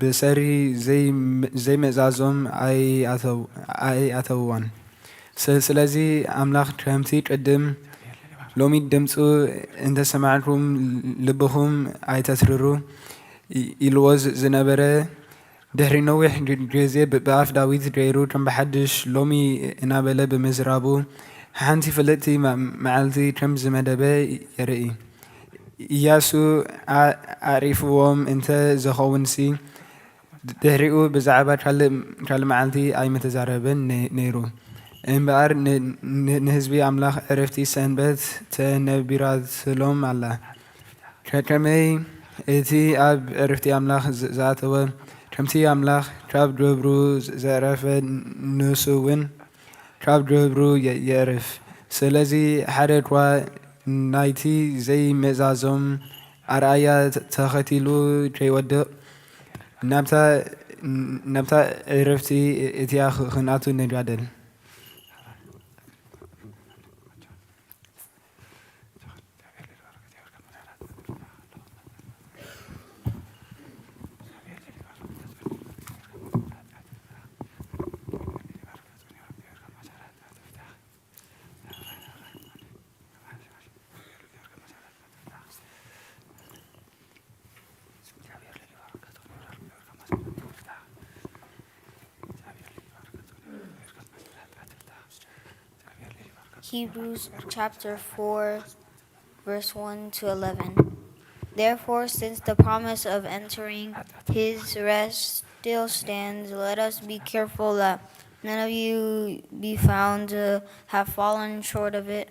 ብሰሪ ዘይም-፣ ዘይምእዛዞም ኣይኣተው-፣ ኣይኣተውዋን። ስ-፣ ስለዚ ኣምላኽ ከምቲ ቅድም ሎሚ ድምፁ እንተሰማዕኩም ልብኹም ኣይተትርሩ ኢ-፣ ኢልዎ ዝ-፣ ዝነበረ ድሕሪ ነዊሕ ግ-፣ ግዜ ብ-፣ ብኣፍ ዳዊት ገይሩ ከም ብሓድሽ ሎሚ እናበለ ብምዝራቡ ሓንቲ ፍልጥቲ መ-፣ መዓልቲ ከም ዝመደበ የርኢ። ኢያሱ ኣ-፣ ኣዕሪፍዎም እንተ ዝኸውንሲ፣ ድሕሪኡ ብዛዕባ ካልእ፣ ካልእ መዓልቲ ኣይምተዛረበን ነ-፣ ነይሩ። እምበኣር ን-፣ ን-፣ ንህዝቢ ኣምላኽ ዕረፍቲ ሰንበት ተነቢራትሎም ኣላ። ከ-፣ ከመይ እቲ ኣብ ዕረፍቲ ኣምላኽ ዝ-፣ ዝኣተወ፣ ከምቲ ኣምላኽ ካብ ገብሩ ዘ-፣ ዘዕረፈ፣ ንሱ እውን ካብ ገብሩ የ-፣ የዕርፍ። ስለዚ ሓደ እኳ ናይቲ ዘይምእዛዞም ኣርኣያ ተ-፣ ተኸቲሉ ከይወድቕ፣ ናብታ፣ ናብታ ዕረፍቲ እቲኣ ኽ-፣ ክንኣቱ ንጋደል። Hebrews chapter four, verse one to eleven. Therefore, since the promise of entering his rest still stands, let us be careful that none of you be found to have fallen short of it.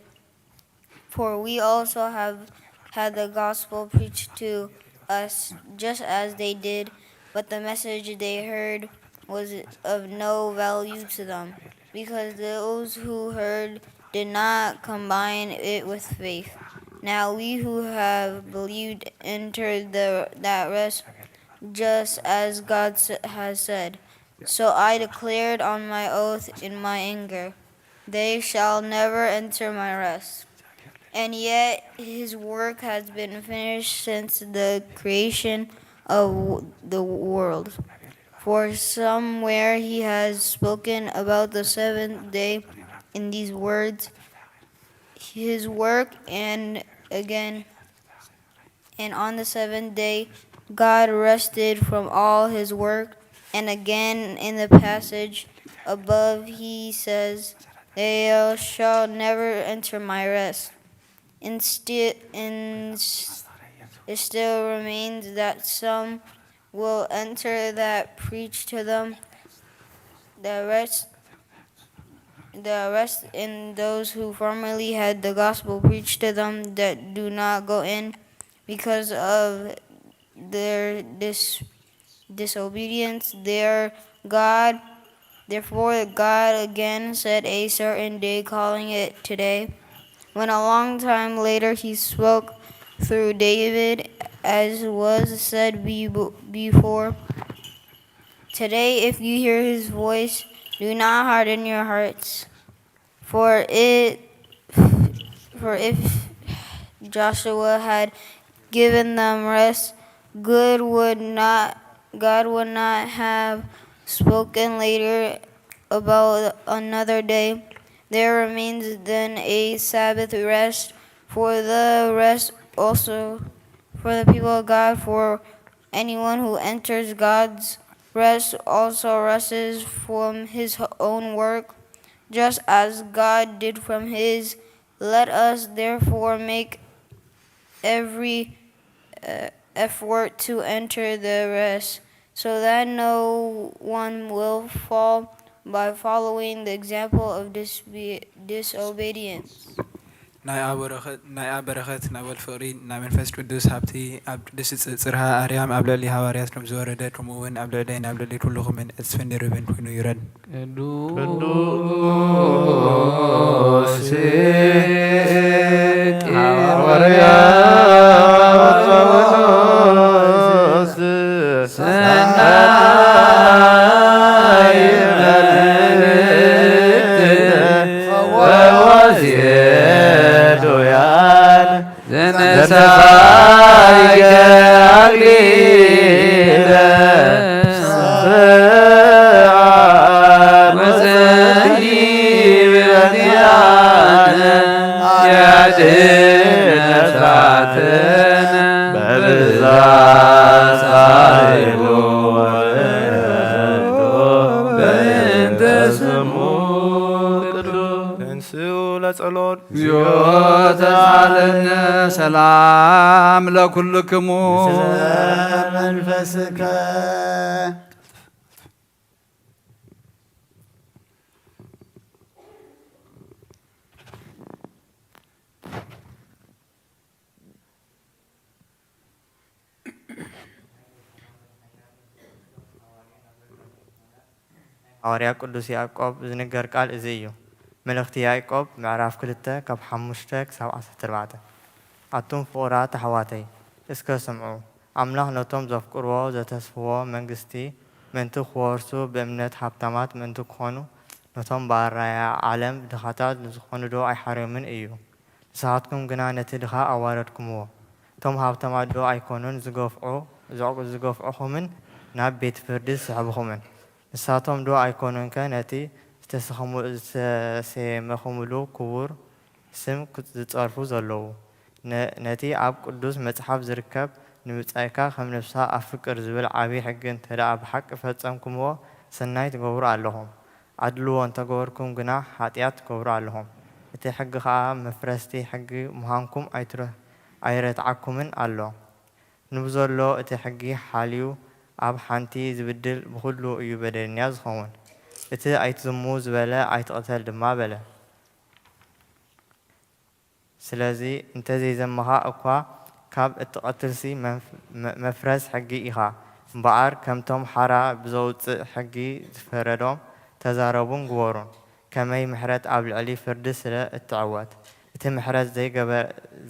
For we also have had the gospel preached to us, just as they did, but the message they heard was of no value to them, because those who heard did not combine it with faith. Now we who have believed entered the, that rest, just as God s- has said. So I declared on my oath in my anger, they shall never enter my rest. And yet his work has been finished since the creation of w- the world. For somewhere he has spoken about the seventh day in these words, his work, and again, and on the seventh day God rested from all his work. And again, in the passage above, he says, they shall never enter my rest. And still, and s- it still remains that some will enter that preach to them the rest the rest in those who formerly had the gospel preached to them that do not go in because of their dis- disobedience. Their God, therefore, God again set a certain day, calling it today. When a long time later he spoke through David, as was said be- before, today, if you hear his voice, do not harden your hearts. For it for if Joshua had given them rest, good would not God would not have spoken later about another day. There remains then a Sabbath rest for the rest also for the people of God, for anyone who enters God's rest also rests from his own work, just as God did from his. Let us therefore make every uh, effort to enter the rest, so that no one will fall by following the example of disbe- disobedience. ናይ ኣብ በረኸት ናይ ኣብ በረኸት ናይ ወልድ ፍቕሪ ናይ መንፈስ ቅዱስ ሃብቲ ኣብ ቅድስቲ ጽ- ጽርሃ ኣርያም ኣብ ልዕሊ ሃዋርያት ከም ዝወረደ፣ ከምኡ እውን ኣብ ልዕለይን ኣብ ልዕሊ ኩልኹምን ዕጽፍን ድርብን ኮይኑ ይውረድ። ቅዱስ ሐዋርያ ጳውሎስ ሰናይ መልእክት ፈወስ የዱያን ዘነሳይከ አክሊለ ስብሐት ወጸሊ በዚአነ ኃጢአትነ ነፍሳትነ በብዛት ጻድቁ ወርዶ በእንተ ስሙ ቅዱስ። ተንሥኡ ለጸሎት። እግዚኦ ተሳለነ። ሰላም ለኩልክሙ። መንፈስከ። ሃዋርያ ቅዱስ ያዕቆብ ዝንገር ቃል እዚ እዩ። መልእኽቲ ያዕቆብ ምዕራፍ ክልተ ካብ ሓሙሽተ ክሳብ ዓሰርተ ኣርባዕተ። ኣቱም ፍቑራት ኣሕዋተይ፣ እስከ ስምዑ። ኣምላኽ ነቶም ዘፍቅርዎ ዘተስፍዎ መንግስቲ ምእንቲ ክወርሱ ብእምነት ሃብታማት ምእንቲ ክኾኑ ነቶም ብኣራያ ዓለም ድኻታት ንዝኾኑዶ ኣይሓርዮምን እዩ? ንስኻትኩም ግና ነቲ ድኻ ኣዋረድኩምዎ። እቶም ሃብታማት ዶ ኣይኮኑን ዝገፍዑ ዝገፍዑኹምን ናብ ቤት ፍርዲ ዝስሕቡኹምን? ንሳቶም ዶ ኣይኮኑንከ ነቲ ዝተሰየመኹምሉ ክቡር ስም ዝጸርፉ ዘለዉ? ነቲ ኣብ ቅዱስ መጽሓፍ ዝርከብ ንብጻይካ ከም ነፍስኻ ኣፍቅር ዝብል ዓቢ ሕጊ እንተ ደኣ ብሓቂ ፈጸምኩምዎ ሰናይ ትገብሩ ኣለኹም። ኣድልዎ እንተገበርኩም ግና ሓጢኣት ትገብሩ ኣለኹም። እቲ ሕጊ ኸኣ መፍረስቲ ሕጊ ምዃንኩም ኣይረትዓኩምን ኣሎ። ንብዘሎ እቲ ሕጊ ሓልዩ ኣብ ሓንቲ ዝብድል ብኹሉ እዩ በደለኛ ዝኸውን። እቲ ኣይትዝሙ ዝበለ ኣይትቕተል ድማ በለ። ስለዚ እንተዘይዘመኻ እኳ ካብ እትቐትልሲ መፍረስ ሕጊ ኢኻ። እምበኣር ከምቶም ሓራ ብዘውጽእ ሕጊ ዝፈረዶም ተዛረቡን ግበሩን። ከመይ ምሕረት ኣብ ልዕሊ ፍርዲ ስለ እትዕወት፣ እቲ ምሕረት ዘይገበ-፣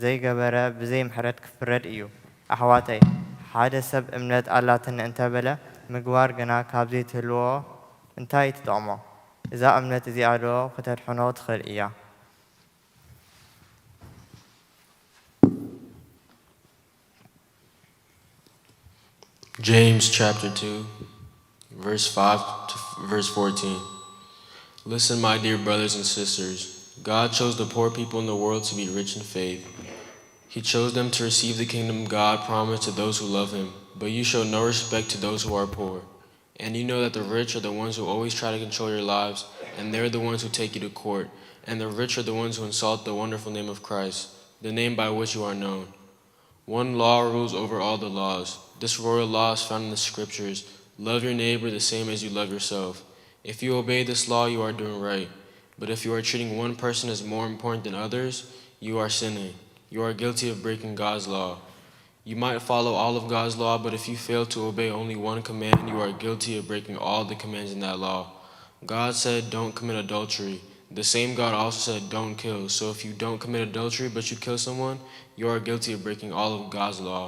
ዘይገበረ ብዘይ ምሕረት ክፍረድ እዩ። ኣሕዋተይ፣ ሓደ ሰብ እምነት ኣላትኒ እንተበለ፣ ምግባር ግና ካብ ዘይትህልዎ እንታይ ትጠቕሞ? እዛ እምነት እዚኣዶ ክተድሕኖ ትኽእል እያ? James chapter two, verse five to f- verse fourteen. Listen, my dear brothers and sisters. God chose the poor people in the world to be rich in faith. He chose them to receive the kingdom God promised to those who love him. But you show no respect to those who are poor. And you know that the rich are the ones who always try to control your lives, and they're the ones who take you to court. And the rich are the ones who insult the wonderful name of Christ, the name by which you are known. One law rules over all the laws. This royal law is found in the scriptures: "Love your neighbor the same as you love yourself." If you obey this law, you are doing right. But if you are treating one person as more important than others, you are sinning. You are guilty of breaking God's law. You might follow all of God's law, but if you fail to obey only one command, you are guilty of breaking all the commands in that law. God said, "Don't commit adultery." The same God also said, "Don't kill." So if you don't commit adultery, but you kill someone, you are guilty of breaking all of God's law.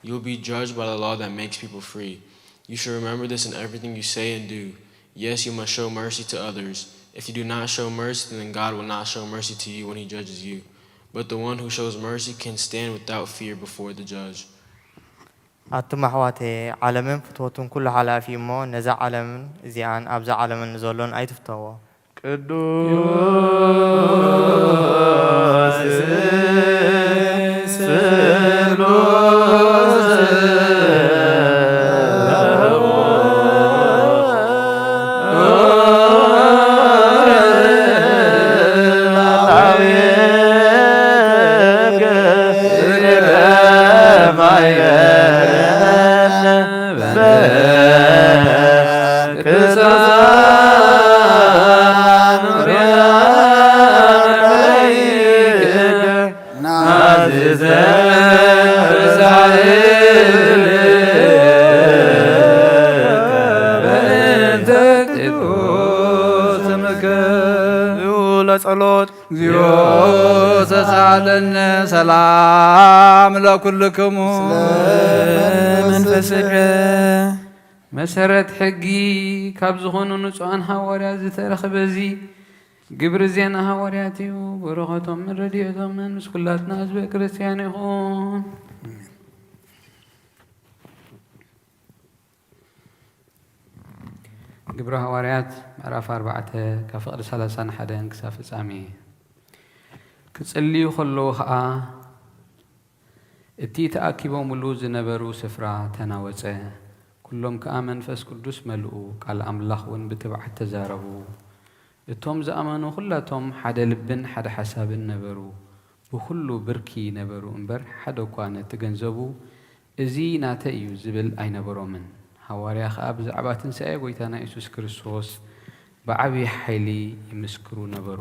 You will be judged by the law that makes people free. You should remember this in everything you say and do. Yes, you must show mercy to others. If you do not show mercy, then God will not show mercy to you when he judges you. But the one who shows mercy can stand without fear before the judge. ኣቱም ኣሕዋተየ፣ ዓለምን ፍትወቱን ኩሉ ሓላፊ እዩ እሞ፣ ነዛ ዓለምን እዚኣን ኣብዛ ዓለምን ንዘሎን ኣይትፍተዎ። ቅዱስ ጸሎት። እግዚኦ ተሳለነ ሰላም ለኩልክሙ። መንፈስከ መሰረት ሕጊ ካብ ዝኾኑ ንጹኣን ሃዋርያት ዝተረኽበ እዚ ግብሪ ዜና ሃዋርያት እዩ። በረኸቶምን ረድኤቶምን ምስ ኩላትና ህዝበ ክርስትያን ይኹን። ግብሪ ሃዋርያት ምዕራፍ ኣርባዕተ ካብ ፍቕዲ ሰላሳን ሓደን ክሳብ ፍጻሜ። ክጽልዩ ከለዉ ኸኣ እቲ ተኣኪቦምሉ ዝነበሩ ስፍራ ተናወጸ። ኩሎም ከኣ መንፈስ ቅዱስ መልኡ፣ ቃል ኣምላኽ እውን ብትብዓት ተዛረቡ። እቶም ዝኣመኑ ኹላቶም ሓደ ልብን ሓደ ሓሳብን ነበሩ። ብኹሉ ብርኪ ነበሩ እምበር፣ ሓደ እኳ ነቲ ገንዘቡ፣ "እዚ ናተይ እዩ" ዝብል ኣይነበሮምን። ሃዋርያ ኸኣ ብዛዕባ ትንሳኤ ጐይታና የሱስ ክርስቶስ ብዓቢ ሓይሊ ይምስክሩ ነበሩ።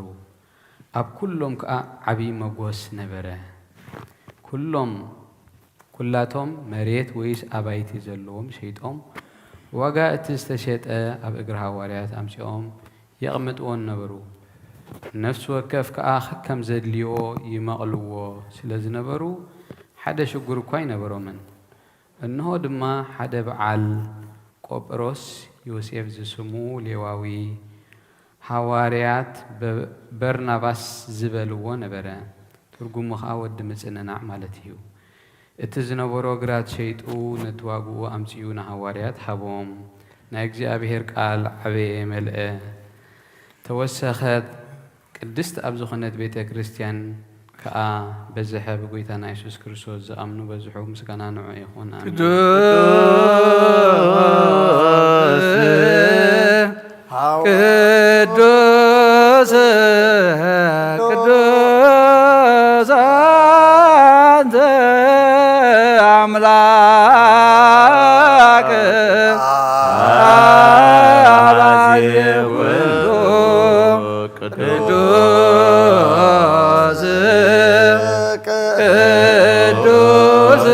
ኣብ ኩሎም ከኣ ዓቢ መጎስ ነበረ። ኩሎም፣ ኩላቶም መሬት ወይስ ኣባይቲ ዘለዎም ሸይጦም፣ ዋጋ እቲ ዝተሸጠ ኣብ እግሪ ሃዋርያት ኣምጺኦም የቕምጥዎ ነበሩ። ነፍሲ ወከፍ ከኣ ከከም ዘድልዮ ይመቕልዎ ስለ ዝነበሩ፣ ሓደ ሽጉር እኳ ኣይነበሮምን። እንሆ ድማ ሓደ በዓል ቆጵሮስ ዮሴፍ ዝስሙ ሌዋዊ፣ ሃዋርያት በ-፣ በርናባስ ዝበልዎ ነበረ። ትርጉሙ ኸኣ ወዲ ምጽንናዕ ማለት እዩ። እቲ ዝነበሮ ግራት ሸይጡ ነቲ ዋግኡ ኣምጺኡ ንሃዋርያት ሃቦም። ናይ እግዚኣብሔር ቃል ዓበየ መልአ ተወሰኸት። ቅድስት ኣብ ዝኾነት ቤተ ክርስቲያን ከኣ በዝሐ። ብጎይታና የሱስ ክርስቶስ ዝኣምኑ በዝሑ። ምስጋና ንዑ ይኹን። ኣሜን። ቅዱስ ቅዱስ ቅዱስ አንተ አምላክ አባዜ ኩሉ ቅዱስ ቅዱስ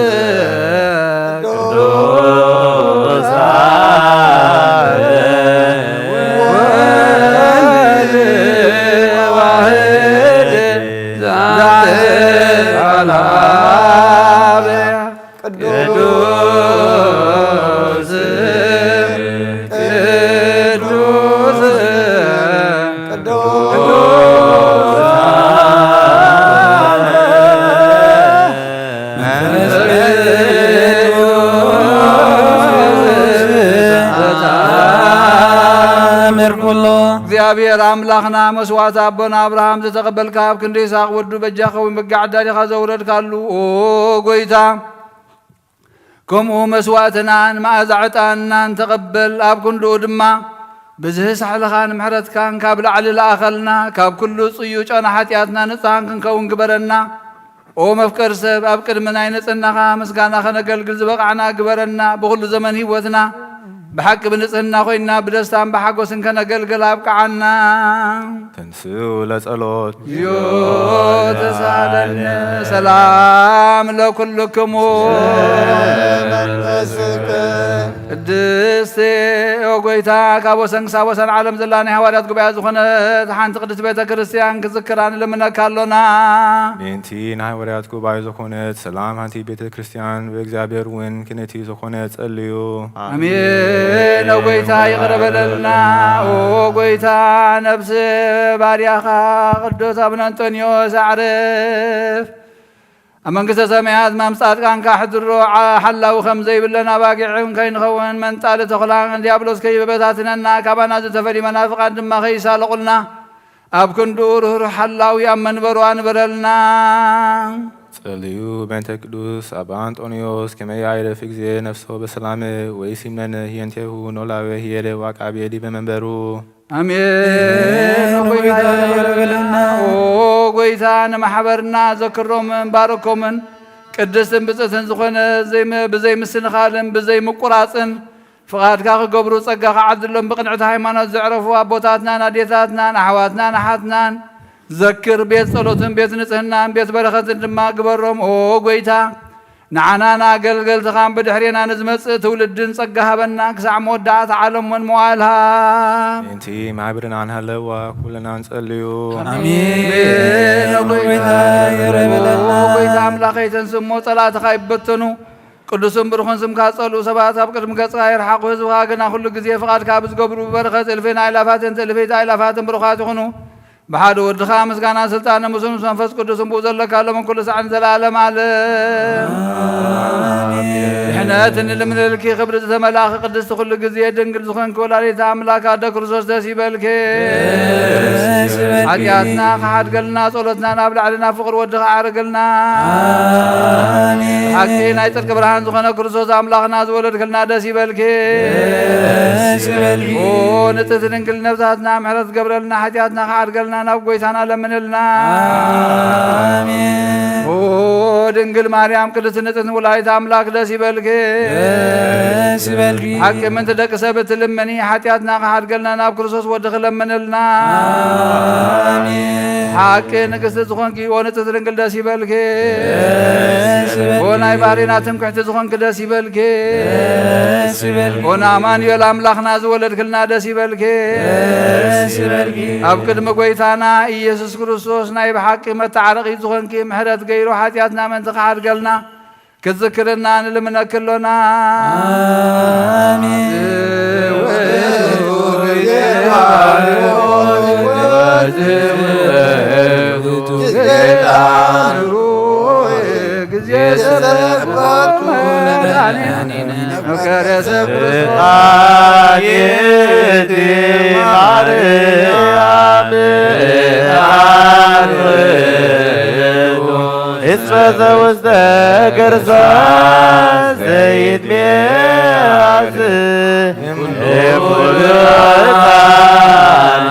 ቅዱስ አብ ወልድ ዋህድ ኣምር ኩሎ። እግዚኣብሔር ኣምላኽና መስዋዕቲ ኣቦና ኣብርሃም ዝተቐበልካ፣ ኣብ ክንዲ ይስሐቅ ወዱ በጃ ኸውን በጊዕ ኣዳሊኻ ዘውረድካሉ፣ ኦ ጎይታ፣ ከምኡ መስዋዕትናን መኣዛ ዕጣንናን ተቐበል። ኣብ ክንድኡ ድማ ብዝሒ ሳሕልኻን ምሕረትካን ካብ ላዕሊ ለኣኸልና፣ ካብ ኩሉ ጽዩ ጨና ሓጢኣትና ንጹሃን ክንከውን ግበረና። ኦ መፍቀር ሰብ፣ ኣብ ቅድሚ ናይ ንጽህናኻ ምስጋና ከነገልግል ዝበቓዕና ግበረና። ብኹሉ ዘመን ህይወትና ብሓቂ ብንጽህና ኮይና ብደስታን ብሓጎስን ከነገልግል ኣብቅዓና። ተንስኡ ለጸሎት። ዮ ተሳለነ። ሰላም ለኩልክሙ። ቅድስት ኦ ጎይታ፣ ካብ ወሰን ክሳብ ወሰን ዓለም ዘላ ናይ ሃዋርያት ጉባኤ ዝኾነት ሓንቲ ቅድስት ቤተ ክርስቲያን ክዝክራ ንልምነካ ኣሎና። ምእንቲ ናይ ሃዋርያት ጉባኤ ዝኾነት ሰላም ሓንቲ ቤተ ክርስቲያን ብእግዚኣብሔር እውን ክነቲ ዝኾነ ጸልዩ። ኣሜን። ኦ ጎይታ ይቕረ በለልና። ኦ ጎይታ፣ ነብሲ ባርያኻ ቅዱስ ኣቡነ ኣንጦንዮስ ኣዕርፍ ኣብ መንግስተ ሰማያት ማም ጻድቃንካ ኣሕድሮ። ዓ-፣ ሓላዊ ከም ዘይብለን ኣባጊዕን ከይንኸውን መንጣሊ ተኹላን ዲያብሎስ ከይበታትነና፣ ካባና ዝተፈልዩ መናፍቃን ድማ ከይሳለቑልና፣ ኣብ ክንድኡ ርህሩህ ሓላዊ ኣብ መንበሩ ኣንብረልና። ጸልዩ በእንተ ቅዱስ ኣባ ኣንጦንዮስ ከመ ያዕርፍ ግዜ ነፍሶ በሰላም ወይሲምነን ህየንቴሁ ኖላዌ ህየደ ዋቃቤ ዲበ መንበሩ። ኣሜን። ኦ ጎይታ ይቕረ በለልና። ኦ ጎይታ፣ ንማሕበርና ዘክሮምን ባርኮምን፣ ቅድስትን ብጽእትን ዝኾነ ዘይም-፣ ብዘይምስንኻልን ብዘይምቁራጽን ፍቓድካ ክገብሩ ጸጋኻ ዓድሎም። ብቕንዕቲ ሃይማኖት ዘዕረፉ ኣቦታትናን ኣዴታትናን ኣሕዋትናን ኣሓትናን ዘክር። ቤት ጸሎትን ቤት ንጽህናን ቤት በረኸትን ድማ ግበሮም። ኦ ጎይታ፣ ንዓናን ኣገልገልትኻን ብድሕሬና ንዝመጽእ ትውልድን ጸጋ ሃበና፣ ክሳዕ መወዳእታ ዓለም እውን መዋእልሃ። ምእንቲ ማሕበርና ንሃለዋ ኩልና ንጸልዩ። ኣሜን። ኦ ጎይታ፣ ይቕረ በለልና። ኦ ጎይታ ኣምላኸይ፣ ተንስ እሞ ጸላእትኻ ይበተኑ። ቅዱስን ብሩኽን ስምካ ጸልኡ፣ ሰባት ኣብ ቅድሚ ገጽካ ይርሓቑ፣ ህዝብኻ ግና ኩሉ ግዜ ፍቓድካ ብዝገብሩ ብበረኸት እልፍን ኣእላፋትን ትእልፊት ኣእላፋትን ብሩኻት ይኹኑ። ብሓደ ወድኻ ምስጋና ስልጣን ምስሉ ምስ መንፈስ ቅዱስ እንብኡ ዘለካ ሎምን ኩሉ ሳዕን ዘለዓለም ዓለም። ኣሜን። ድሕነት እንልምነልኪ ክብሪ ዝተመላእኺ ቅድስቲ ኩሉ ግዜ ድንግል ዝኾንኪ ወላዲተ ኣምላክ ኣደ ክርስቶስ ደስ ይበልኪ። ደስ ይበልኪ። ሓጢኣትና ክሓድገልና ጸሎትና ናብ ላዕሊ ናብ ፍቕሪ ወድኻ ኣዕርግልና። ኣሜን። ሓቂ ናይ ጽድቂ ብርሃን ዝኾነ ክርስቶስ ኣምላኽና ዝወለድክልና ደስ ይበልኪ። ደስ ይበልኪ። ኦ ንጽሕቲ ድንግል ነብሳትና ምሕረት ገብረልና ሓጢኣትና ክሓድገልና ናብ ጎይታና ለምንልና። ኣሜን። ኦ ድንግል ማርያም ቅድስቲ ንጽሕቲ ወላዲተ ኣምላክ ደስ ይበልኪ። ደስ ይበልኪ። ሓቂ ምንቲ ደቂ ሰብ እትልምኒ ሓጢኣትና ክሓድገልና ናብ ክርስቶስ ወድኺ ለምንልና። ኣሜን። ሓቂ ንግስቲ ዝኾንኪ ኦ ንጽሕቲ ድንግል ደስ ይበልኪ። ደስ ይበልኪ። ኦ ናይ ባህሪና ትምክሕቲ ዝኾንኪ ደስ ይበልኪ። ደስ ይበልኪ። ኦ ንኣማኑኤል ኣምላኽና ዝወለድክልና ደስ ይበልኪ። ደስ ይበልኪ። ኣብ ቅድሚ ጎይታና ኢየሱስ ክርስቶስ ናይ ብሓቂ መተዓረቒት ዝኾንኪ ምሕረት ገይሩ ሓጢኣትና ምእንቲ ክሓድገልና ክዝክርና ንልምነኪ ኣሎና። ኣሜን። እጸ ዘውስተ ከርሳ ዘይትቤያዝ እምኩሉ ሕፃን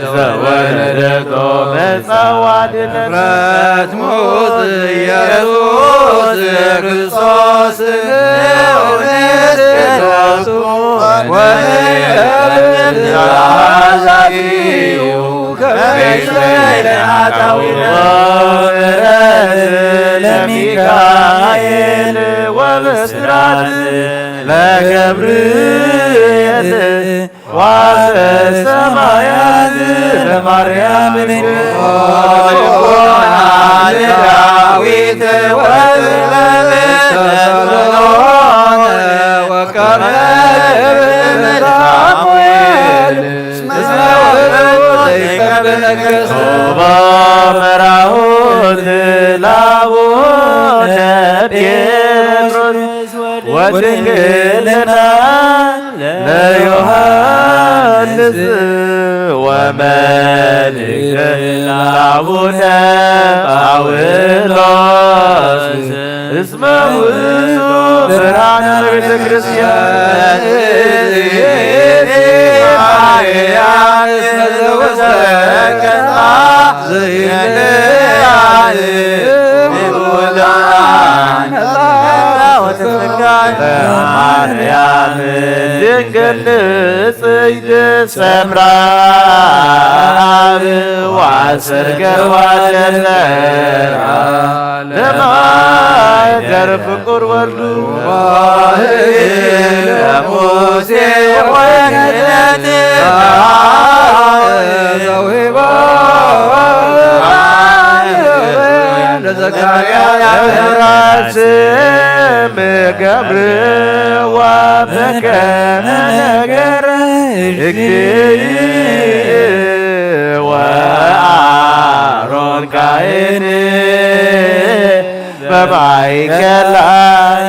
ዘወለደቶ መጻዋዕት ፍጥረት ሙት ኢየሱስ ክርስቶስ እውነት ቅዱስ ወሕይወት ዛቲዩ ከመይሰ ለኃጣውኢነ ምሕረት ለሚካኤል ወብስራት ለገብርኤል ዋሰ ሰማያት ለማርያም ድንግል ዳዊት ወጥበብ ተሰሎን ወቀርብ ሳሙኤል እስመ ውእቱ ዘይቀብለከ ሶባ መራሁት ላቡነ ጴጥሮስ ወድንግልና ለዮሃንስ ወመልእክት ለአቡነ ጳውሎስ እስመ ውእቱ ብርሃነ ለቤተ ክርስቲያን። ማርያም ድንግል ንጽሕት ሰምራ አብ ወአሰርገዋ ለዘራ ለማይደር ፍቁር ወልዱ ለሙሴ ወገነት ለዘካርያስ ስም ገብርዋ በከመ ነገረ እግዚእ ወአሮን ካህን በማእከላ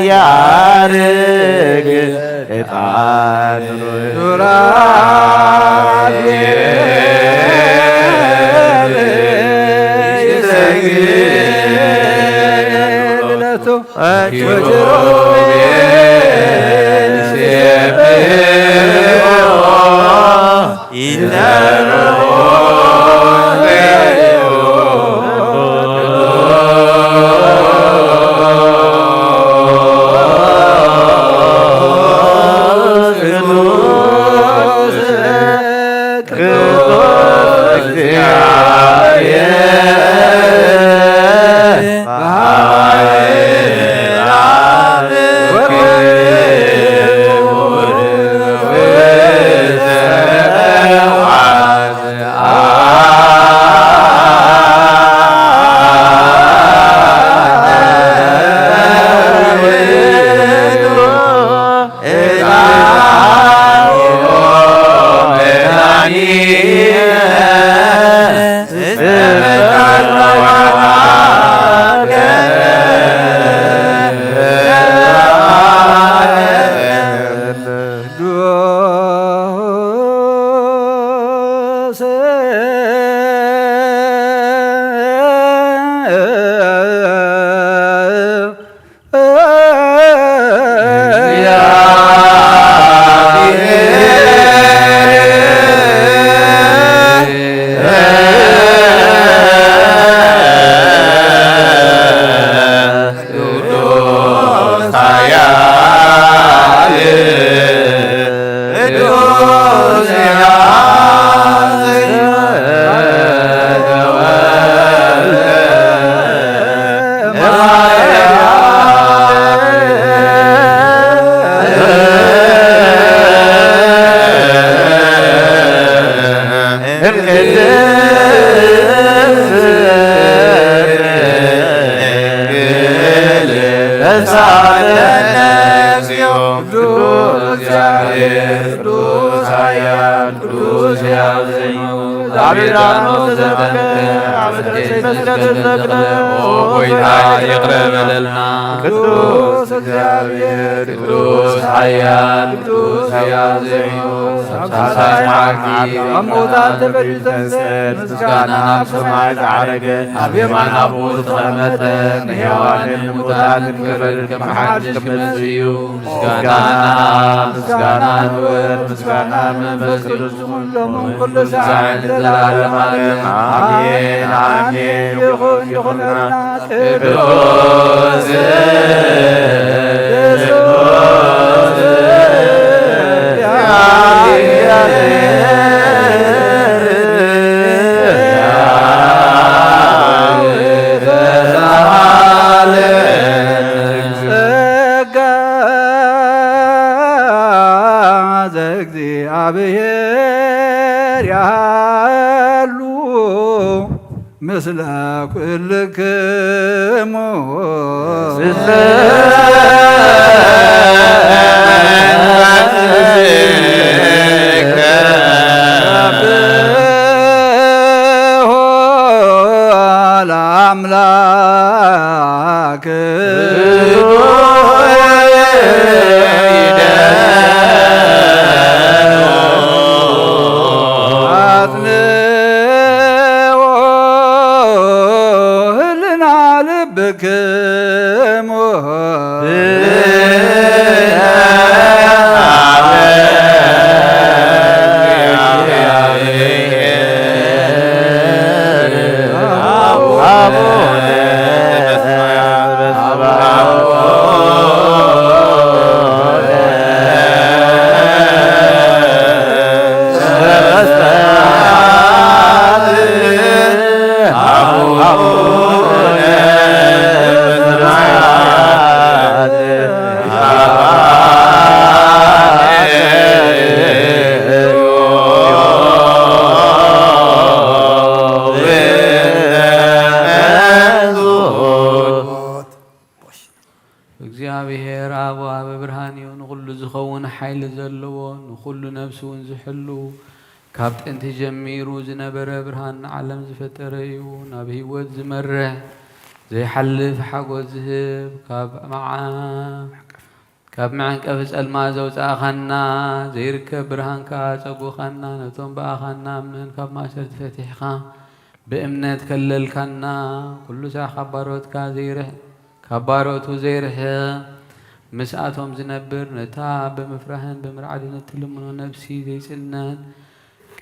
ያርግ ዕጣን ሱራፌል ይሰግድ ለቱ ወኪሩቤል ይሴብሖ ይዘምሩ ቅዱስ እግዚአብሔር ቅዱስ ኃያል ቅዱስ ያዘኝ። አቤት አሁን ተዘመተ አበደረሰ ይመስገን ተዘክረ ኦ ጌታ ይቅረ በለልና። ቅዱስ እግዚአብሔር ቅዱስ ኃያል ቅዱስ ያዘኝ። ሳልሳይ መዓልቲ እሙታት ተፈዲተን ሰድ ምስጋና ኣብ ሰማይ ዝዓረገ ኣብ የማን ኣቦኡ ዝተቐመጠ ንሕያዋንን ንሙታንን ክብርን ከም ሓድሽ ክመጽእ እዩ። ምስጋና ምስጋና ንወልድ ምስጋና ንመንፈስ ቅዱስ ኩሎም ኩሉ ሰዓት ለዘለዓለም ዓለም ኣሜን፣ ኣሜን። ይኹን፣ ይኹንና። ቅዱስ፣ ቅዱስ እግዚአብሔር ጸጋ ዘእግዚአብሔር ያሉ ምስለ ኩልክሙ ለአምላክ እግዚኣብሔር ኣብ ወሃቢ ብርሃን እዩ፣ ንኹሉ ዝኸውን ሓይሊ ዘለዎ፣ ንኹሉ ነፍሲ እውን ዝሕሉ፣ ካብ ጥንቲ ጀሚሩ ዝነበረ ብርሃን ንዓለም ዝፈጠረ እዩ። ናብ ህይወት ዝመርሕ ዘይሓልፍ ሓጎስ ዝህብ፣ ካብ መዓ ካብ መዐንቀፊ ጸልማት ዘውጻእኻና፣ ዘይርከብ ብርሃን ከኣ ኣጸጉኻና። ነቶም ብኣኻ እናኣመን ካብ ማእሰርቲ ፈቲሕካ፣ ብእምነት ከለልካና። ኩሉ ሳዕ ካብ ባሮትካ ዘይርሕ-፣ ካብ ባሮቱ ዘይርሕቕ፣ ምስኣቶም ዝነብር፣ ነታ ብምፍራህን ብምርዓድን እትልምኖ ነፍሲ ዘይጽልነን፣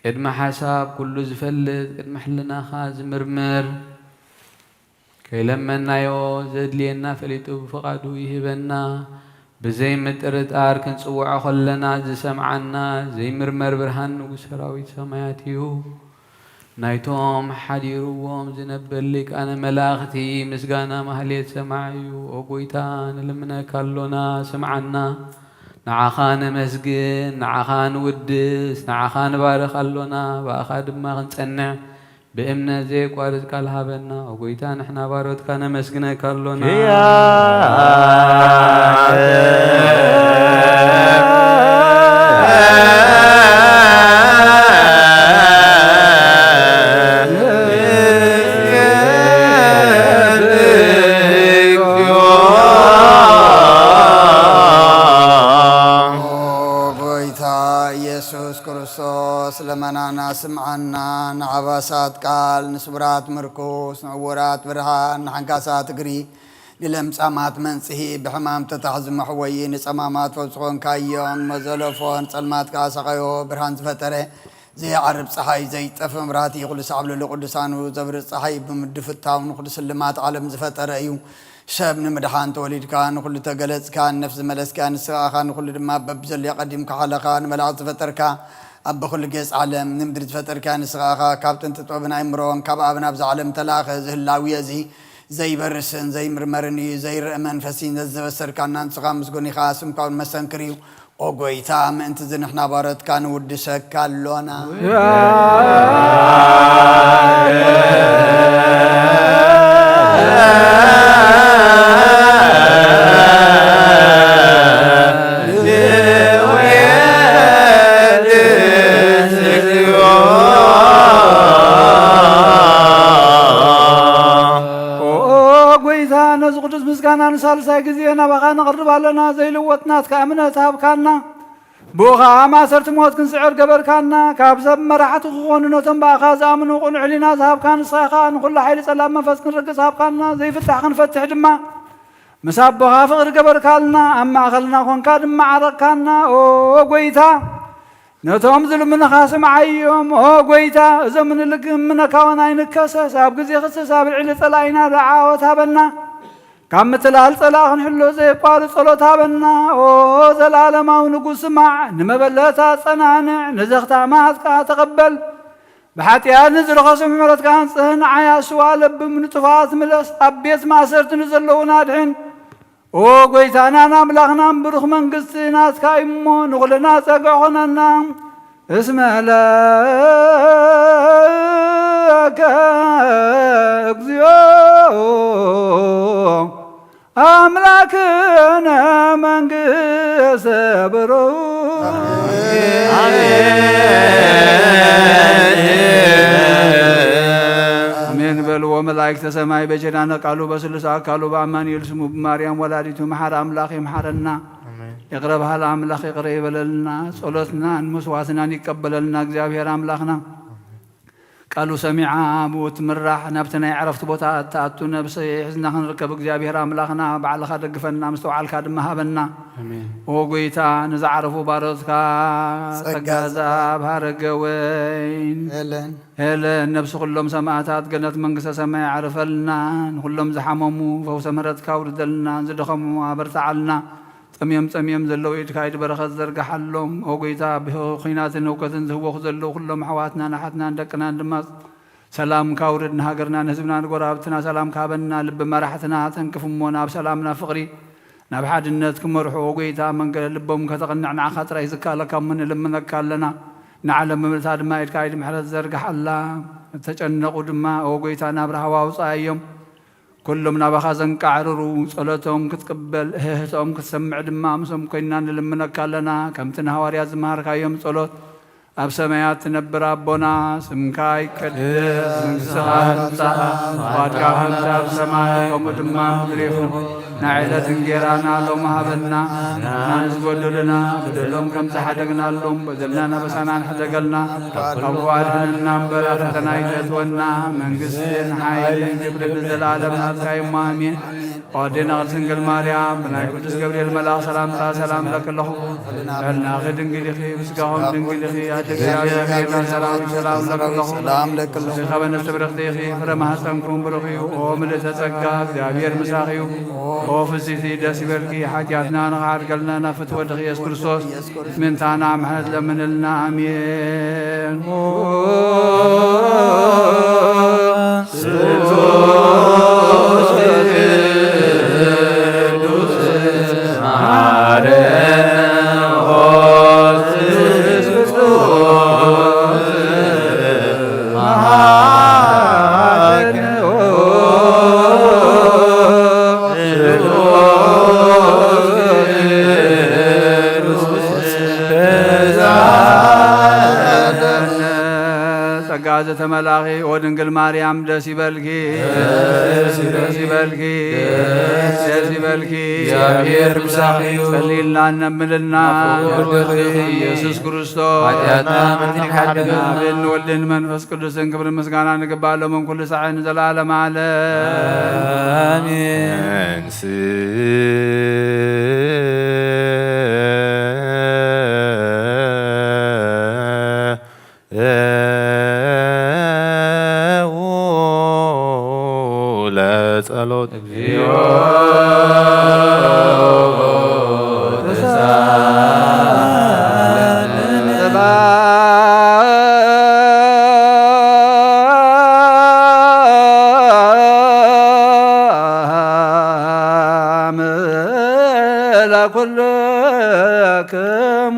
ቅድሚ ሓሳብ ኩሉ ዝፈልጥ፣ ቅድሚ ሕልናኻ ዝምርምር፣ ከይለመናዮ ዘድልየና ፈሊጡ ብፍቓዱ ይህበና። ብዘይ ምጥርጣር ክንጽውዖ ከለና ዝሰምዓና ዘይምርመር ብርሃን ንጉስ ሰራዊት ሰማያት እዩ። ናይቶም ሓዲርዎም ዝነብር ሊቃነ መላእኽቲ ምስጋና ማህሌት ሰማዕ እዩ። ኦ ጎይታ፣ ንልምነካ ኣሎና፣ ስምዓና። ንዓኻ ነመስግን፣ ንዓኻ ንውድስ፣ ንዓኻ ንባርኽ ኣሎና፣ ብኣኻ ድማ ክንጸንዕ ብእምነት ዘየቋርጽ ቃል ሃበና። ኦ ጎይታ፣ ንሕና ባሮትካ ነመስግነካ ኣሎና። ኦ ጎይታ ኢየሱስ ክርስቶስ፣ ልመናና ስምዓና። ንዓባሳት ቃል፣ ንስቡራት ምርኩስ፣ ንዕውራት ብርሃን፣ ንሓንካሳት እግሪ፣ ንለምጻማት መንጽሂ፣ ብሕማም ተታሕዙ መሕወዪ፣ ንጸማማት ፈውሲ ኾንካዮም፣ ንመዘለፎ፣ ንጸልማት ከኣ ሰቐዮ፣ ብርሃን ዝፈጠረ፣ ዘይዓርብ ጸሓይ፣ ዘይጠፍእ መብራህቲ፣ ኩሉ ሳዕ ኣብ ልዕሊ ቅዱሳኑ ዘብርህ ጸሓይ ብምድፍታው፣ ንኹሉ ስልማት ዓለም ዝፈጠረ እዩ። ሰብ ንምድሓን ተወሊድካ፣ ንኹሉ ተገለጽካ፣ ንነፍሲ ዝመለስካ፣ ንስኻ ኢኻ ንኹሉ ድማ በብዘድልዮ ቀዲምካ ሓለኻ፣ ንመላእኽቲ ዝፈጠርካ፣ ኣብ ብኹሉ ገጽ ዓለም ንምድሪ ዝፈጠርካ ንስኻ ኢኻ። ካብ ጥንቲ ጥበብን ኣእምሮን ካብ ኣብ ናብዛ ዓለም ተላእኸ። እዚ ህላዌ እዚ ዘይበርስን ዘይምርመርን እዩ። ዘይረአ መንፈስ እዩ። ነዚ ዘበሰርካና ንስኻ ምስጉን ኢኻ። ስምካ እውን መሰንክር እዩ። ኦ ጎይታ፣ ምእንቲ እዚ ንሕና ባሮትካ ንውድሰካ ኣሎና። ኦ ጎይታ፣ ነዚ ቅዱስ ምስጋና ንሳልሳይ ግዜ ናባኻ ነቕርብ ኣለና። ዘይልወጥ ናትካ እምነት ሃብካና። ብኡ ኸኣ ማእሰርቲ ሞት ክንስዕር ገበርካና። ካብ ሰብ መራሕቲ ክኾኑ ነቶም ብኣኻ ዝኣምኑ ቅኑዕ ሕሊና ዝሃብካ ንስኻ ኸኣ ንኹሉ ሓይሊ ጸላም መንፈስ ክንርግጽ ሃብካና። ዘይፍታሕ ክንፈትሕ ድማ ምስ ኣቦኻ ፍቕሪ ገበርካልና። ኣብ ማእከልና ኾንካ ድማ ዓረቕካና። ኦ ጎይታ፣ ነቶም ዝልምኑኻ ስምዓዮም። ኦ ጎይታ፣ እዞም ንልምነካ እውን ኣይንከሰስ። ኣብ ግዜ ክስስ ኣብ ልዕሊ ጸላኢና ደዓ ዓወት ሃበና። ካብ ምትላል ጸላእ ክንሕሎ ዘየቋርጽ ጸሎት ሃበና። ኦ ዘለኣለማዊ ንጉስ፣ ስማዕ፣ ንመበለት ኣጸናንዕ፣ ንዘኽታማት ከኣ ተቐበል። ብሓጢኣት ንዝረኸሱ ምሕረትካ ኣንጽህ፣ ንዓይ ኣስዋ ለብም፣ ንጥፉኣት ምለስ፣ ኣብ ቤት ማእሰርቲ ንዘለዉና ኣድሕን። ኦ ጎይታናን ኣምላኽናን፣ ብሩኽ መንግስቲ ናትካ እዩ'ሞ፣ ንኹልና ጸግዒ ኾነና። እስመ ለከ እግዚኦ ኣምላክነ መንግስተ ብሩክ። ኣሜን በልዎ መላእክተ ሰማይ፣ በኪዳነ ቃሉ በስሉስ ኣካሉ በአማኑኤል ስሙ ብማርያም ወላዲቱ መሓር ኣምላኽ ይምሓረና። ይቕረ በሃል ኣምላኽ ይቕረ ይበለልና። ጸሎትናን መስዋዕትናን ይቀበለልና እግዚኣብሔር ኣምላኽና። ቃሉ ሰሚዓ ብኡ ትምራሕ፣ ናብቲ ናይ ዕረፍቲ ቦታ እትኣቱ ነብሲ ሒዝና ክንርከብ እግዚኣብሔር ኣምላኽና ባዕልኻ ደግፈና፣ ምስተውዓልካ ድማ ሃበና። ኣሜን። ኦ ጎይታ፣ ንዝዓረፉ ባሮትካ ጸጋ ጸጋ ዝኣብ ሃረገ ወይን ሄለን ሄለን ነብሲ ኩሎም ሰማእታት ገነት መንግስተ ሰማይ ኣዕርፈልና። ንኩሎም ዝሓመሙ ፈውሰ ምህረትካ ኣውርደልና፣ ዝደኸሙ ኣበርትዓልና። ጸምዮም ጸምዮም ዘለዉ ኢድካ ኢድ በረኸት ዘርግሓሎም። ኦ ጎይታ፣ ብኹናትን ህውከትን ዝህወኹ ዘለዉ ኩሎም ኣሕዋትናን ኣሓትናን ደቅናን ድማ ሰላምካ ኣውርድ። ንሃገርና ንህዝብና ንጎረባብትና ሰላምካ ሃበና። ልቢ መራሕትና ተንክፍ እሞ ናብ ሰላም ናብ ፍቕሪ ናብ ሓድነት ክመርሑ ኦ ጎይታ መንገ ልቦም ከተቕንዕ ንዓኻ ጥራይ ዝከኣለካ እሞ ንልምነካ ኣለና። ንዓለም ብምልእታ ድማ ኢድካ ኢድ ምሕረት ዘርግሓላ። እተጨነቑ ድማ ኦ ጎይታ ናብ ራህዋ ኣውጽኣዮም። ኩሎም ናባኻ ዘንቃዕርሩ ጸሎቶም ክትቅበል እህህትኦም ክትሰምዕ ድማ ምስኦም ኮይንና ንልምነካ ኣለና። ከምቲ ንሃዋርያት ዝመሃርካዮም ጸሎት ኣብ ሰማያት ትነብር ኣቦና ስምካ ይቀደስ፣ መንግስትኻ ትምጻእ፣ ፍቓድካ ከምቲ ኣብ ሰማይ ከምኡ ድማ ኣብ ምድሪ ይኹን። ናይ ዕለት እንጌራና ሎሚ ሃበና፣ ንሕና ንዝበደሉና በደሎም ከም ዝሓደግናሎም በደልና ናበሳና ንሕደገልና፣ ካብ ክፉእ ኣድሕነና እምበር ኣብ ፈተና ኣይተእትወና፣ መንግስትን ሓይልን ክብርን ንዘለኣለም ናትካ እዩ እሞ ኣሜን። ኣዴና ቅድስት ድንግል ማርያም ብናይ ቅዱስ ገብርኤል መልኣኽ ሰላምታ ሰላም እለኪ ኣለኹ። ጥዕናኺ ድንግል ኢኺ፣ ብስጋኹም ድንግል ኢኺ። ኣደ እግዚኣብሔር ሰላም ሰላም እለኪ ኣለኹ። ሰላም እለኪ ኣለኹ። ንስኺ ከበነ ብርኽቲ ኢኺ፣ ፍረ ማህፀንኩም ብሩኽ እዩ። ኦ ምልእተ ጸጋ እግዚኣብሔር ምሳኺ እዩ። ኦ ፍስሕቲ ደስ ይበልኪ፣ ሓጢኣትና ንኽሓድገልና ናብ ፍትወ ወድኺ ኢየሱስ ክርስቶስ ምንታና ምሕረት ለምንልና። ኣሜን። ጸጋ ዘተመላኺ ኦ ድንግል ማርያም ደስ ይበልኪ፣ ደስ ይበልኪ፣ ደስ ይበልኪ። እግዚኣብሔር ምሳኺ እዩ። ጸልይልና እነምልና። ወድኺ ኢየሱስ ክርስቶስ ሓጢኣትና ምሕረት ይሓድገና። ብን ወልድን መንፈስ ቅዱስን ክብርን ምስጋና ንግባእ ሎምን ኩሉ ሳዕን ንዘለዓለም ዓለም። ኣሜን። ለጸሎት እግዚኦ ለኩልክሙ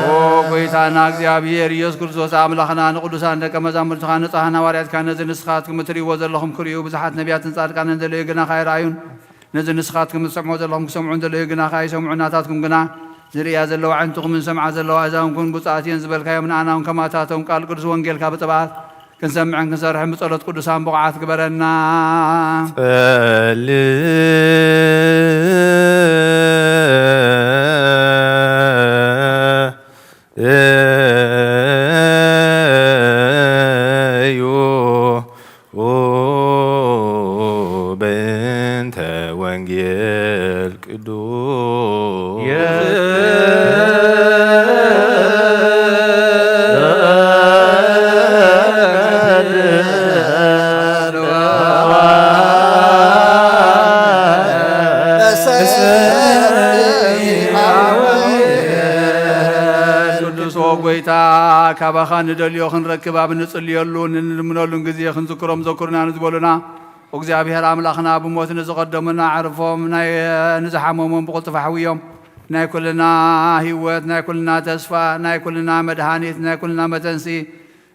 ኦ ጎይታና እግዚኣብሔር ኢየሱስ ክርስቶስ ኣምላኽና ንቅዱሳን ደቀ መዛሙርትኻ ንጹሓን ሃዋርያትካ ነዚ ንስኻትኩም እትርእይዎ ዘለኹም ክርእዩ ብዙሓት ነቢያትን ጻድቃንን ዘለዩ ግና ካይረኣዩን ነዚ ንስኻትኩም እትሰምዑ ዘለኹም ክሰምዑ እንደለዩ ግና ከኣ ይሰምዑ፣ ናታትኩም ግና ዝርእያ ዘለዋ ኣዕንትኹምን ዝሰምዓ ዘለዋ ኣእዛንኩን ብፁዓት እየን ዝበልካዮም ንኣና እውን ከማታቶም ቃል ቅዱስ ወንጌልካ ብጥብዓት ክንሰምዕን ክንሰርሕን ብጸሎት ቅዱሳን ብቑዓት ግበረና። ጸልዩ በእንተ ወንጌል ቅዱስ ቅዱስ ኦ ጎይታ፣ ካባኻ ንደልዮ ክንረክብ ኣብ እንጽልየሉ፣ እንልምነሉን ግዜ ክንዝክሮም ዘኩርና ንዝበሉና፣ እግዚኣብሔር ኣምላኽና፣ ብሞት ንዝቐደሙና ኣዕርፎም፣ ናይ ንዝሓመሞም ብቕልጡፍ ኣሕውዮም። ናይ ኩልና ህይወት፣ ናይ ኩልና ተስፋ፣ ናይ ኩልና መድሃኒት፣ ናይ ኩልና መተንሲ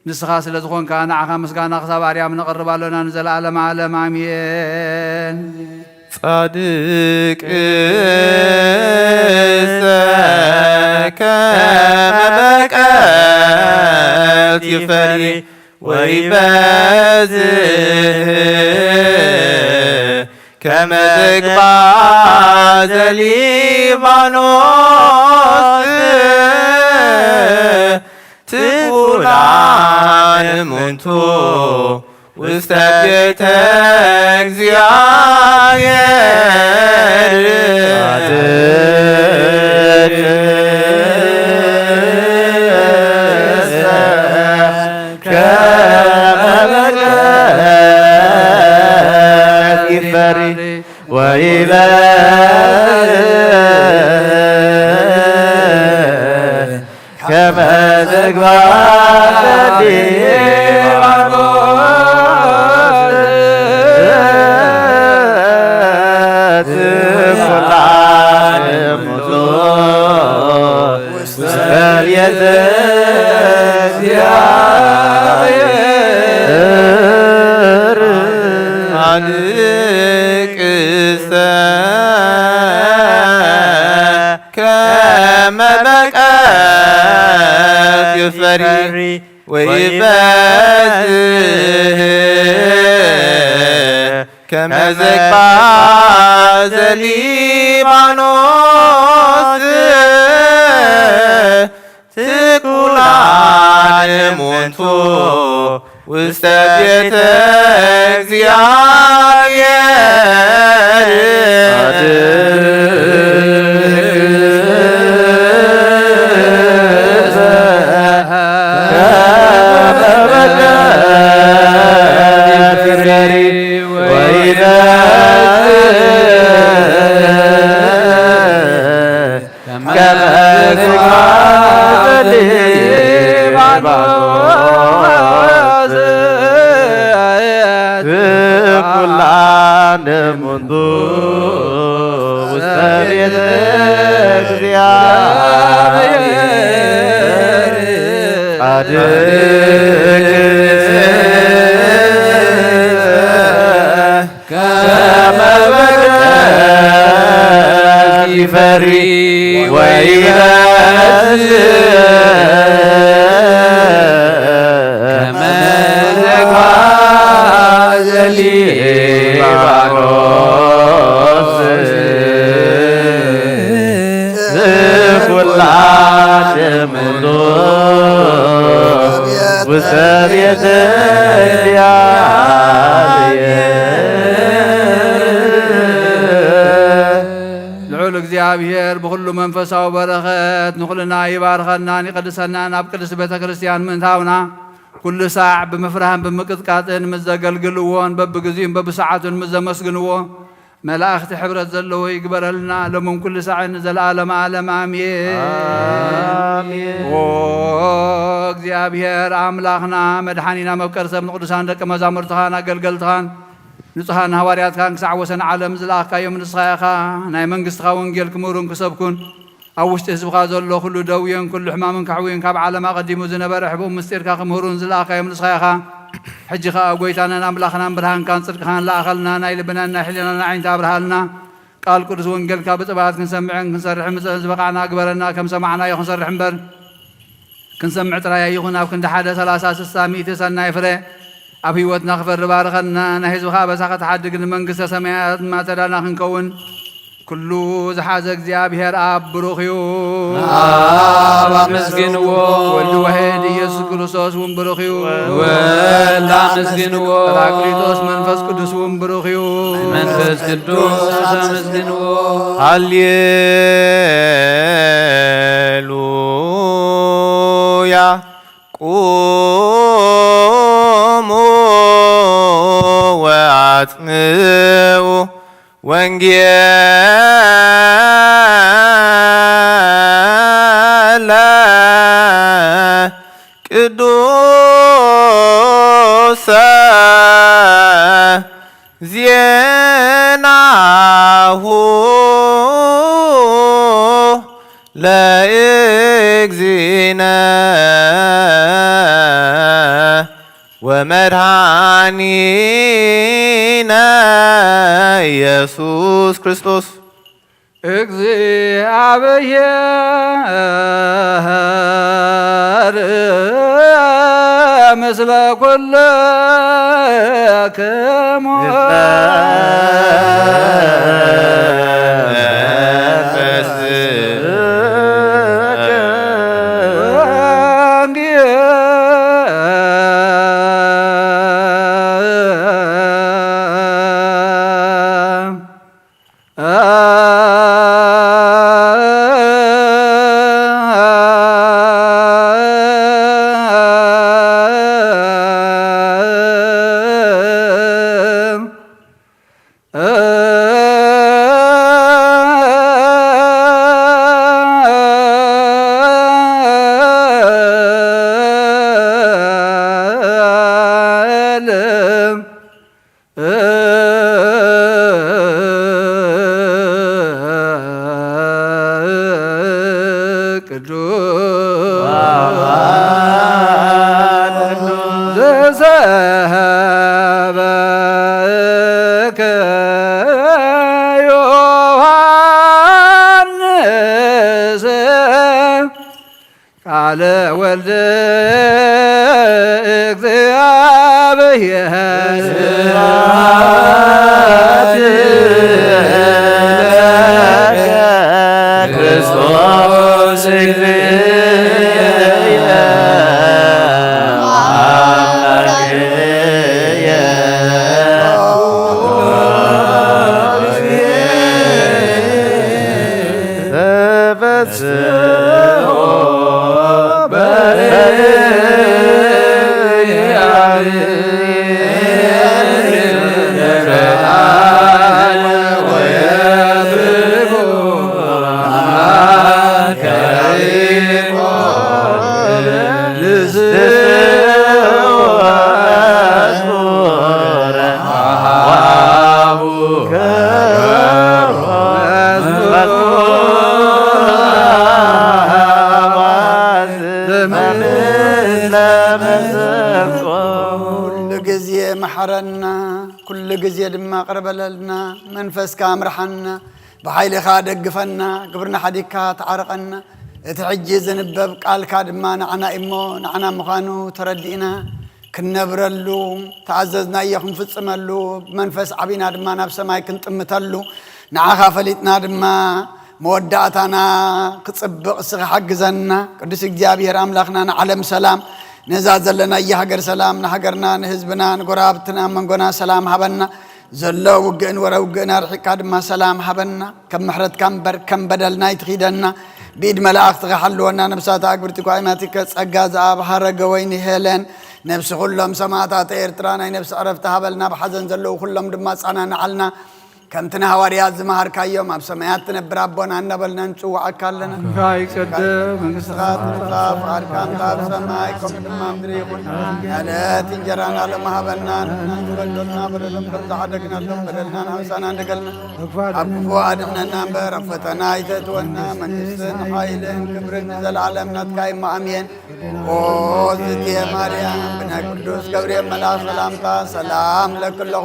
ንስኻ ስለ ዝኾንካ፣ ንዓኻ ምስጋና ክሳብ ኣርያም ነቕርብ ኣሎና ንዘለኣለም ዓለም። ኣሜን። ጻድቅ ከመ በቀልት ይፈሪ ወይበዝህ ከመ ዝግባ ዘሊባኖስ ትኩላን እሙንቱ ውስተ ቤተ እግዚአብሔር። ከመ በቀል ይፈሪ ወይበል ከመ ዝግባ ሊባኖስ ትኩላን እሙንቱ ውስተ ቤተ እግዚአብሔር። አንቅሰ ከመ በቀል ይፈሪ ወይበዝህ ከመ ዝግባ ዘሊባኖስ ትኩላን እሙንቱ ውስተ ቤተ እግዚአብሔር። ከመ ዝግባ ሊባኖስ ትኩላን እሙንቱ ውስተ ቤተ እግዚአብሔር። ጻድቅ ከመ በቀል ይፈሪ ወይበዝህ ከመ ዝግባ ዘሊባኖስ ትኩላን እሙንቱ ውስተ ቤተ እግዚአብሔር። ልዑል እግዚኣብሔር ብኹሉ መንፈሳዊ በረኸት ንኹልና ይባርኸናን ይቐድሰናን፣ ኣብ ቅድስቲ ቤተ ክርስቲያን ምእንታውና ኩሉ ሳዕ ብምፍራህን ብምቅጥቃጥን ምስ ዘገልግልዎን በብግዚኡን በብሰዓቱን ምስ ዘመስግንዎ መላእኽቲ ሕብረት ዘለዎ ይግበረልና፣ ሎምን ኩሉ ሳዕን ንዘለዓለመ ዓለም ኣሜን። ኣሜን። ኦ እግዚኣብሔር ኣምላኽና መድሓኒና መፍቀር ሰብ ንቅዱሳን ደቂ መዛሙርትኻን ኣገልገልትኻን ንጹሃን ሃዋርያትካን ክሳዕ ወሰን ዓለም ዝለኣኽካዮም ንስኻ ኢኻ። ናይ መንግስትኻ ወንጌል ክምህሩን ክሰብኩን ኣብ ውሽጢ ህዝብኻ ዘሎ ኩሉ ደውዮን ኩሉ ሕማምን ከሕውዩን ካብ ዓለም ኣቐዲሙ ዝነበረ ሕቡእ ምስጢርካ ክምህሩን ዝለኣኻዮም ንስኻ ኢኻ። ሕጂ ኸኣ ጐይታናን ኣምላኽናን ብርሃንካን ጽድቅኻን ለኣኸልና፣ ናይ ልብናን ናይ ሕሊናን ኣዒንቲ ኣብርሃልና። ቃል ቅዱስ ወንጌልካ ብጥባት ክንሰምዕን ክንሰርሕን ምስ ዝበቓዕና ግበረና። ከም ሰማዕናዮ ክንሰርሕ እምበር ክንሰምዕ ጥራይ ኣይኹን፣ ኣብ ክንዲ ሓደ ሰላሳ ስሳ ሚእቲ ሰናይ ፍረ ኣብ ህይወትና ክፈሪ ባርኸና። ናይ ህዝብኻ ኣበሳ ከተሓድግ ንመንግስተ ሰማያት ድማ ተዳና ክንከውን ኩሉ ዝሓዘ እግዚኣብሔር ኣብ ብሩኽ እዩ። ኣብ ኣመስግንዎ። ወልድ ዋሕድ ኢየሱስ ክርስቶስ እውን ብሩኽ እዩ። ወልድ ኣመስግንዎ። ጳራቅሊጦስ መንፈስ ቅዱስ እውን ብሩኽ እዩ። መንፈስ ቅዱስ ኣመስግንዎ። ሃሌሉያ። ቁሙ ወአጽምዑ ወንጌለ ቅዱሰ ዜናሁ ለእግዚእነ ወመድኃኒነ ኢየሱስ ክርስቶስ። እግዚአብሔር ምስለ ኩልክሙ። ቅዱስ ዘሰበከ ዮሐንስ ቃለ ወልድ እግዚአብሔር። ስብሐት ለከ ክርስቶስ እግዚእየ አምላክየ። ተፈስሖ ኩሉ ግዜ መሓረና፣ ኩሉ ግዜ ድማ ቅርበለልና። መንፈስካ ኣምርሓና፣ ብሓይልኻ ደግፈና፣ ግብርና ሓዲግካ ተዓርቐና። እቲ ሕጂ ዝንበብ ቃልካ ድማ ንዓና እሞ ንዓና ምዃኑ ተረዲእና፣ ክንነብረሉ፣ ተኣዘዝናዮ ክንፍጽመሉ፣ ብመንፈስ ዓቢና ድማ ናብ ሰማይ ክንጥምተሉ፣ ንዓኻ ፈሊጥና ድማ መወዳእታና ክጽብቕ እስኻ ሓግዘና። ቅዱስ እግዚኣብሔር ኣምላኽና፣ ንዓለም ሰላም፣ ነዛ ዘለናያ ሃገር ሰላም፣ ንሃገርና፣ ንህዝብና፣ ንጎረባብትና፣ መንጎና ሰላም ሃበና። ዘሎ ውግእን ወረ ውግእን ኣርሒቅካ ድማ ሰላም ሃበና። ከም ምሕረትካ እምበር ከም በደልና ኣይትኺደና። ብኢድ መላእኽትኻ ሓልወና። ነብሳት ኣግብርቲ ጓይማቲከ ጸጋ ዘኣብ ሃረገ ወይኒ ሄለን፣ ነብሲ ኩሎም ሰማእታት ኤርትራ ናይ ነብሲ ዕረፍቲ ሃበልና። ብሓዘን ዘለዉ ኩሎም ድማ ኣጸናንዓልና። ከምቲ ንሃዋርያት ዝመሃርካዮም፣ ኣብ ሰማያት ትነብር ኣቦና እናበልና ንጽውዓካ ኣለና። ስምካ ይቀደስ፣ መንግስትኻ ትምጻእ፣ ፍቓድካ ከምታ ኣብ ሰማይ ከምኡ ድማ ኣብ ምድሪ ይኹን። ዕለት እንጀራና ሎሚ ሃበና፣ ንሕና ንበደልና በደሎም ከም ዝዓደግናሎም በደልና ንሓምሳና እንደገልና። ኣብ ክፉ ኣድሕነና እምበር ኣብ ፈተና ኣይተእትወና፣ መንግስትን ሓይልን ክብርን ንዘለዓለም ናትካ እዩ። ኣሜን። ኦ ዝቴ ማርያም፣ ብናይ ቅዱስ ገብርኤል መልኣኽ ሰላምታ ሰላም ለኪ ኣለኹ።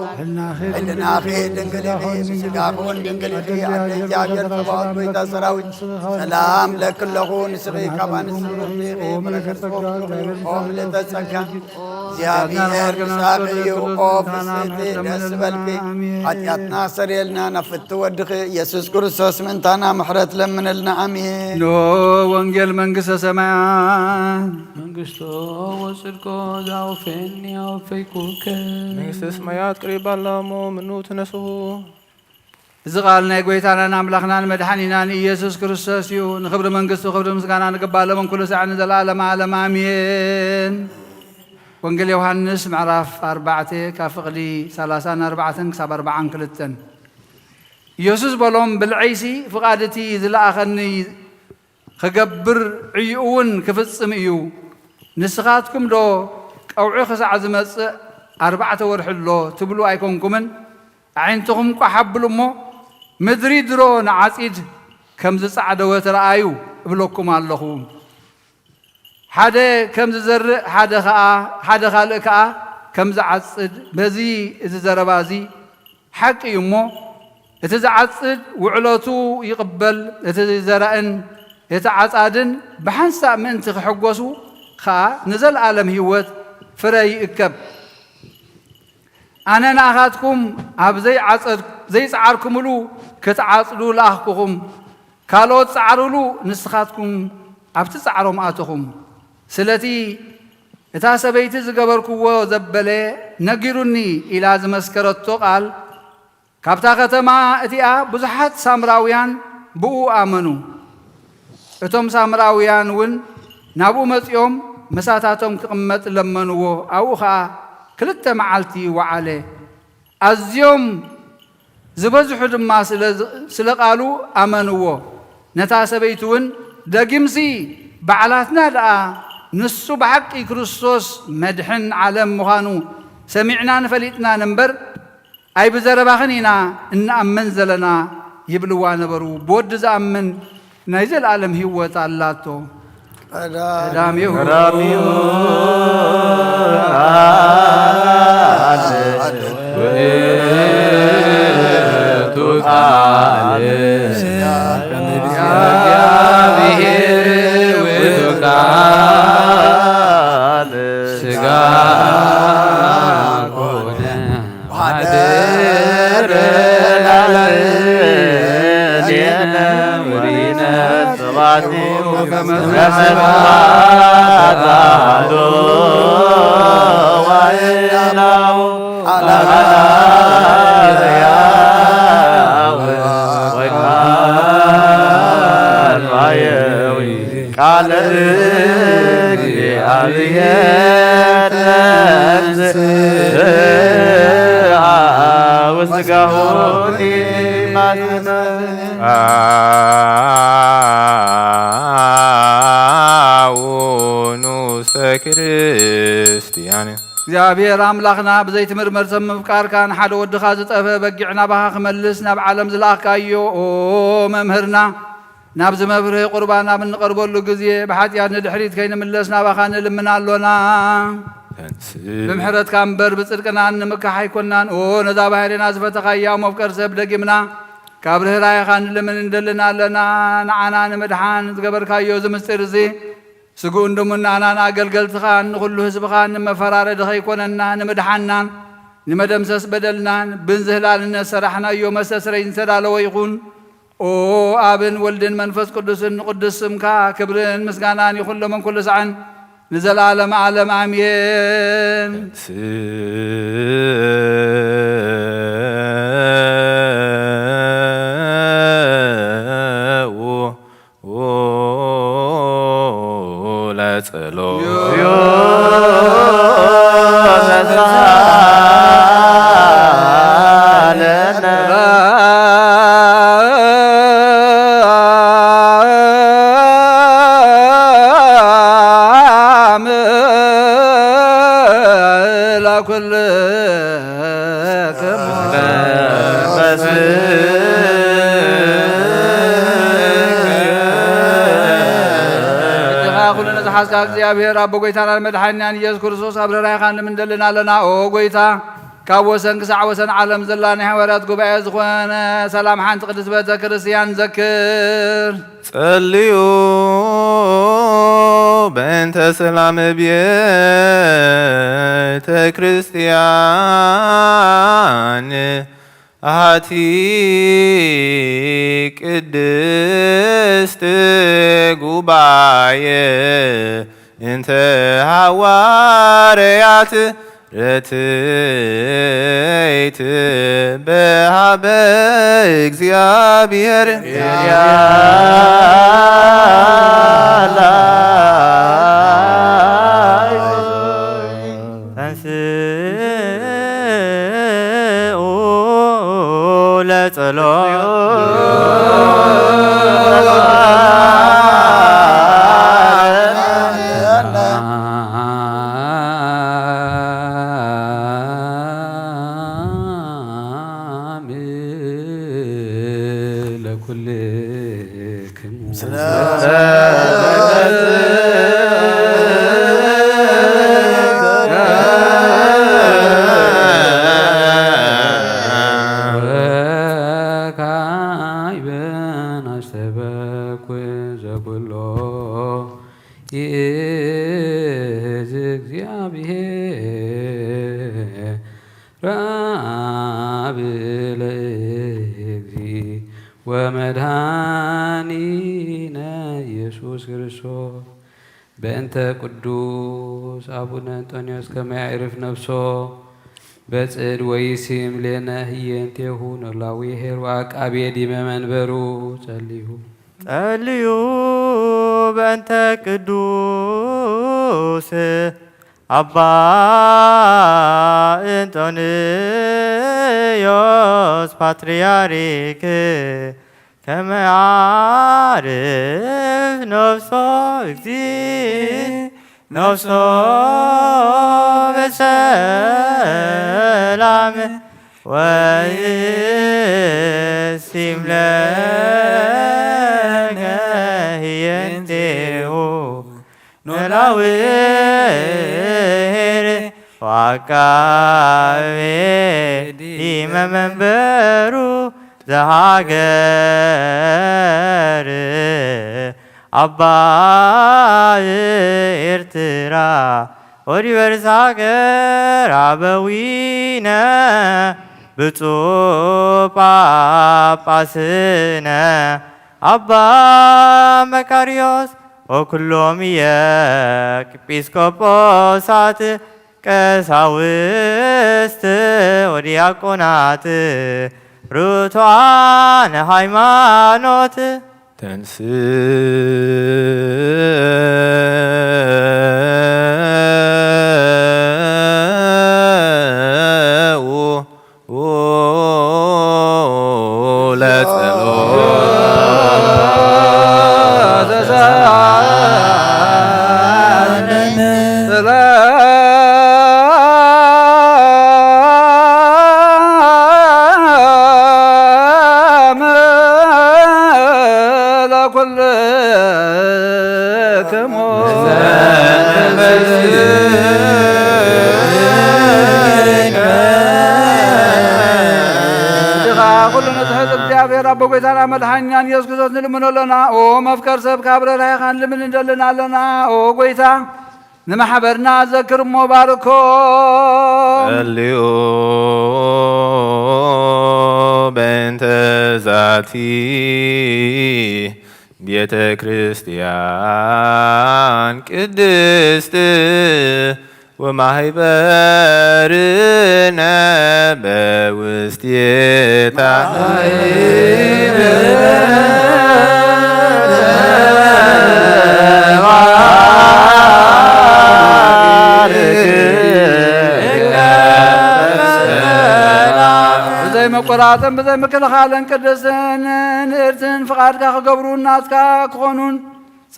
ሕልናኺ ድንግል ኢኺ፣ ብስጋኺ እውን ድንግል ኢኺ። ኣደ እግዚኣብሔር ጸባኦት፣ ጎይታ ሰራዊት፣ ሰላም ለኪ ኣለኹ። ንስኺ ካብ ኣንስቲ ብሩኽቲ ኢኺ፣ በረከት ጸጋ ኦ ምልእተ ጸጋ፣ እግዚኣብሔር ምሳኺ እዩ። ኦ ፍስሕቲ፣ ደስ በልኪ፣ ሓጢኣትና ኣስተሰርየልና፣ ናብ ፍትው ወድኺ ኢየሱስ ክርስቶስ ምእንታና ምሕረት ለምንልና። ኣሜን። ኖ ወንጌል መንግስተ ሰማያት። መንግስቶ ወጽድቆ ዘአውፈኒ አወፈይኩከ። መንግስተ ሰማያት ቅሪባ ኣላ እሞ ምኑ ተነስሑ። እዚ ቃል ናይ ጎይታናን ኣምላኽናን መድሓኒናን ኢየሱስ ክርስቶስ እዩ። ንኽብሪ መንግስቱ ክብሪ ምስጋና ንግባእ ሎምን ኩሉ ሳዕ ንዘለኣለመ ዓለም ኣሜን። ወንጌል ዮሃንስ ምዕራፍ ኣርባዕተ ካብ ፍቕዲ ሰላሳን ኣርባዕተን ክሳብ ኣርባዓን ክልተን። ኢየሱስ በሎም፣ ብልዐይሲ ፍቓድ እቲ ዝለኣኸኒ ክገብር ዕዩኡ እውን ክፍጽም እዩ። ንስኻትኩም ዶ ቀውዒ ክሳዕ ዝመጽእ ኣርባዕተ ወርሒ ኣሎ ትብሉ ኣይኮንኩምን? ኣዒንትኹም ቋሕ ኣብሉ እሞ ምድሪ ድሮ ንዓጺድ ከም ዝጻዕደወ ተረኣዩ እብለኩም ኣለኹ። ሓደ ከም ዝዘርእ ሓደ ኸኣ፣ ሓደ ካልእ ከኣ ከም ዝዓጽድ፣ በዚ እዚ ዘረባ እዚ ሓቂ እዩ እሞ፣ እቲ ዝዓጽድ ውዕለቱ ይቕበል፣ እቲ ዘራእን እቲ ዓጻድን ብሓንሳእ ምእንቲ ክሕጎሱ ኸኣ ንዘለኣለም ህይወት ፍረ ይእከብ። ኣነ ንኣኻትኩም ኣብ ዘይዓጸድ-፣ ዘይጸዓርኩምሉ ክትዓጽዱ ለኣኽኩኹም። ካልኦት ጸዓሩሉ፣ ንስኻትኩም ኣብቲ ጻዕሮም ኣተኹም። ስለቲ እታ ሰበይቲ ዝገበርክዎ ዘበለ ነጊሩኒ ኢላ ዝመስከረቶ ቃል፣ ካብታ ከተማ እቲኣ ብዙሓት ሳምራውያን ብኡ ኣመኑ። እቶም ሳምራውያን እውን ናብኡ መጺኦም ምሳታቶም ክቕመጥ ለመንዎ። ኣብኡ ኸኣ ክልተ መዓልቲ ወዓለ። ኣዝዮም ዝበዝሑ ድማ ስለ፣ ስለ ቃሉ ኣመንዎ። ነታ ሰበይቲ እውን፣ ደጊምሲ ባዕላትና ደኣ ንሱ ብሓቂ ክርስቶስ መድሕን ዓለም ምዃኑ ሰሚዕናን ፈሊጥናን እምበር፣ ኣይብዘረባኽን ኢና እንኣምን ዘለና፣ ይብልዋ ነበሩ። ብወዲ ዝኣምን ናይ ዘለኣለም ህይወት ኣላቶ። ቀዳሚሁ ቀዳሚሁ ቃል ውእቱ ቃል፣ እግዚአብሔር ውእቱ ቃል ሥጋ ኮነ። ወሐደረ ላዕሌነ ወሪነ ስብሐቲሁ ከመ ስብሐት አሐዱ ወይናሁ አላያ ወቃል ማየዊ ቃለ እግዚአብሔር ተንሥአ ወሥጋሁ ሊማስነ አቡኑ ዘክርስቲያን። እግዚኣብሔር ኣምላኽና፣ ብዘይትምርመር ሰብ ምፍቃርካን ሓደ ወድኻ ዝጠፍአ በጊዕ ናባኻ ክመልስ ናብ ዓለም ዝለኣኽካዮ፣ ኦ መምህርና፣ ናብዚ መብርሂ ቁርባን ኣብ እንቐርበሉ ግዜ፣ ብሓጢኣት ንድሕሪት ከይንምለስ ናባኻ ንልምን ኣሎና። ተንስ። ብምሕረትካ እምበር ብጽድቅና እንምካሕ ኣይኮናን። ኦ ነዛ ባህርና ዝፈተኻያ መፍቀር ሰብ፣ ደጊምና ካብ ርህራሄኻ ንልምን እንደልን ኣለና። ንዓና ንምድሓን ዝገበርካዮ እዚ ምስጢር እዚ፣ ስግኡን ደሙን ንኣናን ኣገልገልትኻን ንኹሉ ህዝብኻን ንመፈራረዲ ከይኮነና፣ ንምድሓንናን ንመደምሰስ በደልናን ብንዝህላልነት ሰራሕናዮ መስተስረይ ዝተዳለወ ይኹን። ኦ ኣብን ወልድን መንፈስ ቅዱስን ንቅዱስ ስምካ ክብርን ምስጋናን ይኹን ሎምን ኩሉ ሳዕን ንዘለዓለመ ዓለም ኣሜን። ስኡ ለጸሎ እጅኻ ኩሉ ነዝሓዝካ እግዚኣብሔር ኣቦ ጎይታናን መድሓኒናን ኢየሱስ ክርስቶስ ኣብ ርህራሄኻ ንምንደልን ኣለና። ኦ ጎይታ፣ ካብ ወሰን ክሳዕ ወሰን ዓለም ዘላ ናይ ሃዋርያት ጉባኤ ዝኾነ ሰላም ሓንቲ ቅድስት ቤተ ክርስቲያን ዘክር። ጸልዩ በእንተ ሰላም ቤተ ክርስቲያን ኣቲ ቅድስት ጉባኤ እንተ ሃዋርያት ርትዕት በሃበ እግዚኣብሔር። ተንስኡ ለጸሎት። ወካዕበን አስተበኩ ዘኩሎ ይእዝ እግዚአብሔር ረአብ ለእግዚእ ወመድኃኒነ ኢየሱስ ክርስቶስ። በእንተ ቅዱስ አቡነ እንጦንዮስ ከመ ያዕርፍ ነፍሶ በጽድ ወይሲም ሌነ ህየንቴሁ ኖላዊ ኄር ወዐቃቤ ዲመ መንበሩ ጸልዩ። ጸልዩ በእንተ ቅዱስ አባ እንጦንዮስ ፓትርያርክ ከመ ያዕርፍ ነፍሶ እግዚእ ነፍሶ በሰላም ወይሲም ለነ ህየንቴሁ ኖላዊ ኄር ወዐቃቤ ዲመ መንበሩ ዘሃገር አባ ኤርትራ ወዲበርስ ሃገር አበዊነ ብፁዕ ጳጳስነ አባ መቃርዮስ ወኩሎም የኤጲስቆጶሳት ቀሳውስት ወዲያቆናት ርቱዓነ ሃይማኖት። ተንሥኡ ለጸሎት። ሰላም ለኩልክሙ። ድኻ ኩሉ ንትሕት እግዚኣብሔር ኣቦ ጎይታና መድሓኛን ኢየሱስ ክርስቶስ ንልምኖ ኣለና። ኦ መፍቀር ሰብ ካብ ርህራሄኻ ንልምን እንደልን ኣለና። ኦ ጎይታ ንማሕበርና ዘክር እሞ ባርኮ። ጸልዩ በእንተ ዛቲ ቤተ ክርስቲያን ቅድስት ወማህበርነ በውስቴታ። ብዘይ መቆራጽን ብዘይ ምክልኻልን ቅድስትን ንእርትን ፍቓድካ ክገብሩን ናትካ ክኾኑን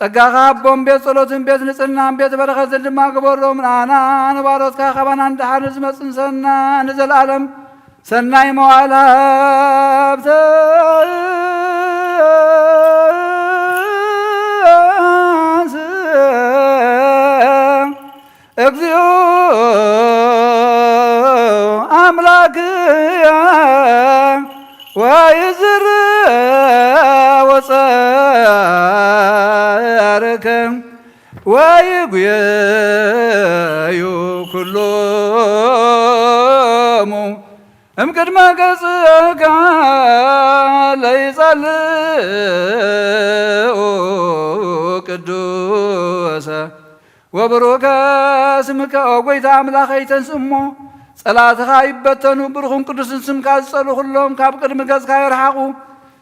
ጸጋኻ ሃቦም። ቤት ጸሎትን ቤት ንጽህናን ቤት በረኸትን ድማ ግበሮም። ንኣና ንባሮትካ ካባና ንደሓር ንዝመጽእ ምሰና ንዘለኣለም ሰናይ መዋዕል ሃብተ እግዚኦ አምላክየ ወይዝር ወጸርከ ወይጉየዩ ኩሎሙ እምቅድመ ገጽከ ለይጸልኡ ቅዱሰ ወብሩከ ስምከ። ኦ ጐይታ ኣምላኸይ፣ ተንስ እሞ ጸላእትኻ ይበተኑ፣ ብሩኽን ቅዱስን ስምካ ዝጸልኡ ኹሎም ካብ ቅድሚ ገጽካ ይርሓቑ።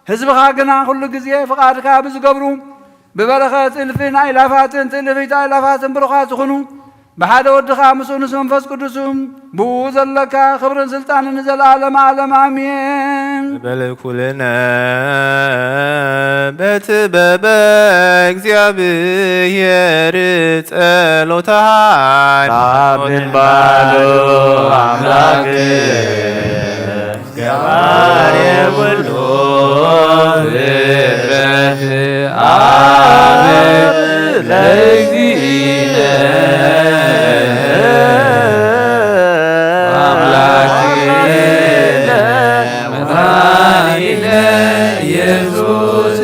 ህዝብኻ ግና ኩሉ ግዜ ፍቓድካ ብዝገብሩ ብበረኸት እልፍን ኣእላፋትን ትእልፊት ኣእላፋትን ብሩኻት ይኹኑ። ብሓደ ወድኻ ምስኡ ምስ መንፈስ ቅዱስን ብኡ ዘለካ ክብርን ስልጣንን ንዘለዓለመ ዓለም ኣሜን። በል ኩልነ በጥበበ እግዚኣብሔር ጸሎተ ሃይማኖት። ካብ ምንባዶ ኣምላክ ገባሬ ኩሉ ፍጥረት አብ ለእግዚእነ አምላክነ መድኃኒነ ኢየሱስ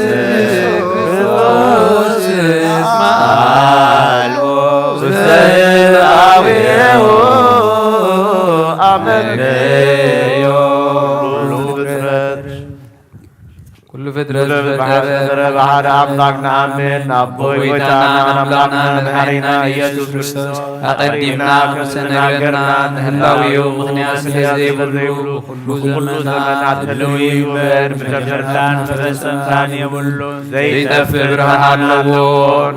ክርስቶስ አልቦ ውስተ አቡሁ አመነ። ኩሉ ፍጥረት ኩሉ ፍጥረት ዝፈጠረ ብሓደ ኣምላክ ንኣምን። ኣቦይ ጎይታና ኣምላክና መድሓኒና ኢየሱስ ክርስቶስ ኣቐዲምና ከም ዝተነገርና ንህላዊኡ ምኽንያት ስለ ዘይብሉ ኩሉ ዘመናት ህልው እዩ እምበር ብጀመርታን መፈጸምታን የብሉን። ዘይጠፍእ ብርሃን ኣለዎ።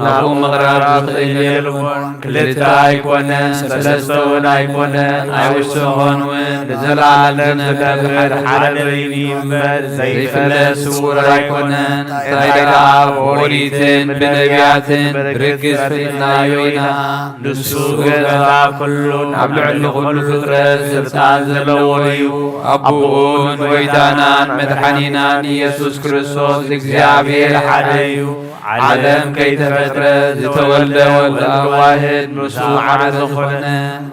ናብኡ ምቕራብ ዝኽእል የልቦን። ክልተ ኣይኮነን፣ ሰለስተ እውን ኣይኮነን፣ ኣይውስኾን እውን። ንዘለዓለም ዝነብር ሓደ እዩ እምበር ዘይፍለጥ ስውር ኣይኮነን። እንታይ ደኣ ብኦሪትን ብነቢያትን ብርግጽ ፈሊጥናዮ ኢና። ንሱ ገዛ ኩሉ ኣብ ልዕሊ ኩሉ ፍጥረት ስልጣን ዘለዎ እዩ። ኣቦኡን ጎይታናን መድሓኒናን ኢየሱስ ክርስቶስ እግዚኣብሔር ሓደ እዩ። ዓለም ከይተፈጥረ ዝተወልደ ወልድ ዋሕድ ምስኡ ዓረ ዝኾነ፣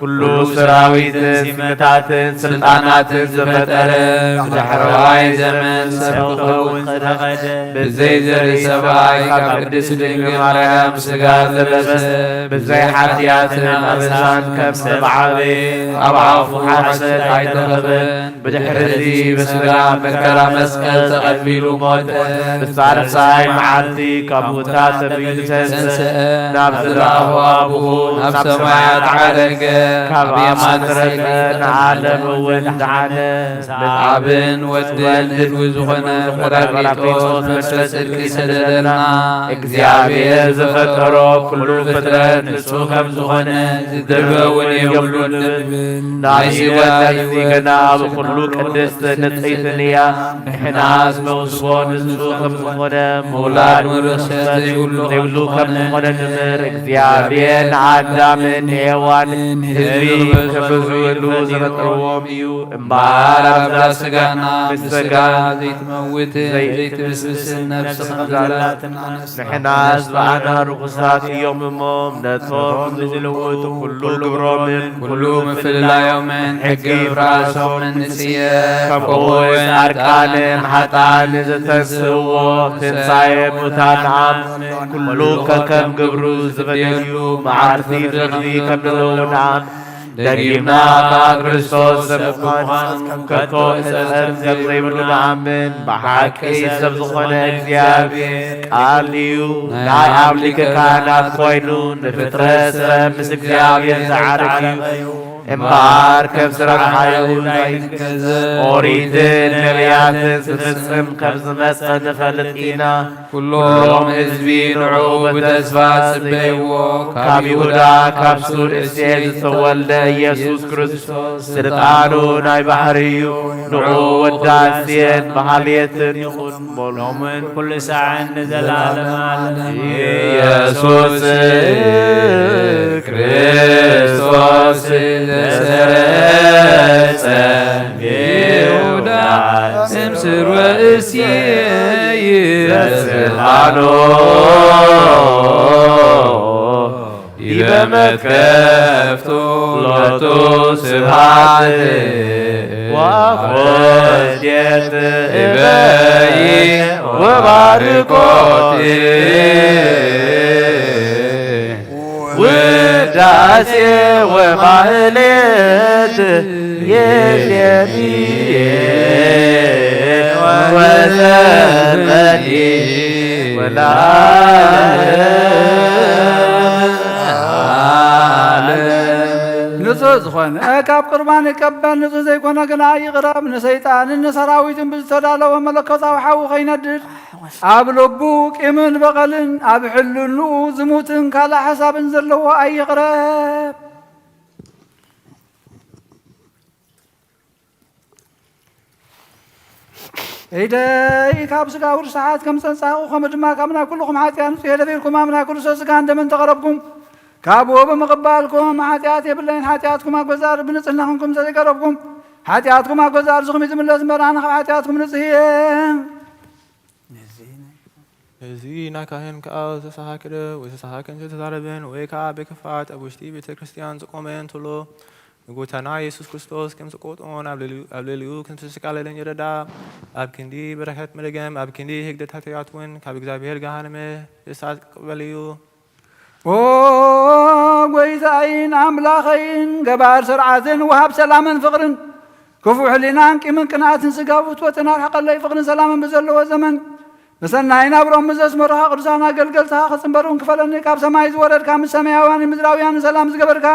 ኩሉ ሰራዊትን ሲመታትን ስልጣናትን ዝፈጠረ፣ ብዳሕረዋይ ዘመን ሰብ ክኸውን ዝፈቐደ፣ ብዘይ ዘርኢ ሰብኣይ ካብ ቅድስት ድንግል ማርያም ስጋ ዝለበሰ፣ ብዘይ ሓጢኣትን ኣበሳን ከም ሰብ ዓበየ፣ ኣብ ኣፉ ሓሰት ኣይተረኸበን። ብድሕርዚ ብስጋ መከራ መስቀል ተቐቢሉ ሞተ። ብሳልሳይ መዓልቲ ካብ ሙታት ተቢሉ ተንስአ። ናብ ዝለኣኹ ኣቡኡ ናብ ሰማያት ዓረገ። ካብ ኣማን ረፈ ንዓለም እውን ደሓነ። ምስ ኣብን ወድን ህድዊ ዝኾነ ጳራቅሊጦስ መንፈስ ጽድቂ ሰደደልና። እግዚኣብሔር ዝፈጠሮ ኩሉ ፍጥረት ንጹህ ከም ዝኾነ ዝድርበ እውን የብሉን። ናይ ህይወት ነፍሲ ገና ኣብ ኩሉ ቅድስት ንጽሕትን እያ። ንሕናስ መውስቦ ንጹህ ከም ዝኾነ ምውላድ ምርኽሰት ዘይብሉ ከም ዝኾነ ንምር እግዚኣብሔር ንኣዳምን ንሄዋንን ህዝቢ ክብዙ ኢሉ ዝፈጠርዎም እዩ። እምበኣር ኣብዛ ስጋና ምስ ስጋ ዘይትመውትን ዘይትብስብስን ነፍሲ ከም ዘላትና ንሕናስ ብኣና ርኹሳት እዮም እሞ፣ ነቶም ንዝልውጡ ኩሉ ግብሮምን ኩሉ ምፍልላዮምን ሕጊ ፍራሶምን ንጽየ። ከምኡ ጻድቃንን ሓጥኣንን ዝተንስእዎ ትንሳኤ ሙታን ኣም ኩሉ ከከም ግብሩ ዝበደሉ መዓልቲ ፍርዲ ከም ዘለዉ ንኣም። ደጊምና ከኣ ክርስቶስ ሰብ ምዃኑ ከቶ ሕጸት ከም ዘይብሉ ንኣምን። ብሓቂ ሰብ ዝኾነ እግዚኣብሔር ቃል እዩ። ናይ ኣብ ሊቀ ካህናት ኮይኑ ንፍጥረት ሰብ ምስ እግዚኣብሔር ዝዓርግ እዩ። እምበኣር ከም ስራሕ ሓይሉ ናይ ኦሪትን ነቢያትን ዝፍጽም ከም ዝመጸ ንፈልጥ ኢና። ኩሎም ህዝቢ ንዕኡ ብተስፋ ጽበይዎ። ካብ ይሁዳ ካብ ሱር እሴይ ዝተወልደ ኢየሱስ ክርስቶስ ስልጣኑ ናይ ባሕሪ እዩ። ንዕኡ ወዳ እሴን መሃልየትን ይኹን ሎምን ኩሉ ሳዕን ንዘለዓለመ ዓለም። ኢየሱስ ክርስቶስ ዘሰረጸ ይሁዳ እምስር ወእሴይ ዘስልጣኖ ዲበ መትከፍቱ ሎቱ ስብሐት ወኮቴት እበይ ወባርኮት ውዳሴ ወማህሌት የዜኒ ወዘመኒ ወላለም። ንጹሕ ዝኾነ ካብ ቁርባን ይቀበል፣ ንጹሕ ዘይኮነ ግና ይቕረብ። ንሰይጣንን ንሰራዊቱን ብዝተዳለወ መለኮታዊ ሓዊ ከይነድድ ኣብ ልቡ ቂምን በቐልን ኣብ ሕልንኡ ዝሙትን ካልእ ሓሳብን ዘለዎ ኣይቕረብ። ኢደይ ካብ ስጋዊ ርስሓት ከም ዝጸንጻኹ፣ ከምኡ ድማ ካብ ናይ ኩልኹም ሓጢኣት ንጹህ እየ። ደፊርኩም ኣብ ናይ ክርስቶስ ስጋን ደምን ተቐረብኩም። ካብኡ ብምቕባልኩም ሓጢኣት የብለይን። ሓጢኣትኩም ኣብ ገዛእ ርእሲ ብንጽህና ኹንኩም እንተዘይቀረብኩም፣ ሓጢኣትኩም ኣብ ገዛእ ርእስኹም እዩ ዝምለስ እምበር፣ ኣነ ካብ ሓጢኣትኩም ንጹህ እየ። እዚ ናይ ካህን ከኣ ዝተሳሃክደ ወይ ዝተሳሃከ እንተተዛረበን ወይ ከኣ ብክፍኣት ኣብ ውሽጢ ቤተ ክርስቲያን ዝቆመ እንተሎ፣ ንጎይታና ኢየሱስ ክርስቶስ ከም ዝቆጥዖን ኣብ ልዕሊኡ፣ ኣብ ልዕሊኡ ከም ዝተስቃለለን ይረዳ። ኣብ ክንዲ በረኸት መደገም፣ ኣብ ክንዲ ህግደት ሓጢኣት እውን ካብ እግዚኣብሔር ገሃነመ እሳት ክቕበል እዩ። ኦ ጎይታይን ኣምላኸይን፣ ገባር ስርዓትን ወሃብ ሰላምን ፍቕርን፣ ክፉእ ሕሊናን ቂምን ቅንኣትን ስጋዊ ፍትወትን ኣርሕቐለይ። ፍቕርን ሰላምን ብዘለዎ ዘመን ብሰናይ ናብሮም ምስ ዘስመሩኻ ቅዱሳን ኣገልገልትኻ ክጽንበሩን ክፈለኒ ካብ ሰማይ ዝወረድካ ምስ ሰማያውያን ምድራውያን ሰላም ዝገበርካ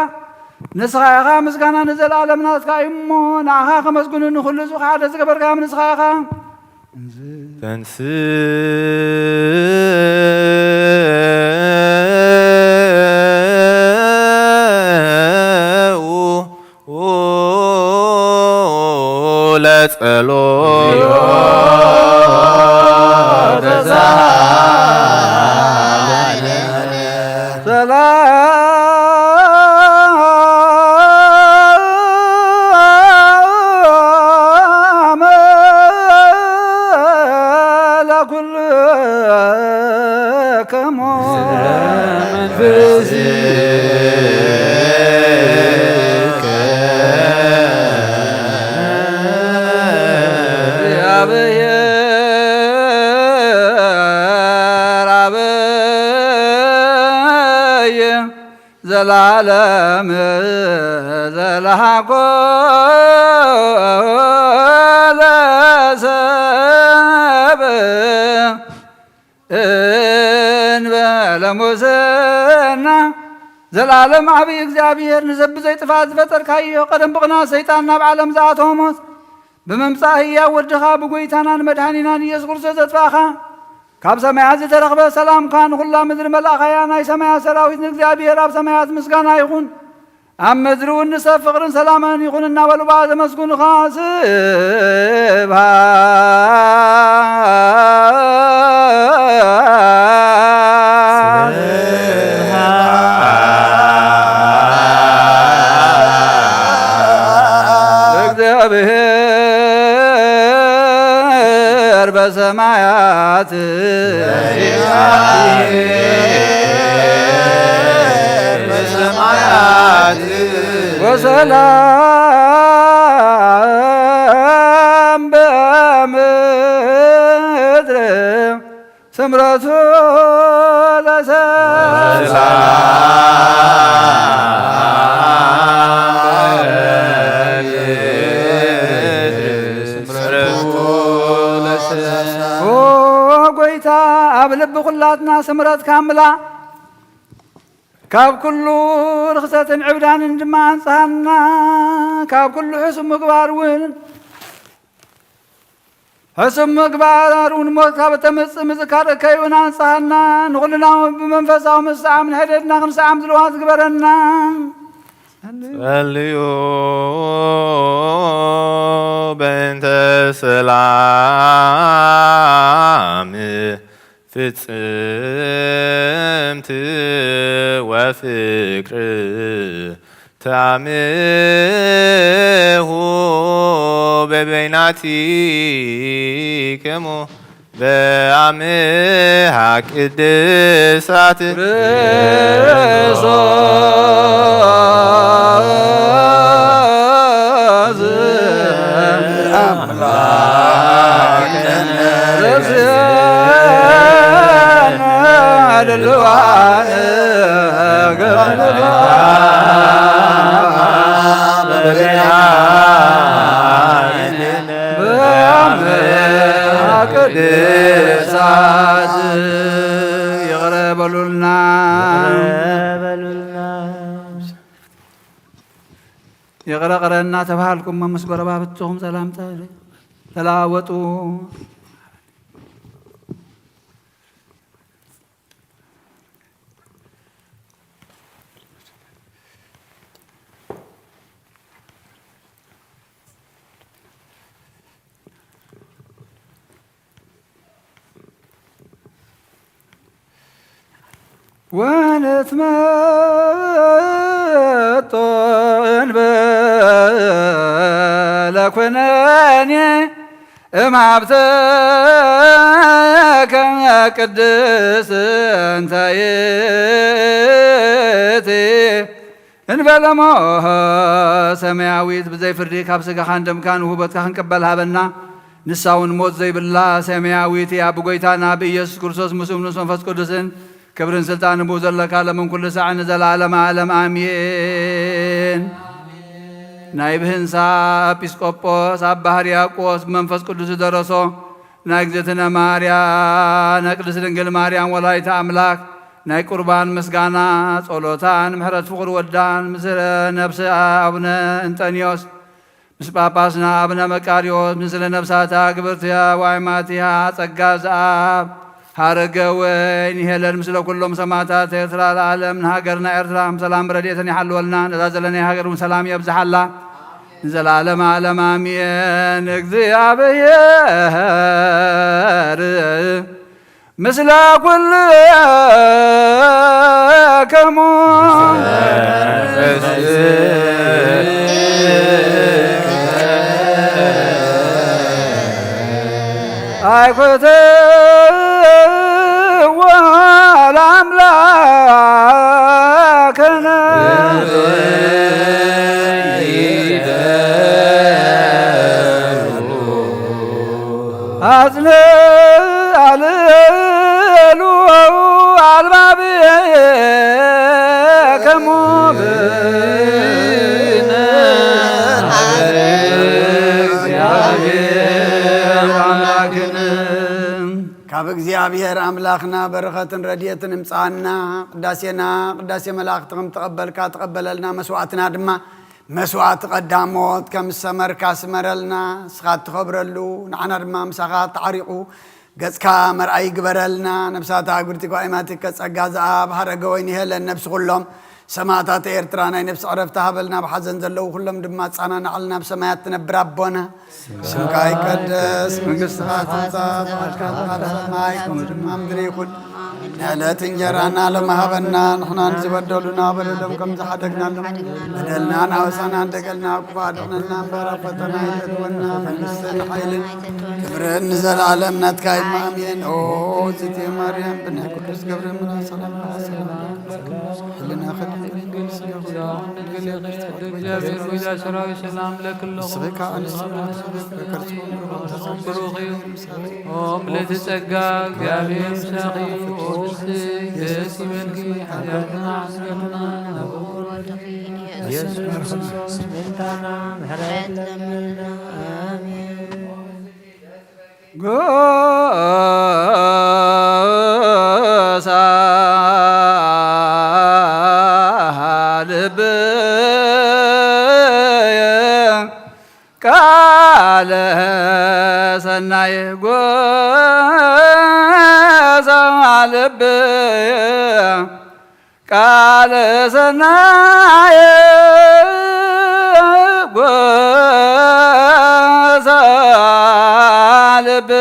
ንስኻ ኢኻ። ምስጋና ንዘለኣለም ናትካ እዩ እሞ ንዓኻ ከመስግኑ ንኹሉ እዚ ሓደ ዝገበርካ ንስኻ ኢኻ። ተንስ ለጸሎት ሰላም ለኩልክሙ። ዘላለም ዘለሃኮ ለሰብ እንበለ ሙስና። ዘላለም ዓብዪ እግዚኣብሔር ንሰብ ብዘይ ጥፋት ዝፈጠርካዮ ቀደም ብቕና ሰይጣን ናብ ዓለም ዝኣተወ ሞት ብምምጻእ ህያው ወድኻ ብጎይታናን መድሓኒናን ኢየሱስ ክርስቶስ ዘጥፋእኻ ካብ ሰማያት ዝተረኽበ ሰላምካ ንኹላ ምድሪ መላእኻያ ናይ ሰማያት ሰራዊት ንእግዚኣብሔር ኣብ ሰማያት ምስጋና ይኹን። ኣብ ምድሪ እውን ንሰብ ፍቕርን ሰላምን ይኹን እናበሉ ብኣ ዘመስግኑኻ። ስብሐት ለእግዚኣብሔር በሰማያት በሰማያት ወሰላም በምድር ስምረቱ ለሰብ ኦ ጎይታ ኣብ ልቢ ኩላትና ስምረትካ ምላእ። ካብ ኩሉ ርኽሰትን ዕብዳንን ድማ ኣንጽሃና። ካብ ኩሉ ሕሱም ምግባር እውን ሕሱም ምግባር እውን ሞት ካብ እተምጽእ ምዝካር እከይ እውን ኣንጽሃና። ንኹልና እውን ብመንፈሳዊ ምስዓም ንሕደድና ክንስዓም ድልዋት ግበረና። ጸልዩ በእንተ ሰላም ፍጽምቲ ወፍቅር ታምሁ በበይናቲክሙ በአምሃ ቅድሳት ቅድሳት ይቕረ በሉልና። ይቕረ ቅረ እናተባሃልኩም ምስ ጎረባብትኹም ሰላምታ ተለዋወጡ። ወንትመጦ እንበለ ኩነኔ እምሃብተከ ቅድስት እንተ ይእቲ እንበለሞ ሰማያዊት ብዘይ ፍርዲ ካብ ስጋኻን ደምካን ውህበትካ ክንቅበል ሃበና። ንሳ እውን ሞት ዘይብላ ሰማያዊት እያ። ብጎይታና ብኢየሱስ ክርስቶስ ምስኡም ምስ መንፈስ ቅዱስን ክብርን ስልጣን ብኡ ዘለካ ለምን ኩሉ ሳዕ ንዘለዓለመ ዓለም ኣሜን። ናይ ብህንሳ ኤጲስቆጶስ ኣባ ሕርያቆስ ብመንፈስ ቅዱስ ዝደረሶ ናይ እግዝእትነ ማርያ ናይ ቅድስት ድንግል ማርያም ወላዲተ ኣምላክ ናይ ቁርባን ምስጋና ጸሎታን ምሕረት ፍቕሪ ወዳን ምስለ ነብሰ ኣቡነ እንጠንዮስ ምስ ጳጳስና ኣቡነ መቃርዮስ ምስለ ነብሳታ ግብርቲ ዋይማቲሃ ጸጋ ዘኣብ ሃረገ ወይን ይሄለን ምስለ ኩሎም ሰማዕታት ኤርትራ ለዓለም ንሃገርና ኤርትራ ሰላም ረድኤትን ይሓልወልና። ነዛ ዘለናያ ሃገር እውን ሰላም የብዝሓላ ንዘለዓለመ ዓለም ኣሜን። እግዚኣብሔር ምስለ ኩልክሙ ኣይኮትዎ ለኣምላክነ ኣጽንዕ ኣልዕሉ ኣልባብክሙ ብነ ሀበ እግዚአብሔር ኣምላክነ። ካብ እግዚኣብሔር ኣምላኽና በረኸትን ረድኤትን እምጽኣና። ቅዳሴና ቅዳሴ መላእኽቲ ከም ተቐበልካ ተቐበለልና፣ መስዋዕትና ድማ መስዋዕቲ ቀዳሞት ከም ዝሰመርካ ስመረልና። ንስኻ እትኸብረሉ፣ ንዓና ድማ ምሳኻ ተዓሪቑ ገጽካ መርኣይ ይግበረልና። ነብሳታ ግብርቲ ጓይማቲከ ጸጋ ዘኣብ ሃረገ ወይኒ ሄለን ነብሲ ኩሎም ሰማዕታት ኤርትራ ናይ ነብሲ ዕረፍቲ ሃበልና። ኣብ ሓዘን ዘለዉ ኩሎም ድማ ኣጸናንዓልና። ኣብ ሰማያት ትነብር ኣቦና ስምካ ይቀደስ፣ መንግስትኻ ትምጻእ፣ ፍቓድካ ትበሃል ኣብ ሰማይ ከምኡ ድማ ምድሪ ይኹን። ንዕለት እንጀራና ሎም ሃበና፣ ንሕና ንዝበደሉና በደሎም ከም ዝሓደግናሎም በደልናን ኣበሳናን ደገልና፣ ኣብ ክፉእ ኣድሕነና እምበር ኣብ ፈተና ኣይተእትወና። መንግስትን ሓይልን ክብርን ንዘለኣለም ናትካ እዩ። ኣሜን። ኦ እግዝእትየ ማርያም ብናይ ቅዱስ ገብርኤል መልኣክ ሰላምታ ሰላም ሕልናኺ ድንግል፣ ስጋኺ ድንግል፣ እግዚኣብሔር ወልድ ሰራዊት ሰላም ለክሎ። ንስኺ ከኣ ኣንስቲ ብሩኽ እዩ። ኦ ምልእቲ ጸጋ፣ እግዚኣብሔር ምሳኺ እዩ። ኦ ብስይ ደስ ይበልኪ፣ ሓጢኣትና ኣስረፍና። ኢየሱስ ክርስቶስ ምሕረትና ምሕረት ለምንና። ኣሜን። ጎሳ ልብየ ቃለ ሰናይ ጎሳ ልብየ ቃለ ሰናየ ጎሳ ልብየ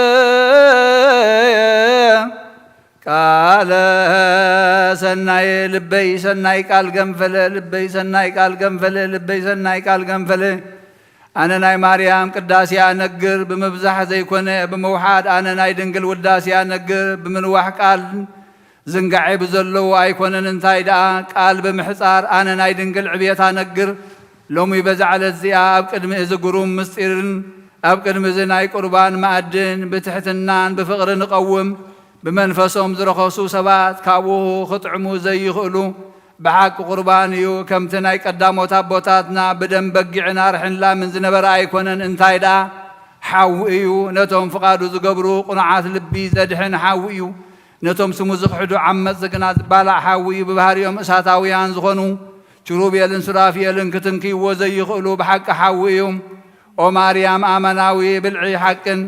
ቃለ ሰናየ ልበይ ሰናይ ቃል ገንፈለ ልበይ ሰናይ ቃል ገንፈለ ልበይ ሰናይ ቃል ገንፈለ። ኣነ ናይ ማርያም ቅዳሴ ኣነግር ብምብዛሕ ዘይኮነ ብምውሓድ ኣነ ናይ ድንግል ውዳሴ ኣነግር ብምንዋሕ ቃል ዝንጋዔ ብዘለዎ ኣይኮነን። እንታይ ደኣ ቃል ብምሕጻር ኣነ ናይ ድንግል ዕብየት ኣነግር። ሎሚ በዛ ዕለት እዚኣ ኣብ ቅድሚ እዚ ግሩም ምስጢርን ኣብ ቅድሚ እዚ ናይ ቁርባን መኣድን ብትሕትናን ብፍቕሪ ንቐውም። ብመንፈሶም ዝረኸሱ ሰባት ካብኡ ክጥዕሙ ዘይኽእሉ ብሓቂ ቁርባን እዩ። ከምቲ ናይ ቀዳሞት ኣቦታትና ብደም በጊዕን ኣርሕን ላምን ዝነበረ ኣይኮነን። እንታይ ደኣ ሓዊ እዩ። ነቶም ፍቓዱ ዝገብሩ ቁኑዓት ልቢ ዘድሕን ሓዊ እዩ። ነቶም ስሙ ዝኽሕዱ ዓመጽቲ ግና ዝባላዕ ሓዊ እዩ። ብባህሪኦም እሳታውያን ዝኾኑ ኪሩቤልን ሱራፊኤልን ክትንክይዎ ዘይኽእሉ ብሓቂ ሓዊ እዩ። ኦ ማርያም፣ ኣማናዊ ብልዒ ሓቅን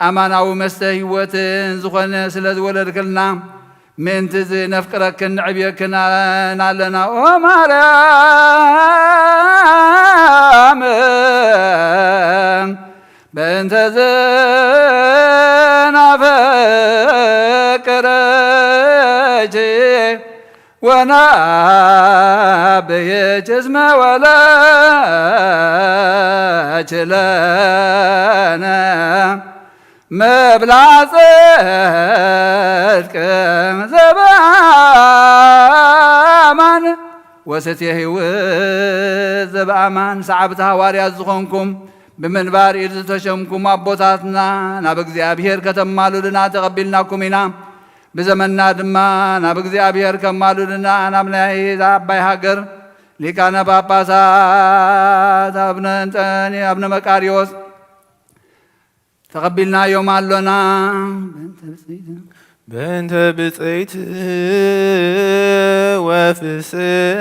ኣማናዊ መስተ ህይወትን ዝኾነ ስለ ዝወለድክልና፣ ምእንቲ እዚ ነፍቅረክን ንዕብየክን ኣለና። ኦ ማርያም፣ በእንተ ዝናፈቅረኪ ወናብየች እስመ ወለድኪ ለነ መብልዐ ጽድቅ ዘበአማን ወሰትየ ሕይወት ዘበአማን። ሰዓብቲ ሃዋርያት ዝኾንኩም ብምንባር ኢድ ዝተሸምኩም ኣቦታትና ናብ እግዚኣብሔር ከተማሉልና ተቐቢልናኩም ኢና። ብዘመንና ድማ ናብ እግዚኣብሔር ከማሉልና ናብ ናይ እዛ ዓባይ ሃገር ሊቃነ ጳጳሳት ኣቡነ እንጠኒ-፣ ኣቡነ መቃርዮስ ተቐቢልናዮም ኣሎና። በእንተ ብፅዕት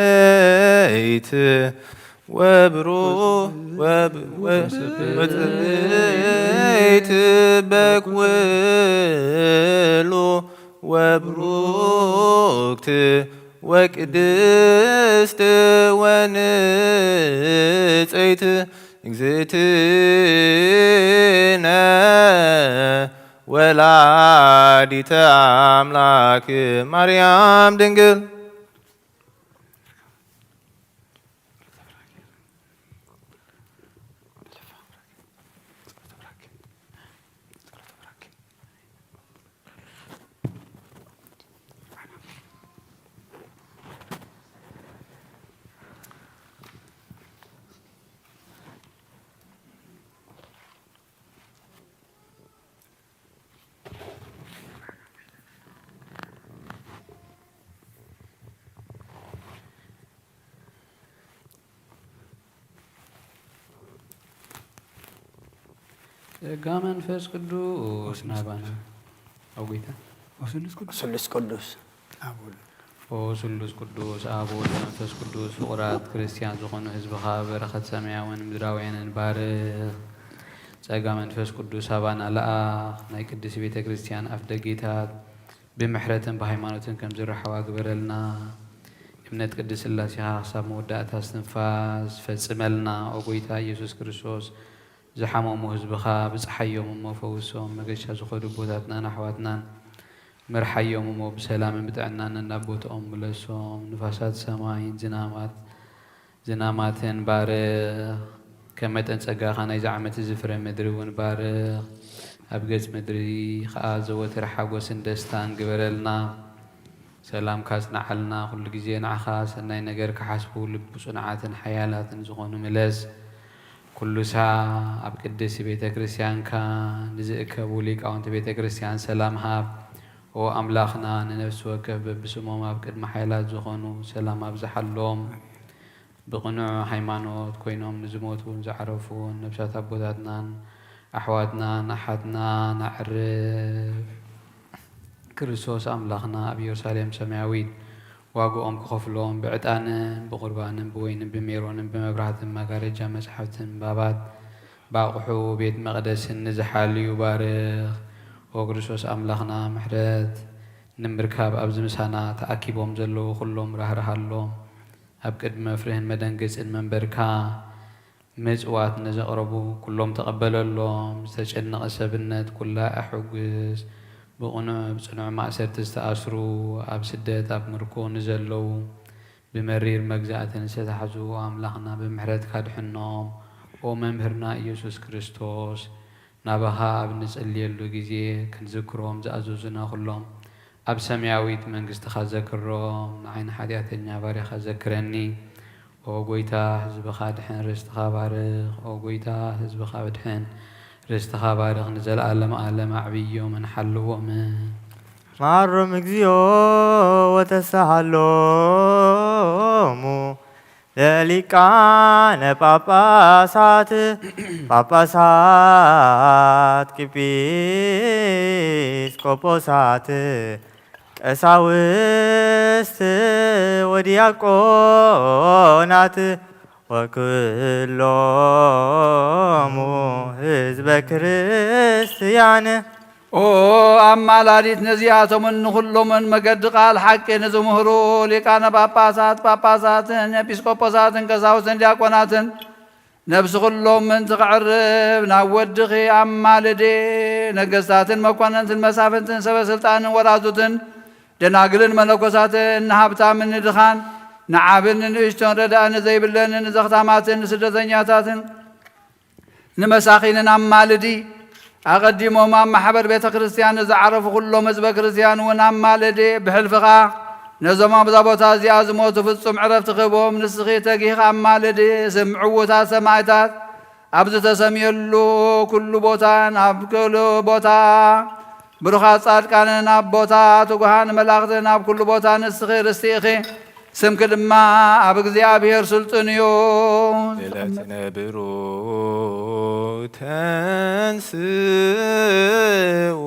ወፍስሕት ወብሩ-፣ ወብ-፣ ወ-፣ ወፅብዕት በኩሉ ወብሩክት ወቅድስት ወንጽሕት እግዝእትነ ወላዲተ ኣምላክ ማርያም ድንግል። ጸጋ መንፈስ ቅዱስ ናባና። ኣብ ጎይታ። ወስሉስ ቅዱስ። ስሉስ ቅዱስ። ኣብ ወልድ። ኦ ስሉስ ቅዱስ ኣብ ወልድ መንፈስ ቅዱስ ፍቑራት ክርስቲያን ዝኾኑ ህዝብኻ በረኸት ሰማያውን ምድራውያንን ባርኽ። ጸጋ መንፈስ ቅዱስ ኣባና ለኣኽ። ናይ ቅድስት ቤተ ክርስቲያን ኣፍ ደጌታት ብምሕረትን ብሃይማኖትን ከም ዝረሓዋ ግበረልና። እምነት ቅድስት ሥላሴኻ ክሳብ መወዳእታ እስትንፋስ ፈጽመልና። ኦ ጎይታ ኢየሱስ ክርስቶስ፣ ዝሓመሙ ህዝብኻ ብጽሓዮም እሞ ፈውሶም። መገሻ ዝኾዱ ኣቦታትናን ኣሕዋትናን መርሓዮም እሞ ብሰላምን ብጥዕናን ናብ ቦታኦም ምለሶም። ንፋሳት ሰማይን ዝናማት፣ ዝናማትን ባርኽ። ከም መጠን ጸጋኻ ናይዚ ዓመት እዚ ፍረ ምድሪ እውን ባርኽ። ኣብ ገጽ ምድሪ ኸኣ ዘወትር ሓጎስን ደስታን ግበረልና። ሰላምካ ጽንዓልና። ኩሉ ግዜ ንዓኻ ሰናይ ነገር ክሓስቡ ልቢ ጽኑዓትን ሓያላትን ዝኾኑ ምለስ። ኩሉ ሳዕ ኣብ ቅድስቲ ቤተ ክርስቲያንካ ንዝእከቡ ሊቃውንቲ ቤተ ክርስቲያን ሰላም ሃብ። ኦ ኣምላኽና፣ ንነፍሲ ወከፍ በብስሞም ኣብ ቅድሚ ሓይላት ዝኾኑ ሰላም ኣብዝሓሎም። ብቕኑዕ ሃይማኖት ኮይኖም ንዝሞቱን ዝዓረፉን ነፍሳት ኣቦታትናን ኣሕዋትናን ኣሓትናን ኣዕርፍ። ክርስቶስ ኣምላኽና ኣብ ኢየሩሳሌም ሰማያዊት ዋግኦም ክኸፍሎም ብዕጣንን ብቑርባንን ብወይንን ብሜሮንን ብመብራህትን መጋረጃ መጽሓፍትን ባባት ብኣቑሑ ቤት መቕደስን ንዝሓልዩ ባርኽ። ኦ ክርስቶስ ኣምላኽና፣ ምሕረት ንምርካብ ኣብዚ ምሳና ተኣኪቦም ዘለዉ ኩሎም ራህርሃሎም። ኣብ ቅድሚ መፍርህን መደንገጽን መንበርካ ምጽዋት ንዘቕረቡ ኩሎም ተቐበለሎም። ዝተጨነቐ ሰብነት ኩላ ኣሕጉስ። ብቕኑዕ ኣብ ጽኑዕ ማእሰርቲ ዝተኣስሩ፣ ኣብ ስደት ኣብ ምርኮ ንዘለዉ፣ ብመሪር መግዛእቲ ንዝተታሕዙ ኣምላኽና ብምሕረትካ ድሕኖም። ኦ መምህርና ኢየሱስ ክርስቶስ፣ ናባኻ ኣብ እንጽልየሉ ግዜ ክንዝክሮም ዝኣዘዙና ኩሎም ኣብ ሰማያዊት መንግስትኻ ዘክሮም። ንዓይ ንሓጢኣተኛ ባርያኻ ዘክረኒ። ኦ ጎይታ፣ ህዝብኻ ድሕን፣ ርስትኻ ባርኽ። ኦ ጎይታ፣ ህዝብኻ ድሕን፣ ርስትኻ ባርኽ። ንዘለኣለም ኣለም ኣዕብዮምን ሓልዎምን። መሃሮም እግዚኦ ወተሳሃሎሙ ለሊቃነ ጳጳሳት፣ ጳጳሳት፣ ቂጲስቆጶሳት፣ ቀሳውስት ወዲያቆናት ወኩሎሙ ህዝበ ክርስቲያን። ኦ ኣማላዲት ነዚኣቶምን ንኹሎምን መገዲ ቃል ሓቂ ንዝምህሩ ሊቃነ ጳጳሳት፣ ጳጳሳትን፣ ኤጲስቆጶሳትን፣ ቀሳውስትን፣ ዲያቆናትን፣ ነብሲ ኩሎም ምእንቲ ክዕርብ ናብ ወድኺ ኣማልዲ። ነገስታትን መኮንንትን መሳፍንትን ሰበ ስልጣንን ወራዙትን ደናግልን መነኮሳትን ንሃብታምን ንድኻን ንዓብን ንንእሽቶን ረዳኢ ንዘይብለንን ንዘኽታማትን ንስደተኛታትን ንመሳኺንን ኣማልዲ። ኣቐዲሞም ኣብ ማሕበር ቤተ ክርስቲያን ንዝዓረፉ ኩሎም ህዝበ ክርስቲያን እውን ኣማልዲ። ብሕልፊ ኸኣ ነዞም ኣብዛ ቦታ እዚኣ ዝሞቱ ፍጹም ዕረፍቲ ክህቦም ንስኺ ተጊህኻ ኣማልዲ። ስም ዕዉታት ሰማዕታት ኣብ ዝተሰምየሉ ኩሉ ቦታን ኣብ ኩሉ ቦታ ብሩኻት ጻድቃንን ኣብ ቦታ ትጉሃን መላእኽትን ኣብ ኩሉ ቦታ ንስኺ ርስቲ ኢኺ። ስምኪ ድማ ኣብ እግዚኣብሔር ስልጡን እዩ። ለትነብሩ ተንስኡ።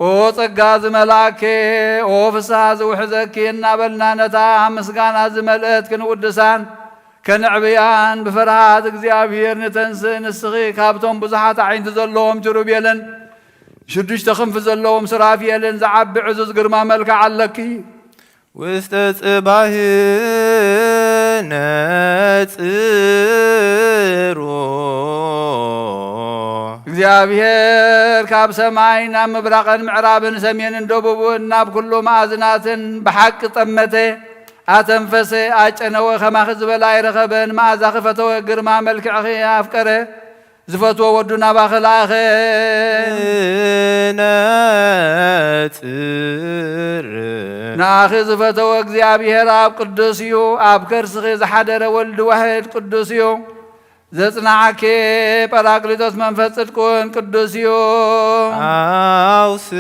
ኦ ጸጋ ዝመልኣኬ፣ ኦ ፍስሓ ዝውሕዘኪ እናበልና ነታ ምስጋና ዝመልአት ክንውድሳን ከነዕብያን ብፍርሃት እግዚኣብሔር ንተንስእ። ንስኺ ካብቶም ብዙሓት ኣዒንቲ ዘለዎም ኪሩቤልን ሽዱሽተ ክንፊ ዘለዎም ሱራፊኤልን ዝዓቢ ዕዙዝ ግርማ መልክዕ ኣለኪ። ውስተ ጽባህ ነጽሩ። እግዚኣብሔር ካብ ሰማይ ናብ ምብራቕን ምዕራብን ሰሜንን ደቡብን ናብ ኩሉ መኣዝናትን ብሓቂ ጠመተ፣ ኣተንፈሰ፣ ኣጨነወ፣ ከማኺ ዝበለ ኣይረኸበን። መኣዛኺ ፈተወ፣ ግርማ መልክዕኺ ኣፍቀረ፣ ዝፈትዎ ወዱ ናባኺ ለኣኸ። ነጽር። ንኣኺ ዝፈተወ እግዚኣብሔር ኣብ ቅዱስ እዩ፣ ኣብ ከርስኺ ዝሓደረ ወልድ ዋሕድ ቅዱስ እዩ። ዘጽናዓኪ ጳራቅሊጦስ መንፈስ ጽድቅ እውን ቅዱስ እዩ። ኣውስኡ።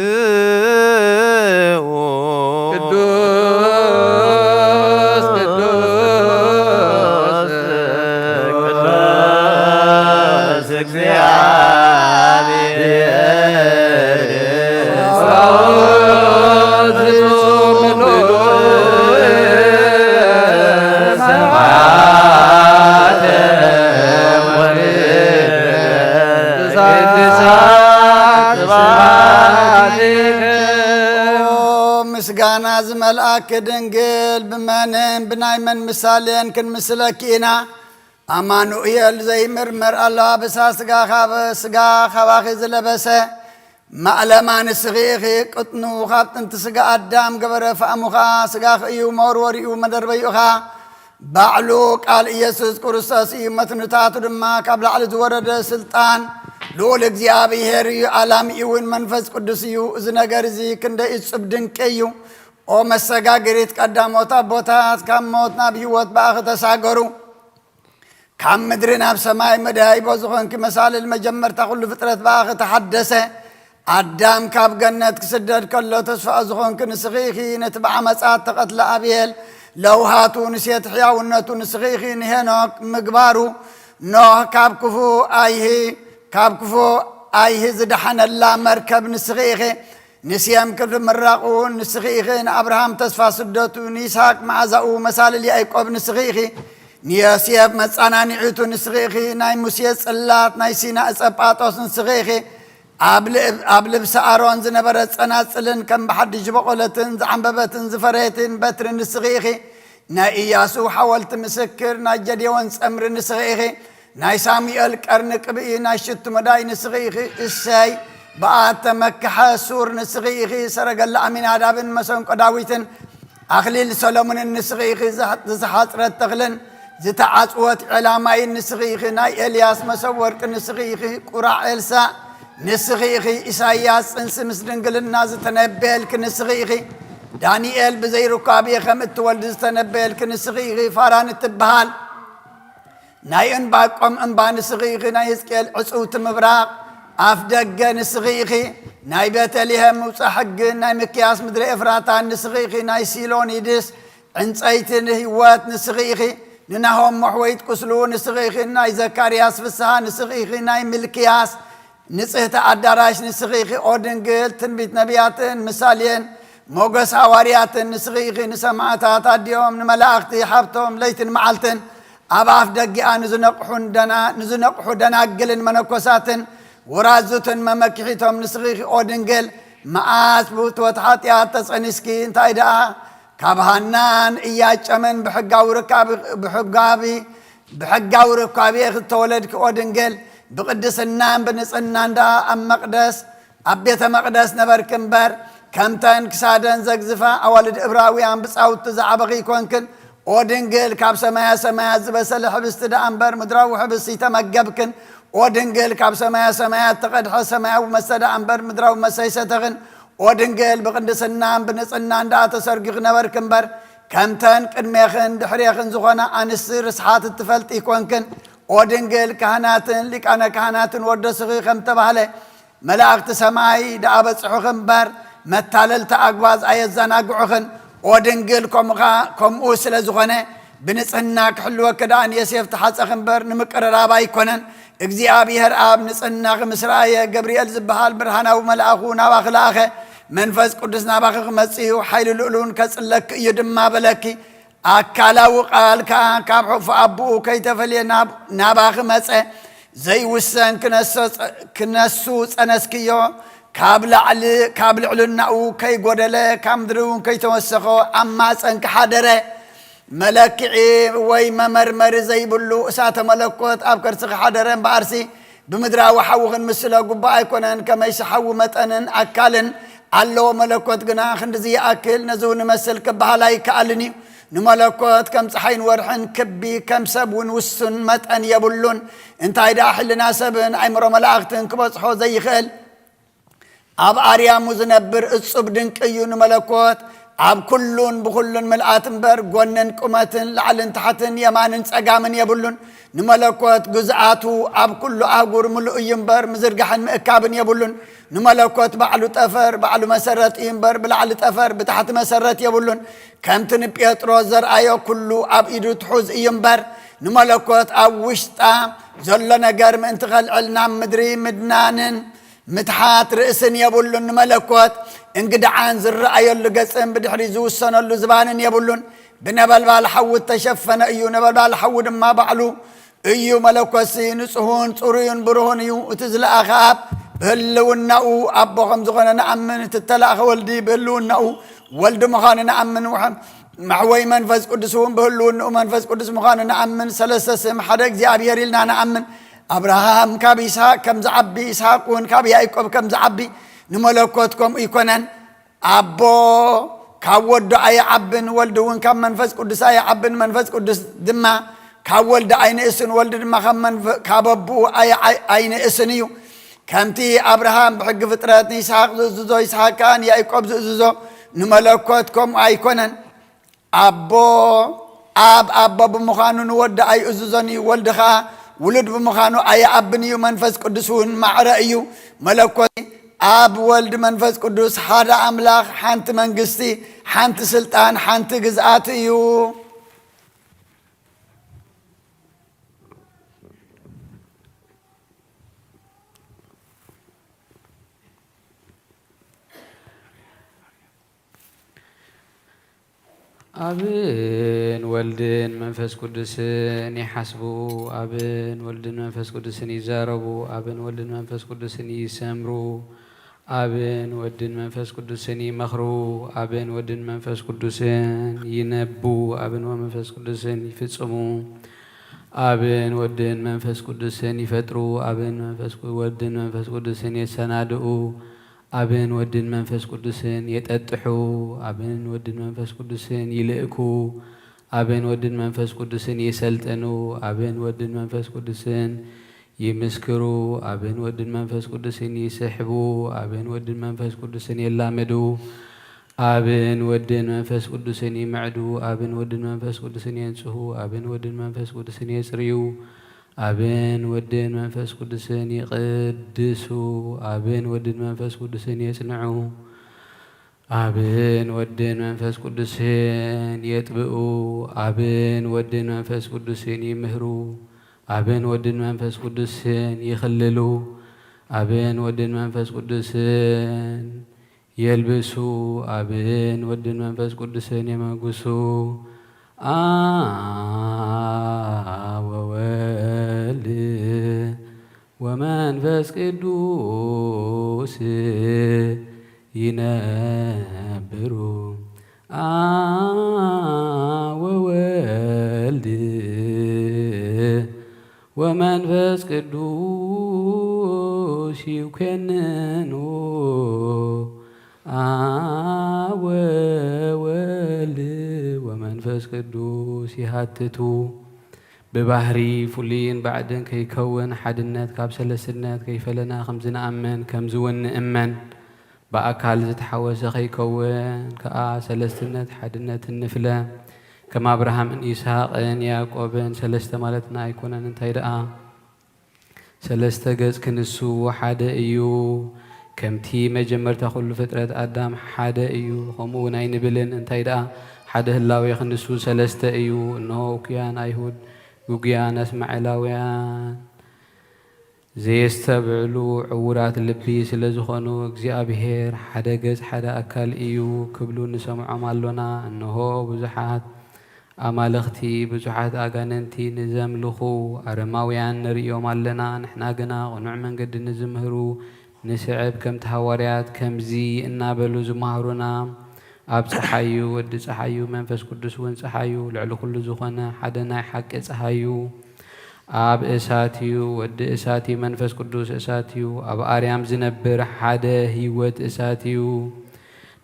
ቅዱስ ቅዱስ ቅዱስ እግዚኣብሔር። ምስጋና ዝመልኣኪ ድንግል፣ ብመንን ብናይ መን ምሳሌን ክንምስለኪ ኢና? ኣማኑኤል ዘይምርመር ኣሎ ኣበሳ ስጋ፣ ካብ ስጋ ካባኺ ዝለበሰ ማእለማ ንስኺ ኢኺ። ቅጥኑ ካብ ጥንቲ ስጋ ኣዳም ገበረ፣ ፋእሙ ኸኣ ስጋኺ እዩ፣ መወርወሪኡ መደርበይኡ ኸኣ ባዕሉ ቃል ኢየሱስ ክርስቶስ እዩ። መትንታቱ ድማ ካብ ላዕሊ ዝወረደ ስልጣን ልዑል እግዚኣብሔር እዩ። ኣላሚኡ እውን መንፈስ ቅዱስ እዩ። እዚ ነገር እዚ ክንደይ እጹብ ድንቂ እዩ። ኦ መሰጋገሪት ቀዳሞት ኣቦታት፣ ካብ ሞት ናብ ህይወት ብኣኺ ተሳገሩ። ካብ ምድሪ ናብ ሰማይ መድሃይቦ ዝኾንኪ መሳልል መጀመርታ ኩሉ ፍጥረት ብኣኺ ተሓደሰ። ኣዳም ካብ ገነት ክስደድ ከሎ ተስፋ ዝኾንኪ ንስኺ ኢኺ። ነቲ ብዓመጻ እተቐትለ ኣቤል ለውሃቱ ንሴት ሕያውነቱ ንስኺ ኢኺ። ንሄኖክ ምግባሩ ኖህ ካብ ክፉ ኣይሂ ካብ ክፉ ኣይሂ ዝደሓነላ መርከብ ንስኺ ኢኺ። ንሴም ክብሪ ምራቑ ንስኺ ኢኺ። ንኣብርሃም ተስፋ ስደቱ፣ ንይስሃቅ መዓዛኡ፣ መሳልል ያዕቆብ ንስኺ ኢኺ። ንዮሴፍ መጸናንዒቱ ንስኺ ኢኺ። ናይ ሙሴ ጽላት፣ ናይ ሲና ዕጸ ጳጦስ ንስኺ ኢኺ። ኣብ ልብ-፣ ኣብ ልብሲ ኣሮን ዝነበረ ጸናጽልን ከም ብሓድሽ ዝበቖለትን ዝዓንበበትን ዝፈረየትን በትሪ ንስኺ ኢኺ። ናይ ኢያሱ ሓወልቲ ምስክር፣ ናይ ጀዴዎን ጸምሪ ንስኺ ኢኺ። ናይ ሳሙኤል ቀርኒ ቅብኢ፣ ናይ ሽቱ መዳይ ንስኺ ኢኺ። እሰይ ብኣት ተመክሐ ሱር ንስኺ ኢኺ። ሰረገላ ኣሚናዳብን መሰንቆ ዳዊትን ኣኽሊል ሰሎሞንን ንስኺ ኢኺ። ዝሓ-፣ ዝተሓጽረት ተኽልን ዝተዓጽወት ዔላማይን ንስኺ ኢኺ። ናይ ኤልያስ መሰብ ወርቂ ንስኺ ኢኺ። ቁራዕ ኤልሳዕ ንስኺ ኢኺ። ኢሳይያስ ጽንሲ ምስ ድንግልና ዝተነበየልኪ ንስኺ ኢኺ። ዳንኤል ብዘይርኳብየ ከም እትወልዲ ዝተነበየልኪ ንስኺ ኢኺ። ፋራን እትበሃል ናይ እንባቆም እምባ ንስኺ ኢኺ። ናይ ህዝቅኤል ዕጽውቲ ምብራቕ ኣፍ ደገ ንስኺ ኢኺ። ናይ ቤተልሔም ምውጻእ ሕግን ናይ ምክያስ ምድሪ ኤፍራታን ንስኺ ኢኺ። ናይ ሲሎኒድስ ዕንጸይቲ ንህይወት ንስኺ ኢኺ። ንናሆም መሕወይት ቁስሉ ንስኺ ኢኺ። ናይ ዘካርያስ ፍስሃ ንስኺ ኢኺ። ናይ ሚልክያስ ንጽህቲ ኣዳራሽ ንስኺ ኢኺ። ኦ ድንግል፣ ትንቢት ነቢያትን ምሳሌን ሞገስ ሃዋርያትን ንስኺ ኢኺ። ንሰማዕታት ኣዲኦም ንመላእኽቲ ሓብቶም ለይትን መዓልትን ኣብ ኣፍ ደጊኣ ንዝነቕሑን ደና-፣ ንዝነቕሑ ደናግልን መነኮሳትን ወራዙትን መመክሒቶም ንስኺ ኢኺ። ኦ ድንግል፣ መዓስ ብእትወት ሓጢኣት ተጸኒስኪ? እንታይ ደኣ ካብ ሃናን እያጨመን ብሕጋዊ ርካብ-፣ ብሕጋዊ፣ ብሕጋዊ ርካቤ ዝተወለድኪ ኦ ድንግል፣ ብቅድስናን ብንጽህናን ደኣ ኣብ መቅደስ፣ ኣብ ቤተ መቅደስ ነበርኪ እምበር፣ ከምተን ክሳደን ዘግዝፋ ኣዋልድ እብራውያን ብጻውቲ ዝዓበኺ ኣይኮንክን። ኦ ድንግል፣ ካብ ሰማያ ሰማያት ዝበሰለ ሕብስቲ ደኣ እምበር ምድራዊ ሕብስቲ ኣይተመገብክን። ኦ ድንግል፣ ካብ ሰማያ ሰማያት ተቐድሐ ሰማያዊ መስተ ደኣ እምበር ምድራዊ መስተ ኣይሰተኽን። ኦ ድንግል፣ ብቅድስናን ብንጽህናን ደኣ ተሰርጊኺ ነበርኪ እምበር፣ ከምተን ቅድሜኽን ድሕሬኽን ዝኾና ኣንስቲ ርስሓት እትፈልጢ ኣይኮንክን። ኦ ድንግል፣ ካህናትን ሊቃነ ካህናትን ወደስኺ ከም ተባህለ፣ መላእኽቲ ሰማይ ደኣ በጽሑኺ እምበር፣ መታለልቲ ኣግባዝ ኣየዘናግዑኽን። ኦ ድንግል፣ ከምኡ ስለ ዝኾነ ብንጽህና ክሕልወኪ ደኣ ንዮሴፍ ተሓጸኺ እምበር ንምቅርራብ ኣይኮነን። እግዚኣብሔር ኣብ ንጽህናኺ ምስ ረኣየ፣ ገብርኤል ዝበሃል ብርሃናዊ መልኣኹ ናባኺ ለኣኸ። መንፈስ ቅዱስ ናባኺ ክመጽእ እዩ፣ ሓይሊ ልኡል እውን ከጽለኪ እዩ ድማ በለኪ። ኣካላዊ ቃል ከኣ ካብ ሕቑፊ ኣቦኡ ከይተፈልየ ናብ-፣ ናባኺ መጸ። ዘይውሰን ክነሶ-፣ ክነሱ ጸነስክዮ። ካብ ላዕሊ፣ ካብ ልዕልናኡ ከይጎደለ፣ ካብ ምድሪ እውን ከይተወሰኾ ኣብ ማጸንኪ ሓደረ። መለክዒ ወይ መመርመሪ ዘይብሉ እሳተ መለኮት ኣብ ከርስኺ ሓደረ እምበኣርሲ፣ ብምድራዊ ሓዊ ክንምስሎ ግቡእ ኣይኮነን። ከመይሲ ሓዊ መጠንን ኣካልን ኣለዎ፣ መለኮት ግና ክንድዚ ይኣክል፣ ነዚ እውን ይመስል ክበሃል ኣይከኣልን እዩ። ንመለኮት ከም ጸሓይን ወርሕን ክቢ፣ ከም ሰብ እውን ውሱን መጠን የብሉን። እንታይ ደኣ ሕልና ሰብን ኣእምሮ መላእኽትን ክበጽሖ ዘይኽእል፣ ኣብ ኣርያሙ ዝነብር እጹብ ድንቂ እዩ። ንመለኮት ኣብ ኩሉን ብኹሉን ምልኣት እምበር፣ ጎንን ቁመትን፣ ላዕልን ታሕትን፣ የማንን ጸጋምን የብሉን። ንመለኮት ግዝኣቱ ኣብ ኩሉ ኣህጉር ምሉእ እዩ እምበር፣ ምዝርጋሕን ምእካብን የብሉን። ንመለኮት ባዕሉ ጠፈር፣ ባዕሉ መሰረት እዩ እምበር፣ ብላዕሊ ጠፈር፣ ብታሕቲ መሰረት የብሉን። ከምቲ ንጴጥሮስ ዘርኣዮ፣ ኩሉ ኣብ ኢዱ ትሑዝ እዩ እምበር፣ ንመለኮት ኣብ ውሽጣ ዘሎ ነገር ምእንቲ ከልዕል ናብ ምድሪ ምድናንን ምትሓት ርእስን የብሉን። ንመለኮት እንግድዓን ዝረኣየሉ ገጽን ብድሕሪ ዝውሰነሉ ዝባንን የብሉን። ብነበልባል ሓዊ እተሸፈነ እዩ። ነበልባል ሓዊ ድማ ባዕሉ እዩ። መለኮትሲ ንጹሁን ጽሩዩን ብሩሁን እዩ። እቲ ዝለኣኸ ኣብ ብህልውናኡ ኣቦ ከም ዝኾነ ንኣምን። እቲ እተላእኸ ወልዲ ብህልውናኡ ወልዲ ምዃኑ ንኣምን። ውሐ-፣ መሕወይ መንፈስ ቅዱስ እውን ብህልውንኡ መንፈስ ቅዱስ ምዃኑ ንኣምን። ሰለስተ ስም ሓደ እግዚኣብሔር ኢልና ንኣምን። ኣብርሃም ካብ ይስሐቅ ከም ዝዓቢ፣ ይስሐቅ እውን ካብ ያዕቆብ ከም ዝዓቢ፣ ንመለኮት ከምኡ ኣይኮነን። ኣቦ ካብ ወዱ ኣይዓብን፣ ወልዲ እውን ካብ መንፈስ ቅዱስ ኣይዓብን፣ መንፈስ ቅዱስ ድማ ካብ ወልዲ ኣይንእስን፣ ወልዲ ድማ ካብ መንፈ-፣ ካብ ኣቦኡ ኣይ-፣ ኣይ-፣ ኣይንእስን እዩ። ከምቲ ኣብርሃም ብሕጊ ፍጥረት ንይስሐቅ ዝእዝዞ፣ ይስሐቅ ከኣ ንያዕቆብ ዝእዝዞ፣ ንመለኮት ከምኡ ኣይኮነን። ኣቦ፣ ኣብ ኣቦ ብምዃኑ ንወዲ ኣይእዝዞን እዩ። ወልዲ ኸኣ ውሉድ ብምዃኑ ኣይዓብን እዩ። መንፈስ ቅዱስ እውን ማዕረ እዩ። መለኮት፣ ኣብ ወልድ መንፈስ ቅዱስ ሓደ ኣምላኽ፣ ሓንቲ መንግስቲ፣ ሓንቲ ስልጣን፣ ሓንቲ ግዝኣት እዩ። ኣብን ወልድን መንፈስ ቅዱስን ይሓስቡ፣ ኣብን ወልድን መንፈስ ቅዱስን ይዛረቡ፣ ኣብን ወልድን መንፈስ ቅዱስን ይሰምሩ፣ ኣብን ወድን መንፈስ ቅዱስን ይመኽሩ፣ ኣብን ወድን መንፈስ ቅዱስን ይነቡ፣ ኣብን ወመንፈስ ቅዱስን ይፍጽሙ፣ ኣብን ወድን መንፈስ ቅዱስን ይፈጥሩ፣ ኣብን መንፈስ ቅዱ-፣ ወድን መንፈስ ቅዱስን የሰናድኡ፣ ኣብን ወድን መንፈስ ቅዱስን የጠጥሑ፣ ኣብን ወድን መንፈስ ቅዱስን ይልእኩ፣ ኣብን ወድን መንፈስ ቅዱስን የሰልጥኑ፣ ኣብን ወድን መንፈስ ቅዱስን ይምስክሩ፣ ኣብን ወድን መንፈስ ቅዱስን ይስሕቡ፣ ኣብን ወድን መንፈስ ቅዱስን የላምዱ፣ ኣብን ወድን መንፈስ ቅዱስን ይምዕዱ፣ ኣብን ወድን መንፈስ ቅዱስን የንጽሁ፣ ኣብን ወድን መንፈስ ቅዱስን የጽርዩ፣ ኣብን ወድን መንፈስ ቅዱስን ይቕድሱ፣ ኣብን ወድን መንፈስ ቅዱስን የጽንዑ፣ ኣብን ወድን መንፈስ ቅዱስን የጥብኡ፣ ኣብን ወድን መንፈስ ቅዱስን ይምህሩ፣ ኣብን ወድን መንፈስ ቅዱስን ይኽልሉ፣ ኣብን ወድን መንፈስ ቅዱስን የልብሱ፣ ኣብን ወድን መንፈስ ቅዱስን የመጉሱ። አ ወወልድ ወመንፈስ ቅዱስ ይነብሩ። አ ወወልድ ወመንፈስ ቅዱስ ይኮንኑ። አ ወወልድ ወመንፈስ ቅዱስ ይሃትቱ። ብባህሪ ፍሉይን ባዕድን ከይከውን፣ ሓድነት ካብ ሰለስትነት ከይፈለና ከም ዝንኣምን፣ ከምዚ እውን ንእመን። ብኣካል ዝተሓወሰ ከይከውን ከኣ፣ ሰለስትነት ሓድነትን ንፍለ። ከም ኣብርሃምን ይስሃቅን ያዕቆብን ሰለስተ ማለትና ኣይኮነን። እንታይ ደኣ? ሰለስተ ገጽ ክንሱ ሓደ እዩ። ከምቲ መጀመርታ ኩሉ ፍጥረት ኣዳም ሓደ እዩ፣ ከምኡ እውን ኣይንብልን። እንታይ ደኣ ሓደ ህላዌ ክንሱ ሰለስተ እዩ። እንሆ እኩያን ኣይሁድ፣ ግጉያን ኣስማኤላውያን፣ ዘየስተብዕሉ ዕዉራት ልቢ ስለ ዝኾኑ፣ እግዚኣብሔር ሓደ ገጽ ሓደ ኣካል እዩ ክብሉ ንሰምዖም ኣሎና። እንሆ ብዙሓት ኣማልኽቲ፣ ብዙሓት ኣጋንንቲ ንዘምልኹ ኣረማውያን ንርእዮም ኣለና። ንሕና ግና ቅኑዕ መንገዲ ንዝምህሩ ንስዕብ፣ ከምቲ ሃዋርያት ከምዚ እናበሉ ዝመሃሩና። ኣብ ጸሓዩ፣ ወዲ ጸሓዩ፣ መንፈስ ቅዱስ እውን ጸሓዩ፣ ልዕሊ ኩሉ ዝኾነ ሓደ ናይ ሓቂ ጸሓዩ፣ ኣብ እሳት እዩ፣ ወዲ እሳት እዩ፣ መንፈስ ቅዱስ እሳት እዩ፣ ኣብ ኣርያም ዝነብር ሓደ ህይወት እሳት እዩ፣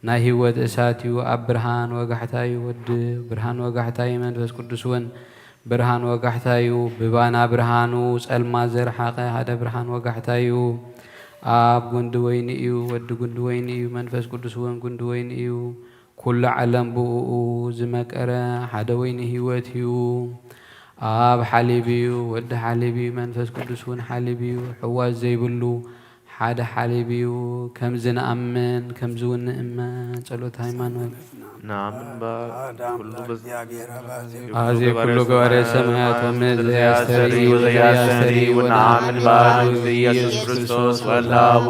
ናይ ህይወት እሳት እዩ፣ ኣብ ብርሃን ወጋሕታ እዩ፣ ወዲ ብርሃን ወጋሕታ እዩ፣ መንፈስ ቅዱስ እውን ብርሃን ወጋሕታ እዩ፣ ብባና ብርሃኑ ጸልማት ዘርሓቐ ሓደ ብርሃን ወጋሕታ እዩ፣ ኣብ ጉንዲ ወይኒ እዩ፣ ወዲ ጉንዲ ወይኒ እዩ፣ መንፈስ ቅዱስ እውን ጉንዲ ወይኒ እዩ፣ ኩሉ ዓለም ብእኡ ዝመቀረ ሓደ ወይኒ ህይወት እዩ። ኣብ ሓሊብ እዩ፣ ወዲ ሓሊብ እዩ፣ መንፈስ ቅዱስ እውን ሓሊብ እዩ። ሕዋስ ዘይብሉ ሓደ ሓሊብ እዩ። ከምዚ ንኣምን፣ ከምዚ እውን ንእመን። ጸሎት ሃይማኖት። ንኣምን እምበር ኩሉ በዚ ኣዜ ኩሉ ገባሬ ሰማያት ወምድር ዘያስተሪ ወዘያስተሪ ወነአምን በአሐዱ ኢየሱስ ክርስቶስ ወልደ አብ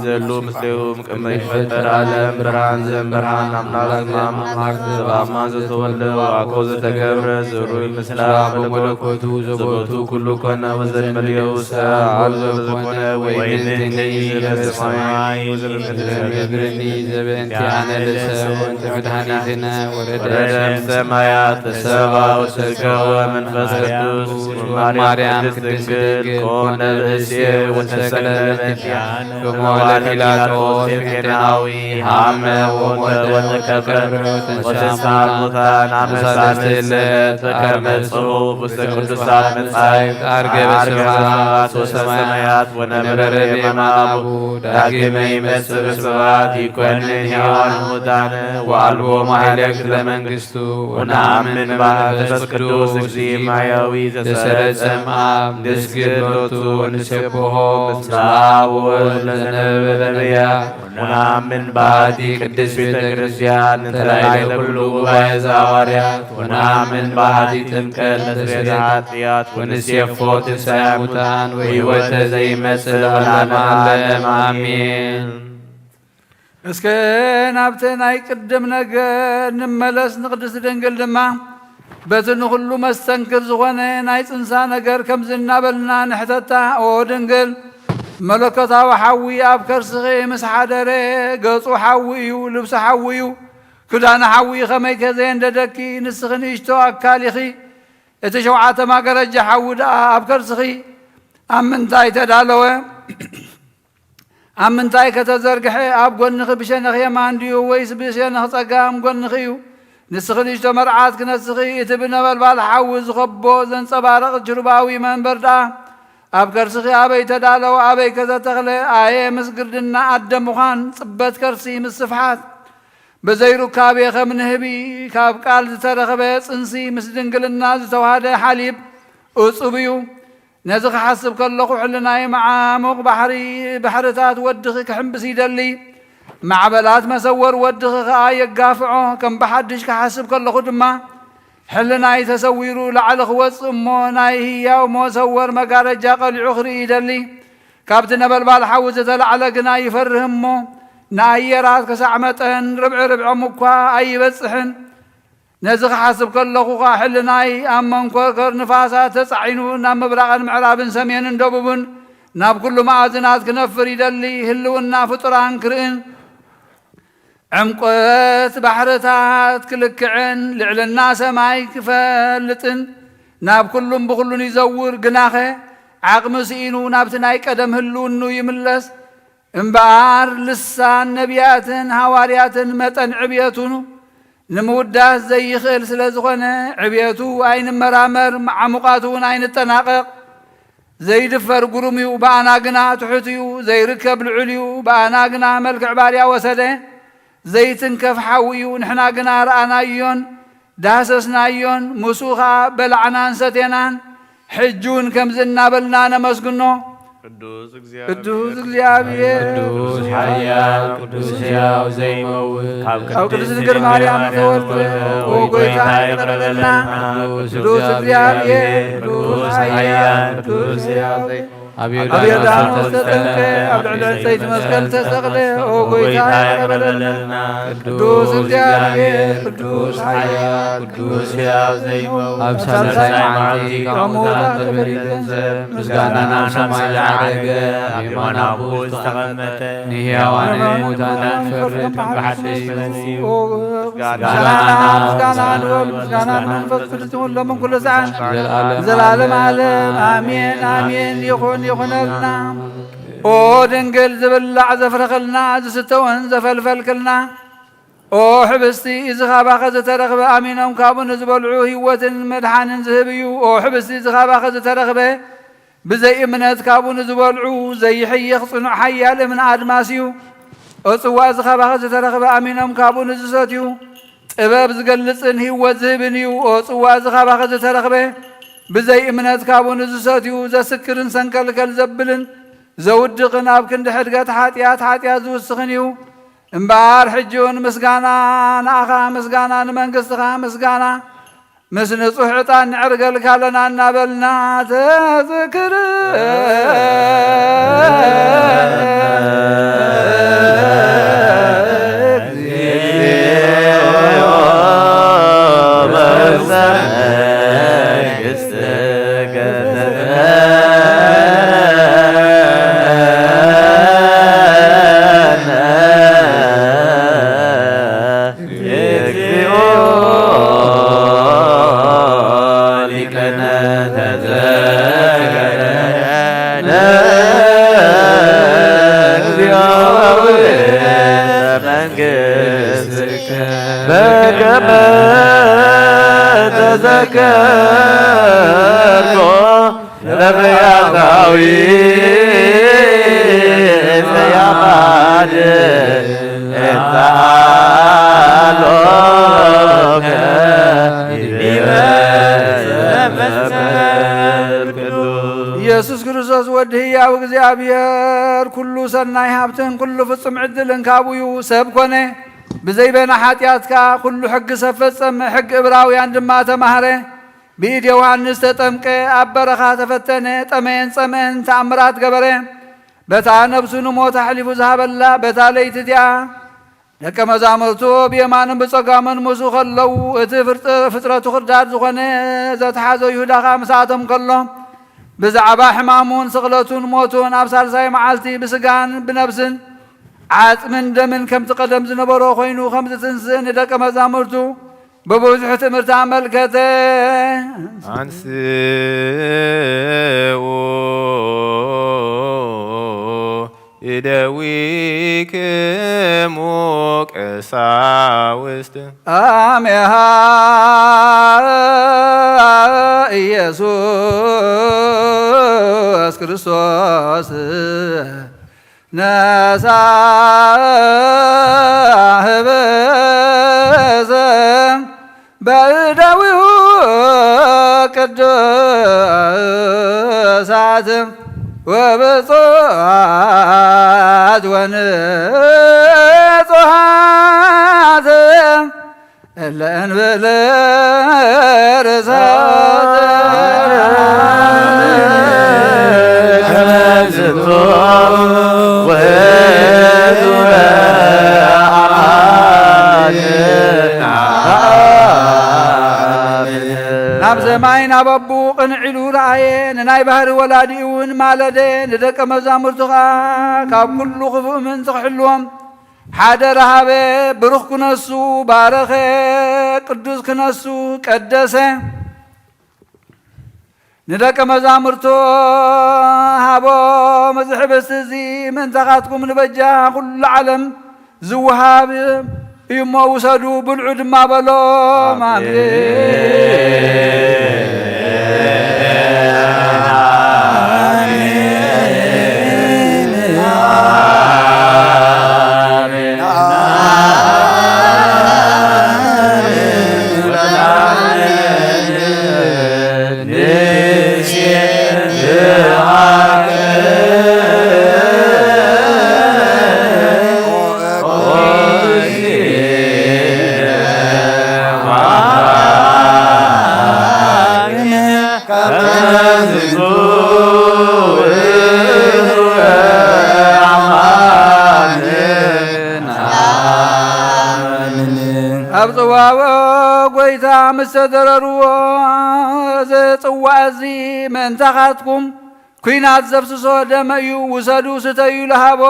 ዘሉ ምስሌሁ ቅድመ ይፈጠር ዓለም ብርሃን ዘእምብርሃን አምላክ እም አምላክ ዘበአማን ዘተወልደ ወአኮ ዘተገብረ ዘሩይ ምስላ በመለኮቱ ዘቦቱ ኩሉ ኮነ ወዘእንበሌሁ ሰአል ዘበዘኮነ ወይንንትኒ ዘበሰማይ ወዘበምድር ዘበምድርኒ ዘበእንቲአነ ለሰ ወእንተ መድኃኒትነ ወረደ ወረደ እምሰማያት ተሰባ ወተሰገወ መንፈስ ቅዱስ ወማርያም ቅድስት ድንግል ኮነ ብእሴ ወተሰቅለ በእንቲአነ ከመ ለፒላጦስ ጴንጤናዊ ሀመ ወሞተ ወተቀብረ ወተንሥአ እሙታን አመ ሳልስት ዕለት በከመ ጽሑፍ ውስተ ቅዱሳት መጻሕፍት። አርገ በስብሐት ወሰማያት ወነበረ በየማነ አቡሁ ዳግመ ይመጽእ በስብሐት ይኮንን ሕያዋን ሙታን ወአልቦ ማሕለቅት ለመንግስቱ። ወነአምን በመንፈስ ቅዱስ እግዚእ ማያዊ ዘሰረጸ እምአብ ንስግድ ሎቱ ወንሴብሖ ምስለ አብ ወወልድ ለዘነበበ ነቢያት። ወነአምን በአሐቲ ቅድስት ቤተ ክርስቲያን ንተላዕለ ኩሉ ጉባኤ ዘሐዋርያት። ወነአምን በአሐቲ ጥምቀት ለስርየተ ኃጢአት ወንሴፎ ትንሣኤ ሙታን ወሕይወተ ዘይመጽእ ለዓለመ ዓለም አሜን። እስከ ናብቲ ናይ ቅድም ነገር ንመለስ። ንቅድስት ድንግል ድማ በቲ ንኹሉ መስተንክር ዝኾነ ናይ ጽንሳ ነገር ከምዚ እናበልና ንሕተታ፣ ኦ ድንግል፣ መለኮታዊ ሓዊ ኣብ ከርስኺ ምስ ሓደረ፣ ገጹ ሓዊ እዩ፣ ልብሱ ሓዊ እዩ፣ ክዳኑ ሓዊ እዩ፣ ከመይከ ዘየንደደኪ? ንስኺ ንእሽቶ ኣካል ኢኺ፣ እቲ ሸውዓተ ማገረጃ ሓዊ ደኣ ኣብ ከርስኺ ኣብ ምንታይ ተዳለወ? ኣብ ምንታይ ከተዘርግሐ? ኣብ ጎንኺ ብሸነኽ የማን ድዩ ወይስ ብሸነኽ ጸጋም ጎንኺ እዩ? ንስኺ ንእሽቶ መርዓት ክነስኺ፣ እቲ ብነበልባል ሓዊ ዝኸቦ ዘንጸባርቕ ችሩባዊ መንበር ደኣ ኣብ ከርስኺ ኣበይ ተዳለወ? ኣበይ ከተተኽለ? ኣየ ምስ ግርድና ኣደ ምዃን፣ ጽበት ከርሲ ምስ ስፍሓት። ብዘይ ሩካቤ ከም ንህቢ ካብ ቃል ዝተረኽበ ጽንሲ ምስ ድንግልና ዝተዋህደ ሓሊብ እጹብ እዩ። ነዚ ክሓስብ ከለኹ፣ ሕልናይ መዓሙቕ ባሕሪ፣ ባሕርታት ወድኺ ክሕምብስ ይደሊ። ማዕበላት መሰወር ወድኺ ኸኣ የጋፍዖ። ከም ብሓድሽ ክሓስብ ከለኹ ድማ፣ ሕልናይ ተሰዊሩ ላዕሊ ክወጽእ እሞ፣ ናይ ህያው መሰወር መጋረጃ ቀሊዑ ክርኢ ይደሊ። ካብቲ ነበልባል ሓዊ ዝተላዕለ ግና ይፈርህ እሞ፣ ንኣየራት ክሳዕ መጠን ርብዒ ርብዖም እኳ ኣይበጽሕን። ነዚ ክሓስብ ከለኹ ኸኣ፣ ሕልናይ ኣብ መንኮርኮር ንፋሳት ተጻዒኑ ናብ ምብራቕን ምዕራብን ሰሜንን ደቡብን ናብ ኩሉ መኣዝናት ክነፍር ይደሊ። ህልውና ፍጡራን ክርእን፣ ዕምቆት ባሕርታት ክልክዕን፣ ልዕልና ሰማይ ክፈልጥን፣ ናብ ኩሉን ብኹሉን ይዘውር። ግናኸ ዓቕሚ ስኢኑ ናብቲ ናይ ቀደም ህልውኑ ይምለስ። እምበኣር ልሳን ነቢያትን ሃዋርያትን መጠን ዕብየቱ ንምውዳስ ዘይኽእል ስለ ዝኾነ፣ ዕብየቱ ኣይንመራመር፣ መዓሙቓቱ እውን ኣይንጠናቐቕ። ዘይድፈር ግሩም እዩ፣ ብኣና ግና ትሑት እዩ። ዘይርከብ ልዑል እዩ፣ ብኣና ግና መልክዕ ባርያ ወሰደ። ዘይትንከፍ ሓዊ እዩ፣ ንሕና ግና ረኣናዮን ዳህሰስናዮን፣ ምስኡ ኸኣ በላዕናን ሰቴናን። ሕጂ እውን ከምዚ እናበልና ነመስግኖ። ቅዱስ ቅዱስ እግዚኣብሔር፣ ቅዱስ ኃያል፣ ቅዱስ ሕያው ዘይመውት፣ ካብ ቅድስት ድንግል ማርያም ዝተወልደ፣ ኦ ጎይታ፣ ይቅረ በለና። ቅዱስ እግዚኣብሔር፣ ቅዱስ ኃያል፣ ቅዱስ ሕያው ዘይመውት፣ ኣብ ዮርዳኖስ ዝተጠምቀ፣ ኣብ ልዕሊ ዕፀይቲ መስቀል ተሰቅለ፣ ኦ ጎይታ፣ ይቅረ በለና። ቅዱስ እግዚኣብሔር፣ ቅዱስ ኃያል፣ ቅዱስ ሕያው ዘይመውት፣ ኣብ ሳልሳይ መዓልቲ ካብ ሙታን ተፈልዩ ገንዘብ፣ ምስጋና ናብ ሰማይ ዝዓረገ፣ ኣብ የማን ኣቦኡ ዝተቐመጠ፣ ንሕያዋንን ንሙታንን ዝፈርድ ከም ብሓድሽ መሲሑ፣ ምስጋና ምስጋና ንወልድ፣ ምስጋና ንመንፈስ ቅዱስ ይኹን ሎምን ኩሉ ሰዓት፣ ዘለዓለም ዘለዓለም ዓለም። ዓለም። ኣሜን፣ ኣሜን። ይኹን፣ ይኹነልና። ኦ ድንግል፣ ዝብላዕ ዘፍረኽልና፣ ዝስተውን ዘፈልፈልክልና፣ ኦ ሕብስቲ፣ እዚ ኻባኸ ዝተረኽበ ኣሚኖም ካብኡ ንዝበልዑ ህይወትን ምድሓንን ዝህብ እዩ። ኦ ሕብስቲ፣ እዚ ኻባኸ ዝተረኽበ ብዘይ እምነት ካብኡ ንዝበልዑ ዘይሕይኽ ጽኑዕ ሓያል እምነ ኣድማስ እዩ። ኦ ጽዋ፣ እዚ ኻባኸ ዝተረኽበ ኣሚኖም ካብኡ ንዝሰትዩ ጥበብ ዝገልጽን ህይወት ዝህብን እዩ። ኦ ጽዋ፣ እዚ ኻባኸ ዝተረኽበ ብዘይ እምነት ካብኡ ንዝሰትዩ ዘስክርን ሰንከልከል ዘብልን ዘውድቕን ኣብ ክንዲ ሕድገት ሓጢኣት፣ ሓጢኣት ዝውስኽን እዩ። እምበኣር ሕጂ እውን ምስጋና ንኣኻ፣ ምስጋና ንመንግስትኻ፣ ምስጋና ምስ ንጹሕ ዕጣን ንዕርገልካ ኣለና እናበልና ተዝክር። በከመ ተዘከርኮ ነቢያታዊ ዘያማድ እንተ ኣሎከ ዲበ ዘመሰል ቅዱስ። ኢየሱስ ክርስቶስ ወዲ ህያው እግዚኣብሔር ኩሉ ሰናይ ሃብትን ኩሉ ፍጹም ዕድልን ካብኡ እዩ። ሰብ ኮነ። ብዘይ በና ሓጢኣት ከኣ ኩሉ ሕጊ ሰብ ፈጸመ፣ ሕጊ እብራውያን ድማ ተማህረ። ብኢድ ዮሃንስ ተጠምቀ፣ ኣብ በረኻ ተፈተነ፣ ጠመየን ጸምአን ተኣምራት ገበረ። በታ ነብሱ ንሞት ኣሕሊፉ ዝሃበላ በታ ለይቲ እቲኣ ደቀ መዛሙርቱ ብየማኑን ብጸጋሙን ምስኡ ከለዉ፣ እቲ ፍርጥ-፣ ፍጥረቱ ክርዳድ ዝኾነ ዘተሓዞ ይሁዳ ከኣ ምስኣቶም ከሎ፣ ብዛዕባ ሕማሙን ስቕለቱን ሞቱን ኣብ ሳልሳይ መዓልቲ ብስጋን ብነብስን ዓጽምን ደምን ከምቲ ቀደም ዝነበሮ ኮይኑ ከም ዝትንስእ ንደቀ መዛሙርቱ ብብዙሕ ትምህርቲ ኣመልከተ። ኣንስኡ እደዊክሙ ቀሳውስት። ኣሜሃ ኢየሱስ ክርስቶስ ነሳ ህበሰ በእደዊሁ ቅዱሳት ወብፁዓት ወንጹሃት እለ እንብለ ርሳት ከመዝቶ ውእቱ ለአማልክና። ናብ ሰማይ ናብ ኣቦኡ ቅንዕ ኢሉ ረኣየ። ንናይ ባህሪ ወላዲኡ እውን ማለደ። ንደቀ መዛሙርቱ ኸዓ ካብ ኩሉ ክፉእ ምእንቲ ክሕልዎም ሓደራ ሃበ። ብሩኽ ክነሱ ባረኸ፣ ቅዱስ ክነሱ ቀደሰ። ንደቀ መዛሙርቱ ሃቦም፣ እዚ ሕብስቲ እዚ ምእንታኻትኩም ንበጃ ኩሉ ዓለም ዝወሃብ እዩ እሞ ውሰዱ፣ ብልዑ ድማ በሎም። ኣሜን። ተደረርዎ። እዚ ጽዋእ እዚ ምእንታኻትኩም ኲናት ዘፍስሶ ደመ እዩ። ውሰዱ፣ ስተዩ፣ ልሃቦ።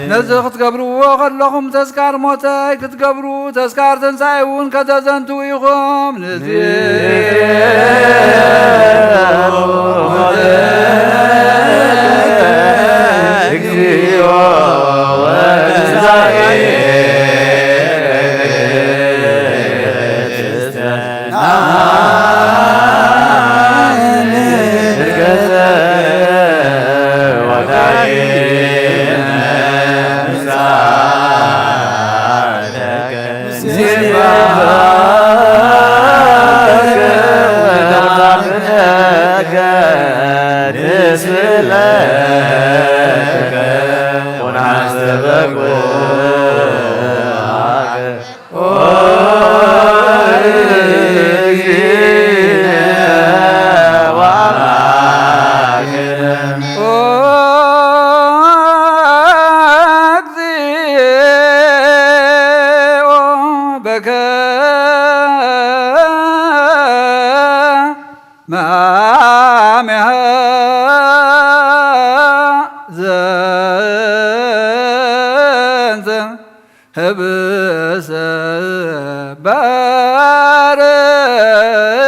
ነዚ ክትገብርዎ ከለኹም ተስካር ሞተይ ክትገብሩ፣ ተስካር ትንሳኤ እውን ከተዘንትዉ ኢኹም። ንዚ ህብስ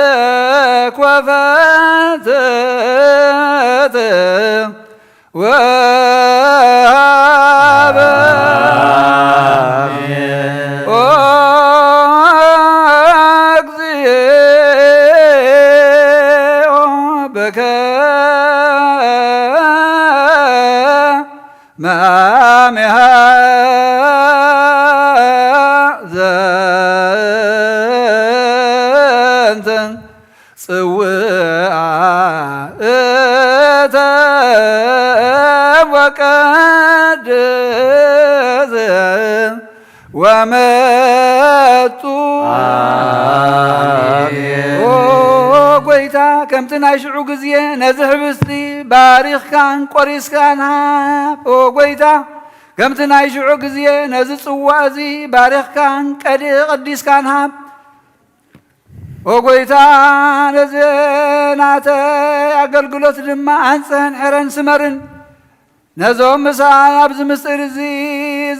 ባርክ ወፈትት ወሃብ። ኦ እግዚኦ በከ ማሚሃ ዘንተ ጽውዓ እተ ወቀድስ ወመጡ። አሜን። ኦ ጎይታ፣ ከምቲ ናይ ሽዑ ግዜ ነዚ ህብስቲ ባሪኽካን ቆሪስካን ሃብ። ኦ ጎይታ፣ ከምቲ ናይ ሽዑ ግዜ ነዚ ጽዋእ እዚ ባሪኽካን ቀዲ-፣ ቀዲስካን ሃብ። ኦ ጎይታ፣ ነዚ ናተይ ኣገልግሎት ድማ ኣንጽህን ሕረን ስመርን። ነዞም ምሳይ ኣብዚ ምስጢር እዚ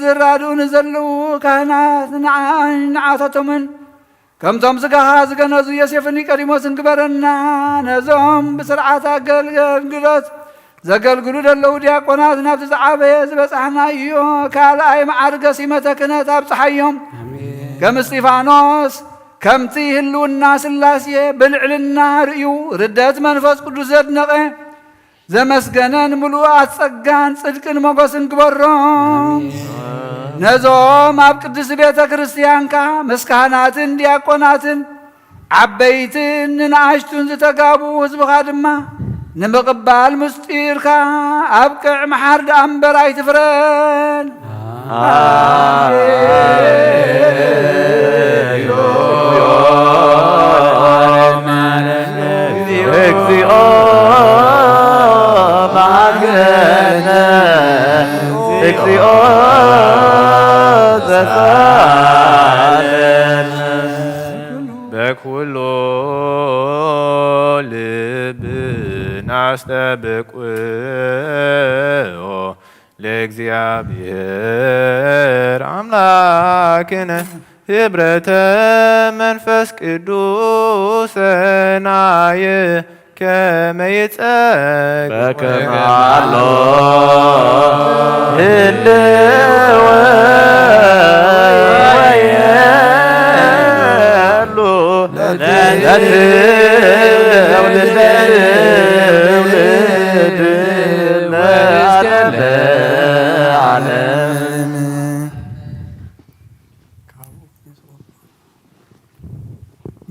ዝራድኡ ንዘለዉ ካህናት ንዓይን ንዓታቶምን ከምቶም ስጋኻ ዝገነዙ ዮሴፍን ኒቆዲሞስን ግበረና። ነዞም ብስርዓት ኣገልግሎት ዘገልግሉ ዘለዉ ዲያቆናት ናብቲ ዝዓበየ ዝበጻሕናዮ ካልኣይ መዓርገ ሲመተ ክህነት ኣብጽሓዮም። ኣሜን። ከም እስጢፋኖስ ከምቲ ህልውና ስላሴ ብልዕልና ርእዩ ርደት መንፈስ ቅዱስ ዘድነቐ ዘመስገነን ምሉኣት ጸጋን ጽድቅን ሞገስን ግበሮም። ኣሜን። ነዞም ኣብ ቅድስቲ ቤተ ክርስቲያንካ ምስ ካህናትን ዲያቆናትን ዓበይትን ንንኣሽቱን ዝተጋብኡ ህዝብኻ ድማ ንምቕባል ምስጢርካ ኣብቅዕ፣ መሓር ደኣ እምበር ኣይትፍረድ። እግዚኦ መሐረነ፣ እግዚኦ ዘሳለነ። በኩሎ ልብና አስጠብቅዎ ለእግዚአብሔር አምላክነ ህብረተ መንፈስ ቅዱስ ሰናየ ከመ ይጸግ በከመ ኣሎ ህልወ ወየሉ ለትው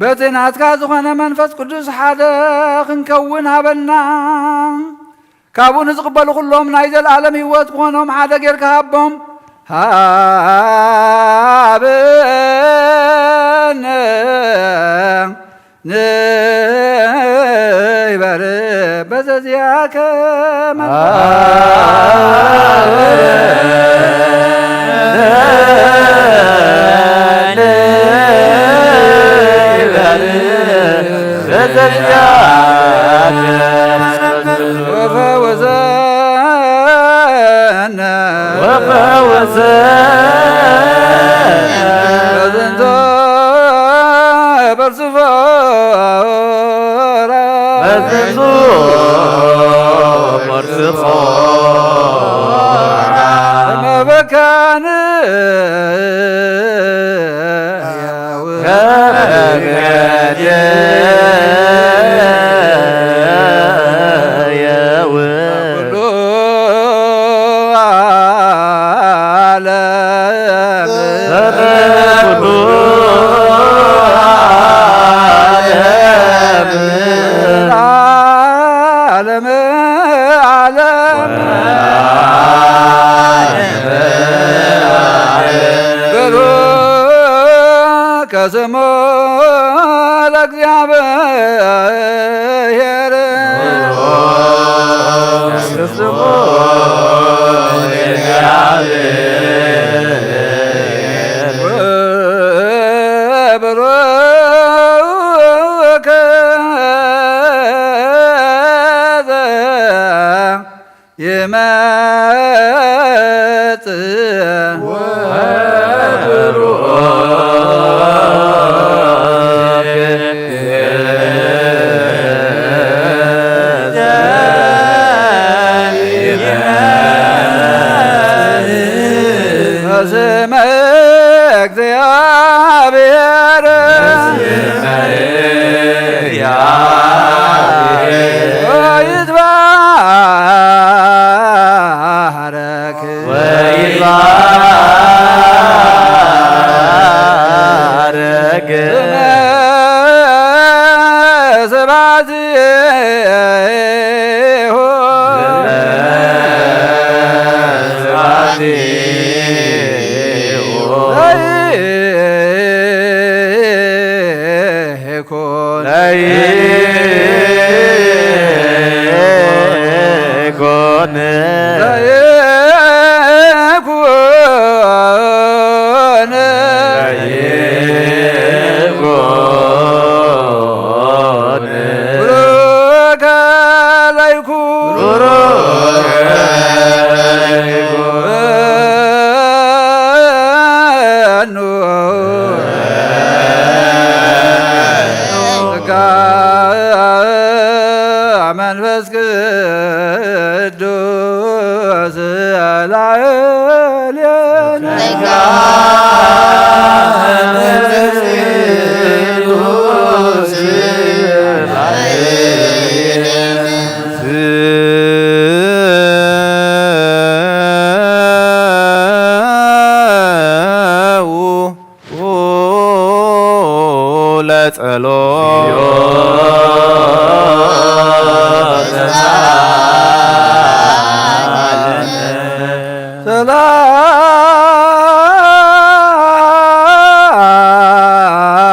በቲ ናትካ ዝኾነ መንፈስ ቅዱስ ሓደ ክንከውን ሃበና። ካብኡ ንዝቕበሉ ኩሎም ናይ ዘለኣለም ህይወት ክኾኖም ሓደ ጌርካ ሃቦም። ሃበነ ንበል በዘዚኣከ መንፈስ ወፈወሰነ ወፈወሰነ በዝንቶ በርጽፎራ በዝንቶ በርጽፎራ መበካን ስሙ ለእግዚአብሔር ስሙ ለእግዚአብሔር ወብሩክ ይመጽእ ወብሩክ ይመጽእ በስመ እግዚአብሔር በስመ እግዚአብሔር ወይትባረክ ወይትባረክ ስብሐት ይኩን ለይኩን ለይኩን ለይኩን ብሩከ ለይኩን ብሩከ ለይኩን ጸጋ መንፈስ ቅዱስ ላዕሌነ። ጸጋ መንፈስ ቅዱስ ላዕሌነ። ለጸሎት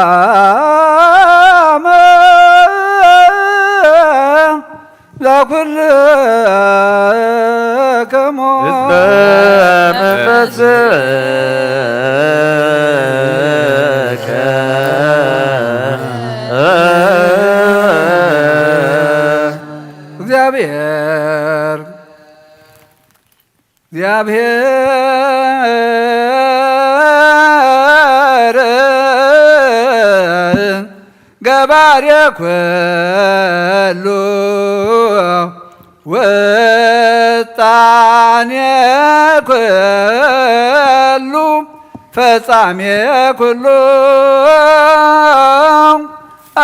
ሰላም ለኩልክሙ ህዝበ መንፈስከ እግዚአብሔር እግዚአብሔር ገባሬ ኩሉ ውጣኔ ኩሉ ፈጻሜ ኩሉ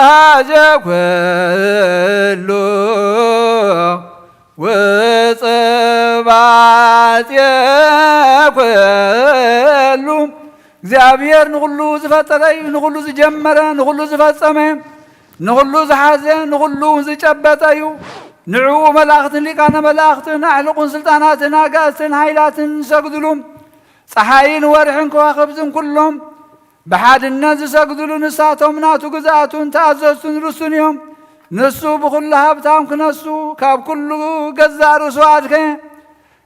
አዜ ኩሉ ውጽባጼ ኩሉ፣ እግዚኣብሔር ንኹሉ ዝፈጠረ እዩ፣ ንኹሉ ዝጀመረ፣ ንኹሉ ዝፈጸመ፣ ንኹሉ ዝሓዘ፣ ንኹሉ ዝጨበጠ እዩ። ንዕኡ መላእኽትን ሊቃነ መላእኽትን ኣዕልቑን ስልጣናትን ኣጋእዝትን ሃይላትን ይሰግድሉ። ጸሓይን ወርሕን ከዋኽብትን ኩሎም ብሓድነት ዝሰግድሉ፣ ንሳቶም ናቱ ግዝኣቱን ተኣዘዝቱን ርስቱን እዮም። ንሱ ብኹሉ ሃብታም ክነሱ፣ ካብ ኩሉ ገዛእ ርእሱ ኣድከ።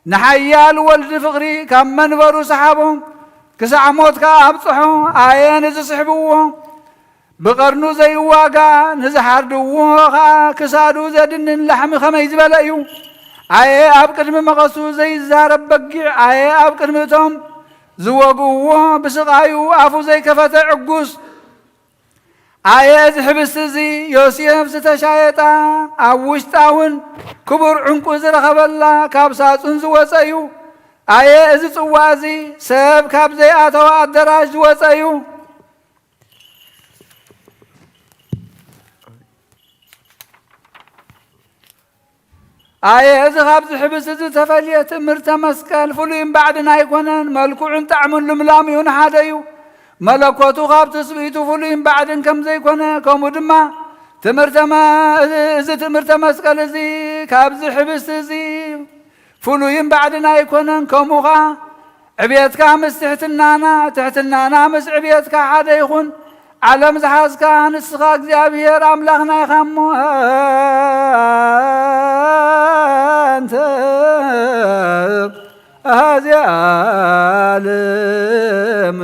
ንሓያል ወልድ ፍቕሪ ካብ መንበሩ ሰሓቦ፣ ክሳዕ ሞት ከኣ ኣብጽሖ። ኣየ ንዝስሕብዎ፣ ብቐርኑ ዘይዋጋ፣ ንዝሓርድዎ ኸኣ ክሳዱ ዘድንን ላሕሚ ከመይ ዝበለ እዩ። ኣየ ኣብ ቅድሚ መቐሱ ዘይዛረብ በጊዕ፣ ኣየ ኣብ ቅድሚ እቶም ዝወግእዎ ብስቓዩ ኣፉ ዘይከፈተ ዕጉስ። ኣየ እዚ ሕብስቲ እዚ ዮሴፍ ዝተሻየጣ ኣብ ውሽጣ እውን ክቡር ዕንቁ ዝረኸበላ ካብ ሳጹን ዝወጸ እዩ። ኣየ እዚ ጽዋ እዚ ሰብ ካብ ዘይኣተወ ኣደራሽ ዝወጸ እዩ። ኣየ እዚ ካብዚ ሕብስቲ እዚ ተፈልየ ትእምርተ መስቀል ፍሉይን ባዕድን ኣይኮነን፣ መልክዑን ጣዕሙን ልምላሜኡን ሓደ እዩ። መለኮቱ ካብ ትስብእቱ ፍሉይን ባዕድን ከም ዘይኮነ፣ ከምኡ ድማ ትምህርተ መ-፣ እዚ ትምህርተ መስቀል እዚ ካብዚ ሕብስቲ እዚ ፍሉይን ባዕድን ኣይኮነን። ከምኡ ኸኣ ዕብየትካ ምስ ትሕትናና፣ ትሕትናና ምስ ዕብየትካ ሓደ ይኹን። ዓለም ዝሓዝካ ንስኻ እግዚኣብሔር ኣምላኽና ኢኻ እሞ፣ ኣንተ ኣሃዜ ዓለም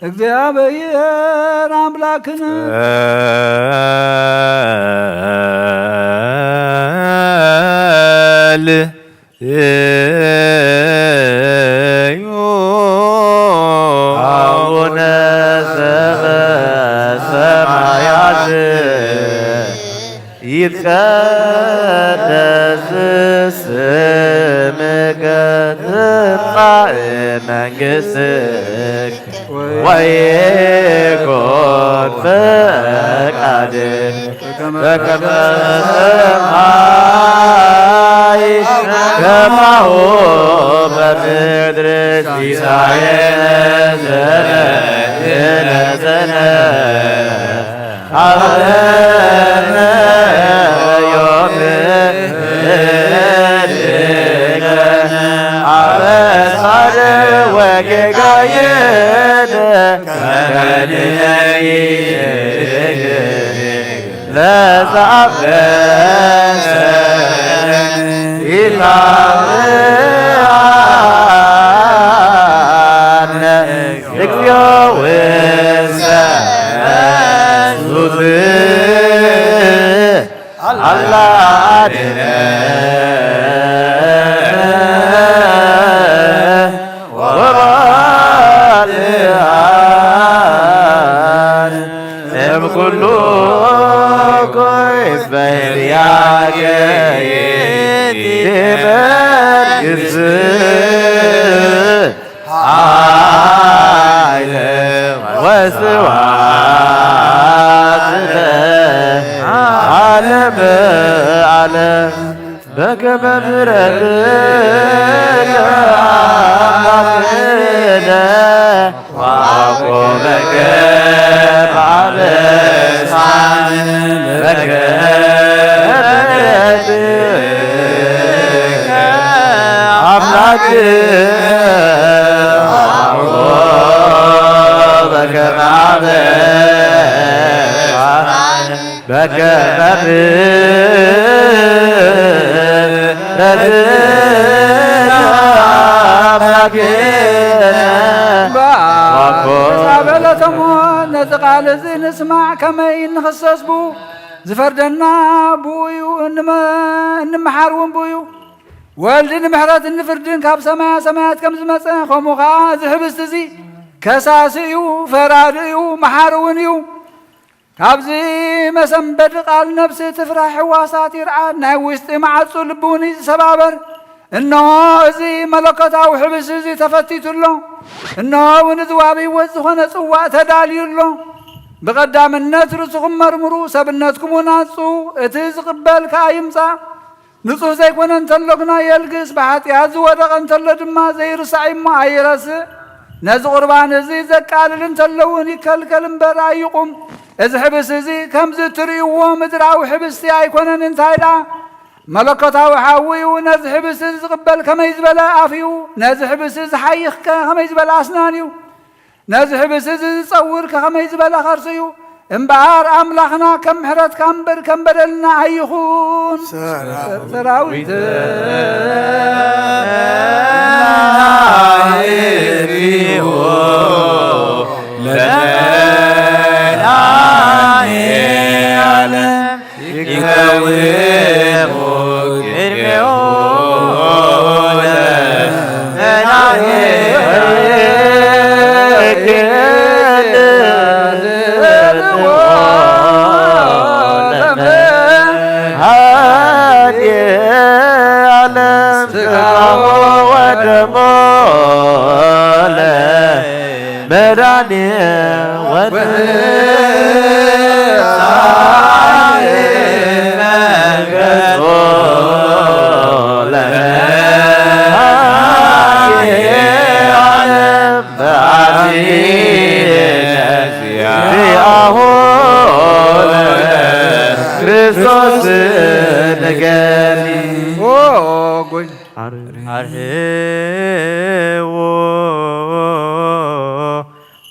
እግዚኣብሔር ኣምላክነ። ል እዩ። ኣቡነ ዘበሰማያት፣ ይትቀደስ ስምከ፣ ትምጻእ መንግስትከ፣ ወይኩን ፈቃድከ በከመ በሰማይ ከማሁ በምድር። ሲሳየነ ዘለለዕለትነ ሀበነ ዮም ህድግ። አበሳነ ወጌጋየነ ከመ ንሕነኒ ለዘአበሰ ኢታብአነ እግዚኦ ውስተ ዙት አላ አድነነ ወባልዓነ እምኩሉ ኩይስ በህርያከ ይእቲ መንግስት ኃይለ ወስብሐት ለዓለመ ዓለም። በከመ ምሕረትከ አምላክነ ወአኮበከ በአበሳነ። በከመ ምሕረትከ አምላክነ ወአኮበከ በአበሳነ። በከመ ምሕረትከ አምላክነ። በአብ ሳበለተሞ ነዚ ቃል እዚ ንስማዕ፣ ከመይ እንኽሰስ ብኡ፣ ዝፈርደና ብኡ እዩ፣ እንመ-፣ እንመሓር እውን ብኡ እዩ። ወልድ ንምሕረትን ንፍርድን ካብ ሰማያ ሰማያት ከም ዝመጸ፣ ከምኡ ኸዓ እዚ ኅብስት እዚ ከሳሲ እዩ፣ ፈራዲ እዩ፣ መሓሪ እውን እዩ። ካብዚ መሰንበዲ ቃል ነፍሲ ትፍራሕ፣ ሕዋሳት ይርዓድ፣ ናይ ውሽጢ መዓጹ ልቢ እውን ይሰባበር። እነሆ እዚ መለኮታዊ ኅብስት እዚ ተፈቲቱ ኣሎ። እነሆ እውን እዚ ዋቢ ሕይወት ዝኾነ ጽዋእ ተዳልዩ ኣሎ። ብቐዳምነት ርእስኹም መርምሩ፣ ሰብነትኩም እውን ኣጽኡ፣ እቲ ዝቕበል ከኣ ይምጻእ። ንጹሕ ዘይኮነ እንተሎ ግና የልግስ፣ ብሓጢኣት ዝወደቐ እንተሎ ድማ ዘይርሳዕ እሞ ኣይረስእ። ነዚ ቁርባን እዚ ዘቃልል እንተሎ እውን ይከልከል እምበር ኣይቑም። እዚ ሕብስቲ እዚ ከምዚ እትርእይዎ ምድራዊ ሕብስቲ ኣይኮነን፣ እንታይ ደኣ መለኮታዊ ሓዊ እዩ። ነዚ ሕብስቲ እዚ ዝቕበል ከመይ ዝበለ ኣፍ እዩ! ነዚ ሕብስቲ ዝሓይኽ ከ ከመይ ዝበለ ኣስናን እዩ! ነዚ ሕብስቲ እዚ ዝጸውር ከ ከመይ ዝበለ ኸርሲ እዩ! እምበኣር ኣምላኽና ከም ምሕረትካ እምበር ከም በደልና ኣይኹን። ሰራዊት መድኃኔ ወትንሳኤ መንግሥቱ ለመድኃኔ ዓለም በአቢነ ዚአሁ ክርስቶስ ንገኒ። ኦ ጎይ አርህዎ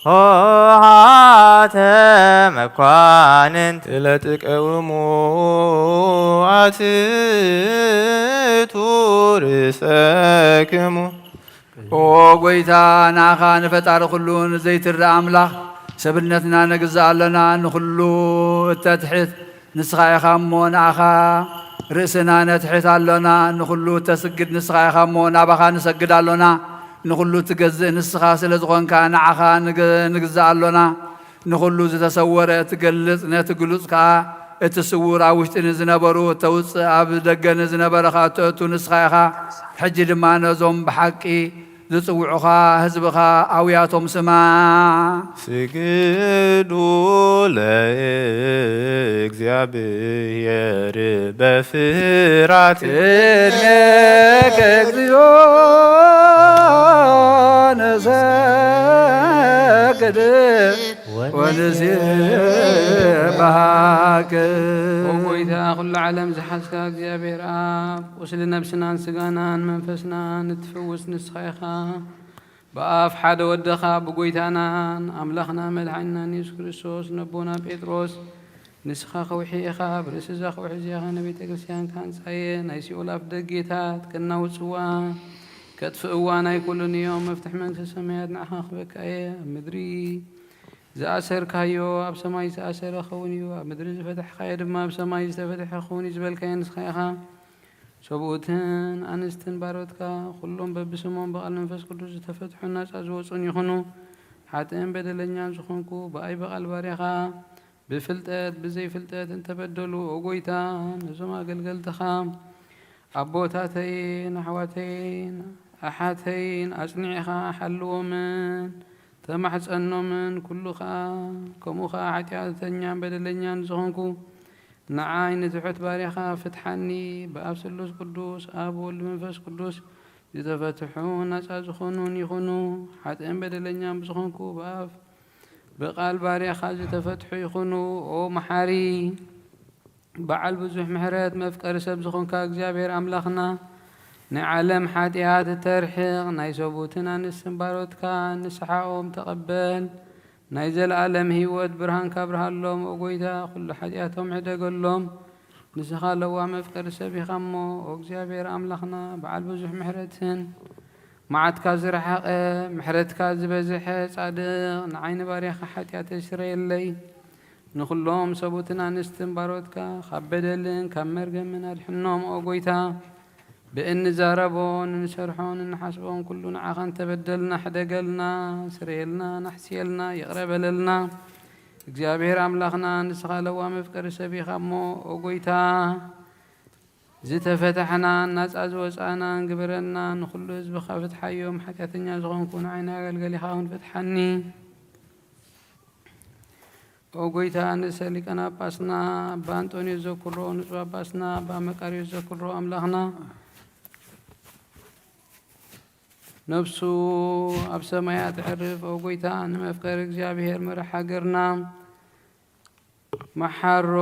ኆኃተ መኳንንት ለትቀውሙ አትቱ ርእሰክሙ። ኦ ጎይታ፣ ንኣኻ ንፈጣሪ ኩሉ ንዘይትርእ ኣምላኽ ሰብነትና ነግዝእ ኣሎና። ንኹሉ እተትሕት ንስኻ ኢኻ እሞ ንኣኻ ርእስና ነትሕት ኣሎና። ንኹሉ እተስግድ ንስኻ ኢኻ እሞ ናባኻ ንሰግድ ኣሎና። ንኹሉ እትገዝእ ንስኻ ስለ ዝኾንካ ንዓኻ ንግ- ንግዛእ ኣሎና። ንኹሉ ዝተሰወረ እትገልጽ፣ ነቲ ግሉጽ ከኣ እቲ ስዉር ኣብ ውሽጢ ንዝነበሩ እተውጽእ፣ ኣብ ደገ ንዝነበረ ከኣ እተእቱ ንስኻ ኢኻ። ሕጂ ድማ ነዞም ብሓቂ ዝጽውዑኻ ህዝብኻ ኣውያቶም ስማዕ። ስግዱ ለእግዚኣብሔር በፍርሃት ቅድሜከ እግዚኦ ንሰግድ ወንሴብሐከ። ኦ ጎይታ፣ ኩሉ ዓለም ዝሓዝካ እግዚኣብሔር ኣብ፣ ቁስሊ ነብስናን ስጋናን መንፈስናን እትፍውስ ንስኻ ኢኻ። ብኣፍ ሓደ ወደኻ ብጎይታናን ኣምላኽና መድሓኒናን የሱስ ክርስቶስ ነቦና ጴጥሮስ፣ ንስኻ ከውሒ ኢኻ፣ ኣብ ርእሲ እዛ ከውሒ እዚኣ ኸኣ ንቤተ ክርስቲያን ክሃንጻ እየ፣ ናይ ሲኦል ኣፍ ደጌታት ከናውጽዋ ከጥፍእዋ ናይ ኩሉን እዮም። መፍትሕ መንግስተ ሰማያት ንዓኻ ክህበካ እየ። ኣብ ምድሪ ዝኣሰርካዮ ኣብ ሰማይ ዝተኣሰረ ክኸውን እዩ፣ ኣብ ምድሪ ዝፈታሕካዮ ድማ ኣብ ሰማይ ዝተፈትሐ ክኸውን እዩ ዝበልካዮ ንስኻ ኢኻ። ሰብኡትን ኣንስትን ባሮትካ፣ ኩሎም በብስሞም ብቓል መንፈስ ቅዱስ ዝተፈትሑን ናጻ ዝወጹን ይኹኑ። ሓጥእን በደለኛን ዝኾንኩ፣ ብኣይ ብቓል ባርያኻ፣ ብፍልጠት ብዘይፍልጠት እንተበደሉ፣ ኦ ጐይታ፣ ነዞም ኣገልገልትኻ፣ ኣቦታተይን ኣሕዋተይን ኣሓተይን ኣጽኒዕኻ ሓልዎምን ተማሕጸኖምን፣ ኩሉ ኸኣ፣ ከምኡ ኸኣ ሓጢኣተኛን በደለኛን ዝኾንኩ፣ ንዓይ ንትሑት ባርያኻ ፍትሓኒ። ብኣብ ስሉስ ቅዱስ፣ ኣብ ወልድ መንፈስ ቅዱስ ዝተፈትሑን ናጻ ዝኾኑን ይኹኑ። ሓጥእን በደለኛን ብዝኾንኩ ብኣብ ብቓል ባርያኻ ዝተፈትሑ ይኹኑ። ኦ መሓሪ፣ በዓል ብዙሕ ምሕረት፣ መፍቀሪ ሰብ ዝኾንካ እግዚኣብሔር ኣምላኽና፣ ናይ ዓለም ሓጢኣት እተርሕቕ፣ ናይ ሰብኡትን ኣንስትን ባሮትካ ንስሓኦም ተቐበል። ናይ ዘለኣለም ህይወት ብርሃንካ ኣብርሃሎም። ኦ ጐይታ፣ ኵሉ ሓጢኣቶም ሕደገሎም። ንስኻ ለዋህ መፍቀሪ ሰብ ኢኻ እሞ፣ ኦ እግዚኣብሔር ኣምላኽና፣ በዓል ብዙሕ ምሕረትን መዓትካ ዝረሓቐ፣ ምሕረትካ ዝበዝሐ ጻድቕ፣ ንዓይ ንባርያኻ ሓጢኣተይ ስረየለይ። ንኹሎም ሰብኡትን ኣንስትን ባሮትካ ካብ በደልን ካብ መርገምን ኣድሕኖም። ኦ ጐይታ፣ ብእንዛረቦን እንሰርሖን እንሓስቦን ኩሉ ንዓኻ እንተበደልና፣ ሕደገልና፣ ስረየልና፣ ናሕስየልና፣ ይቕረ በለልና። እግዚኣብሔር ኣምላኽና፣ ንስኻ ለዋህ መፍቀሪ ሰብ ኢኻ እሞ፣ ኦ ጐይታ፣ ዝተፈታሕናን ናጻ ዝወጻእናን ግበረና። ንኹሉ ህዝብኻ ፍትሓዮም። ሓጢኣተኛ ዝኾንኩ ንዓይ ንኣገልገሊኻ እውን ፍትሓኒ። ኦ ጎይታ፣ ንርእሰ ሊቃነ ጳጳስና ኣባ እንጦንዮስ ዘክሮ፣ ንጹሕ ጳጳስና ኣባ መቃርዮስ ዘክሮ፣ ኣምላኽና ነፍሱ ኣብ ሰማያ ትዕርፍ። ኦ ጎይታ፣ ንመፍቀሪ እግዚኣብሔር መራሕ ሃገርና መሓሮ።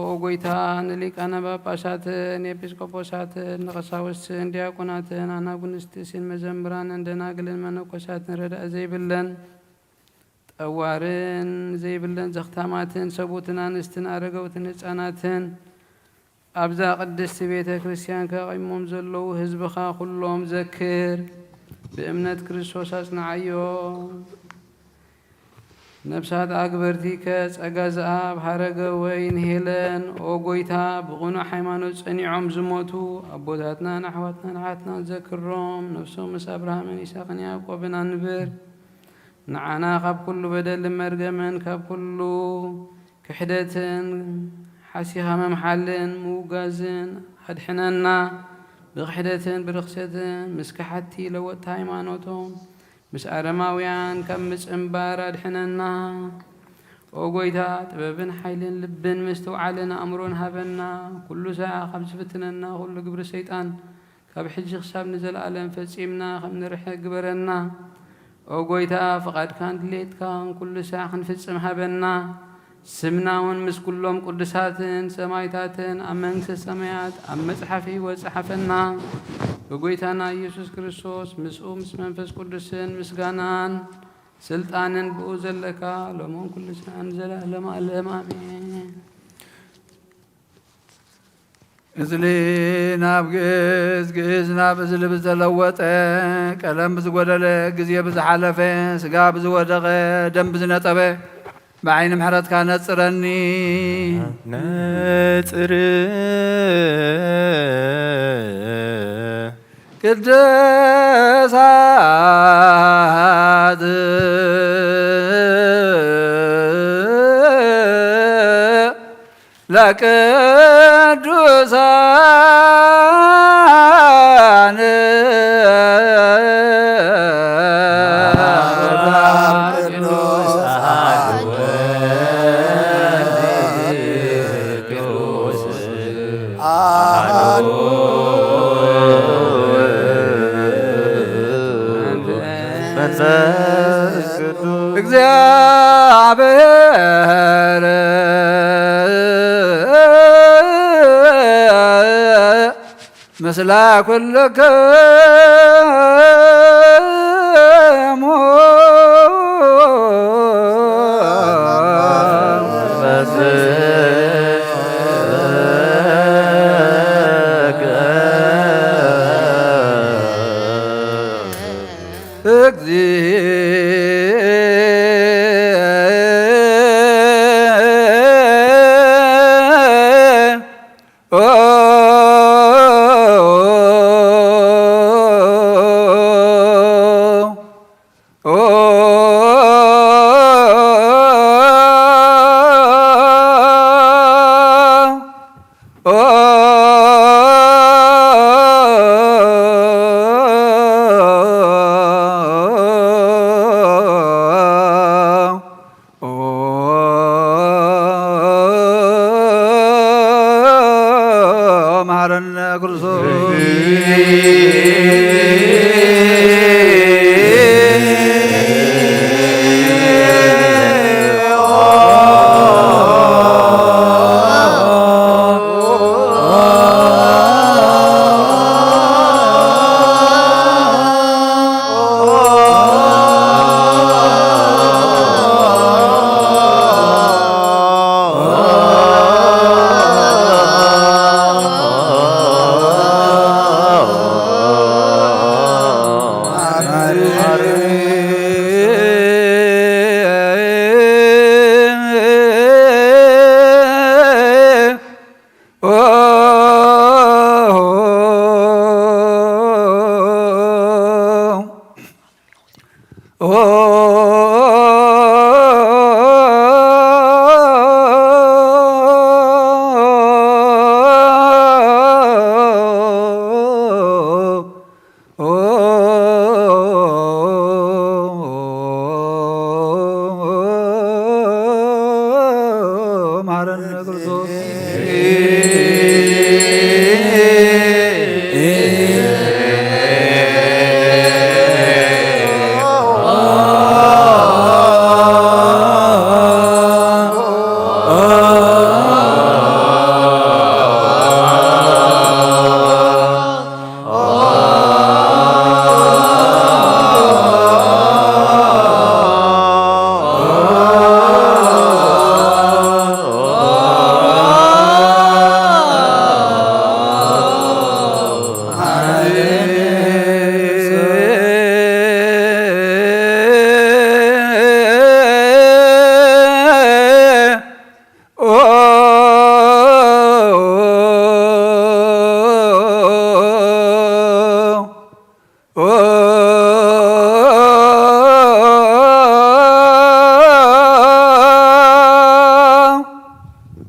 ኦ ጎይታ፣ ንሊቃነ ጳጳሳትን ኤጲስቆጶሳትን ንቐሳውስትን ዲያቆናትን ኣናጉንስትን መዘምራንን ደናግልን መነኮሳትን ረዳእ ዘይብለን ጠዋርን ዘይብለን ዘኽታማትን ሰቡትን ኣንስትን ኣረገውትን ህፃናትን ኣብዛ ቅድስቲ ቤተ ክርስቲያን ከቒሞም ዘለዉ ህዝብኻ ኩሎም ዘክር። ብእምነት ክርስቶስ ኣጽንዓዮም። ነፍሳት ኣግበርቲከ ጸጋ ዘኣብ ሃረገ ወይን ሄለን፣ ኦ ጎይታ፣ ብቕኑዕ ሃይማኖት ጸኒዖም ዝሞቱ ኣቦታትናን ኣሕዋትናን ኣሓትናን ዘክሮም። ነፍሶም ምስ ኣብርሃምን ይስሐቅን ያዕቆብን ኣንብር። ንዓና ካብ ኩሉ በደልን መርገምን ካብ ኩሉ ክሕደትን ሓሲኻ ምምሓልን ምውጋዝን ኣድሕነና። ብክሕደትን ብርኽሰትን ምስ ከሓድቲ ለወጥቲ ሃይማኖቶም ምስ ኣረማውያን ካብ ምጽንባር ኣድሕነና። ኦ ጎይታ፣ ጥበብን ሓይልን ልብን ምስትውዓልን ኣእምሮን ሃበና። ኩሉ ሳዕ ካብ ዝፍትነና ኩሉ ግብሪ ሰይጣን ካብ ሕጂ ክሳብ ንዘለኣለም ፈጺምና ከም ንርሕቅ ግበረና። ኦ ጎይታ፣ ፍቓድካን ድሌትካን ኩሉ ሳዕ ክንፍጽም ሃበና። ስምና እውን ምስ ኩሎም ቅዱሳትን ሰማይታትን ኣብ መንግስተ ሰማያት ኣብ መጽሓፍ ሕይወት ጸሓፈና። ብጎይታና ኢየሱስ ክርስቶስ፣ ምስኡ ምስ መንፈስ ቅዱስን ምስጋናን ስልጣንን ብኡ ዘለካ ሎምን ኩሉ ሳዕን ዘላለም ኣለም ኣሜን። እዝሊ ናብ ግእዝ፣ ግእዝ ናብ እዝሊ ብዝተለወጠ፣ ቀለም ብዝጎደለ፣ ግዜ ብዝሓለፈ፣ ስጋ ብዝወደቐ፣ ደም ብዝነጠበ፣ ብዓይኒ ምሕረትካ ነጽረኒ። ነጽር። ቅድሳት ለቅዱሳን መንፈስ ቅዱስ። እግዚአብሔር ምስለ ኩልክሙ። መሐረነ ክርስቶስ።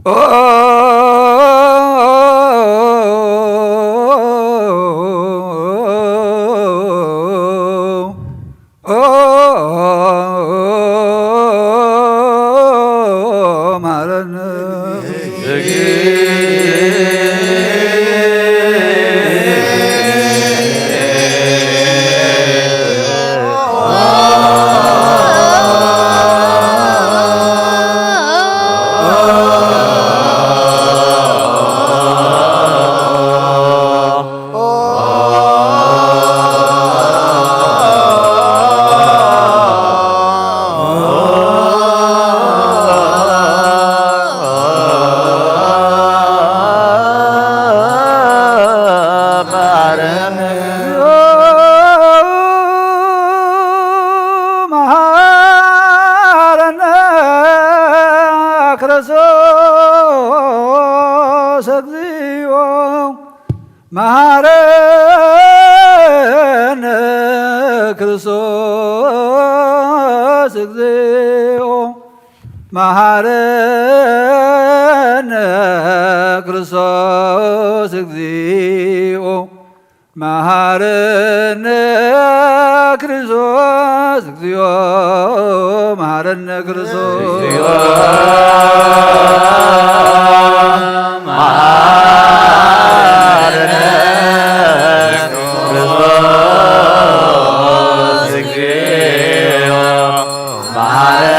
ኦ፣ ኦ፣ ማረነ። መሃረነ ክርስቶስ እግዚኦ። መሃረነ ክርስቶስ እግዚኦ። መሃረነ ክርስቶስ እግዚኦ። መሃረነ ክርስቶስ እግዚኦ። መሃረነ ክርስቶስ። መሃረነ ክርስቶስ እግዚኦ። መሃረነ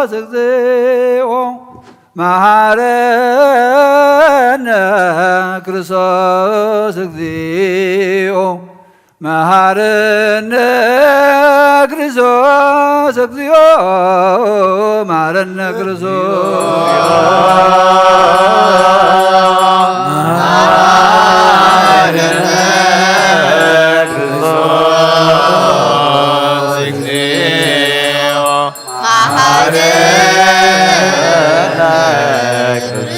ክርስቶስ እግዚኦ። መሃረነ ክርስቶስ እግዚኦ። መሃረነ ክርስቶስ እግዚኦ። መሃረነ ክርስቶስ። መሃረነ ክርስቶስ እግዚኦ። መሃረነ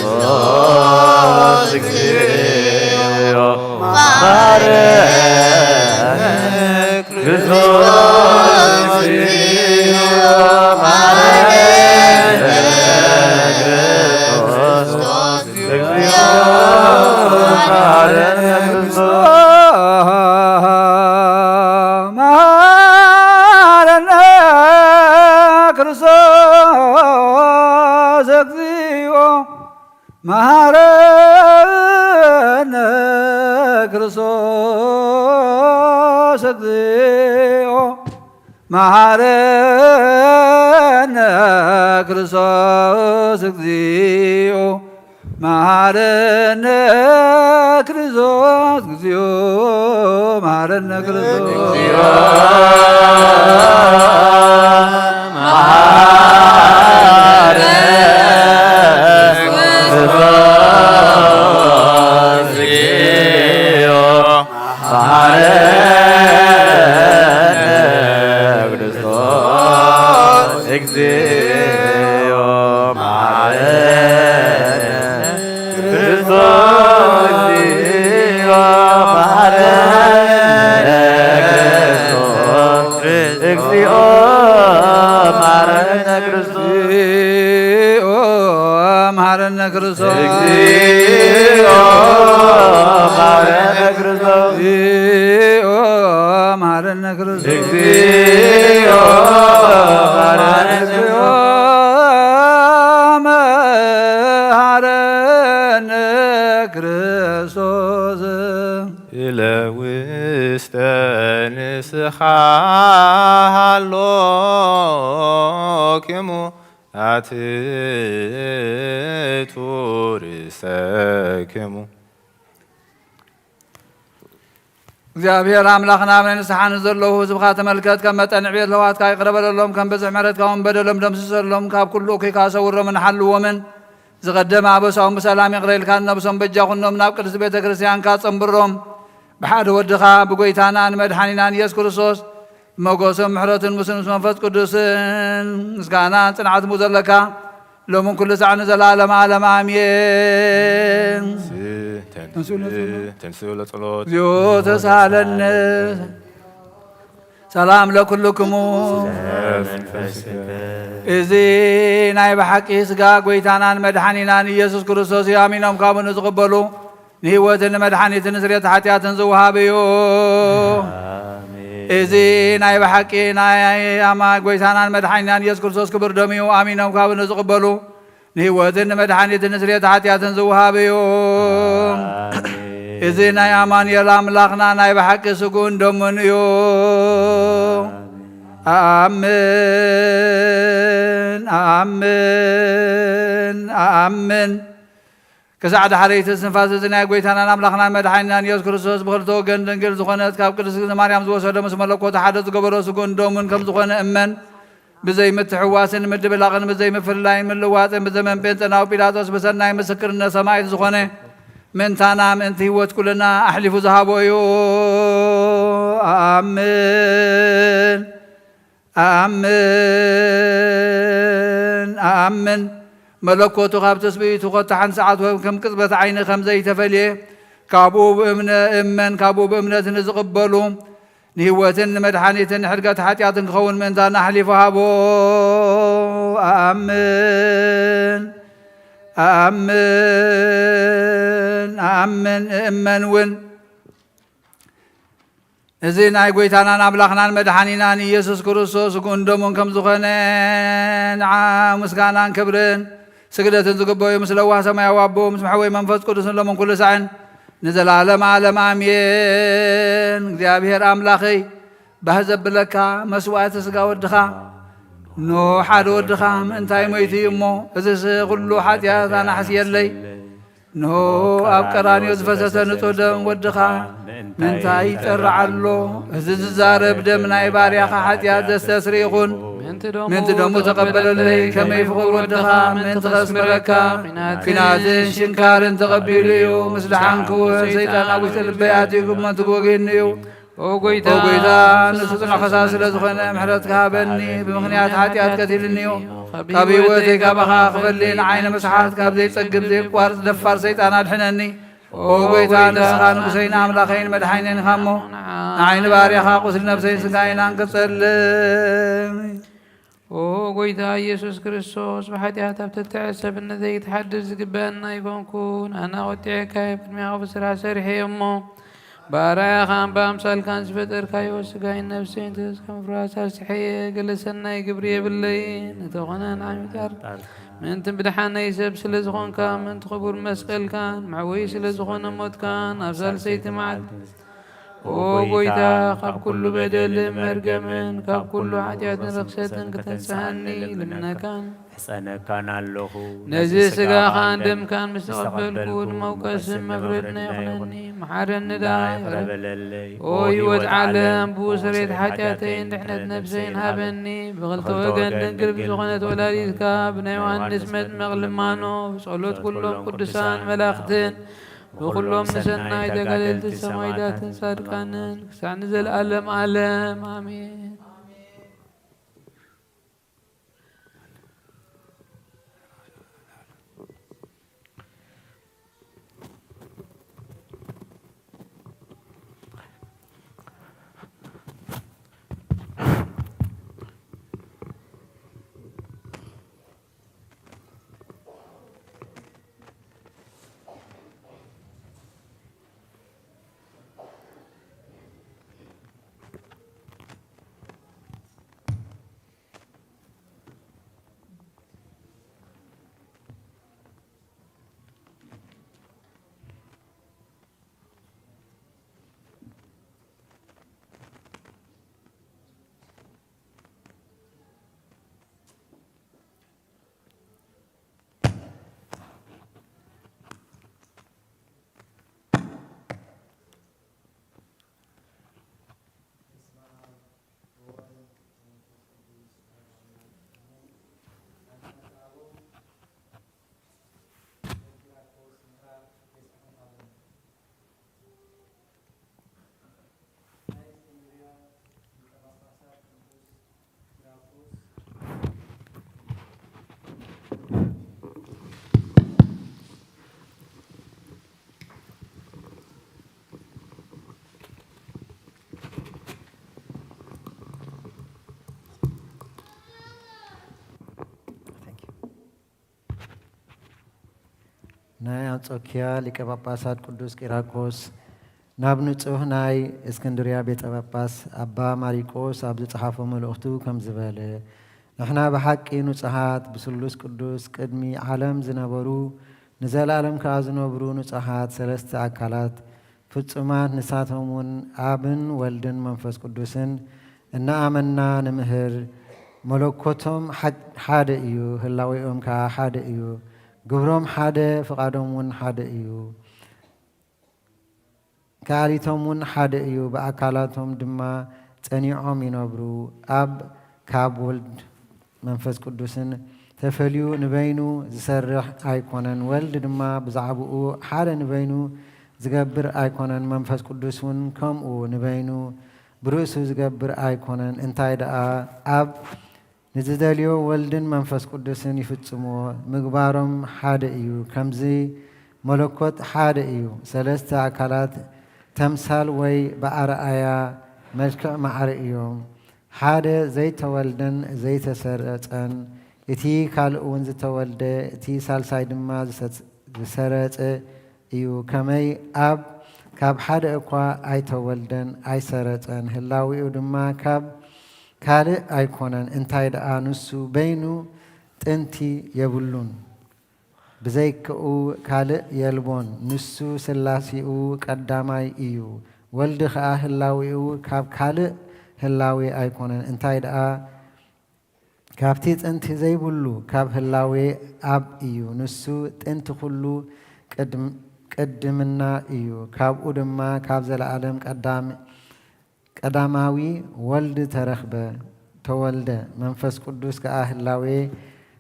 ክርስቶስ እግዚኦ። መሃረነ ክርስቶስ እግዚኦ። መሃረነ ክርስቶስ እግዚኦ። መሃረነ ክርስቶስ እግዚኦ። መሃረነ ክርስቶስ እግዚኦ። መሃረነ ክርስቶስ እግዚኦ። መሃረነ ክርስቶስ እግዚኦ። መሃረነ ክርስቶስ እግዚኦ። መሃረነ ክርስቶስ። እግዚኦ መሐረነ ክርስቶስ። እግዚኦ መሐረነ ክርስቶስ። እግዚኦ መሐረነ ክርስቶስ። እግዚኦ መሐረነ ክርስቶስ። መሐረነ ክርስቶስ። እለ ውስተ ንስሓ ሃሎክሙ። አትቱ ርእሰክሙ። እግዚኣብሔር ኣምላኽና፣ ኣብ ናይ ንስሓ ንዘለዉ ህዝብኻ ተመልከት። ከም መጠን ዕብየት ለዋትካ ይቕረ በለሎም። ከም ብዝሒ ምሕረትካ እውን በደሎም ደምስሰሎም። ካብ ኩሉ እኩይካ ሰውሮምን ሓልዎምን። ዝቐደመ ኣበሳኦም ብሰላም ይቕረ ኢልካ፣ ነብሶም በጃ ኩኖም፣ ናብ ቅድስቲ ቤተ ክርስቲያንካ ጸንብሮም። ብሓደ ወድኻ ብጎይታናን መድሓኒናን ኢየሱስ ክርስቶስ ሞገስን ምሕረትን ምስሉስ መንፈስ ቅዱስን ምስጋናን ጽንዓት ዘለካ ሎምን ኩሉ ሳዕ ንዘለዓለም ዓለም ኣሜን። ተንስኡ ለጸሎት። ተንስኡ ለጸሎት። እግዚኦ ተሳለነ። ሰላም ለኩልክሙ። እዚ ናይ ብሓቂ ስጋ ጎይታናን መድሓኒናን ኢየሱስ ክርስቶስ እዩ። ኣሚኖም ካብኡ ንዝቕበሉ ንህይወትን ንመድሓኒትን ንስርየት ሓጢኣትን ዝወሃብ እዩ። ኣሜን። እዚ ናይ ብሓቂ ናይ ኣማ ጎይታናን መድሓኒናን ኢየሱስ ክርስቶስ ክቡር ደም እዩ። ኣሚኖም ካብኡ ንዝቕበሉ ንህይወትን ንመድሓኒትን ንስርየት ሓጢኣትን ዝወሃብ እዩ። ኣሜን። እዚ ናይ ኣማኑኤል ኣምላኽና ናይ ብሓቂ ስጉን ደሙን እዩ። ኣሜን። ኣኣምን ኣኣምን ኣኣምን። ክሳዕ ዳሕረይቲ እስትንፋስ እዚ ናይ ጎይታናን ኣምላኽናን መድሓኒናን ኢየሱስ ክርስቶስ ብኽልተ ወገን ድንግል ዝኾነት ካብ ቅድስቲ ማርያም ዝወሰዶ ምስ መለኮቱ ሓደ ዝገበሮ ስጉን ደሙን ከም ዝኾነ እመን። ብዘይ ምትሕዋስን ምድብላቕን ብዘይ ምፍልላይን ምልዋጥን ብዘመን ጴንጠናዊ ጲላጦስ ብሰናይ ምስክርነት ሰማዕት ዝኾነ ምእንታና ምእንቲ ህይወት ኩልና ኣሕሊፉ ዝሃቦ እዩ። ኣኣምን ኣኣምን ኣኣምን። መለኮቱ ካብ ትስብእቱ ኮታ ሓንቲ ሰዓት ወይም ከም ቅጽበት ዓይኒ ከም ዘይተፈልየ ካብኡ ብእምነ እመን ካብኡ ብእምነት ንዝቕበሉ ንህይወትን ንመድሓኒትን ንሕድገት ሓጢኣትን ክኸውን ምእንታና ኣሕሊፉ ሃቦ። ኣኣምን ኣኣምን ኣኣምን እእመን እውን። እዚ ናይ ጎይታናን ኣምላኽናን መድሓኒናን ኢየሱስ ክርስቶስ ስግኡን ደሙን ከም ዝኾነ ንዓ ምስጋናን ክብርን ስግደትን ዝግበኦ ምስ ለዋህ ሰማያዊ ኣቦ ምስ መሕወይ መንፈስ ቅዱስን ሎምን ኩሉ ሳዕን ንዘለዓለም ዓለም ኣሜን። እግዚኣብሔር ኣምላኸይ፣ ባህ ዘብለካ መስዋዕቲ ስጋ ወድኻ ኖ ሓደ ወድኻ ምእንታይ ሞይቱ እዩ እሞ፣ እዝስ ኩሉ ሓጢኣት ኣናሕስየለይ። ኖ ኣብ ቀራንዮ ዝፈሰሰ ንጹህ ደም ወድኻ ምንታይ ይጸርዕ ኣሎ? እዚ ዝዛረብ ደም ናይ ባርያኻ ሓጢኣት ዘስተስሪ ይኹን። ምእንቲ ደሙ ተቐበለለይ፣ ከመይ ፍቑር ወድኻ ምእንቲ ከስምረካ፣ ኲናትን ሽንካርን ተቐቢሉ እዩ። ምስ ደሓንኩ እውን ሰይጣን ኣብ ውሽጢ ልበይ ኣትዩ ክመንቱ ክወግየኒ እዩ። ኦ ጎይታ፣ ኦ ጎይታ፣ ንሱ ጽኑዕ ፈሳሲ ስለ ዝኾነ ምሕረትካ ሃበኒ። ብምኽንያት ሓጢኣት ቀቲልኒ እዩ። ካብ ህይወተይ ካባኻ ክፈሊ ንዓይ ንምስሓት ካብ ዘይጸግብ ዘየቋርጽ ደፋር ሰይጣን ኣድሕነኒ። ኦ ጎይታ፣ ንስኻ ንጉሰይን ኣምላኸይን መድሓኒነይን ኢኻ እሞ፣ ንዓይ ንባርያኻ ቁስሊ ነብሰይን ስጋይን ኣንቅጸለይ። ኦ ጎይታ ኢየሱስ ክርስቶስ፣ ብሓጢኣት ኣብ ትሕቲ ሰብ ዘይክትሓድር ዝግበኣና ኣይኮንኩን። ኣነ ቆጢዐካ እየ፣ ቅድሚኻ ብዙሕ ስራሕ ሰሪሐ እየ እሞ፣ ብኣርኣያኻን ብኣምሳልካን ዝፈጠርካዮ ስጋይን ነፍሰይን ተስከም ፍርሃት ኣስሕየ፣ ገለ ሰናይ ግብሪ የብለይን። እንተኾነ ንዓይ ምጣር ምእንቲ ብድሓነይ ሰብ ስለ ዝኾንካ፣ ምእንቲ ክቡር መስቀልካን መዕወዪ ስለ ዝኾነ ሞትካን፣ ኣብ ሳልሰይቲ መዓልቲ ኦ ጎይታ፣ ካብ ኩሉ በደልን መርገምን ካብ ኩሉ ሓጢኣትን ርኽሰትን ከተንስኣኒ ልምነካን ሕጸነካን ኣለኹ። ነዚ ስጋኻን ደምካን ምስ ተቐበልኩ፣ ንመውቀስን መፍረድን ኣይኹነኒ። መሓረኒ ደኣ፣ ይቕረ በለለይ። ኦ ህይወት ዓለም፣ ብኡ ስርየት ሓጢኣተይን ድሕነት ነፍሰይን ሃበኒ። ብኽልተ ወገን ድንግል ብዝኾነት ወላዲትካ፣ ብናይ ዮሃንስ መጥምቕ ልማኖ፣ ብጸሎት ኩሎም ቅዱሳን መላእኽትን ብኹሎም ንሰናይ ተጋደልቲ ሰማዕታትን ጻድቃንን ክሳዕ ንዘለኣለም ዓለም ኣሜን። ናይ ኣንጾኪያ ሊቀ ጳጳሳት ቅዱስ ቂራቆስ ናብ ንጹህ ናይ እስክንድርያ ቤተ ጳጳስ ኣባ ማሪቆስ ኣብ ዝጸሓፎ መልእኽቱ ከም ዝበለ፣ ንሕና ብሓቂ ንጹሃት ብስሉስ ቅዱስ ቅድሚ ዓለም ዝነበሩ ንዘለኣለም ከኣ ዝነብሩ ንጹሃት ሰለስተ ኣካላት ፍጹማት፣ ንሳቶም እውን ኣብን ወልድን መንፈስ ቅዱስን እናኣመንና ንምህር። መለኮቶም ሓ-፣ ሓደ እዩ፣ ህላዌኦም ከኣ ሓደ እዩ። ግብሮም ሓደ፣ ፍቓዶም እውን ሓደ እዩ። ከኣሊቶም እውን ሓደ እዩ፣ ብኣካላቶም ድማ ጸኒዖም ይነብሩ። ኣብ ካብ ወልድ መንፈስ ቅዱስን ተፈልዩ ንበይኑ ዝሰርሕ ኣይኮነን። ወልድ ድማ ብዛዕባኡ ሓደ ንበይኑ ዝገብር ኣይኮነን። መንፈስ ቅዱስ እውን ከምኡ ንበይኑ ብርእሱ ዝገብር ኣይኮነን። እንታይ ደኣ ኣብ ንዝደልዮ ወልድን መንፈስ ቅዱስን ይፍጽምዎ። ምግባሮም ሓደ እዩ። ከምዚ መለኮት ሓደ እዩ። ሰለስተ ኣካላት ተምሳል ወይ ብኣርኣያ መልክዕ ማዕረ እዮም። ሓደ ዘይተወልደን ዘይተሰረጸን፣ እቲ ካልእ እውን ዝተወልደ፣ እቲ ሳልሳይ ድማ ዝሰ-፣ ዝሰረጸ እዩ። ከመይ ኣብ ካብ ሓደ እኳ ኣይተወልደን ኣይሰረጸን፣ ህላዌኡ ድማ ካብ ካልእ ኣይኮነን። እንታይ ደኣ ንሱ በይኑ ጥንቲ የብሉን። ብዘይክኡ ካልእ የልቦን። ንሱ ስላሴኡ ቀዳማይ እዩ። ወልድ ኸኣ ህላዌኡ ካብ ካልእ ህላዌ ኣይኮነን። እንታይ ደኣ ካብቲ ጥንቲ ዘይብሉ ካብ ህላዌ ኣብ እዩ። ንሱ ጥንቲ ኩሉ ቅድም-፣ ቅድምና እዩ። ካብኡ ድማ ካብ ዘለኣለም ቀዳም-፣ ቀዳማዊ ወልድ ተረኽበ፣ ተወልደ። መንፈስ ቅዱስ ከኣ ህላዌ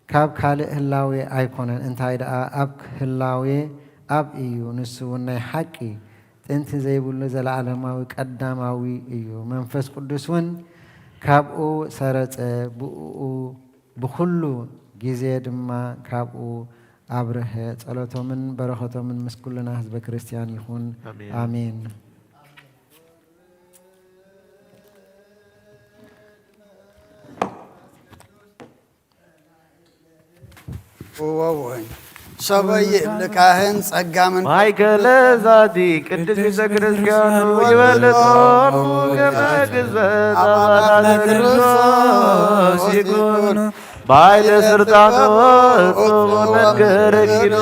ካብ ካልእ ህላዌ ኣይኮነን። እንታይ ደኣ ኣብ ህላዌ ኣብ እዩ። ንሱ እውን ናይ ሓቂ ጥንቲ ዘይብሉ ዘለዓለማዊ ቀዳማዊ እዩ። መንፈስ ቅዱስ እውን ካብኡ ሰረጸ፣ ብእኡ ብኹሉ ግዜ ድማ ካብኡ ኣብርሀ። ጸሎቶምን በረኸቶምን ምስ ኩልና ህዝበ ክርስቲያን ይኹን። ኣሜን። ኣሜን። ወወወይ ሰበይ ይብል ካህን ጸጋምን ማእከለ ዛቲ ቅድስት ቤተ ክርስቲያኑ ይበልጾሙ ከመ ግዝአት ኣባላት ክርስቶስ ይኩኑ። ባይለ ስርጣኖ እጹብ መንገረ ኪኑ።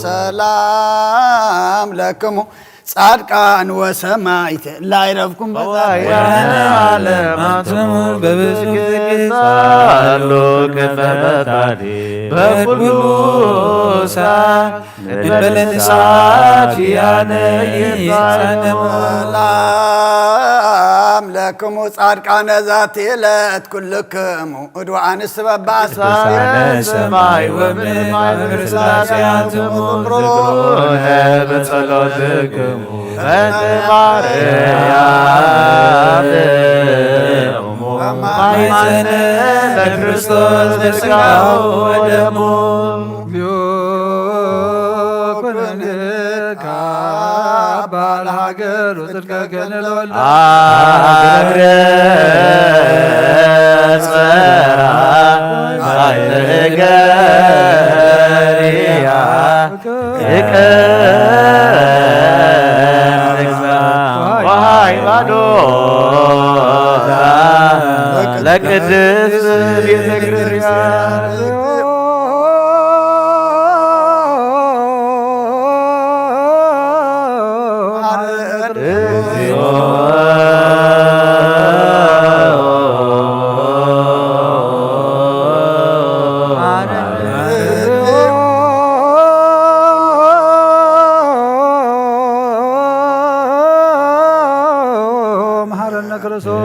ሰላም ለክሙ ጻድቃን ወሰማይት ላይረፍኩም ወያነ ዓለም ኣንትሙ በብዙ ጌታ ሎከ ፈታቲ በኩሉ ሳዕ እንበለ ንሳት ያነ ይሳነ ሰላም ለክሙ ጻድቃነ ዛቲ ዕለት ኩልክሙ እድዋን ስበባስ ቅዱሳነ ሰማይ ወምድር ማእምር ስላሴ ኣንትሙ ዝክሩነ በጸሎትክሙ በእንተ ማርያም እሙ ማሕፀነ ለክርስቶስ ለሥጋሁ ወደሙ። ኩነኔ ካባ ለሃገር ወጽድቀከ ንለወልድ አግረ ጸራ ማይገሪያ ይቀንግዛ ወሃይማኖታ ለቅድስት ቤተ ክርስቲያን። መሐረነ ክርስቶስ።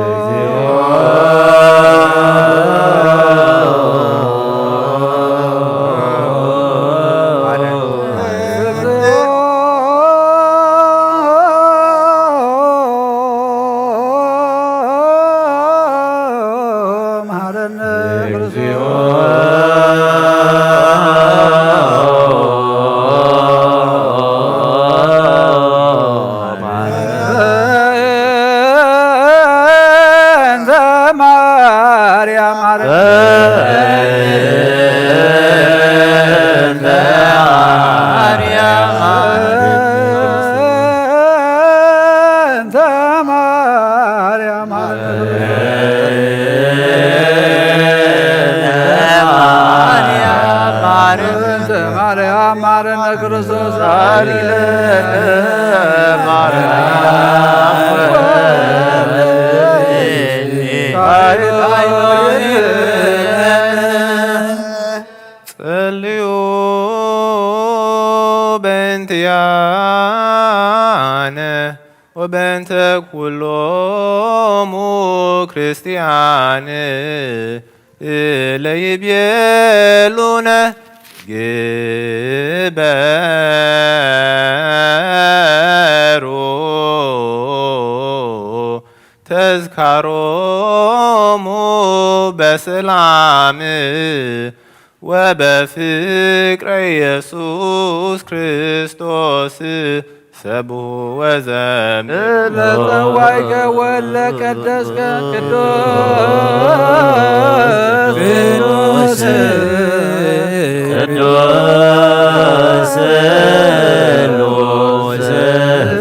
ማርያም ማረነ ክርስቶስ ጸልዩ በእንቲኣነ ወበእንተ ኩሎሙ ክርስቲያን ለይቤሉነ ግበሩ ተዝካሮሙ በሰላም ወበፍቅረ ኢየሱስ ክርስቶስ ሰብሑ ወዘምር። ለጸዋይከ ወለ ቀደስከ ቅዱስ ቅዱስ ቅዱስ ስሉስ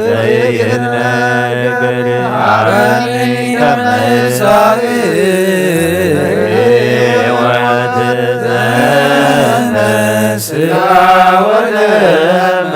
ዘይነገር አበኒ ከመሳሪ ሕይወት ዘነስያ ወደመ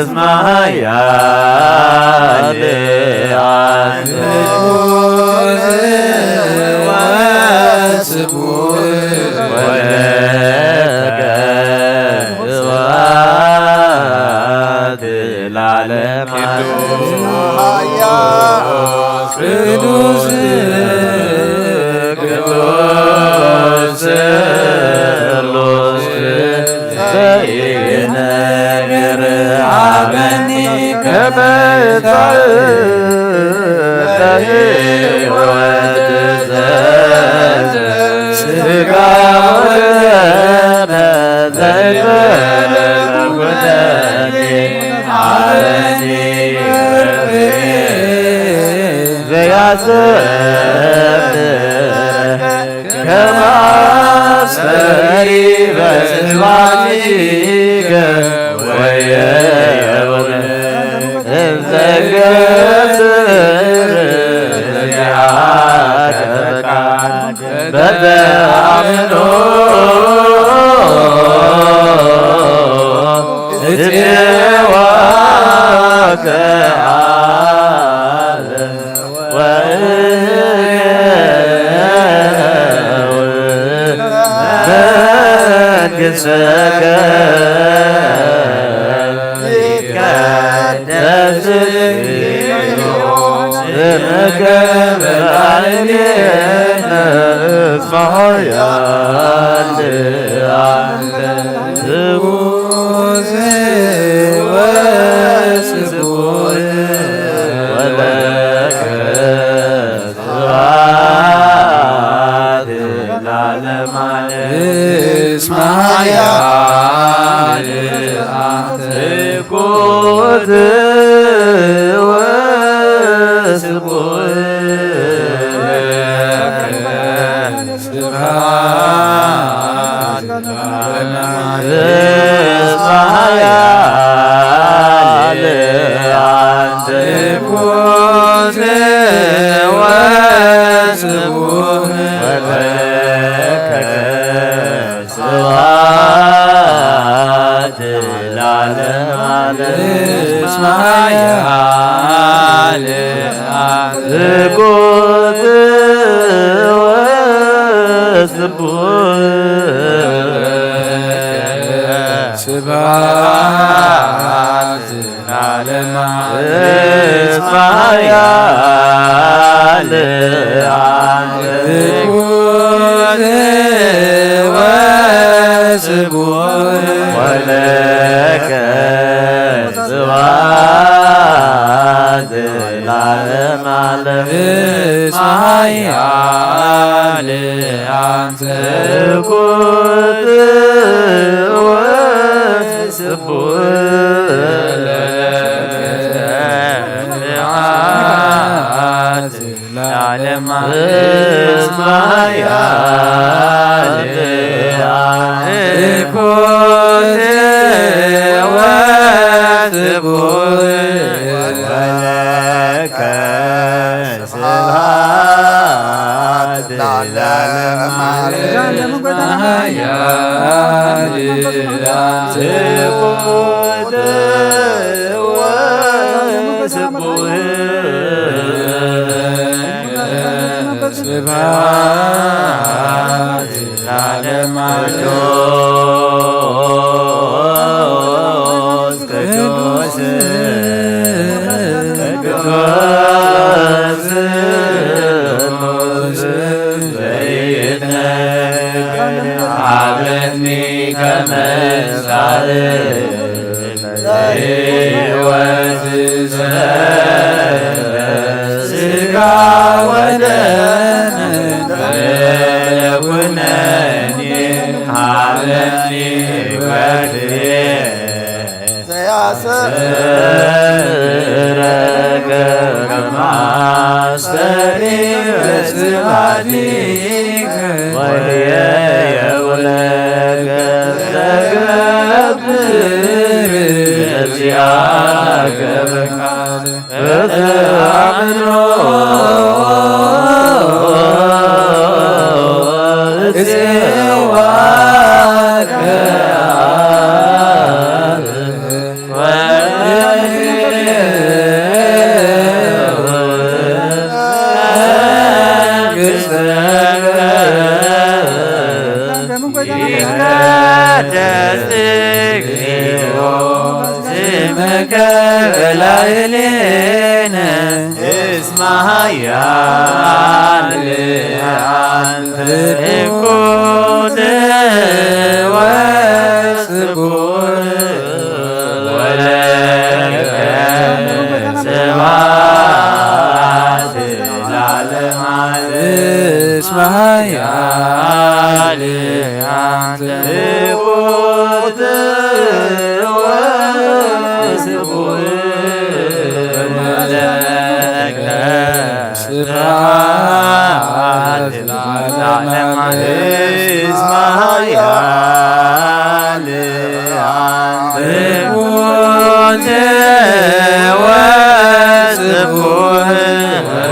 እስመ ኃያል አንተ ንጉሥ ወስቡሕ ወለከ ስብሐት ለዓለመ ዓለም። ቅዱስ ቅዱስ ስሉስ ዘይነግር ሀበኒ ከመ ይትባእ በሕይወት ዘተ ሥጋ ወደመ ዘይበለኩነኒ ሀበኒ ዘያስተምር ከመ አስተሪ በስብሐቲከ ወየውነ እንዘገብር ዚአከ ፈቃድ በተአምኖ እፄዋከ አለ። ወእየው መንግሥተከ ይትቀደስ ስምከ በላዕሌነ እስመ ኃያል አንተ ንጉሥ ወስቡሕ ወለከ ስብሐት ለዓለመ ዓለም። እስመ ኃያል አንተ ትኩት ወስቡሕ ወለከ ስብሐት ለዓለመ ዓለም። እስመ ኃያል አንተ ትኩት ወስቡሕ ወለከ ስብሐት ለዓለመ ዓለም። እስመ ኃያል አንተ ትኩት ወስቡሕ ስብሐት ለዓለመ ዓለም። እስመ ኃያል አንተ ትኩት ወስቡሕ ወለከ ስብሐት ለዓለመ ዓለም። እስመ ኃያል አንተ ትኩት ወስቡሕ ወለከ ስብሐት ለዓለመ ዓለም። እስመ ኃያል አንተ ትኩት ወስቡሕ ወለከ ስብሐት ለዓለመ ዓለም። እስመ ኃያል አንተ ትኩት ወስቡሕ ስብሐት ለዓለመ ዓለም። ቅዱስ ቅዱስ ቅዱስ ዘይትነገር ሀበኒ ከመ ጻድቅ ለሕይወት ዘተ ሥጋ ወደም ኩነኒ ሀበኒ ወፍሬ ዘያስተምረከ ከመ አስተሪ በስብሐቲከ ወየውለከ ዘገብር በዚአከ ፈቃድ በተአምኖ እጽዋከ ስምከ ላዕሌነ እስመ ኃያል አንተ። ትኩት ወስቡሕ ወለከ ስብሐት ለዓለመ ዓለም። እስመ ኃያል አንተ። ትኩት ወስቡሕ ወለከ ስብሐት ለዓለመ ዓለም። እስመ ኃያል አንተ። ትኩት ወስቡሕ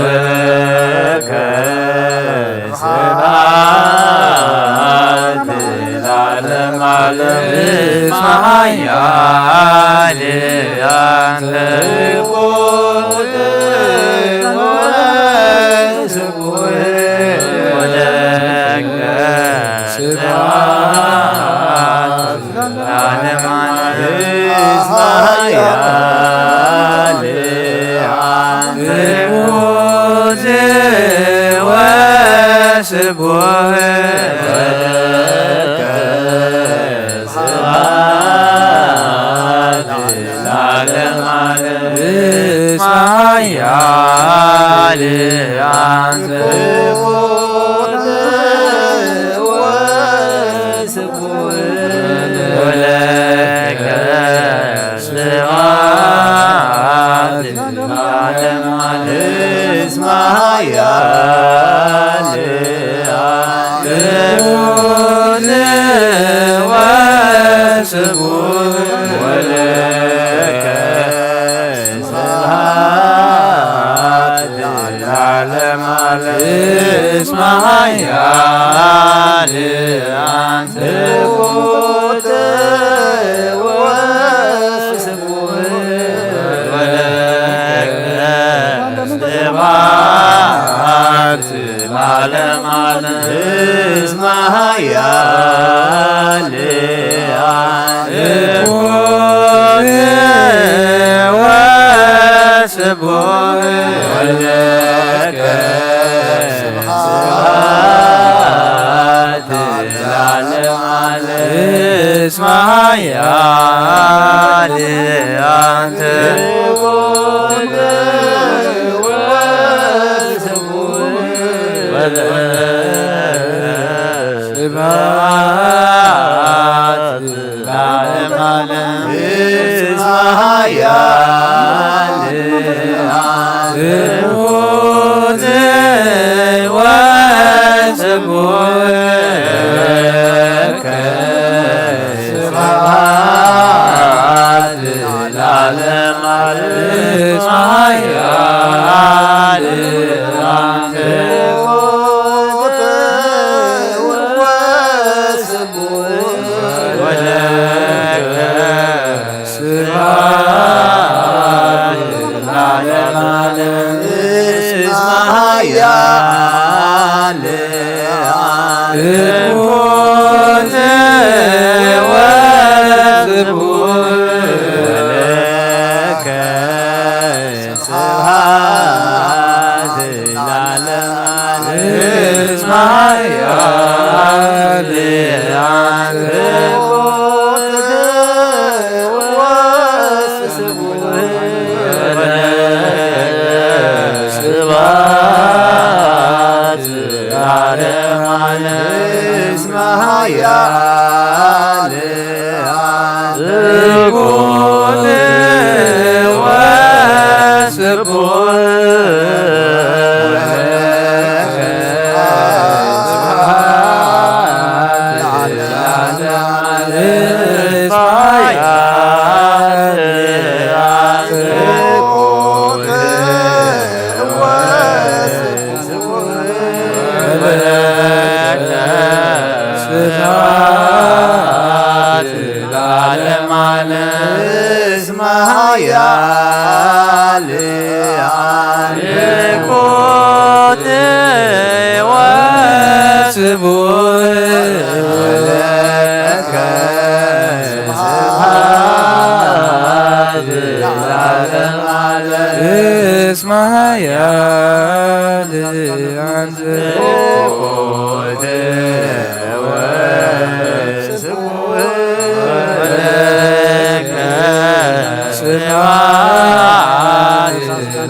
ወለከ ስብሐት ለዓለመ ዓለም። እስመ ኃያል አንተ። ትኩት ወስቡሕ ወለከ ስብሐት ለዓለመ ዓለም። እስመ ኃያል አንተ። ትኩት ወስቡሕ ወለከ ስብሐት ለዓለመ ዓለም። እስመ ኃያል አንተ። ወለከ ስብሐት ለዓለመ ዓለም። እስመ ኃያል አንተ። ወስቡሕ ወለከ ስብሐት ለዓለመ ዓለም። እስመ ኃያል አንተ። ትኩት ወስቡሕ ወለከ ስብሐት ለዓለመ ዓለም። እስመ ኃያል አንተ። ትኩት ወስቡሕ ወለከ ስብሐት ለዓለመ ዓለም። እስመ ኃያል አንተ። ስብሐት ለዓለመ ዓለም። እስመ ኃያል አንተ። ትኩት ወስቡሕ ወለከ ስብሐት ለዓለመ ዓለም። እስመ ኃያል አንተ። ትኩት ወስቡሕ ወለከ ስብሐት ለዓለመ ዓለም። እስመ ኃያል አንተ። ትኩት ወስቡሕ ወለከ ስብሐት ለዓለመ ዓለም። እስመ ኃያል አንተ። ስብሐት ለዓለመ ዓለም። ኃያል ልኩት ወስቡሕ ለከ ስብሐት ለዓለመ ዓለም። እስመ ኃያል አንተ ልኩት ወስቡሕ ለከ ስብሐት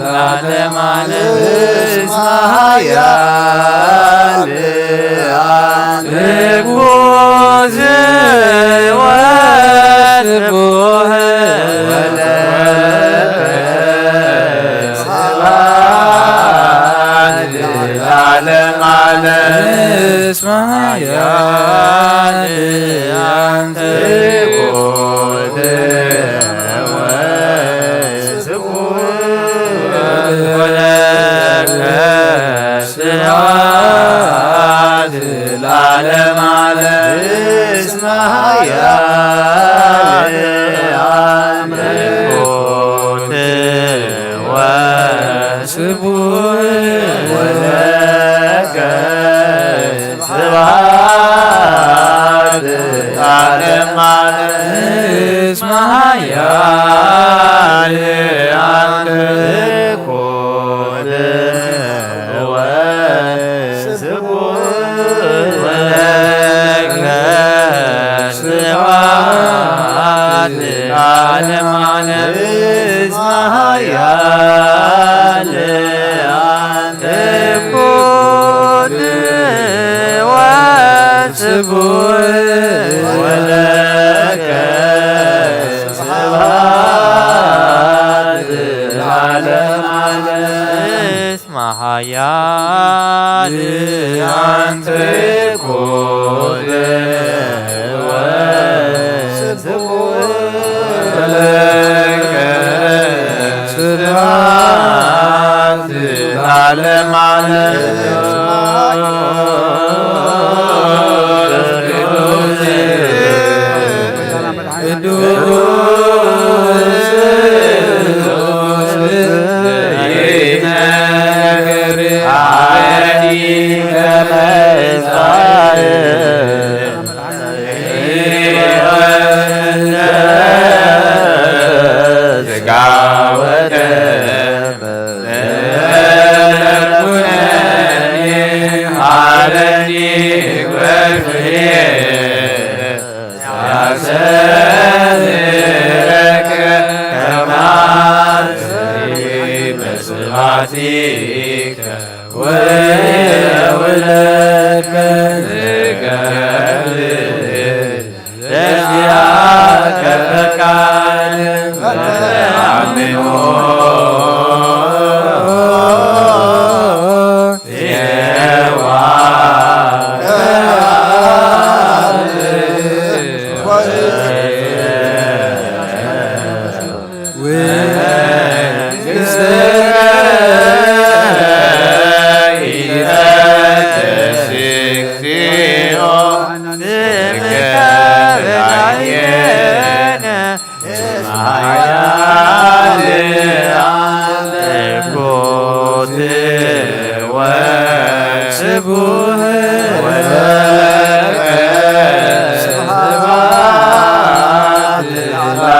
ለዓለመ ዓለም። እስመ ኃያል ንጉሥ ወስቡሕ ወለከ ስብሐት ለዓለመ ዓለም። እስመ ኃያል አንተ ንጉሥ ወስቡሕ ወለከ ስብሐት ለዓለመ ዓለም። እስመ ኃያል አምላኮት ወስቡሕ ወለከ ስብሐት ለዓለመ ዓለም። እስመ ኃያል አንተ ኮነ ወስቡሕ ወለከ ስብሐት ለዓለመ ዓለም። እስመ ኃያል አንተ ኮነ ወስቡሕ ወለከ ስብሐት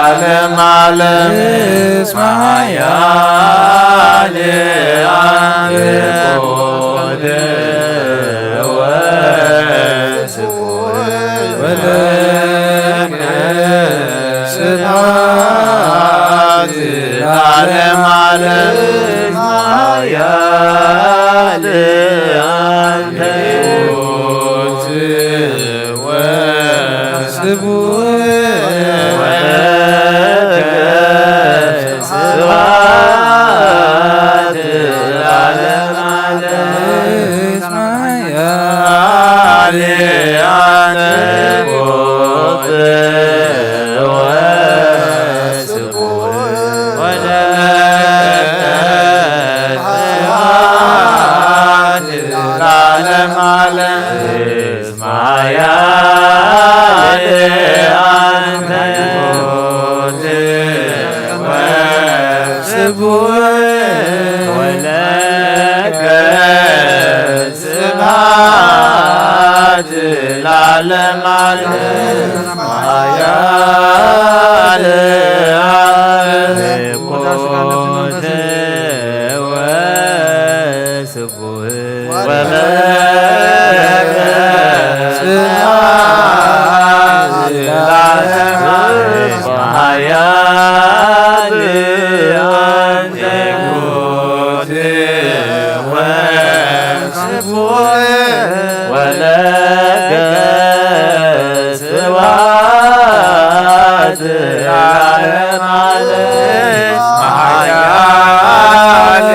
ለዓለመ ዓለም። እስመ ኃያል አንተ ኮነ ወስቡሕ ወለከ ስብሐት ለዓለመ ዓለም። ቅዱስ ወለከ ስብሐት ለዓለመ ዓለም። ኃያል አብ ኮት ወስቡሕ ወለከ ስብሐት ለዓለመ ዓለም። ኃያል አብ ኮት ወስቡሕ ወለከ ስብሐት ለዓለመ ዓለም። ኃያል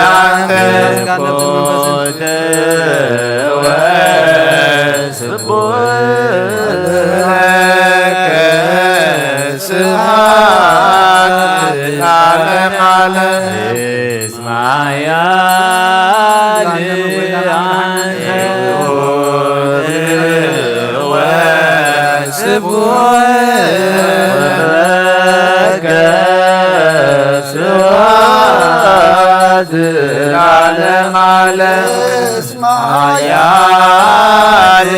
አብ ኮት ወስቡሕ ወለከ ስብሐት ለዓለመ ዓለም። እስመ ኃያል አብ ኮት ወስቡሕ ወለከ ስብሐት ለዓለመ ዓለም። እስመ ኃያል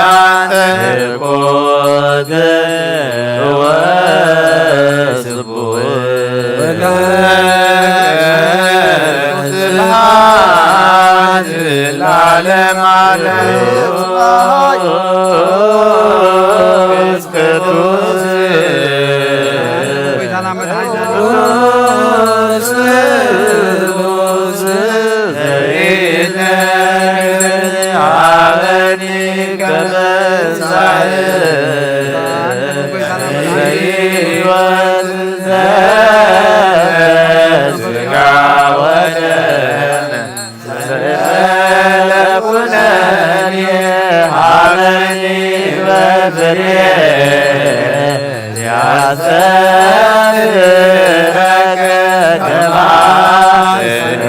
አብ ኮት ወስቡሕ ወለከ ስብሐት ለዓለመ ዓለም። ቅዱስ ቅዱስ ዘይትነገር ሀበኒ ከመ ሕይወት ዘሥጋ ወደም። ለኩነኒ ሀበኒ በፍሬ ያስተብህለከ ከማስኒ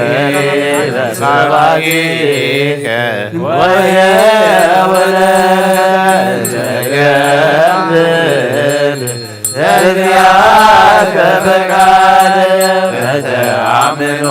በጸባጊከ ወየውለ ዘገብር ዘዚአከ ፈቃድ በተአምኖ።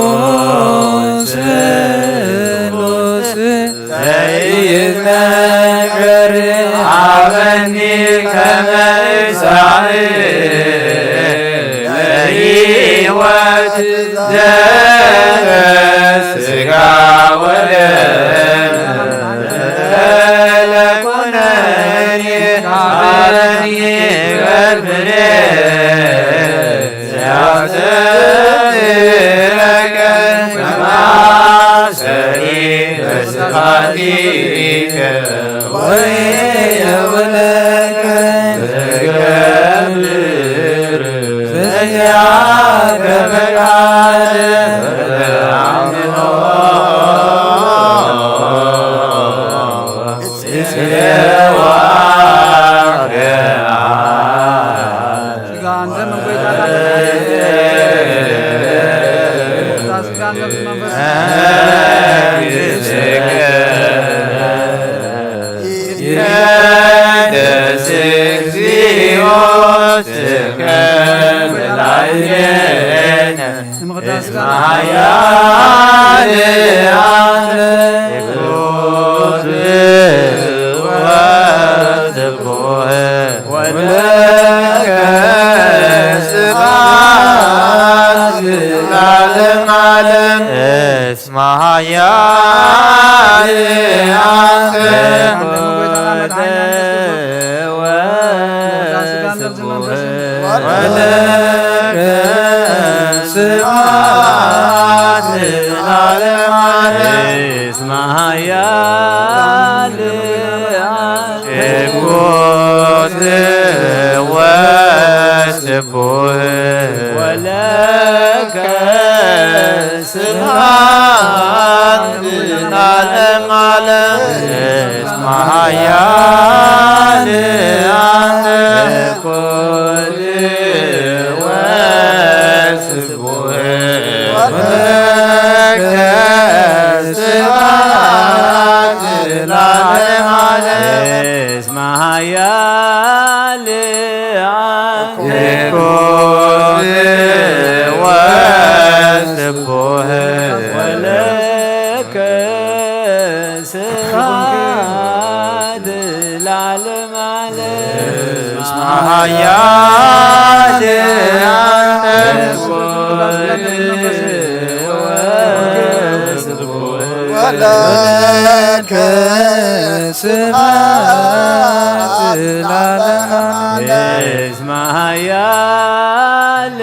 ቅዱስ ዘይትነገር ሀበኒ ከመ ይሳዕ ለሕይወት ዘበስጋ ወደም። ለኩነኒ ሀበኒ በፍሬ ስጋን ደምን ጎይታና ስጋን ነፍስ መንፈስ ይትቀደስ እግዚኦ ስምከ በላዕሌነ እስመ ኃያል አንተ። ወትኩ ወለከ ስብሐት ለዓለመ ዓለም። እስመ ኃያል አንተ። ወለከ ስብሐት ለዓለመ ዓለም። እስመ ኃያል አንተ። ወትኩ ወለከ ስብሐት ለዓለመ ዓለም። እስመ ኃያል አንተ። ወትኩ ወለከ ስብሐት ለዓለመ ዓለም። እስመ ኃያል አንተ። ወትኩ ወለከ ስብሐት ለዓለመ ዓለም። እስመ ኃያል አንተ። ወለከ ስብሐት ለዓለመ ዓለም። እስመ ኃያል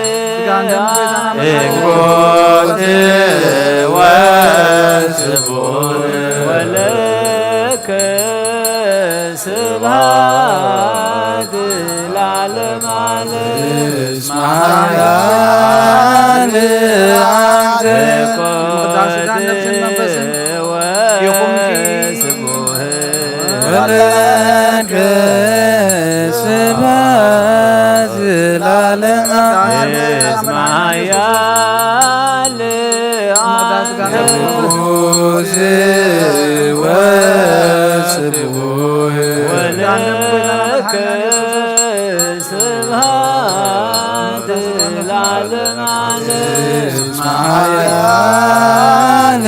አንተ። ወትኩ ወለከ ስብሐት ለዓለመ ዓለም። እስመ ኃያል አንተ። ወትኩ ወስብሐት ወለከ ስብሐት ለዓለመ ዓለም። እስመ ኃያል አንተ። ንጉሥ ወስቡሕ ወለከ ስብሐት ለዓለመ ዓለም። እስመ ኃያል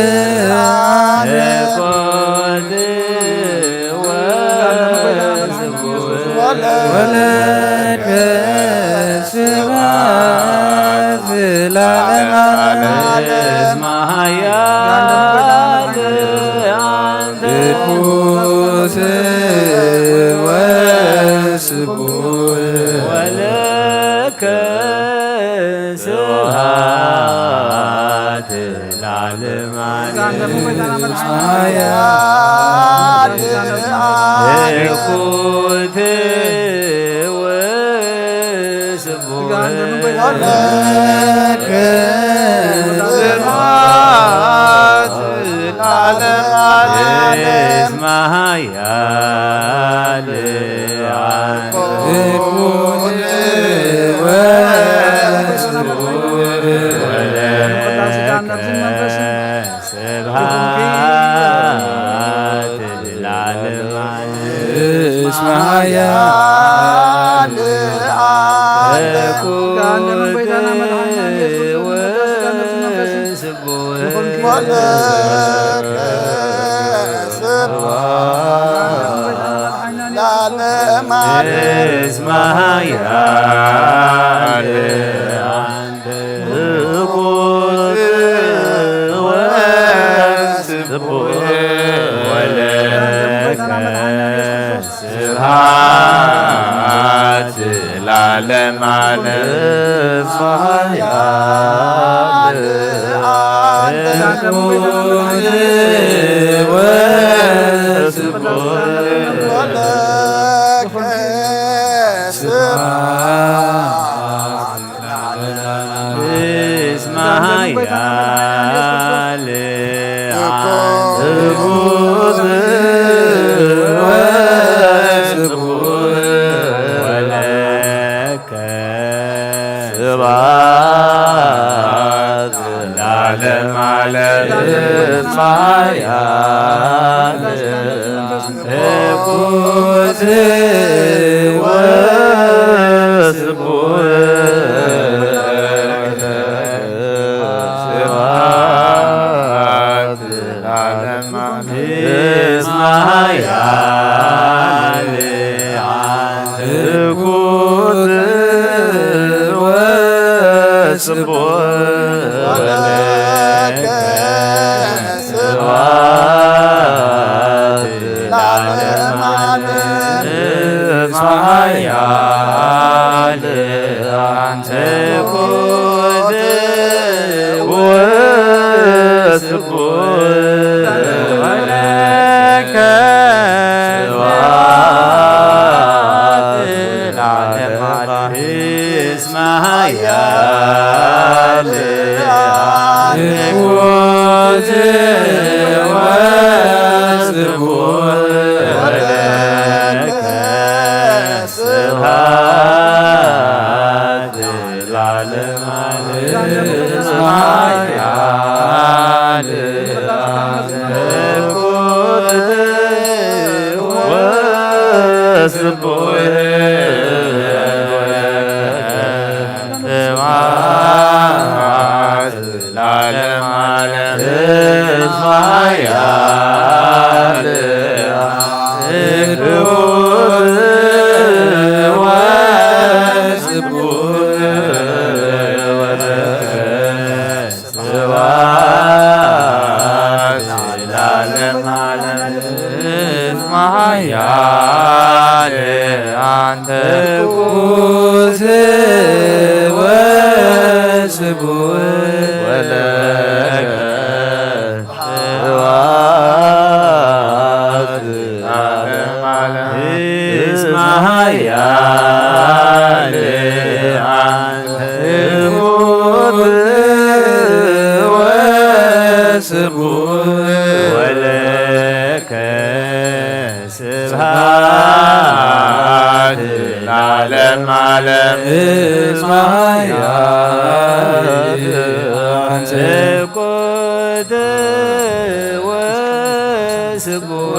አንተ። ወለከ ስብሐት ለዓለመ ዓለም። እስመ ኃያል አንተ። ንጉሥ ወስቡሕ ወለከ ስብሐት ለዓለመ ዓለም። እስመ ኃያል ንጉሥ ወስቡሕ ወለከ ስብሐት ለዓለመ ዓለም። እስመ ኃያል አንተ። ንጉሥ ወስቡሕ ወለከ ስብሐት ለዓለመ ዓለም። እስመ ኃያል አንተ። ወለከ ስብሐት ለዓለመ ዓለም። እስመ ኃያል አንተ። ንጉሥ ወስቡሕ ወለከ ስብሐት ለዓለመ ዓለም። እስመ ኃያል አንተ። ንጉሥ ወስቡሕ ወለከ ስብሐት እስመ ኃያል አንተ ወስቡሕ ወለከ ስብሐት ለዓለመ ዓለም። እስመ ኃያል ትኩት ወስቡሕ ስብሐት ለዓለመ ዓለም። እስመ ኃያል ትኩት ወስቡሕ ወለከ ስብሐት ለዓለመ ዓለም። እስመ ኃያል አንተ ትኩት ወስቡሕ ወለከ ስብሐት ለዓለመ ዓለም። እስመ ኃያል ትኩት ወስቡሕ ወለከ ስብሐት ለዓለመ ዓለም። እስመ ኃያል ትኩት ወስቡሕ ስብሐት ለዓለመ ዓለም። እስመ ኃያል ትኩት ወስቡሕ ወለከ ስብሐት ለዓለመ ዓለም። እስመ ኃያል አንተ ትኩት ወስቡሕ ወለከ ስብሐት ለዓለመ ዓለም። እስመ ኃያል አንተ ትኩት ወስቡሕ ወለከ ስብሐት ለዓለመ ዓለም። እስመ ኃያል አንተ ትኩት ወስቡሕ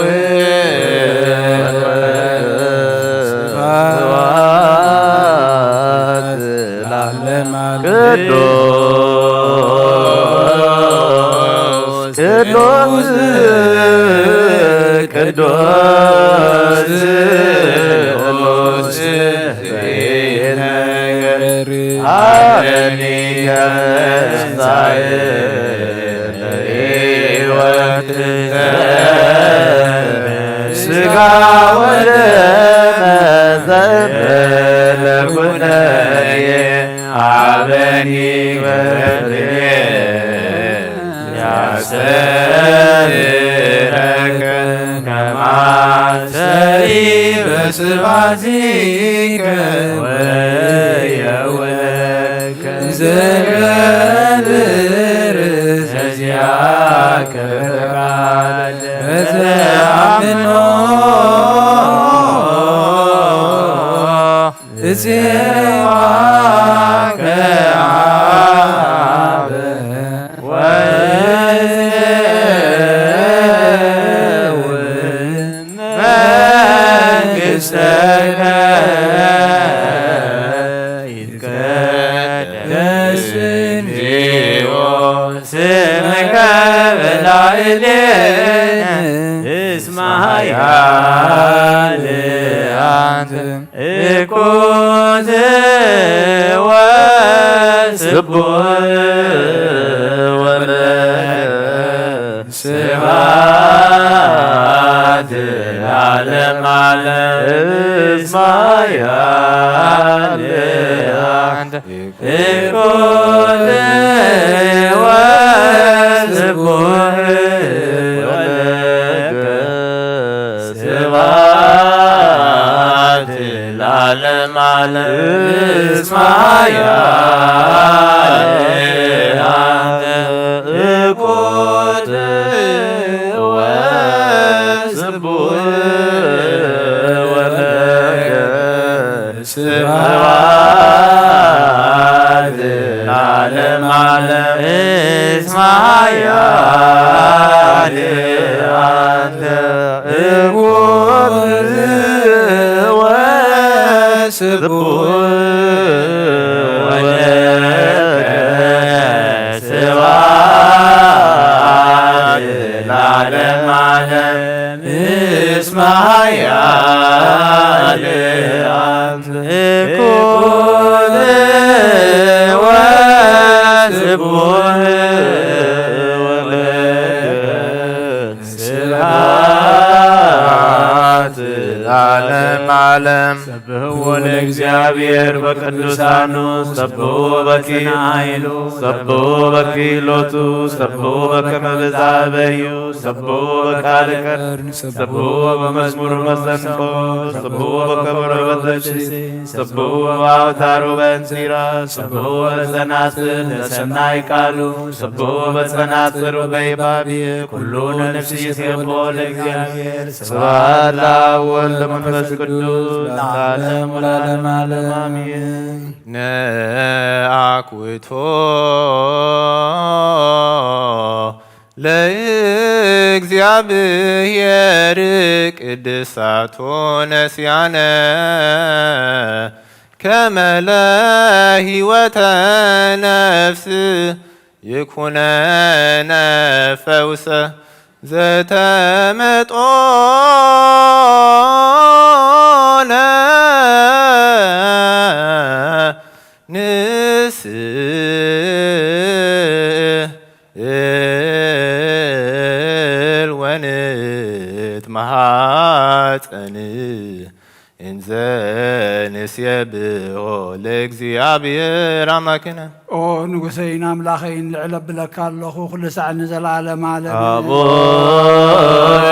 ስብሐት ለዓለመ ዓለም። ቅዱስ ቅዱስ ቅዱስ ቅዱስ ይትነገር። አረኒ ከመንሳኤ ለሕይወት ስጋ ወደመ ዘእንበለ ኩነኔ አበኒ በትኔ ያስተርእየከ ከማስተሪ በስባዚከ ወየውለከ ዘገብር ተዚያከ ፈቃድ በተአምኖ እጽዋከ አብ ወይዜውን መንግሥተከ ይትቀደስ እንዲሁ ስምከ በላዕሌነ እስመ ኃያል አንተ እኩት ወስቡሕ ወለከ ስብሐት ለዓለመ ዓለም። እስመ ኃያል አንተ እኩት ወስቡሕ ወለከ ስብሐት ለዓለመ ዓለም። እስመ ኃያል ዓለም ዓለም እስመ ኃያል አንተ እኩል ወስቡሕ ወለከ ስብሐት ለዓለም ዓለም። እስመ ኃያል አንተ እኩል ወስቡሕ ወለከ ስብሐት ለዓለም ዓለም። ሰብሕዎ ለእግዚኣብሔር በቅዱሳኑ፣ ሰብሕዎ በኪ ኃይሉ፣ ሰብሕዎ በኪ ሎቱ፣ ሰብሕዎ በከመ ብዝሃበ እዩ፣ ሰብሕዎ በቃል ቀር፣ ሰብሕዎ በመዝሙር መሰንቆ፣ ሰብሕዎ በከበሮ በትረስርሲ፣ ሰብሕዎ በአውታሩ በእንዚራ፣ ሰብሕዎ በጸናጽል ለሰናይ ቃሉ፣ ሰብሕዎ በጸናጽል ወበይባቤ ኩሉ ነፍሲ ይሴብሖ ለእግዚኣብሔር። ስብሐት ለአብ ወወልድ ወመንፈስ ቅዱስ ለዓለም ወለዓለመ ዓለም አሜን። ነአኩቶ ለእግዚኣብሔር ቅድሳቶ ነስያነ ከመ ለህይወተ ነፍስ ይኩነነ ፈውሰ ዘተመጦነ ንስእል ወንትመሃፀን እንዘ ንሴብሖ ለእግዚኣብሔር አምላክነ። ኦ ንጉሰይን ኣምላኸይን፣ ልዕል ኣብለካ ኣለኹ፣ ኩሉ ሳዕ ንዘለዓለም ዓለም። ኣቡነ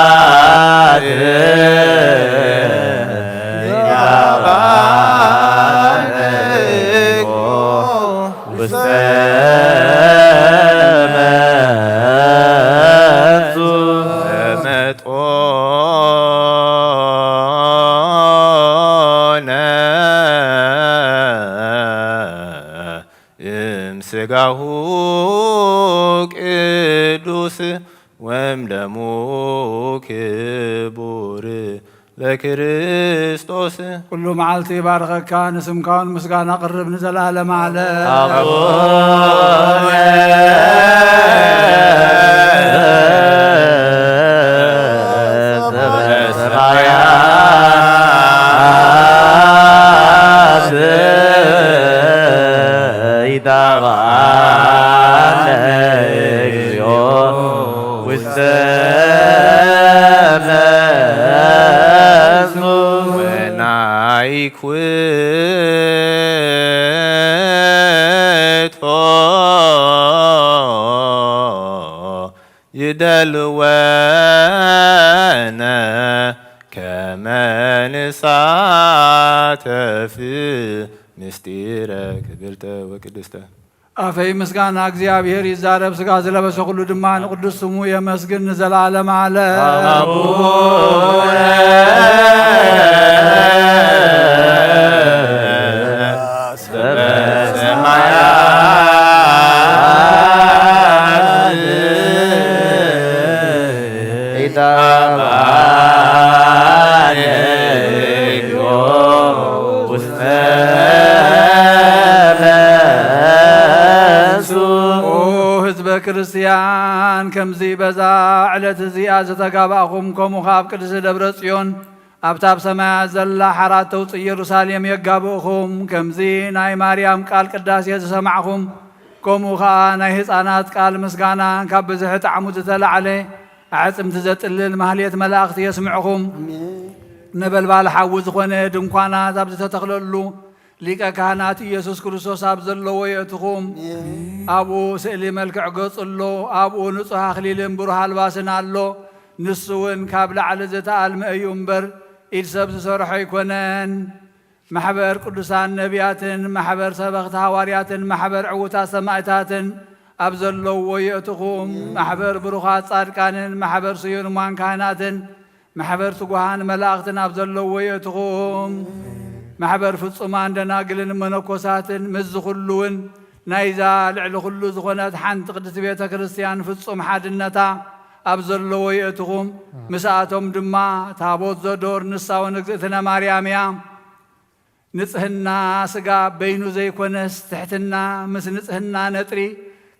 ዘበሰማያት ይትባረክ ውስተ መንሱት ተመጦነ እምስጋሁ ቅዱስ ወእምደሙ ክቡር ለክርስቶስ። ኩሉ መዓልቲ ይባርኸካ፣ ንስምካ እውን ምስጋና ቅርብ ንዘለዓለም ዓለም። ኣቡነ ዘበሰማያት ይትባረክ እግዚኦ ውስተ መንሱት ወናይኩቶ ይደልወነ ከመ ንሳተፍ ምስጢረ ክብርተ ወቅድስተ። ኣፈይ ምስጋና እግዚኣብሔር ይዛረብ፣ ሥጋ ዝለበሰ ኩሉ ድማ ንቅዱስ ስሙ የመስግን ንዘለዓለም ዓለም። ኣቡነ ዘበሰማያት ይትባረክ ውስተ መንሱት። ኦ ህዝበ ክርስቲያን፣ ከምዚ በዛ ዕለት እዚኣ ዝተጋባእኹም፣ ከምኡ ኸኣ ኣብ ቅድስቲ ደብረ ጽዮን ኣብታ ኣብ ሰማያት ዘላ ሓራት ተውፅእ ኢየሩሳሌም የጋብእኹም። ከምዚ ናይ ማርያም ቃል ቅዳሴ ዝሰማዕኹም፣ ከምኡ ኸዓ ናይ ህፃናት ቃል ምስጋና ካብ ብዝሒ ጣዕሙ ዝተላዕለ ኣዕፅምቲ ዘጥልል ማህሌት መላእኽቲ የስምዕኹም። ኣሜን። ነበልባል ሓዊ ዝኾነ ድንኳናት ኣብ ዝተተኽለሉ፣ ሊቀ ካህናት ኢየሱስ ክርስቶስ ኣብ ዘለዎ የእትኹም። ኣሜን። ኣብኡ ስእሊ መልክዕ ገጹ ኣሎ፣ ኣብኡ ንጹሕ ኣኽሊልን ብሩህ ኣልባስን ኣሎ። ንሱ እውን ካብ ላዕሊ ዝተኣልመ እዩ እምበር፣ ኢድ ሰብ ዝሰርሖ ኣይኮነን። ማሕበር ቅዱሳን ነቢያትን፣ ማሕበር ሰበኽቲ ሃዋርያትን፣ ማሕበር ዕዉታት ሰማዕታትን፣ ኣብ ዘለውዎ የእትኹም። ማሕበር ብሩኻት ጻድቃንን ማሕበር ስዩማን ካህናትን ማሕበር ትጉሃን መላእኽትን ኣብ ዘለውዎ የእትኹም። ማሕበር ፍጹማን ደናግልን መነኮሳትን ምስዚ ኩሉ እውን ናይዛ ልዕሊ ኩሉ ዝኾነት ሓንቲ ቅድስቲ ቤተ ክርስቲያን ፍጹም ሓድነታ ኣብ ዘለዎ የእትኹም። ምስኣቶም ድማ ታቦት ዘዶር ንሳ እውን እግዝእትነ ማርያም እያ። ንጽህና ስጋ በይኑ ዘይኮነስ ትሕትና ምስ ንጽህና ነጥሪ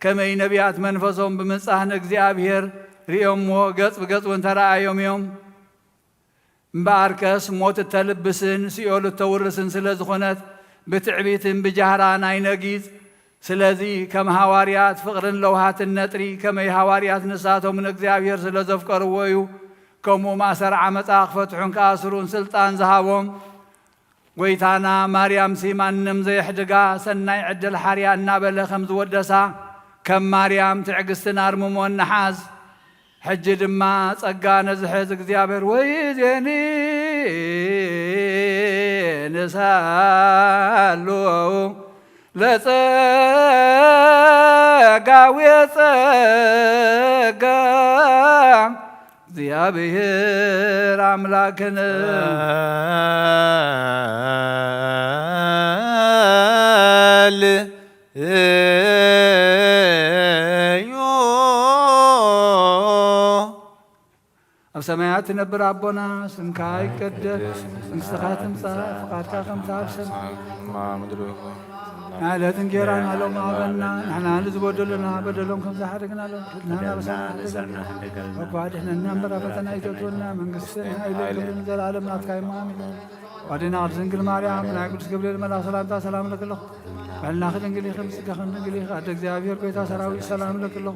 ከመይ ነቢያት መንፈሶም ብምጻህ ንእግዚኣብሔር ርእዮምዎ ገጽ ብገጽ እውን ተረኣዮም እዮም። እምበኣርከስ ሞት እተልብስን ሲኦል እተውርስን ስለ ዝኾነት ብትዕቢትን ብጃህራን ኣይነጊጽ። ስለዚ ከም ሃዋርያት ፍቕርን ለውሃትን ነጥሪ ከመይ ሃዋርያት ንሳቶም ንእግዚኣብሔር ስለ ዘፍቀርዎ እዩ። ከምኡ ማእሰር ዓመጻ ክፈትሑን ክኣስሩን ስልጣን ዝሃቦም። ጎይታና ማርያምሲ ማንም ዘየሕድጋ ሰናይ ዕድል ሓርያ እናበለ ከም ዝወደሳ ከም ማርያም ትዕግስትን ኣርምሞን ንሓዝ። ሕጂ ድማ ጸጋ ነዝሕዝ እግዚኣብሔር ወይዜኒ ንሳሉ ለጸጋዊ ጸጋ እግዚኣብሔር ኣምላክን እዩ። ኣብ ሰማያት ትነብር ኣቦና፣ ስምካ ይቀደስ፣ መንግስትኻ ትምጻእ፣ ፍቓድካ ከምቲ ኣብ ሰማይ። ናዕለት እንጌራና ሎም ሃበና፣ ንሕና ንዝበደሉና በደሎም ከም ዝሓደግና ሎም፣ ሕድና ናብ ሰማይ ኣድሕነና እምበር ኣብ ፈተና ኣይተእትወና፣ መንግስትን ሓይልን ክብርን ዘለኣለም ናትካ እዩ። ኣሜን። ኣዴና ቅድስት ድንግል ማርያም፣ ናይ ቅዱስ ገብርኤል መልኣኽ ሰላምታ ሰላም እልክለኹ። በልናኺ ድንግል ኢኺ፣ ብስጋኺ ድንግል ኢኺ፣ ኣደ እግዚኣብሔር ጎይታ ሰራዊት ሰላም እልክለኹ።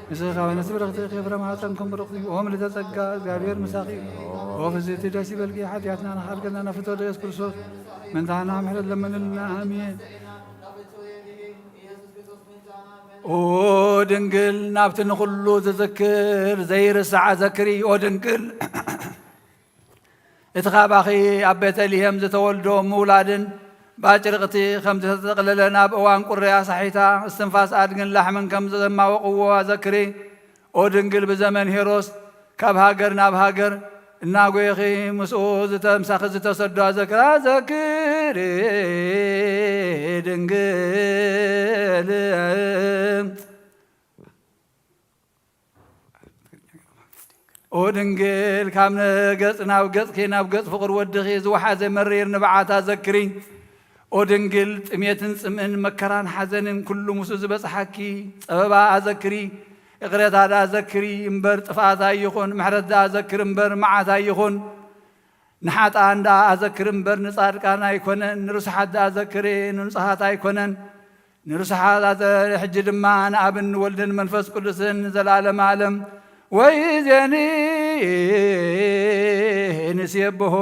ንስኺ ካብ ኣንስቲ ብርኽቲ ኢኺ፣ ፍረ ማህፀንኩም ብሩኽ እዩ። ኦ ምልዕተ ጸጋ፣ እግዚኣብሔር ምሳኺ እዩ። ኦ ፍስሕቲ ደስ ይበልኪ፣ ሓጢኣትና ንኻሕድገልና ናብ ፍትወት ኢየሱስ ክርስቶስ፣ ምንታና ምሕረት ለምንልና። ኣሜን። ኦ ድንግል፣ ናብቲ ንኹሉ ዝዝክር ዘይርስዓ ዘክሪ። ኦ ድንግል፣ እቲ ካባኺ ኣብ ቤተልሔም ዝተወልዶ ምውላድን ብኣጭርቕቲ ከም ዝተጠቕለለን ኣብ እዋን ቁሪ ኣሳሒታ እስትንፋስ ኣድግን ላሕምን ከም ዘማወቕዎ ኣዘክሪ። ኦ ድንግል፣ ብዘመን ሄሮስ ካብ ሃገር ናብ ሃገር እናጎየኺ ምስኡ ዝተ-፣ ምሳኺ ዝተሰዶ ኣዘክሪ፣ ኣዘክሪ ድንግል። ኦ ድንግል፣ ካብ ገጽ ናብ ገጽኪ፣ ናብ ገጽ ፍቕር ወድኺ ዝወሓዘ መሪር ንብዓት ኣዘክሪ። ኦ ድንግል፣ ጥሜትን ጽምእን መከራን ሓዘንን ኩሉ ምስኡ ዝበጽሓኪ፣ ጸበባ ኣዘክሪ። ይቕሬታ ደኣ ዘክሪ እምበር ጥፍኣት ኣይኹን፣ ምሕረት ደኣ ዘክሪ እምበር መዓት ኣይኹን። ንሓጥኣን ደኣ ኣዘክር እምበር ንጻድቃን ኣይኮነን። ንርሱሓት ደኣ ዘክሪ ንንጹሃት ኣይኮነን። ንርሱሓት ኣዘ-፣ ሕጂ ድማ ንኣብን ንወልድን መንፈስ ቅዱስን ንዘለዓለመ ዓለም። ወይዜኒ ንሴብሖ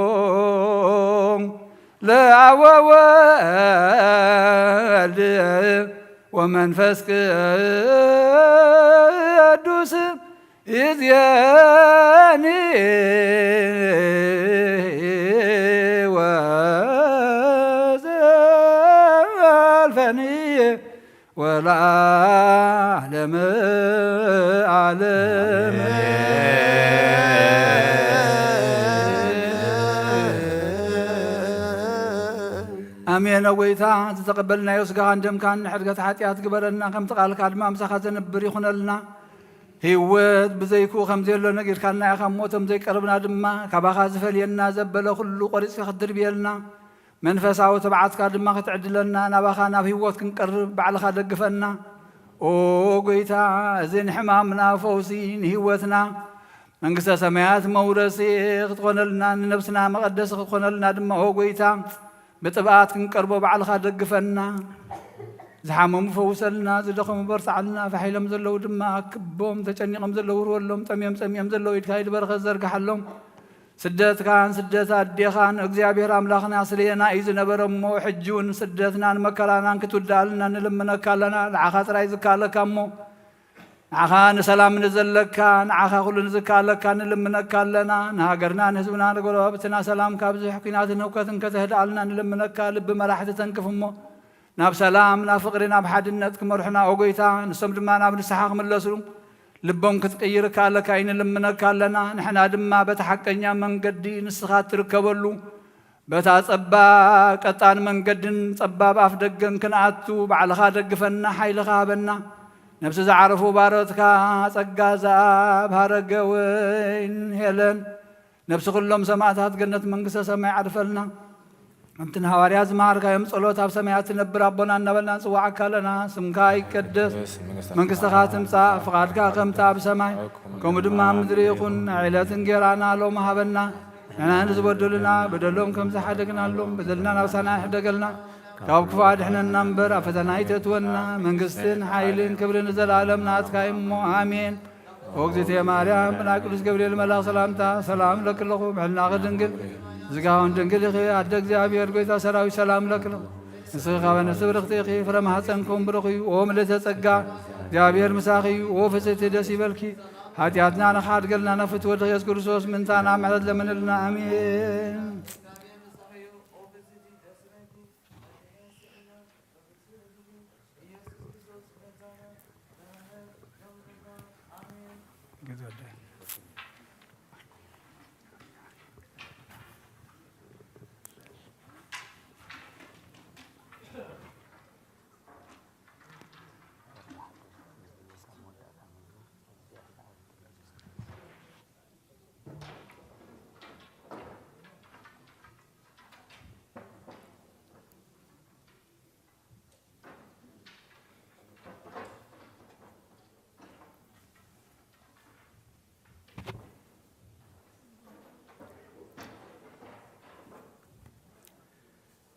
ለአብ ወወልድ ወመንፈስ ቅዱስ። ይእዜኒ ወዘልፈኒ ወለዓለመ ዓለም። ኣሜን። ኣጎይታ፣ ዝተቐበልናዮ ስጋኻን ደምካን ንሕድገት ሓጢኣት ግበረልና፣ ከምቲ ቃልካ ድማ ምሳኻ ዘንብር ይኹነልና። ህይወት ብዘይክኡ ከም ዘየሎ ነጊርካና ኢኻ እሞ፣ እቶም ዘይቀርብና ድማ ካባኻ ዝፈልየና ዘበለ ኩሉ ቆሪጽካ ክትድርብየልና፣ መንፈሳዊ ትብዓትካ ድማ ክትዕድለና፣ ናባኻ ናብ ህይወት ክንቀርብ ባዕልኻ ደግፈና። ኦ ጎይታ፣ እዚ ንሕማምና ፈውሲ፣ ንህይወትና መንግስተ ሰማያት መውረሲ ክትኾነልና፣ ንነብስና መቐደሲ ክትኾነልና ድማ፣ ኦ ጎይታ፣ ብጥብኣት ክንቀርቦ ባዕልኻ ደግፈና። ዝሓመሙ ፈውሰልና፣ ዝደኸሙ በርትዓልና፣ ፋሕ ኢሎም ዘለዉ ድማ ኣክቦም፣ ተጨኒቖም ዘለዉ ርወሎም፣ ጠምዮም ጸሚኦም ዘለዉ ኢድካ ኢድ በረኸት ዘርግሓሎም። ስደትካን ስደት ኣዴኻን እግዚኣብሔር ኣምላኽና ስለየና እዩ ዝነበረ እሞ፣ ሕጂ እውን ስደትናን መከራናን ክትውድኣልና ንልምነካ ኣለና። ንዓኻ ጥራይ ዝከኣለካ እሞ፣ ንዓኻ ንሰላም ንዘለካ፣ ንዓኻ ኩሉ ንዝከኣለካ ንልምነካ ኣለና። ንሃገርና፣ ንህዝብና፣ ንጎረባብትና ሰላም ካብዝሕ፣ ኲናትን ህውከትን ከተህድኣልና ንልምነካ። ልቢ መራሕቲ ተንክፍ እሞ፣ ናብ ሰላም፣ ናብ ፍቕሪ፣ ናብ ሓድነት ክመርሑና፣ ኦ ጎይታ፣ ንሶም ድማ ናብ ንስሓ ክምለሱ ልቦም ክትቅይር እካ ኣለካ ኢንልምነካ ኣለና። ንሕና ድማ በቲ ሓቀኛ መንገዲ ንስኻ እትርከበሉ፣ በታ ጸባ ቀጣን መንገድን ጸባብ ኣፍ ደገን ክንኣቱ፣ ባዕልኻ ደግፈና፣ ሓይልኻ ሃበና። ነብሲ ዝዓረፉ ባሮትካ ጸጋ ዘኣብ ሃረገ ወይን ሄለን፣ ነብሲ ኩሎም ሰማዕታት ገነት መንግስተ ሰማይ ዓርፈልና። ከምቲ ንሃዋርያት ዝመሃርካዮም ጸሎት ኣብ ሰማያት ትነብር ኣቦና እናበልና ንጽዋዓካ ኣለና። ስምካ ይቀደስ፣ መንግስትኻ ትምጻእ፣ ፍቓድካ ከምቲ ኣብ ሰማይ ከምኡ ድማ ኣብ ምድሪ ይኹን። ዕለት እንጌራና ሎም ሃበና። ንሕና ንዝበደሉና በደሎም ከም ዝሓደግናሎም በደልና ናብሳና ይሕደገልና። ካብ ክፉ ኣድሕነና እምበር ኣብ ፈተና ኣይተእትወና። መንግስትን ሓይልን ክብርን ንዘለኣለም ናትካ እሞ ኣሜን። ኦ እግዝእትየ ማርያም፣ ብናይ ቅዱስ ገብርኤል መልኣኽ ሰላምታ ሰላም እለኪ ኣለኹ። ብሕልናኺ ድንግል፣ ስጋውን ድንግል ኢኺ። ኣደ እግዚኣብሔር፣ ጎይታ ሰራዊት፣ ሰላም እለኪ ኣለኹ። ንስኺ ካብ ኣንስቲ ብርኽቲ ኢኺ፣ ፍረ ማህፀንኩም ብሩኽ እዩ። ኦ ምልእተ ጸጋ፣ እግዚኣብሔር ምሳኺ እዩ። ኦ ፍጽሕቲ፣ ደስ ይበልኪ። ሓጢኣትና ንኻድገልና፣ ናብ ፍትወ ወድኺ ኢየሱስ ክርስቶስ ምእንታና ምሕረት ለምንልና። ኣሜን።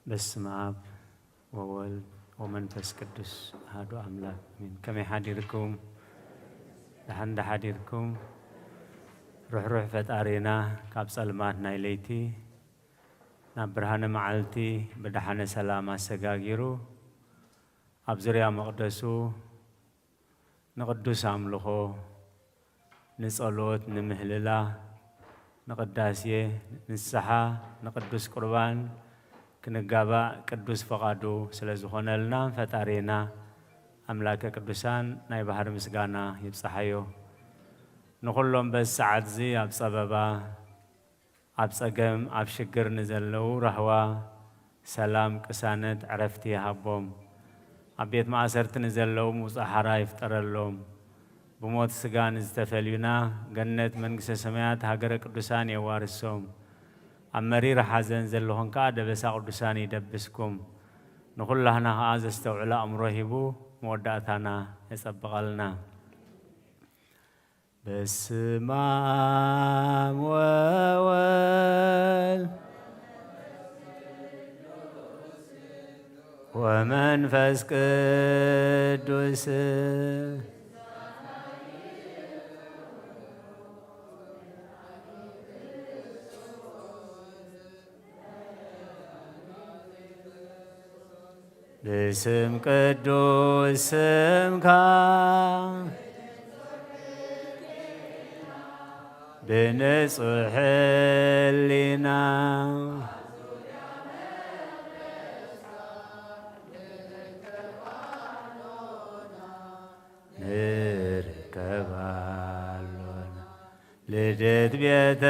በስመ አብ ወወልድ ወመንፈስ ቅዱስ አሐዱ አምላክ አሜን። ከመይ ሓዲርኩም? ደሓን ዶ ሓዲርኩም? ርሕሩሕ ፈጣሪና ካብ ጸልማት ናይ ለይቲ ናብ ብርሃነ መዓልቲ ብደሓነ ሰላም ኣሰጋጊሩ ኣብ ዙርያ መቕደሱ ንቕዱስ ኣምልኾ፣ ንጸሎት፣ ንምህልላ፣ ንቕዳሴ፣ ንስሓ፣ ንቅዱስ ቁርባን ክንጋባእ ቅዱስ ፈቓዱ ስለ ዝኾነልና ፈጣሪና ኣምላከ ቅዱሳን ናይ ባህሪ ምስጋና ይብጽሓዮ። ንኹሎም በዚ ሰዓት እዚ ኣብ ጸበባ ኣብ ጸገም፣ ኣብ ሽግር ንዘለዉ ራህዋ፣ ሰላም፣ ቅሳነት፣ ዕረፍቲ ይሃቦም። ኣብ ቤት ማእሰርቲ ንዘለዉ ምውጻእ ሓራ ይፍጠረሎም። ብሞት ስጋ ንዝተፈልዩና፣ ገነት መንግስተ ሰማያት ሃገረ ቅዱሳን የዋርሶም። ኣብ መሪር ሓዘን ዘለኹም ከኣ ደበሳ ቅዱሳን ይደብስኩም። ንኹላህና ከኣ ዘስተውዕል ኣእምሮ ሂቡ መወዳእታና የጸብቐልና። በስመ አብ ወወልድ ወመንፈስ ቅዱስ። ብስም ቅዱስ ስምካ ብንጹሕ ሕሊና ንርከብ ኣሎና። ልደት ቤተልሔም፣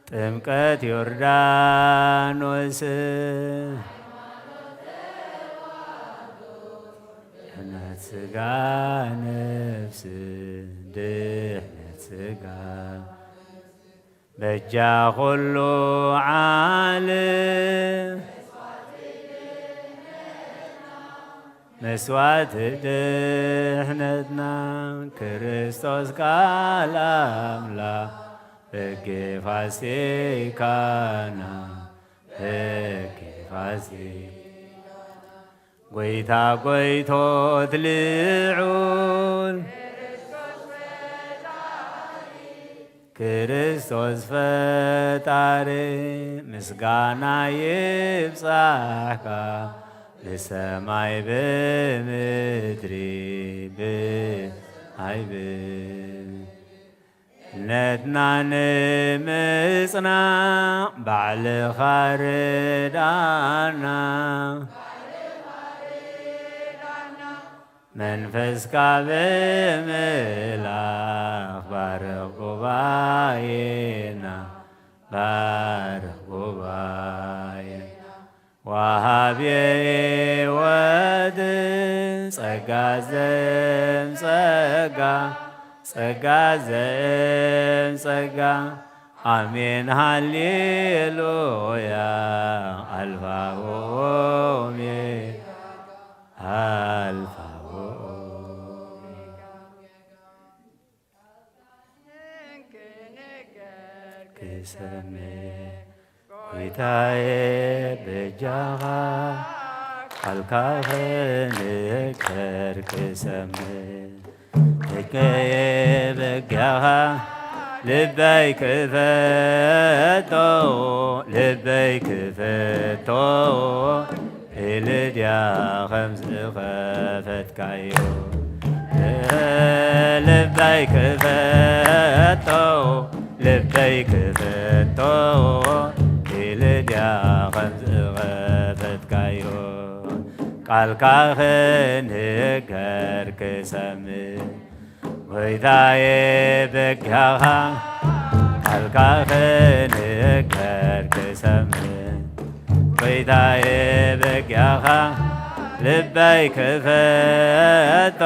ጥምቀት ዮርዳኖስ፣ ድሕነት ስጋ ነፍስ፣ ድሕነት ስጋ በጃ ኩሉ ዓለም። መስዋዕቲ ድሕነትና ክርስቶስ ቃል ኣምላኽ በጌ ፋሲካና፣ በጌ ፋሲካ ጎይታ ጎይቶት ልዑል ክርስቶስ ፈጣሪ ምስጋና ይብጻሕካ ብሰማይ ብምድሪ ብኣይ ብ ነትና ንምጽናዕ ባዕልኻ ርዳና። መንፈስካ ብምልኣኽ ባርኽ ጉባኤና፣ ባርኽ ጉባኤና። ወሃቤ ሕይወት ጸጋ ዘም ጸጋ፣ ጸጋ ዘም ጸጋ። ኣሜን ሃሌሉያ። ኣልፋ ኦሜጋ፣ ኣልፋ ኦሜጋ። ክሰምዕ ጎይታዬ በጃኻ፣ ቃልካ ክንከር ክሰምዕ። እከየ በጃኻ ልበይ ክፈቶ፣ ልበይ ክፈቶ። ኢልድያ ከም ዝኸፈትካዮ፣ ልበይ ክፈቶ፣ ልበይ ክፈቶ። ኢልድያ ከም ዝኸፈትካዮ፣ ቃልካ ክንገር ክሰምዕ። ጎይታዬ በጃኻ፣ ቃልካ ክንገር ክሰምዕ። ጎይታዬ በጃኻ ልበይ ክፈቶ፣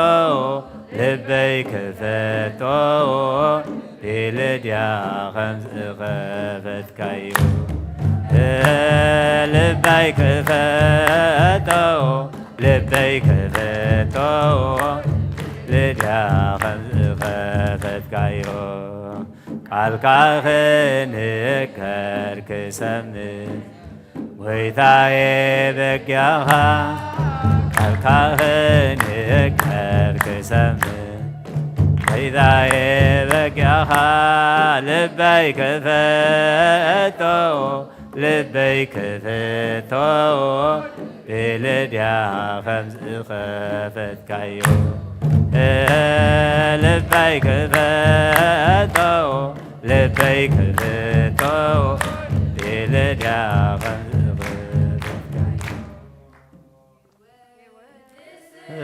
ልበይ ክፈቶ። ኢልድያ ከም ዝኸፈትካዮ፣ ልበይ ክፈቶ፣ ልበይ ክፈቶ። ኢልድያ ከም ዝኸፈትካዮ፣ ቃልካ ክንገር ክሰምዕ። ጎይታዬ በጃኻ፣ ቃልካ ክንገር ክሰምዕ። ጎይታዬ በጃኻ ልበይ ክፈቶ፣ ልበይ ክፈቶ። ኢልድያ ከም ዝኸፈትካዮ፣ ልበይ ክፈቶ፣ ልበይ ክፈቶ። ኢልድያ ከም ዝኸፈትካዮ፣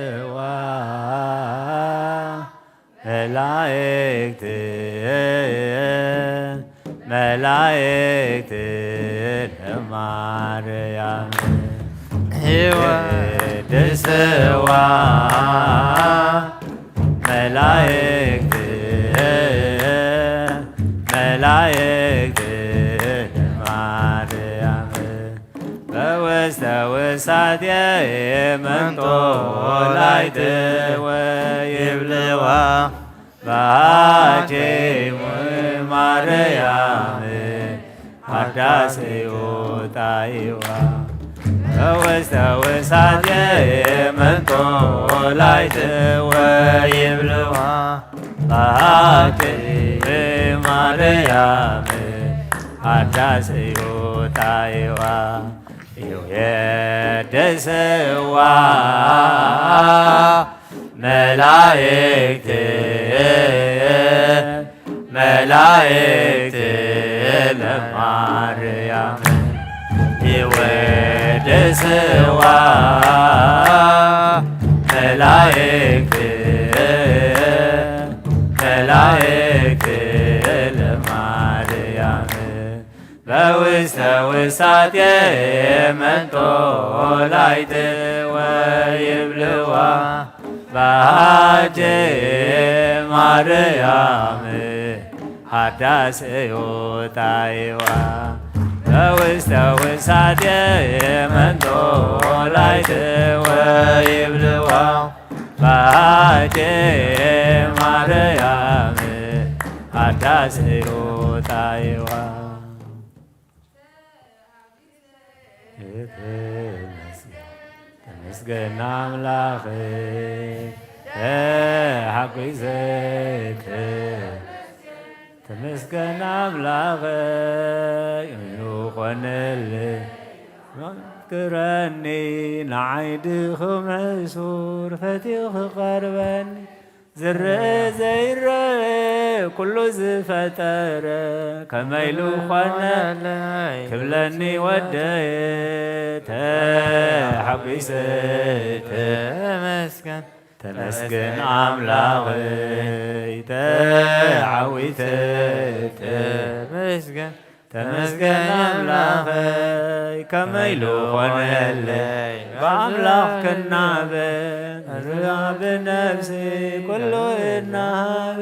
እዋ መላእክት፣ መላእክት ለማርያም ይወድስዋ። መላእክት፣ መላእክት ለማርያም በውስተ ውሳጤ መንጦላይት ወይብልዋ። ባኬ ማርያም ሀዳሴ ዮጣይዋ በውስተ ውሳጤ መንጦላይት ወይብልዋ። ባኬ ማርያም ሀዳሴ ዮጣይዋ። ይውየደስዋ መላእክት፣ መላእክት ለማርያም ይወድስዋ። መላእክት፣ መላእክት ለማርያም በውስተ ውሳጤ መንጦላይት ወይብልዋ። ባኬ ማርያም ሀዳሴ ዮጣይዋ በውስተ ውሳጤ መንጦላይት ወይብልዋ። ባኬ ማርያም ሀዳሴ ዮጣይዋ። ተመስገን ኣምላኽ ተሓጒሰ፣ ተመስገን ኣምላኽ ይኾነል መክረኒ ንዓይ ድኹም ሕሱር ፈትዩ ክቐርበኒ። ዝረአ ዘይረአ ኩሉ ዝፈጠረ ከመይ ኢሉ ኾነለይ ክብለኒ ወደየ ተሓጒሰ ተመስገን ተመስገን ኣምላኸይ ተዓዊተ ተመስገን ተመስገን ኣምላኸይ ከመይ ኢሉ ኾነለይ ብኣምላኽ ክናበ ርኣ ብነፍሲ ኩሉ እናሃበ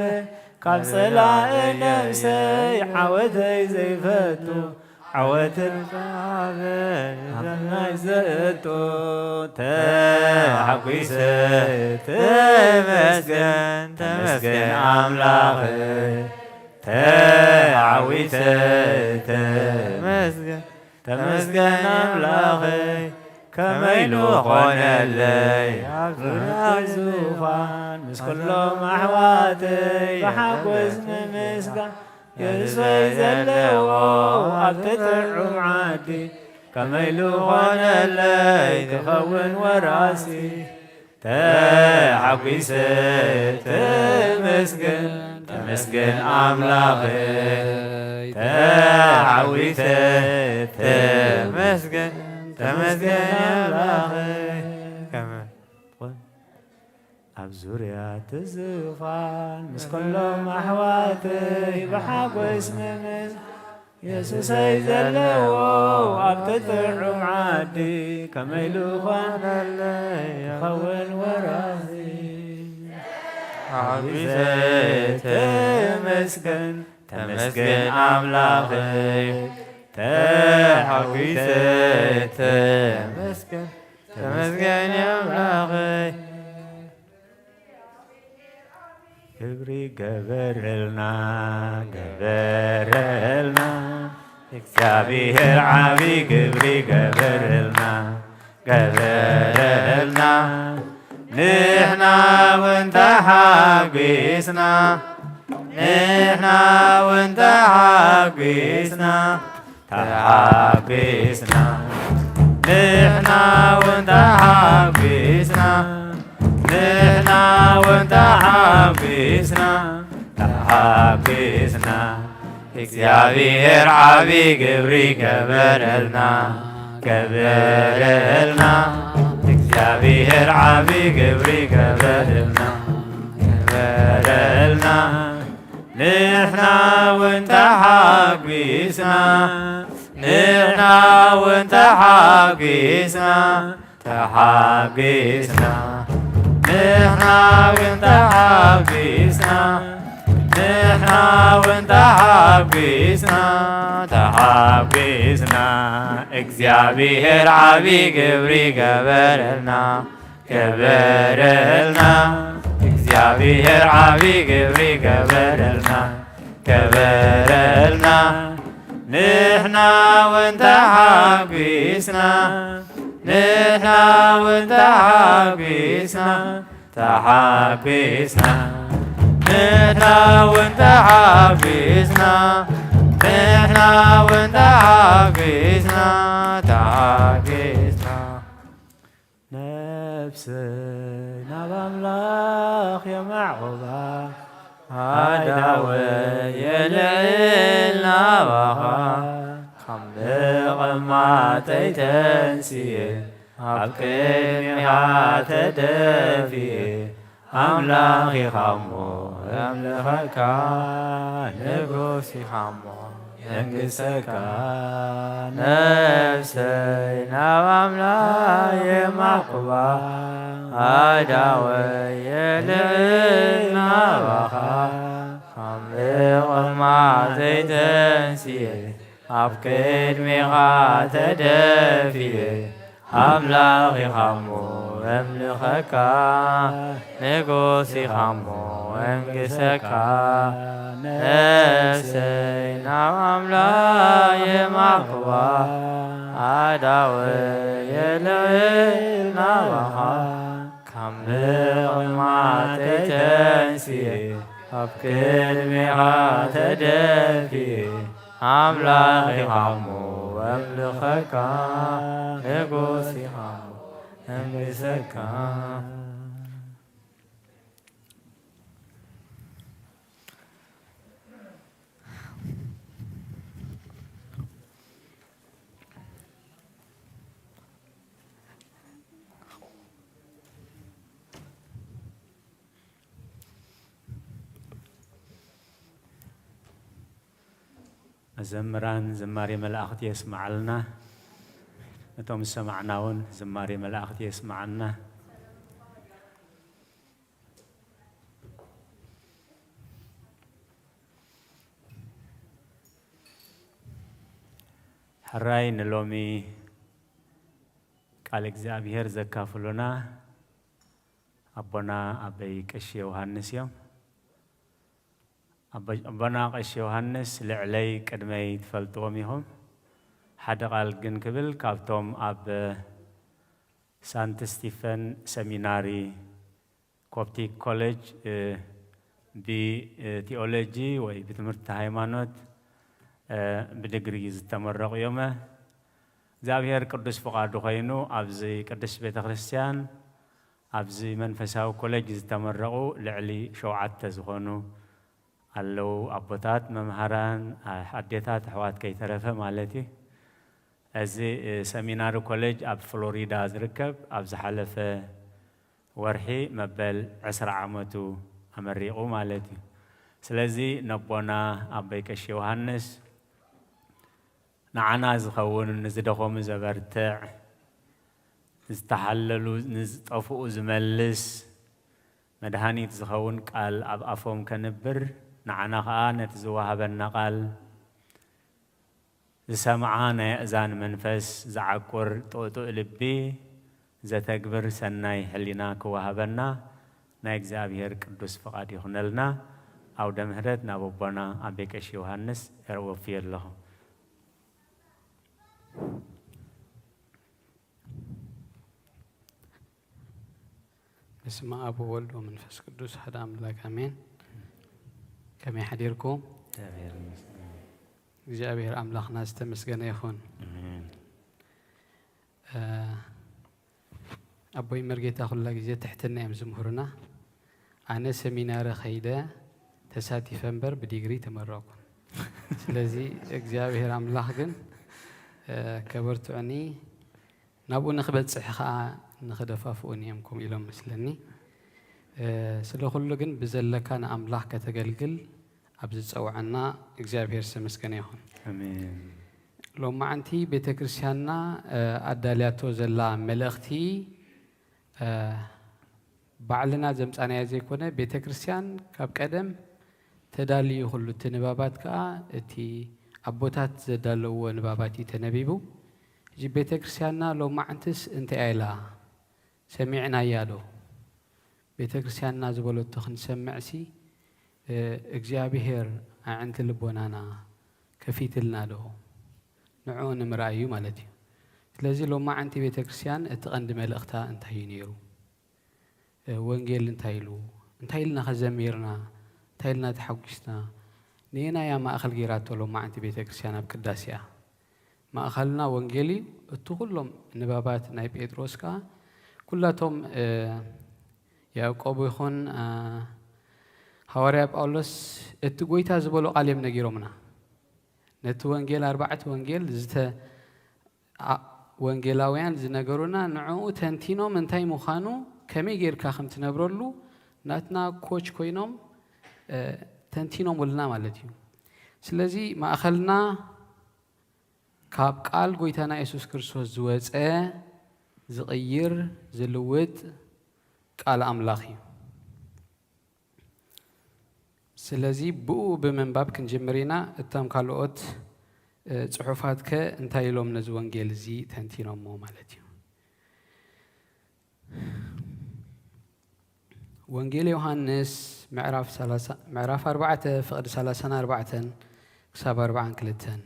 ካብ ጸላኢ ነፍሰይ ዓወተይ ዘይፈቱ ዓወትን ኻበ ናይ ዘእቱ ተሓጒሰ ተመስገን ተመስገን ኣምላኸይ ተዓዊተ ተመስገን ተመስገን ኣምላኸይ ከመይ ኢሉ ኾነለይ ኣብ ዙርያ ዙፋን ምስ ኩሎም ኣሕዋተይ ብሓጎስ ምምስጋን የሱሰይ ዘለዎ ኣብቲ ጥዑም ዓዲ ከመይ ኢሉ ኾነለይ ክኸውን ወራሲ ተሓጒሰ ተመስገን ተመስገን ኣምላኸይ ተዓዊተ ተመስገን ተመስገን ኣምላኸይ ከመ ኣብ ዙርያ እቲ ዙፋን ምስ ኩሎም ኣሕዋተይ ብሓጎስ ምምስ የሱሰይ ዘለዎ ኣብቲ ጥዑም ዓዲ ከመይ ኢሉ ኾነለይ ክኸውን ወራሲ ተሓጒሰ ተመስገን ተመስገን ኣምላኸይ ተሓጒሰ ተመስገን ተመስገን ኣምላኸይ ግብሪ ገበረልና ገበረልና እግዚኣብሔር ዓቢ ግብሪ ገበረልና ገበረልና ንሕና እውን ተሓጒስና ንሕና እውን ተሓጒስና ተሓጒስና ንሕና እውን ተሓጒስና ንሕና እውን ተሓጒስና ተሓጒስና እግዚኣብሔር ዓቢ ግብሪ ገበረልና ገበረልና እግዚኣብሔር ዓቢ ግብሪ ገበረልና ገበረልና ንሕና እውን ተሓጒስና ንሕና እውን ተሓጒስና ተሓጒስና ንሕና እውን ተሓጒስና ንሕና እውን ተሓጒስና ተሓጒስና እግዚኣብሔር ዓቢ ግብሪ ገበረልና ገበረልና እግዚኣብሔር ዓቢ ግብሪ ገበረልና ገበረልና ንሕና እውን ተሓጒስና ንሕና እውን ተሓጒስና ተሓጒስና ንሕና እውን ተሓጒስና ንሕና እውን ተሓጒስና ተሓጒስና ነፍሰይ ናብ ኣምላኽ የማዕቑባ ኣእዳወይ የልዕል ናባኻ ካብ ምቕማጠይ ተንስየ ኣብ ቅድሚኻ ተደፍየ ኣምላኽ ኢኻ እሞ የምልኸካ ንጉስ ኢኻ እሞ የንግሰካ ነፍሰይ ናብ ኣምላኽ የማዕቁባ ኣእዳወይ የልዕል ናባኻ ካብ ምቕማጠይ ተንስየ ኣብ ቅድሚኻ ተደፍየ ኣምላኽ ኢኻ እሞ እምልኸካ ንጉስ ኢኻ እሞ እንግሰካ ነፍሰይ ናብ ኣምላኽ የማዕቁባ ኣእዳወይ የልዕል ናባኻ ካብ ምቕማጠይ ተንስየ ኣብ ቅድሚኻ ተደፍየ ኣምላኽ ኢኻ እሞ እምልኸካ ንጉስ ኢኻ እሞ እንግሰካ መዘምራን ዝማሬ መላእኽቲ የስምዓልና። ነቶም ዝሰማዕና እውን ዝማሬ መላእኽቲ የስምዓልና። ሕራይ ንሎሚ ቃል እግዚኣብሔር ዘካፍሉና ኣቦና ኣበይ ቀሺ ዮሃንስ እዮም። ኣቦ-፣ ኣቦና ቀሺ ዮሃንስ ልዕለይ ቅድመይ ትፈልጥዎም ኢኹም። ሓደ ቃል ግን ክብል፣ ካብቶም ኣብ ሳንት ስቲፈን ሰሚናሪ ኮፕቲክ ኮሌጅ፣ እ፣ ብ-፣ እ፣ ቲኦሎጂ ወይ ብትምህርቲ ሃይማኖት፣ እ፣ ብድግሪ ዝተመረቑ እዮም። እግዚኣብሔር ቅዱስ ፍቓዱ ኮይኑ ኣብዚ ቅድስት ቤተ ክርስቲያን ኣብዚ መንፈሳዊ ኮሌጅ ዝተመረቑ ልዕሊ ሸውዓተ ዝኾኑ ኣለዉ። ኣቦታት፣ መምሃራን፣ ኣ-፣ ኣዴታት፣ ኣሕዋት ከይተረፈ ማለት እዩ። እዚ፣ እ፣ ሰሚናሪ ኮሌጅ ኣብ ፍሎሪዳ ዝርከብ ኣብ ዝሓለፈ ወርሒ መበል ዕስራ ዓመቱ ኣመሪቑ ማለት እዩ። ስለዚ ነቦና ኣቦይ ቀሺ ዮሃንስ ንዓና ዝኸውን፣ ንዝደኸሙ ዘበርትዕ፣ ዝተሓለሉ ንዝጠፍኡ ዝመልስ፣ መድሃኒት ዝኸውን ቃል ኣብ ኣፎም ከንብር፣ ንዓና ኸኣ ነቲ ዝወሃበና ቃል ዝሰምዓ ናይ ኣእዛን መንፈስ ዝዓቁር ጥቕጡእ ልቢ ዘተግብር ሰናይ ሕሊና ክወሃበና ናይ እግዚኣብሔር ቅዱስ ፍቓድ ይኹነልና። ኣውደ ምሕረት ናብ ኣቦና ኣቤ ቀሺ ዮሃንስ የወፍየ ኣለኹ። በስመ አብ ወወልድ ወመንፈስ ቅዱስ ሓደ አምላክ አሜን። ከመይ ሓዲርኩም? እግዚኣብሔር ኣምላኽና ዝተመስገነ ይኹን። ኣሜን። እ፣ ኣቦይ መርጌታ ኩላ ግዜ ትሕትና እዮም ዝምህሩና። ኣነ ሰሚናሪ ከይደ ተሳቲፈ እምበር ብዲግሪ ተመረቕኩን። ስለዚ እግዚኣብሔር ኣምላኽ ግን፣ እ፣ ከበርትዑኒ ናብኡ ንኽበጽሕ ኸኣ ንኽደፋፍኡኒ እዮም ከምኡ ኢሎም መስለኒ። እ፣ ስለ ኩሉ ግን ብዘለካ ንኣምላኽ ከተገልግል ኣብ ዝጸውዐና እግዚኣብሔር ዝተመስገነ ይኹን። ኣሜን። ሎማዓንቲ ቤተ ክርስቲያንና፣ እ፣ ኣዳልያቶ ዘላ መልእኽቲ፣ እ፣ ባዕልና ዘምጻናዮ ዘይኮነ፣ ቤተ ክርስቲያን ካብ ቀደም ተዳልዩ ኩሉ እቲ ንባባት ከኣ እቲ ኣቦታት ዘዳለውዎ ንባባት እዩ ተነቢቡ። ሕጂ ቤተ ክርስቲያንና ሎማዓንትስ እንታይ ኢላ? ሰሚዕናያ ዶ? ቤተ ክርስቲያንና ዝበለቶ ክንሰምዕሲ፣ እ፣ እግዚኣብሔር ኣዕንቲ ልቦናና ከፊትልና ዶ? ንዕኡ ንምርኣይ እዩ ማለት እዩ። ስለዚ ሎማዓንቲ ቤተ ክርስቲያን እቲ ቀንዲ መልእኽታ እንታይ እዩ ነይሩ? እ፣ ወንጌል እንታይ ኢሉ? እንታይ ኢልና ከዘሚርና? እንታይ ኢልና ተሓጒስና? ንየናይ እያ ማእኸል ገይራቶ ሎማዓንቲ ቤተ ክርስቲያን ኣብ ቅዳሴኣ? ማእኸልና ወንጌል እዩ። እቲ ኩሎም ንባባት ናይ ጴጥሮስ ከኣ ኩላቶም፣ እ፣ ያዕቆብ ይኹን፣ እ፣ ሃዋርያ ጳውሎስ እቲ ጐይታ ዝበሎ ቃል እዮም ነጊሮምና። ነቲ ወንጌል፣ ኣርባዕተ ወንጌል ዝተ-፣ ኣ-፣ ወንጌላውያን ዝነገሩና ንዕኡ ተንቲኖም እንታይ ምዃኑ ከመይ ጌርካ ከም ትነብረሉ ናትና ኮች ኮይኖም፣ እ፣ ተንቲኖምልና ማለት እዩ። ስለዚ ማእኸልና ካብ ቃል ጐይታና የሱስ ክርስቶስ ዝወጸ ዝቕይር ዝልውጥ ቃል ኣምላኽ እዩ። ስለዚ ብኡ ብምንባብ ክንጅምር ኢና። እቶም ካልኦት፣ እ፣ ጽሑፋት ከ እንታይ ኢሎም ነዚ ወንጌል እዚ ተንቲኖሞ ማለት እዩ? ወንጌል ዮሃንስ ምዕራፍ ሰላሳ፣ ምዕራፍ ኣርባዕተ ፍቕዲ ሰላሳን ኣርባዕተን ክሳብ ኣርባዓን ክልተን።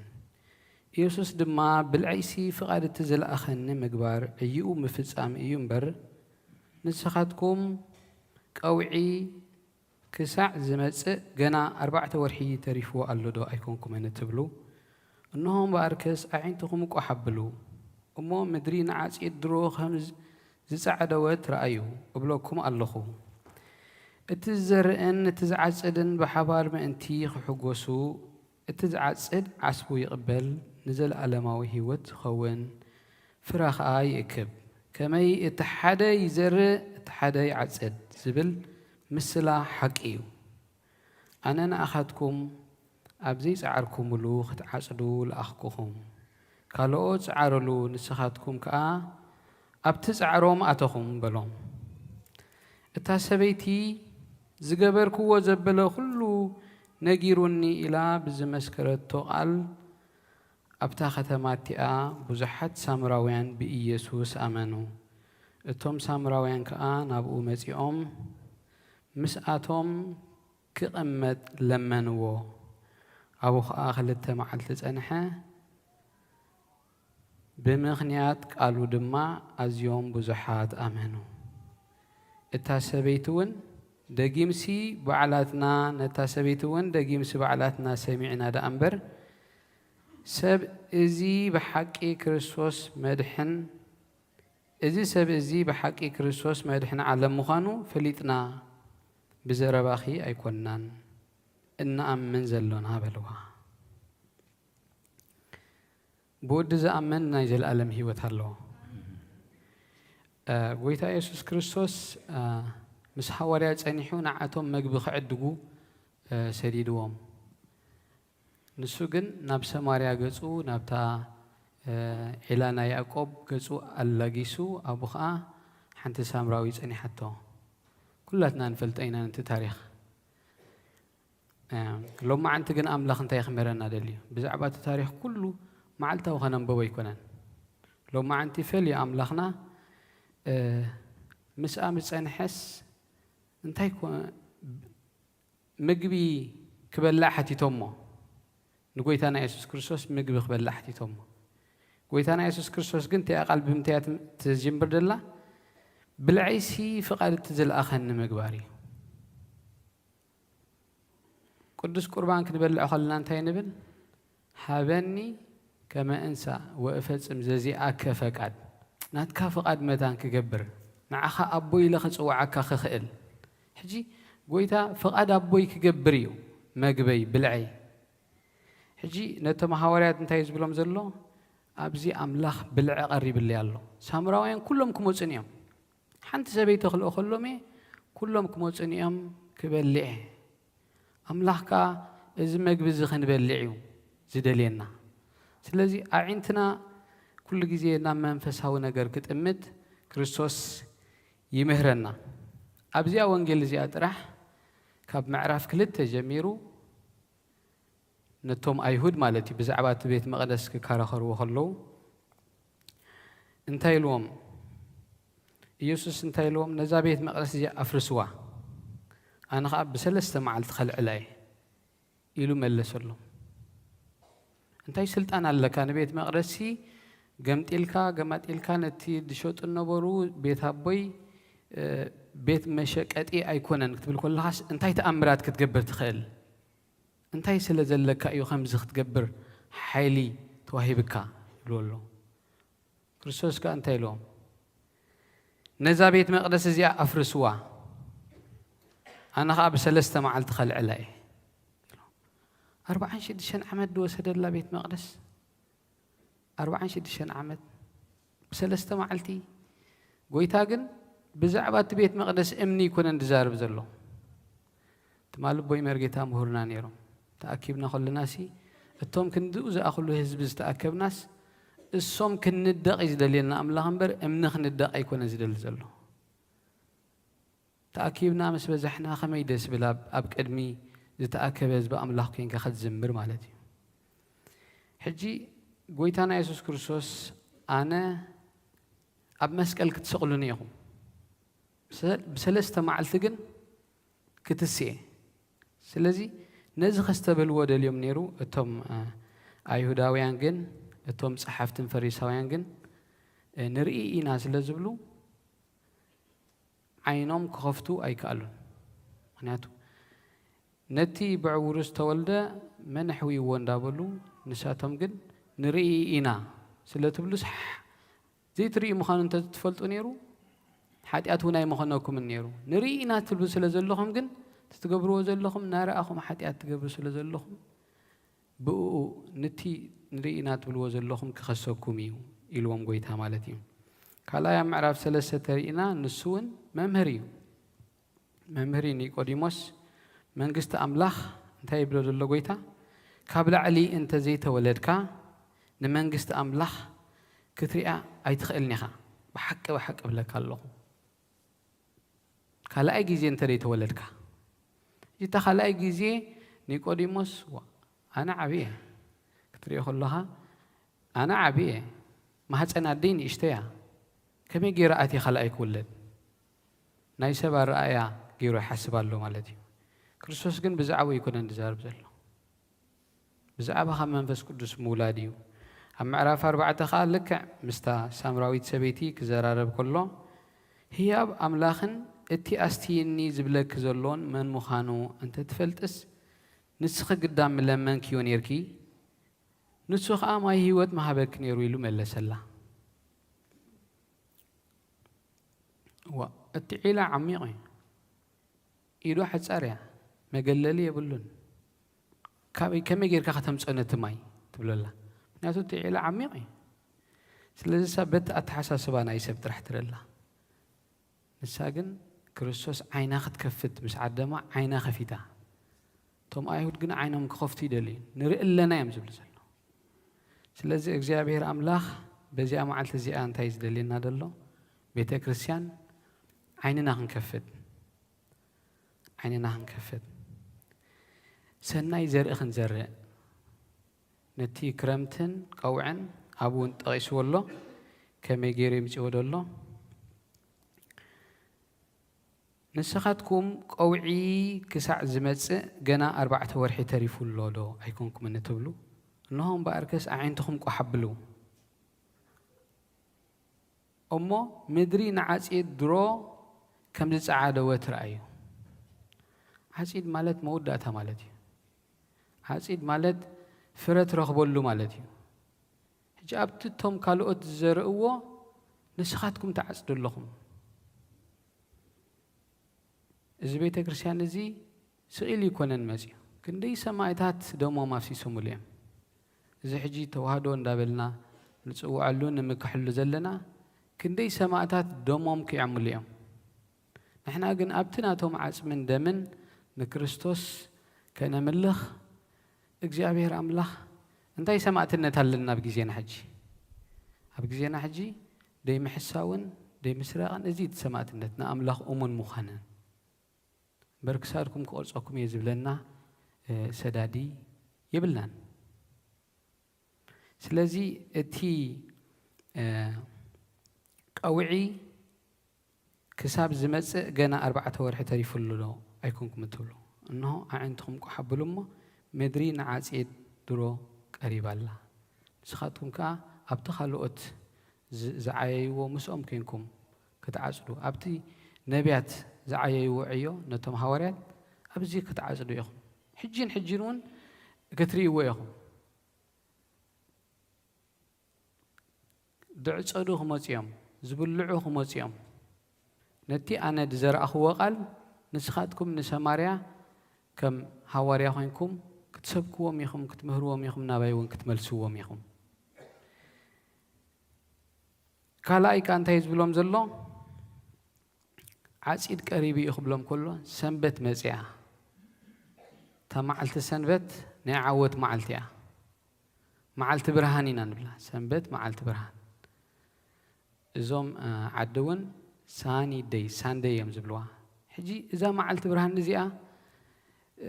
ኢየሱስ ድማ፣ "ብልዐይሲ ፍቓድ እቲ ዝለኣኸኒ ምግባር፣ ዕይኡ ምፍጻም እዩ እምበር፣ ንስኻትኩም ቀውዒ ክሳዕ ዝመጽእ ገና ኣርባዕተ ወርሒ ተሪፍዎ ኣሎ ዶ ኣይኮንኩምን?" ትብሉ። እንሆ እምበኣርከስ ኣዒንትኹም ቋሕ ኣብሉ፣ እሞ ምድሪ ንዓጺድ ድሮ ከም ዝ-፣ ዝጻዕደወት ረኣዩ እብለኩም ኣለኹ። እቲ ዝዘርእን እቲ ዝዓጽድን ብሓባር ምእንቲ ክሕጎሱ፣ እቲ ዝዓጽድ ዓስቡ ይቕበል፣ ንዘለኣለማዊ ህይወት ዝኸውን ፍረ ኸኣ ይእክብ። ከመይ እቲ ሓደ ይዘርእ፣ እቲ ሓደ ይዓጽድ ዝብል ምስላ ሓቂ እዩ። ኣነ ንኣኻትኩም ኣብ ዘይጸዓርኩምሉ ክትዓጽዱ ለኣኽኩኹም። ካልኦት ጸዓሩሉ፣ ንስኻትኩም ከኣ ኣብቲ ጻዕሮም ኣተኹም በሎም። እታ ሰበይቲ ዝገበርክዎ ዘበለ ኩሉ ነጊሩኒ ኢላ ብዝመስከረቶ ቃል ኣብታ ከተማ እቲኣ ብዙሓት ሳምራውያን ብኢየሱስ ኣመኑ። እቶም ሳምራውያን ከኣ ናብኡ መጺኦም ምስኣቶም ክቕመጥ ለመንዎ። ኣብኡ ኸኣ ክልተ መዓልቲ ጸንሐ። ብምኽንያት ቃሉ ድማ ኣዝዮም ብዙሓት ኣመኑ። እታ ሰበይቲ እውን ደጊምሲ ባዕላትና፣ ነታ ሰበይቲ እውን ደጊምሲ ባዕላትና ሰሚዕና ደኣ እምበር፣ ሰብ እዚ ብሓቂ ክርስቶስ መድሕን፣ እዚ ሰብ እዚ ብሓቂ ክርስቶስ መድሕን ዓለም ምዃኑ ፈሊጥና፣ ብዘረባኺ ኣይኮንናን እንኣምን ዘሎና በልዋ። ብወዲ ዝኣምን ናይ ዘለኣለም ህይወት ኣለዎ። እ፣ ጎይታ የሱስ ክርስቶስ፣ እ፣ ምስ ሃዋርያ ጸኒሑ ንዓቶም መግቢ ክዕድጉ፣ እ፣ ሰዲድዎም። ንሱ ግን ናብ ሰማርያ ገጹ፣ ናብታ፣ እ፣ ዒላ ናይ ያዕቆብ ገጹ ኣላጊሱ፣ ኣብኡ ኸኣ ሓንቲ ሳምራዊ ጸኒሓቶ። ኩላትና ንፈልጦ ኢና ነቲ ታሪኽ። እ፣ ሎማዓንቲ ግን ኣምላኽ እንታይ ክምህረና ደልዩ? ብዛዕባ እቲ ታሪኽ ኩሉ መዓልታዊ ከነንበቦ ኣይኮነን። ሎማዓንቲ ፈልዩ ኣምላኽና፣ እ፣ ምስኣ ምስ ጸንሐስ እንታይ ኮ-፣ ምግቢ ክበልዕ ሓቲቶሞ። ንጎይታና የሱስ ክርስቶስ ምግቢ ክበልዕ ሓቲቶሞ። ጎይታና የሱስ ክርስቶስ ግን እቲኣ ቃል ብምንታይ እያ ትም-፣ ትጅምር ደላ? ብልዐይሲ ፍቓድ እቲ ዝለኣኸኒ ምግባር እዩ። ቅዱስ ቁርባን ክንበልዕ ከለና እንታይ ንብል? ሃበኒ ከመ እንሳ ወእፈጽም ዘዚኣከ ፈቃድ። ናትካ ፍቓድ መታን ክገብር፣ ንዓኻ ኣቦ ኢለ ክጽውዓካ ክኽእል። ሕጂ ጎይታ ፍቓድ ኣቦይ ክገብር እዩ መግበይ፣ ብልዐይ። ሕጂ ነቶም ሃዋርያት እንታይ እዩ ዝብሎም ዘሎ? ኣብዚ ኣምላኽ ብልዒ ቀሪብለይ ኣሎ። ሳምራውያን ኩሎም ክመጹኒ እዮም። ሓንቲ ሰበይቲ ክልእኸሎም እየ፣ ኩሎም ክመጹኒ እዮም፣ ክበልዕ እየ። ኣምላኽ ከኣ እዚ መግቢ እዚ ክንበልዕ እዩ ዝደልየና። ስለዚ ኣዒንትና ኩሉ ግዜ ናብ መንፈሳዊ ነገር ክጥምት ክርስቶስ ይምህረና። ኣብዚኣ ወንጌል እዚኣ ጥራሕ ካብ ምዕራፍ ክልተ ጀሚሩ ነቶም ኣይሁድ ማለት እዩ፣ ብዛዕባ እቲ ቤት መቕደስ ክከራኸርዎ ከለዉ እንታይ ኢልዎም? ኢየሱስ እንታይ ኢልዎም? "ነዛ ቤት መቕደስ እዚኣ ኣፍርስዋ፣ ኣነ ኸኣ ብሰለስተ መዓልቲ ከልዕላ እየ" ኢሉ መለሰሎም። እንታይ ስልጣን ኣለካ ንቤት መቕደስሲ ገምጢልካ፣ ገማጢልካ ነቲ ዝሸጡ ነበሩ ቤት ኣቦይ፣ እ፣ ቤት መሸቀጢ ኣይኮነን ክትብል ከለኻስ እንታይ ተኣምራት ክትገብር ትኽእል? እንታይ ስለ ዘለካ እዩ ከምዚ ክትገብር ሓይሊ ተዋሂብካ? ይብሎ ኣሎ። ክርስቶስ ከኣ እንታይ ኢልዎም? "ነዛ ቤት መቕደስ እዚኣ ኣፍርስዋ፣ ኣነ ኸኣ ብሰለስተ መዓልቲ ከልዕላ እየ።" ኣርብዓን ሽዱሽተን ዓመት ዝወሰደላ ቤት መቕደስ፣ ኣርብዓን ሽዱሽተን ዓመት ብሰለስተ መዓልቲ። ጎይታ ግን ብዛዕባ እቲ ቤት መቕደስ እምኒ ኣይኮነን ዝዛረብ ዘሎ። ትማሊ ኣቦይ መርጌታ ምሁርና ነይሮም። ተኣኪብና ከለናሲ፣ እቶም ክንድኡ ዝኣኽሉ ህዝቢ ዝተኣከብናስ፣ እሶም ክንደቕ እዩ ዝደልየና ኣምላኽ እምበር፣ እምኒ ክንደቕ ኣይኮነን ዝደሊ ዘሎ። ተኣኪብና ምስ በዛሕና ከመይ ደስ ብል፣ ኣብ፣ ኣብ ቅድሚ ዝተኣከበ ህዝቢ ኣምላኽ ኮይንካ ክትዝምር ማለት እዩ። ሕጂ ጎይታና የሱስ ክርስቶስ፣ "ኣነ ኣብ መስቀል ክትሰቕሉኒ ኢኹም፣ ብሰ-፣ ብሰለስተ መዓልቲ ግን ክትስኤ።" ስለዚ ነዚ ከስተብህልዎ ደልዮም ነይሩ። እቶም፣ እ፣ ኣይሁዳውያን ግን፣ እቶም ጸሓፍትን ፈሪሳውያን ግን፣ እ፣ ንርኢ ኢና ስለ ዝብሉ፣ ዓይኖም ክኸፍቱ ኣይከኣሉን። ምኽንያቱ ነቲ ብዕውሩ ዝተወልደ መን ኣሕውይዎ እንዳበሉ፣ ንሳቶም ግን ንርኢ ኢና ስለ ትብሉስ፣ ሓ-፣ ዘይትርእዩ ምዃኑ እንተትፈልጡ ነይሩ፣ ሓጢኣት እውን ኣይምኾነኩምን ነይሩ። ንርኢ ኢና ትብሉ ስለ ዘለኹም ግን፣ እቲ ትገብርዎ ዘለኹም እናረኣኹም ሓጢኣት ትገብሩ ስለ ዘለኹም፣ ብእኡ ንቲ ንርኢ ኢና ትብልዎ ዘለኹም ክኸሰኩም እዩ ኢልዎም ጎይታ ማለት እዩ። ካልኣይ ኣብ ምዕራፍ ሰለስተ ተሪእና ንሱ እውን መምህር እዩ። መምህር እዩ ኒቆዲሞስ። መንግስቲ ኣምላኽ እንታይ ይብሎ ዘሎ ጎይታ? ካብ ላዕሊ እንተ ዘይተወለድካ ንመንግስቲ ኣምላኽ ክትሪኣ ኣይትኽእልን ኢኻ። ብሓቂ ብሓቂ እብለካ ኣለኹ። ካልኣይ ግዜ እንተ ዘይተወለድካ። እታ ካልኣይ ግዜ ኒቆዲሞስ፣ ዋ፣ ኣነ ዓብየ ክትሪኦ ከለኻ ኣነ ዓብየ፣ ማህፀን ኣደይ ንእሽተያ፣ ከመይ ገይረ ኣትየ ካልኣይ ክውለድ? ናይ ሰብ ኣረኣእያ ገይሩ ይሓስብ ኣሎ ማለት እዩ። ክርስቶስ ግን ብዛዕባኡ ኣይኮነን ዝዛረብ ዘሎ። ብዛዕባ ካብ መንፈስ ቅዱስ ምውላድ እዩ። ኣብ ምዕራፍ ኣርባዕተ ኸኣ ልክዕ ምስታ ሳምራዊት ሰበይቲ ክዘራረብ ከሎ፣ ህያብ ኣምላኽን እቲ ኣስትይኒ ዝብለኪ ዘሎን መን ምዃኑ እንተ ትፈልጥስ፣ ንስኺ ግዳ ምለመንክዮ ኔርኪ፣ ንሱ ኸኣ ማይ ህይወት ምሃበኪ ኔሩ ኢሉ መለሰላ። ዋ፣ እቲ ዒላ ዓሚቕ እዩ። ኢዱ ሓጻር እያ፣ መገለሊ የብሉን። ካበይ፣ ከመይ ጌርካ ከተምጽኦ ነቲ ማይ ትብለላ። ምክንያቱ እቲ ዒላ ዓሚቕ እዩ። ስለዚ እሳ በቲ ኣተሓሳስባ ናይ ሰብ ጥራሕ ትረላ። ንሳ ግን ክርስቶስ ዓይና ክትከፍት ምስ ዓደማ ዓይና ከፊታ። እቶም ኣይሁድ ግን ዓይኖም ክኸፍቱ ይደልዩ። ንርኢ ኣለና እዮም ዝብሉ ዘለዉ። ስለዚ እግዚኣብሔር ኣምላኽ በዚኣ መዓልቲ እዚኣ እንታይ እዩ ዝደልየና ዘሎ? ቤተ ክርስቲያን ዓይንና ክንከፍት፣ ዓይንና ክንከፍት፣ ሰናይ ዘርኢ ክንዘርእ፣ ነቲ ክረምትን ቀውዕን ኣብኡ እውን ጠቒስዎ ኣሎ፣ ከመይ ገይሩ የምጽእዎ ዘሎ። ንስኻትኩም ቀውዒ ክሳዕ ዝመጽእ ገና ኣርባዕተ ወርሒ ተሪፉ ኣሎ ዶ ኣይኮንኩምን እትብሉ? እንሆ እምበኣርከስ ኣዒንትኹም ቋሕ ኣብሉ። እሞ ምድሪ ንዓጺድ ድሮ ከም ዝጸዓደወ ትረኣዩ። ዓጺድ ማለት መወዳእታ ማለት እዩ። ዓጺድ ማለት ፍረ ትረኽበሉ ማለት እዩ። ሕጂ ኣብቲ እቶም ካልኦት ዝዘርእዎ ንስኻትኩም ትዓጽዱ ኣለኹም። እዚ ቤተ ክርስቲያን እዚ ስቕ ኢሉ ኣይኮነን መጺኡ። ክንደይ ሰማእታት ደሞም ኣፍሲሶምሉ እዮም። እዚ ሕጂ ተዋህዶ እንዳበልና ንጽውዐሉ ንምክሐሉ ዘለና ክንደይ ሰማእታት ደሞም ክዕምሉ እዮም። ንሕና ግን ኣብቲ ናቶም ዓጽምን ደምን ንክርስቶስ ከነምልኽ እግዚኣብሔር ኣምላኽ እንታይ ሰማእትነት ኣለና ኣብ ግዜና ሕጂ? ኣብ ግዜና ሕጂ ደይ ምሕሳውን ደይ ምስራቕን እዚ እቲ ሰማእትነት ንኣምላኽ እሙን ምዃንን። እምበር ክሳድኩም ክቆርጸኩም እየ ዝብለና፣ እ፣ ሰዳዲ የብልናን። ስለዚ እቲ፣ እ፣ ቀውዒ ክሳብ ዝመጽእ ገና ኣርባዕተ ወርሒ ተሪፉ ኣሎ ዶ ኣይኮንኩም እትብሉ? እንሆ ኣዒንትኹም ቋሕ ኣብሉ እሞ ምድሪ ንዓጽየት ድሮ ቀሪባ ኣላ። ንስኻትኩም ከኣ ኣብቲ ካልኦት ዝ-፣ ዝዓየይዎ ምስኦም ኬንኩም ክትዓጽዱ፣ ኣብቲ ነቢያት ዝዓየይዎ ዕዮ ነቶም ሃዋርያት ኣብዚ ክትዓጽዱ ኢኹም። ሕጂን ሕጂን እውን ክትርእይዎ ኢኹም። ዝዕጸዱ ክመጹ እዮም፣ ዝብልዑ ክመጹ እዮም። ነቲ ኣነ ዝዘራእኽዎ ቃል ንስኻትኩም ንሰማርያ ከም ሃዋርያ ኮይንኩም ክትሰብክዎም ኢኹም፣ ክትምህርዎም ኢኹም፣ ናባይ እውን ክትመልስዎም ኢኹም። ካልኣይ ከኣ እንታይ እዩ ዝብሎም ዘሎ? ዓጺድ ቀሪቡ እዩ ክብሎም ከሎ፣ ሰንበት መጺኣ። እታ መዓልቲ ሰንበት ናይ ዓወት መዓልቲ እያ። መዓልቲ ብርሃን ኢና ንብላ። ሰንበት መዓልቲ ብርሃን። እዞም፣ እ፣ ዓዲ እውን ሳኒ ደይ፣ ሳንደይ እዮም ዝብልዋ። ሕጂ እዛ መዓልቲ ብርሃን እዚኣ፣ እ፣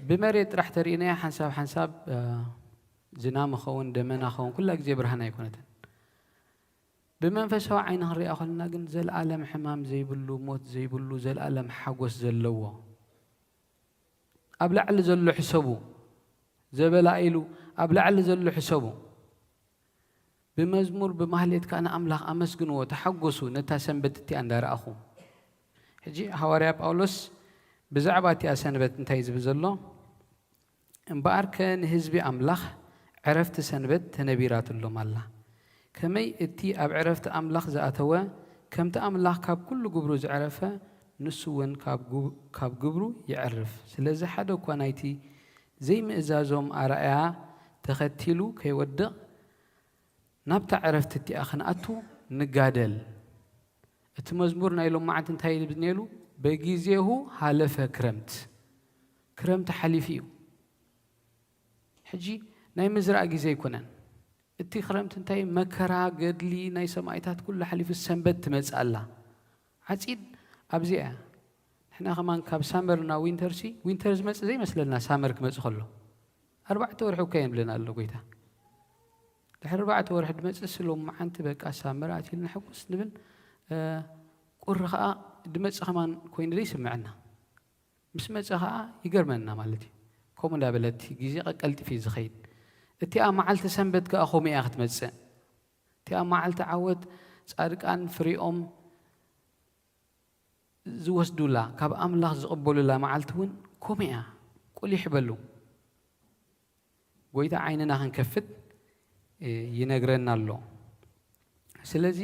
ብመሬት ጥራሕ ተርእይናያ ሓንሳብ ሓንሳብ፣ እ፣ ዝናም ኸውን፣ ደመና ኸውን፣ ኩላ ግዜ ብርሃን ኣይኮነትን። ብመንፈሳዊ ዓይኒ ክንሪኣ ከለና ግን፣ ዘለኣለም ሕማም ዘይብሉ፣ ሞት ዘይብሉ፣ ዘለኣለም ሓጎስ ዘለዎ፣ ኣብ ላዕሊ ዘሎ ሕሰቡ፣ ዘበላ ኢሉ ኣብ ላዕሊ ዘሎ ሕሰቡ። ብመዝሙር ብማህሌት ከኣ ንኣምላኽ ኣመስግንዎ፣ ተሓጎሱ፣ ነታ ሰንበት እቲኣ እንዳረኣኹ። ሕጂ ሃዋርያ ጳውሎስ ብዛዕባ እቲኣ ሰንበት እንታይ ዝብል ዘሎ? እምበኣርከ ንህዝቢ ኣምላኽ ዕረፍቲ ሰንበት ተነቢራትሎም ኣላ። ከመይ እቲ ኣብ ዕረፍቲ ኣምላኽ ዝኣተወ፣ ከምቲ ኣምላኽ ካብ ኩሉ ግብሩ ዝዕረፈ፣ ንሱ እውን ካብ ግብ-፣ ካብ ግብሩ ይዕርፍ። ስለዚ ሓደ እኳ ናይቲ ዘይምእዛዞም ኣርኣያ ተኸቲሉ ከይወድቕ፣ ናብታ ዕረፍቲ እቲኣ ክንኣቱ ንጋደል። እቲ መዝሙር ናይ ሎማዓንቲ እንታይ እዩ ዝብል ነይሩ? በጊዜሁ ሃለፈ ክረምት። ክረምቲ ሓሊፉ እዩ። ሕጂ ናይ ምዝራእ ግዜ ኣይኮነን። እቲ ክረምቲ እንታይ መከራ፣ ገድሊ ናይ ሰማይታት ኩሉ ሓሊፉ ሰንበት ትመጽእ ኣላ። ዓጺድ ኣብዚኣ እያ። ንሕና ከማን ካብ ሳመር ናብ ዊንተር ሲ፣ ዊንተር ዝመጽእ ዘይመስለና ሳመር ክመጽእ ከሎ። ኣርባዕተ ወርሒ እኮ የብለና ኣሎ ጎይታ። ድሕሪ ኣርባዕተ ወርሒ ድመጽእ ስሎም መዓንቲ በቃ ሳመር ኣትልና ሕጉስ ንብል። እ፣ ቁሪ ከኣ ድመጽእ ከማን ኮይኑ ዘይስምዐና። ምስ መጸ ከኣ ይገርመና ማለት እዩ። ከምኡ እንዳበለ እቲ ግዜ ቀቀልጢፍ እዩ ዝኸይድ። እቲኣ መዓልቲ ሰንበት ከኣ ከምኡ እያ ክትመጽእ። እቲኣ መዓልቲ ዓወት ጻድቃን ፍሬኦም ዝወስዱላ፣ ካብ ኣምላኽ ዝቕበሉላ መዓልቲ እውን ከምኡ እያ። ቁሊሕ በሉ። ጎይታ ዓይንና ክንከፍት፣ እ፣ ይነግረና ኣሎ። ስለዚ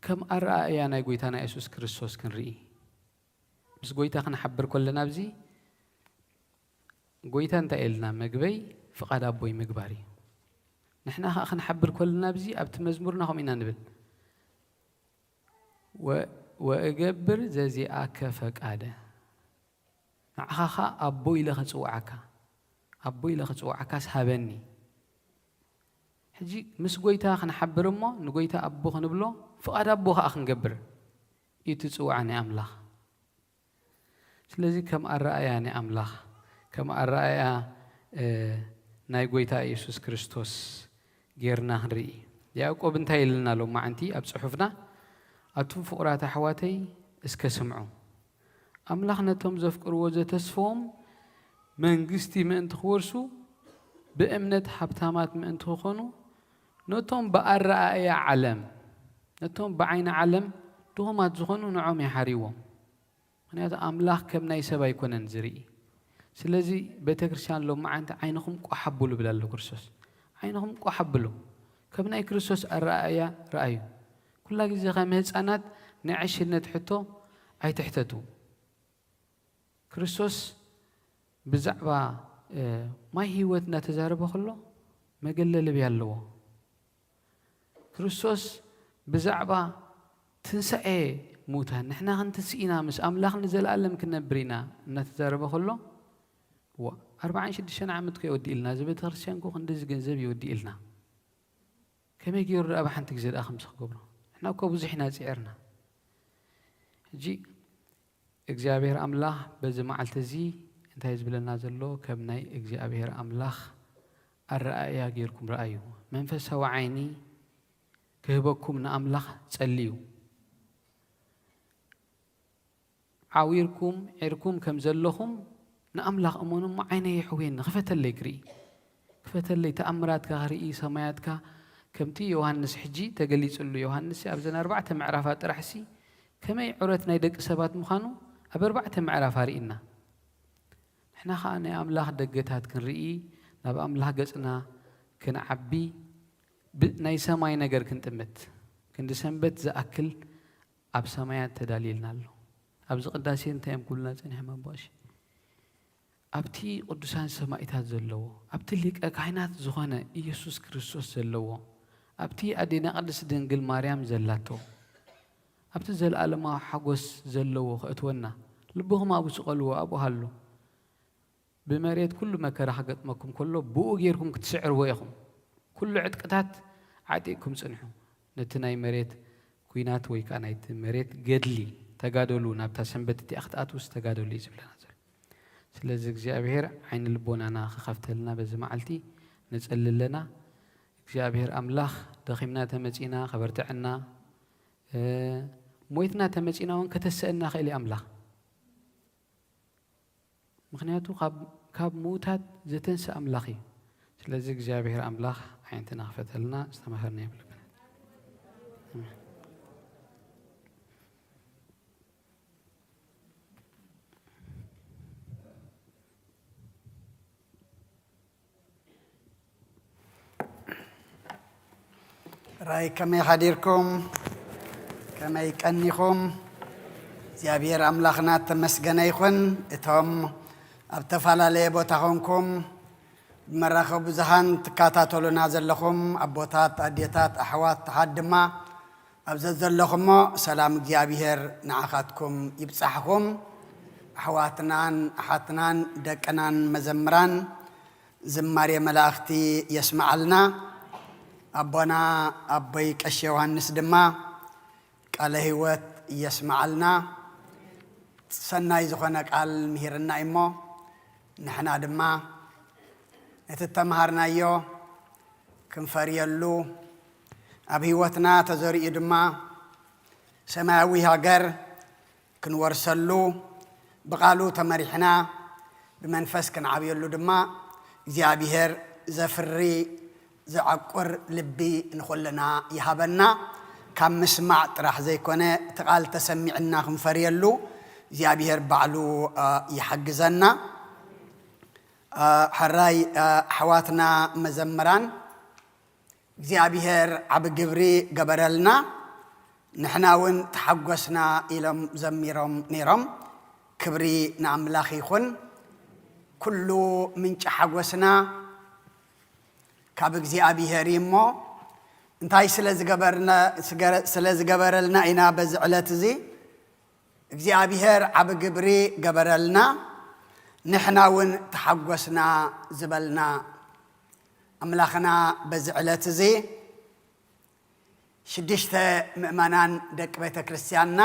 ከም ኣረኣእያ ናይ ጎይታና የሱስ ክርስቶስ ክንርኢ፣ ምስ ጎይታ ክንሓብር ከለና ኣብዚ ጎይታ እንታይ ኢልና? "መግበይ ፍቓድ ኣቦይ ምግባር እዩ።" ንሕና ኸኣ ክንሓብር ከለና ኣብዚ ኣብቲ መዝሙርና ከምኡ ኢና ንብል፣ "ወ-፣ ወእገብር ዘዚኣከ ፈቃደ።" ንዓኻ ኸኣ ኣቦ ኢለ ክጽውዓካ፣ ኣቦ ኢለ ክጽውዓካስ ሃበኒ። ሕጂ ምስ ጎይታ ክንሓብር እሞ ንጎይታ ኣቦ ክንብሎ፣ ፍቓድ ኣቦ ኸኣ ክንገብር እዩ እቲ ጽውዓ ናይ ኣምላኽ። ስለዚ ከም ኣረኣእያ ናይ ኣምላኽ፣ ከም ኣረኣእያ፣ እ፣ ናይ ጎይታ ኢየሱስ ክርስቶስ ጌርና ክንርኢ። ያዕቆብ እንታይ ኢሉና ሎማዓንቲ ኣብ ጽሑፍና? "ኣቱም ፍቑራት ኣሕዋተይ እስከ ስምዑ፣ ኣምላኽ ነቶም ዘፍቅርዎ ዘተስፈዎም መንግስቲ ምእንቲ ክወርሱ ብእምነት ሃብታማት ምእንቲ ክኾኑ ነቶም ብኣረኣእያ ዓለም፣ ነቶም ብዓይኒ ዓለም ድኹማት ዝኾኑ ንዖም ይሓርይዎም።" ምኽንያቱ ኣምላኽ ከም ናይ ሰብ ኣይኮነን ዝርኢ። ስለዚ ቤተ ክርስቲያን ሎማዓንቲ ዓይንኹም ቋሕ ኣብሉ ብላ ኣሎ ክርስቶስ። ዓይንኹም ቋሕ ኣብሉ። ከም ናይ ክርስቶስ ኣረኣእያ ረኣዩ። ኩላ ግዜ ከም ህፃናት ናይ ዕሽነት ሕቶ ኣይትሕተቱ። ክርስቶስ ብዛዕባ፣ እ፣ ማይ ህይወት እናተዛረበ ከሎ መገለ ልቢ ኣለዎ። ክርስቶስ ብዛዕባ ትንሳኤ ሙታን፣ ንሕና ክንትንስእ ኢና፣ ምስ ኣምላኽ ንዘለኣለም ክንነብር ኢና እናተዛረበ ከሎ፣ ዋ፣ ኣርባዓን ሽዱሽተን ዓመት ከ ይወዲ ኢልና፣ እዚ ቤተክርስትያን እኮ ክንድዚ ገንዘብ ይወዲ ኢልና። ከመይ ገይሩ ደኣ ብሓንቲ ግዜ ደኣ ከምዚ ክገብሮ? ንሕና እኮ ብዙሕ ኢና ጽዒርና። ሕጂ እግዚኣብሔር ኣምላኽ በዚ መዓልቲ እዚ እንታይ ዝብለና ዘሎ? ከም ናይ እግዚኣብሔር ኣምላኽ ኣረኣእያ ጌርኩም ረኣዩ። መንፈሳዊ ዓይኒ ክህበኩም ንኣምላኽ ጸልዩ። ዓዊርኩም፣ ዒርኩም ከም ዘለኹም ንኣምላኽ እመኑ እሞ ዓይነይ የሕውየኒ፣ ክፈተለይ ክርኢ። ክፈተለይ ተኣምራትካ ክርኢ፣ ሰማያትካ ከምቲ ዮሃንስ ሕጂ ተገሊጹሉ። ዮሃንስ ኣብዘን ኣርባዕተ ምዕራፋት ጥራሕሲ ከመይ ዑረት ናይ ደቂ ሰባት ምዃኑ ኣብ ኣርባዕተ ምዕራፍ ኣርእና። ንሕና ኸኣ ናይ ኣምላኽ ደገታት ክንርኢ፣ ናብ ኣምላኽ ገጽና ክንዓቢ፣ ብ-፣ ናይ ሰማይ ነገር ክንጥምት፣ ክንዲ ሰንበት ዝኣክል ኣብ ሰማያት ተዳልየልና ኣሎ። ኣብዚ ቅዳሴ እንታይ እዮም ክብሉና ጸኒሖም ኣቦ ቀሺ? ኣብቲ ቅዱሳን ሰማኢታት ዘለዎ፣ ኣብቲ ሊቀ ካህናት ዝኾነ ኢየሱስ ክርስቶስ ዘለዎ፣ ኣብቲ ኣዴና ቅድስት ድንግል ማርያም ዘላቶ፣ ኣብቲ ዘለኣለማዊ ሓጎስ ዘለዎ ከእትወና፣ ልብኹም ኣብኡ ስቐልዎ፣ ኣብኡ ሃሉ። ብመሬት ኩሉ መከራ ክገጥመኩም ከሎ፣ ብኡ ጌርኩም ክትስዕርዎ ኢኹም። ኩሉ ዕጥቅታት ዓጢቕኩም ጽንሑ። ነቲ ናይ መሬት ኲናት ወይ ከኣ ናይቲ መሬት ገድሊ ተጋደሉ፣ ናብታ ሰንበት እቲኣ ክትኣትዉስ ተጋደሉ እዩ ዝብለና ዘሎ። ስለዚ እግዚኣብሔር ዓይኒ ልቦናና ክኸፍተልና በዚ መዓልቲ ንጸሊ ኣለና። እግዚኣብሔር ኣምላኽ ደኺምና ተመጺና ከበርትዐና፣ እ፣ ሞይትና ተመጺና እውን ከተሰእና ክእል እዩ ኣምላኽ። ምኽንያቱ ካብ፣ ካብ ምዉታት ዘተንስእ ኣምላኽ እዩ። ስለዚ እግዚኣብሔር ኣምላኽ ኣዒንትና ክፈተልና፣ ዝተማሃርናዮ ብልብና። ኣሜን። ራይ ከመይ ሓዲርኩም? ከመይ ቀኒኹም? እግዚኣብሔር ኣምላኽና ተመስገነ ይኹን። እቶም ኣብ ተፈላለየ ቦታ ኾንኩም ብመራኸቢ ብዙሃን ትከታተሉና ዘለኹም ኣቦታት፣ ኣዴታት፣ ኣሕዋት፣ ተሓት ድማ ኣብ ዘዘለኹሞ ሰላም እግዚኣብሔር ንዓኻትኩም ይብጻሕኹም። ኣሕዋትናን ኣሓትናን ደቅናን መዘምራን ዝማሬ መላእኽቲ የስምዓልና። ኣቦና ኣቦይ ቀሺ ዮሃንስ ድማ ቃለ ህይወት የስምዓልና። ሰናይ ዝኾነ ቃል ምሂርና እሞ፣ ንሕና ድማ ነቲ እተምሃርናዮ ክንፈርየሉ፣ ኣብ ህይወትና ተዘሪኡ ድማ ሰማያዊ ሃገር ክንወርሰሉ፣ ብቓሉ ተመሪሕና ብመንፈስ ክንዓብየሉ ድማ እግዚኣብሔር ዘፍሪ ዘዐቁር ልቢ ንኹልና ይሃበና። ካብ ምስማዕ ጥራሕ ዘይኮነ፣ እቲ ቃል ተሰሚዕና ክንፈርየሉ እግዚኣብሔር ባዕሉ፣ እ፣ ይሓግዘና። እ፣ ሕራይ፣ እ፣ ኣሕዋትና መዘምራን፣ እግዚኣብሔር ዓቢ ግብሪ ገበረልና፣ ንሕና እውን ተሓጎስና ኢሎም ዘሚሮም ነይሮም። ክብሪ ንኣምላኽ ይኹን። ኩሉ ምንጪ ሓጎስና ካብ እግዚኣብሔር እዩ እሞ፣ እንታይ ስለ ዝገበርና-፣ ስገረ-፣ ስለ ዝገበረልና ኢና በዚ ዕለት እዚ እግዚኣብሔር ዓቢ ግብሪ ገበረልና፣ ንሕና እውን ተሓጎስና ዝበልና ኣምላኽና በዚ ዕለት እዚ። ሽዱሽተ ምእመናን ደቂ ቤተ ክርስቲያንና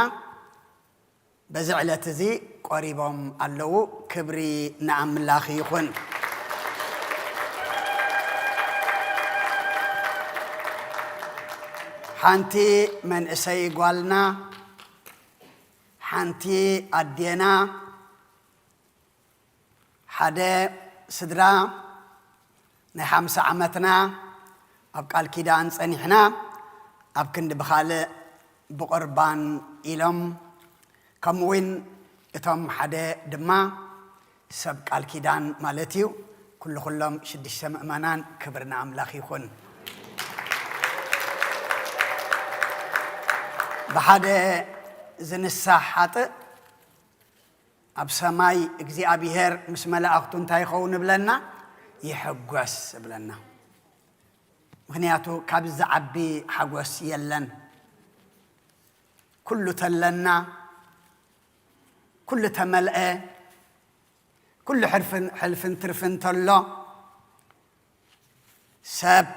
በዚ ዕለት እዚ ቆሪቦም ኣለዉ። ክብሪ ንኣምላኽ ይኹን። ሓንቲ መንእሰይ ጓልና፣ ሓንቲ ኣዴና፣ ሓደ ስድራ፣ ናይ ሓምሳ ዓመትና ኣብ ቃል ኪዳን ጸኒሕና፣ ኣብ ክንዲ ብኻልእ ብቑርባን ኢሎም፣ ከምኡውን እቶም ሓደ ድማ ሰብ ቃል ኪዳን ማለት እዩ። ኩሉ ኩሎም ሽዱሽተ ምእመናን፣ ክብሪ ንኣምላኽ ይኹን። ብሓደ ዝንሳሕ ሓጥእ ኣብ ሰማይ እግዚኣብሔር ምስ መላእኽቱ እንታይ ይኸውን እብለና? ይሕጎስ እብለና። ምኽንያቱ ካብ ዝዓቢ ሓጎስ የለን። ኩሉ ተለና፣ ኩሉ ተመልአ፣ ኩሉ ሕርፍን፣ ሕልፍን ትርፍን ተሎ፣ ሰብ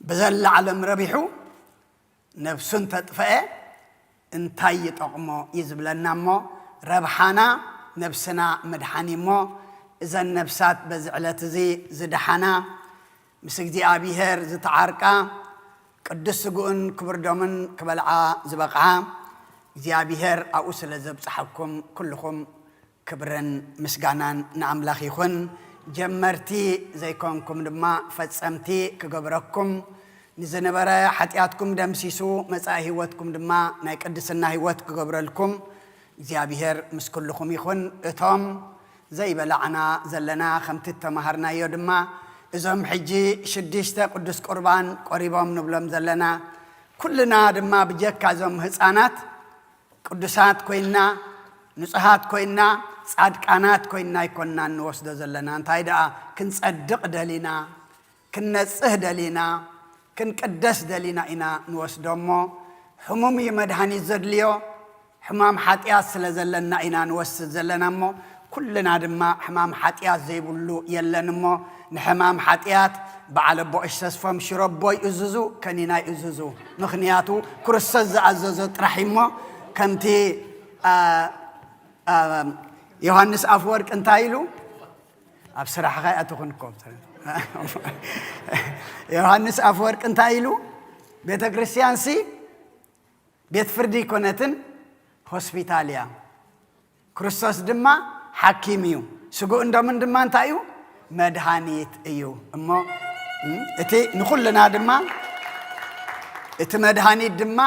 ብዘላ ዓለም ረቢሑ ነብሱ እንተጥፈአ እንታይ ይጠቕሞ እዩ ዝብለና እሞ፣ ረብሓና ነብስና ምድሓን እዩ እሞ፣ እዘን ነብሳት በዚ ዕለት እዚ ዝደሓና፣ ምስ እግዚኣብሔር ዝተዓርቃ፣ ቅዱስ ስግኡን ክቡር ደሙን ክበልዓ ዝበቕዓ፣ እግዚኣብሔር ኣብኡ ስለ ዘብጽሓኩም ኩልኹም ክብርን ምስጋናን ንኣምላኽ ይኹን። ጀመርቲ ዘይኮንኩም ድማ ፈጸምቲ ክገብረኩም፣ ንዝነበረ ሓጢኣትኩም ደምሲሱ፣ መጻኢ ህይወትኩም ድማ ናይ ቅድስና ህይወት ክገብረልኩም እግዚኣብሔር ምስ ኩልኹም ይኹን። እቶም ዘይበላዕና ዘለና፣ ከምቲ እተማሃርናዮ ድማ፣ እዞም ሕጂ ሽዱሽተ ቅዱስ ቁርባን ቆሪቦም ንብሎም ዘለና፣ ኩልና ድማ ብጀካ እዞም ህፃናት ቅዱሳት ኮይና፣ ንጹሃት ኮይና፣ ጻድቃናት ኮይና ኣይኮንና እንወስዶ ዘለና። እንታይ ደኣ ክንጸድቕ ደሊና፣ ክንነጽህ ደሊና፣ ክንቅደስ ደሊና ኢና ንወስዶ እሞ፣ ሕሙም እዩ መድሃኒት ዘድልዮ። ሕማም ሓጢኣት ስለ ዘለና ኢና ንወስድ ዘለና እሞ፣ ኩልና ድማ ሕማም ሓጢኣት ዘይብሉ የለን እሞ፣ ንሕማም ሓጢኣት በዓል ኣቦ ቀሺ ተስፎም ሽሮቦ ይእዝዙ፣ ከኒና ይእዝዙ። ምኽንያቱ ክርስቶስ ዝኣዘዞ ጥራሕ እዩ እሞ፣ ከምቲ፣ አ፣ አ፣ ዮሃንስ ኣፈወርቅ እንታይ ኢሉ? ኣብ ስራሕኻ ኣይኣተኹን እኮ። ዮሃንስ ኣፈወርቅ እንታይ ኢሉ? ቤተ ክርስቲያንሲ ቤት ፍርዲ ኣይኮነትን፣ ሆስፒታል እያ። ክርስቶስ ድማ ሓኪም እዩ። ስግኡን ደሙን ድማ እንታይ እዩ? መድሃኒት እዩ። እሞ፣ እም፣ እቲ ንኹልና ድማ፣ እቲ መድሃኒት ድማ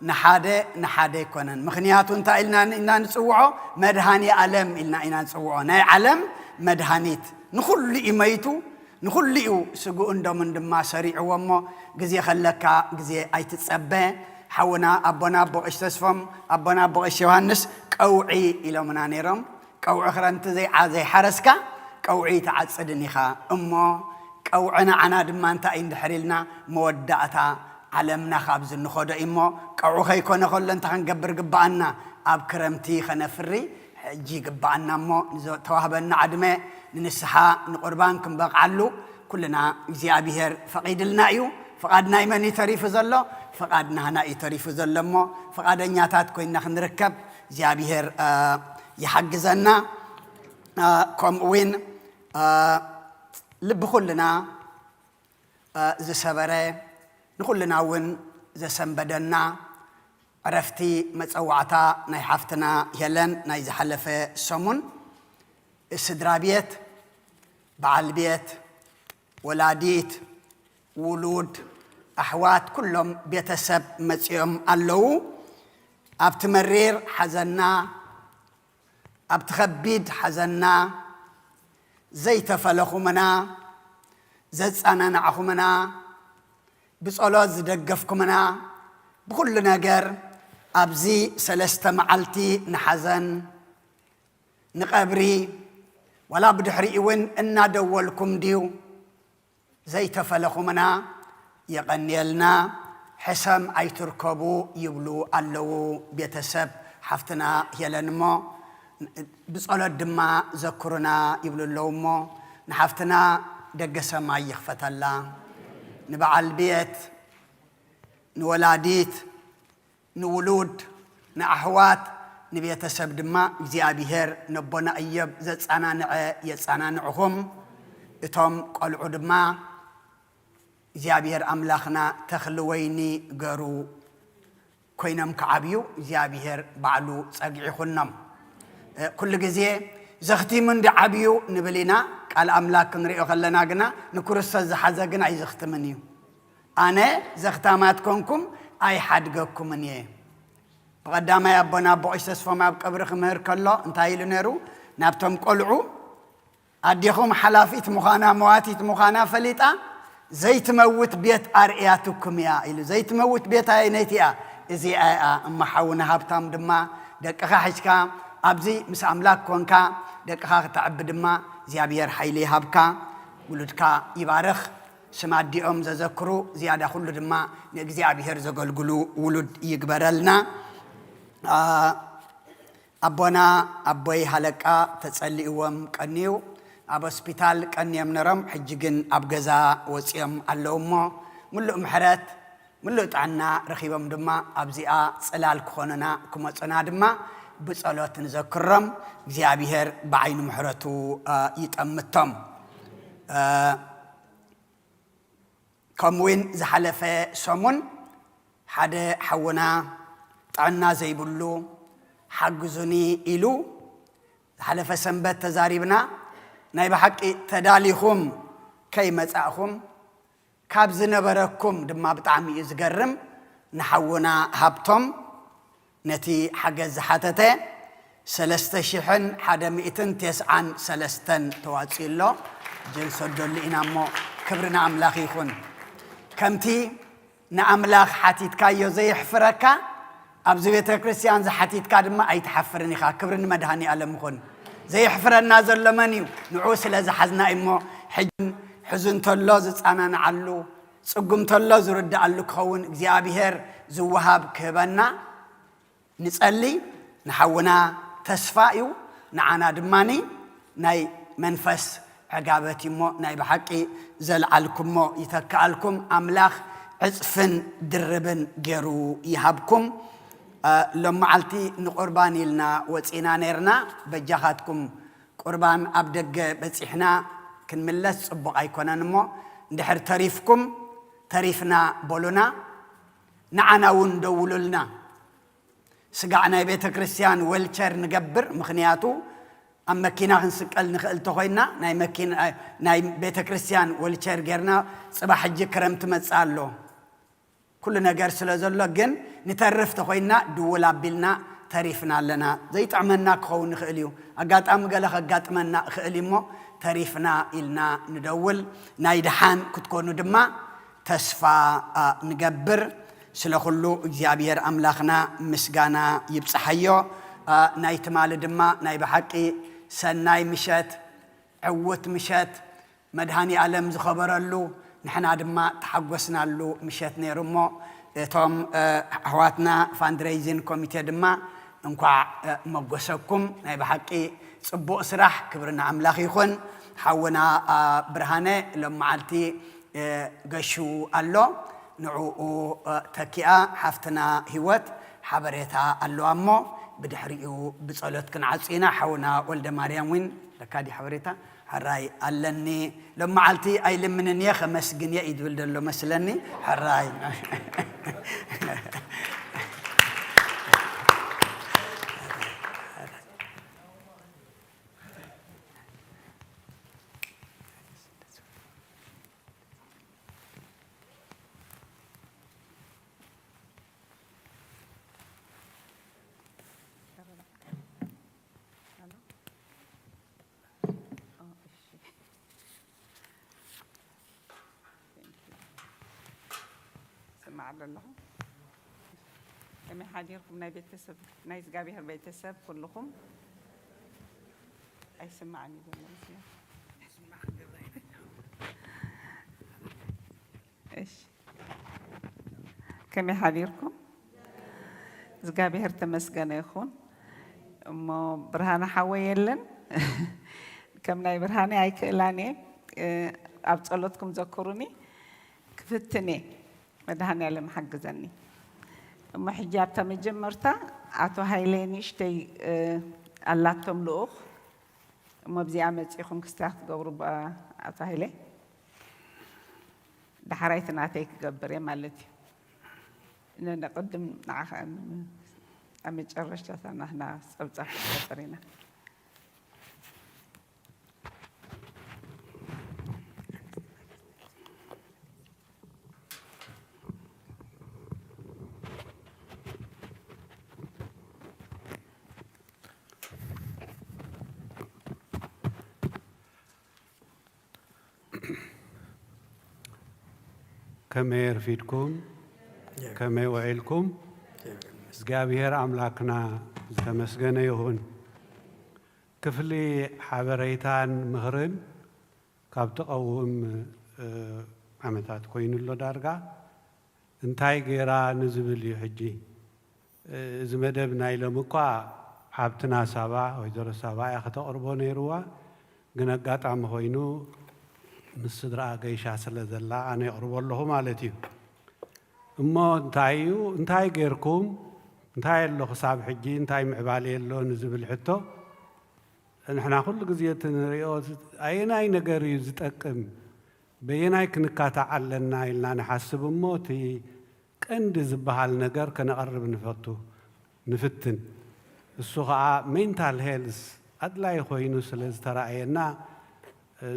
ንሓደ ንሓደ ኣይኮነን። ምኽንያቱ እንታይ ኢልና ኢና ንጽውዖ? መድሃኒ ዓለም ኢልና ኢና ንጽውዖ። ናይ ዓለም መድሃኒት። ንኹሉ እዩ መይቱ፣ ንኹሉ እዩ ስግኡን ደሙን ድማ ሰሪዕዎ እሞ፣ ግዜ ከለካ ግዜ ኣይትጸበ። ሓውና ኣቦና ኣቦ ቀሺ ተስፎም፣ ኣቦና ኣቦ ቀሺ ዮሃንስ ቀውዒ ኢሎምና ነይሮም። ቀውዒ ክረምቲ ዘይዓ-፣ ዘይሓረስካ ቀውዒ ኣይትዓጽድን ኢኻ። እሞ ቀውዒ ንዓና ድማ እንታይ እዩ እንድሕር ኢልና፣ መወዳእታ ዓለምና ካብዚ እንኸዶ እዩ እሞ፣ ቀውዒ ከይኮነ ከሎ እንታይ ክንገብር ግብኣና? ኣብ ክረምቲ ከነፍሪ፣ እ፣ ሕጂ ይግብኣና እሞ ንዘተዋህበና ዕድመ ንንስሓ ንቁርባን ክንበቕዓሉ ኩልና እግዚኣብሔር ፈቒድልና እዩ። ፍቓድ ናይ መን እዩ ተሪፉ ዘሎ? ፍቓድ ናህና እዩ ተሪፉ ዘሎ እሞ ፍቓደኛታት ኮይና ክንርከብ እግዚኣብሔር ይሓግዘና። ከምኡ እውን ልቢ ኩልና ዝሰበረ ንኹልና እውን ዘሰንበደና ዕረፍቲ መጸዋዕታ ናይ ሓፍትና ሄለን ናይ ዝሓለፈ ሰሙን ስድራ ቤት፣ በዓል ቤት፣ ወላዲት፣ ውሉድ፣ ኣሕዋት፣ ኩሎም ቤተሰብ መጺኦም ኣለዉ። ኣብቲ መሪር ሓዘና ኣብቲ ከቢድ ሓዘና ዘይተፈለኹምና፣ ዘጸናናዕኹምና፣ ብጸሎት ዝደገፍኩምና፣ ብኹሉ ነገር ኣብዚ ሰለስተ መዓልቲ ንሓዘን፣ ንቐብሪ፣ ዋላ ብድሕሪኡ እውን እናደወልኩም ድዩ ዘይተፈለኹምና የቐንየልና። ሕሰም ኣይትርከቡ ይብሉ ኣለዉ ቤተሰብ ሓፍትና ሄለን እሞ ብጸሎት ድማ ዘክሩና ይብሉ ኣለዉ እሞ ንሓፍትና ደገ ሰማይ ይኽፈተላ። ንበዓል ቤት፣ ንወላዲት፣ ንውሉድ፣ ንኣሕዋት፣ ንቤተሰብ ድማ እግዚኣብሔር ነቦና እዮብ ዘጸናንዐ የጸናንዕኹም። እቶም ቆልዑ ድማ እግዚኣብሔር ኣምላኽና ተኽሊ ወይኒ ገሩ ኮይኖም ክዓብዩ እግዚኣብሔር ባዕሉ ጸግዒ ይኹኖም። ኩሉ ግዜ ዘኽቲሙ እንዲ ዓብዩ ንብል ኢና። ቃል ኣምላክ ክንሪኦ ከለና ግና ንክርስቶስ ዝሓዘ ግን ኣይዘኽትምን እዩ። ኣነ ዘኽታማት ኮንኩም ኣይሓድገኩምን እየ። ብቐዳማይ ኣቦና ኣቦ ቀሽ ተስፎም ኣብ ቀብሪ ክምህር ከሎ እንታይ ኢሉ ነይሩ? ናብቶም ቆልዑ ኣዴኹም ሓላፊት ምዃና መዋቲት ምዃና ፈሊጣ ዘይትመውት ቤት ኣርእያትኩም እያ ኢሉ። ዘይትመውት ቤት ኣየነይቲ እያ? እዚኣ እያ። እሞ ሓውና ሃብታም ድማ ደቅኻ ሒዝካ ኣብዚ ምስ ኣምላክ ኮንካ ደቅኻ ክተዕቢ ድማ እግዚኣብሔር ሓይሊ ይሃብካ። ውሉድካ ይባርኽ። ስም ኣዲኦም ዘዘክሩ ዝያዳ ኩሉ ድማ ንእግዚኣብሔር ዘገልግሉ ውሉድ ይግበረልና። ኣቦና ኣቦይ ሃለቃ ተጸሊእዎም ቀንዩ ኣብ ሆስፒታል ቀንዮም ነሮም፣ ሕጂ ግን ኣብ ገዛ ወጺኦም ኣለዉ እሞ ምሉእ ምሕረት ምሉእ ጥዕና ረኺቦም ድማ ኣብዚኣ ጽላል ክኾኑና ክመጹና ድማ ብጸሎት ንዘክሮም። እግዚኣብሔር ብዓይኒ ምሕረቱ ይጠምቶም። ከምኡውን ዝሓለፈ ሰሙን ሓደ ሓውና ጥዕና ዘይብሉ ሓግዙኒ ኢሉ ዝሓለፈ ሰንበት ተዛሪብና። ናይ ብሓቂ ተዳሊኹም ከይመጻእኹም ካብ ዝነበረኩም ድማ ብጣዕሚ እዩ ዝገርም። ንሓውና ሃብቶም ነቲ ሓገዝ ዝሓተተ ሰለስተ ሽሕን ሓደ ሚእትን ተስዓን ሰለስተን ተዋፅኡ ኣሎ። ጀን ሰደሉ ኢና እሞ ክብሪ ንኣምላኽ ይኹን። ከምቲ ንኣምላኽ ሓቲትካዮ ዘየሕፍረካ ኣብዚ ቤተ ክርስቲያን ዝሓቲትካ ድማ ኣይትሓፍርን ኢኻ። ክብሪ ንመድሃኒ ኣለም ይኹን። ዘየሕፍረና ዘሎ መን እዩ? ንዑ ስለ ዝሓዝና እሞ ሕጂ ሕዙ እንተሎ ዝፃናንዓሉ ፅጉም እንተሎ ዝርድኣሉ ክኸውን እግዚኣብሔር ዝወሃብ ክህበና ንጸሊ። ንሓውና ተስፋ እዩ፣ ንዓና ድማኒ ናይ መንፈስ ዕጋበት እዩሞ ናይ ብሓቂ ዘልዓልኩሞ ይተክኣልኩም። ኣምላኽ ዕጽፍን ድርብን ገይሩ ይሃብኩም። ሎም መዓልቲ ንቁርባን ኢልና ወጺና ነርና። በጃኻትኩም ቁርባን ኣብ ደገ በጺሕና ክንምለስ ጽቡቕ ኣይኮነን እሞ እንድሕር ተሪፍኩም ተሪፍና በሉና። ንዓና እውን ደውሉልና። ስጋዕ ናይ ቤተ ክርስቲያን ወልቸር ንገብር። ምኽንያቱ ኣብ መኪና ክንስቀል ንኽእል ተኾይና ናይ መኪና ናይ ቤተ ክርስቲያን ወልቸር ጌርና ጽባሕ ሕጂ ክረምቲ መጽእ ኣሎ። ኩሉ ነገር ስለ ዘሎ ግን ንተርፍ ተኾይና ድውል ኣቢልና ተሪፍና ኣለና። ዘይጥዕመና ክኸውን ይኽእል እዩ። ኣጋጣሚ ገለ ከጋጥመና ይኽእል እዩ እሞ ተሪፍና ኢልና ንደውል። ናይ ደሓን ክትኮኑ ድማ ተስፋ ንገብር። ስለ ኩሉ እግዚኣብሔር ኣምላኽና ምስጋና ይብጽሓዮ። ናይ ትማሊ ድማ ናይ ብሓቂ ሰናይ ምሸት፣ ዕውት ምሸት፣ መድሃኒ ኣለም ዝኸበረሉ ንሕና ድማ ተሓጎስናሉ ምሸት ነይሩ እሞ እቶም ኣሕዋትና ፋንድሬይዝን ኮሚቴ ድማ እንኳዕ መጎሰኩም። ናይ ብሓቂ ጽቡቕ ስራሕ፣ ክብሪ ንኣምላኽ ይኹን። ሓውና ብርሃነ ሎም መዓልቲ ገሹ ኣሎ። ንዕኡ ተኪኣ ሓፍትና ህይወት ሓበሬታ ኣለዋ እሞ ብድሕሪኡ ብጸሎት ክንዓጹ ኢና። ሓውና ወልደ ማርያም እውን ለካ ድዩ ሓበሬታ? ሕራይ ኣለኒ። ሎም መዓልቲ ኣይልምንን እየ፣ ከመስግን እየ እዩ ዝብል ዘሎ መስለኒ። ሕራይ። ስማዕ ኣለኹ። ከመይ ሓዲርኩም ናይ ቤተሰብ፣ ናይ እግዚኣብሔር ቤተሰብ ኩልኹም? ኣይስማዕን እዩ ዘሎ መስለኒ። እሺ። ከመይ ሓዲርኩም? እግዚኣብሔር ተመስገነ ይኹን። እሞ ብርሃነ ሓወይ የለን። ከም ናይ ብርሃነ ኣይክእላን እየ። እ፣ ኣብ ጸሎትኩም ዘክሩኒ። ክፍትን እየ። መድሃኔ ዓለም ሓግዘኒ። እሞ ሕጂ ኣብታ መጀመርታ ኣቶ ሃይለ ንእሽተይ፣ እ፣ ኣላቶም ልኡኽ። እሞ ኣብዚኣ መጺኹም ክስታይ ክትገብሩ ባ-፣ ኣቶ ሃይለ። ዳሕራይቲ ናተይ ክገብር እየ ማለት እዩ። ነ-፣ ንቕድም ንዓኻ ን-፣ ኣብ መጨረሽታ ናህና ጸብጻብ ክንቆጽር ኢና። ከመይ ኣርፊድኩም? ከመይ ውዒልኩም? እግዚኣብሔር ኣምላክና ዝተመስገነ ይኹን። ክፍሊ ሓበሬታን ምኽርን ካብ ትቐውም፣ እ፣ ዓመታት ኮይኑ ኣሎ ዳርጋ። እንታይ ገይራ ንዝብል እዩ ሕጂ። እዚ መደብ ናይ ሎሚ እኳ ሓብትና ሳባ፣ ወይዘሮ ሳባ እያ ከተቕርቦ ነይርዋ፣ ግን ኣጋጣሚ ኮይኑ ምስ ስድራኣ ገይሻ ስለ ዘላ ኣነ የቕርቦ ኣለኹ ማለት እዩ። እሞ እንታይ እዩ፣ እንታይ ጌርኩም፣ እንታይ ኣሎ ክሳብ ሕጂ፣ እንታይ ምዕባለ ኣሎ ንዝብል ሕቶ፣ ንሕና ኩሉ ግዜ እቲ ንሪኦ ኣየናይ ነገር እዩ ዝጠቅም፣ በየናይ ክንካታዕ ኣለና ኢልና ንሓስብ እሞ እቲ ቀንዲ ዝበሃል ነገር ከነቕርብ ንፈቱ፣ ንፍትን። እሱ ኸዓ ሜንታል ሄልዝ ኣድላይ ኮይኑ ስለ ዝተረኣየና፣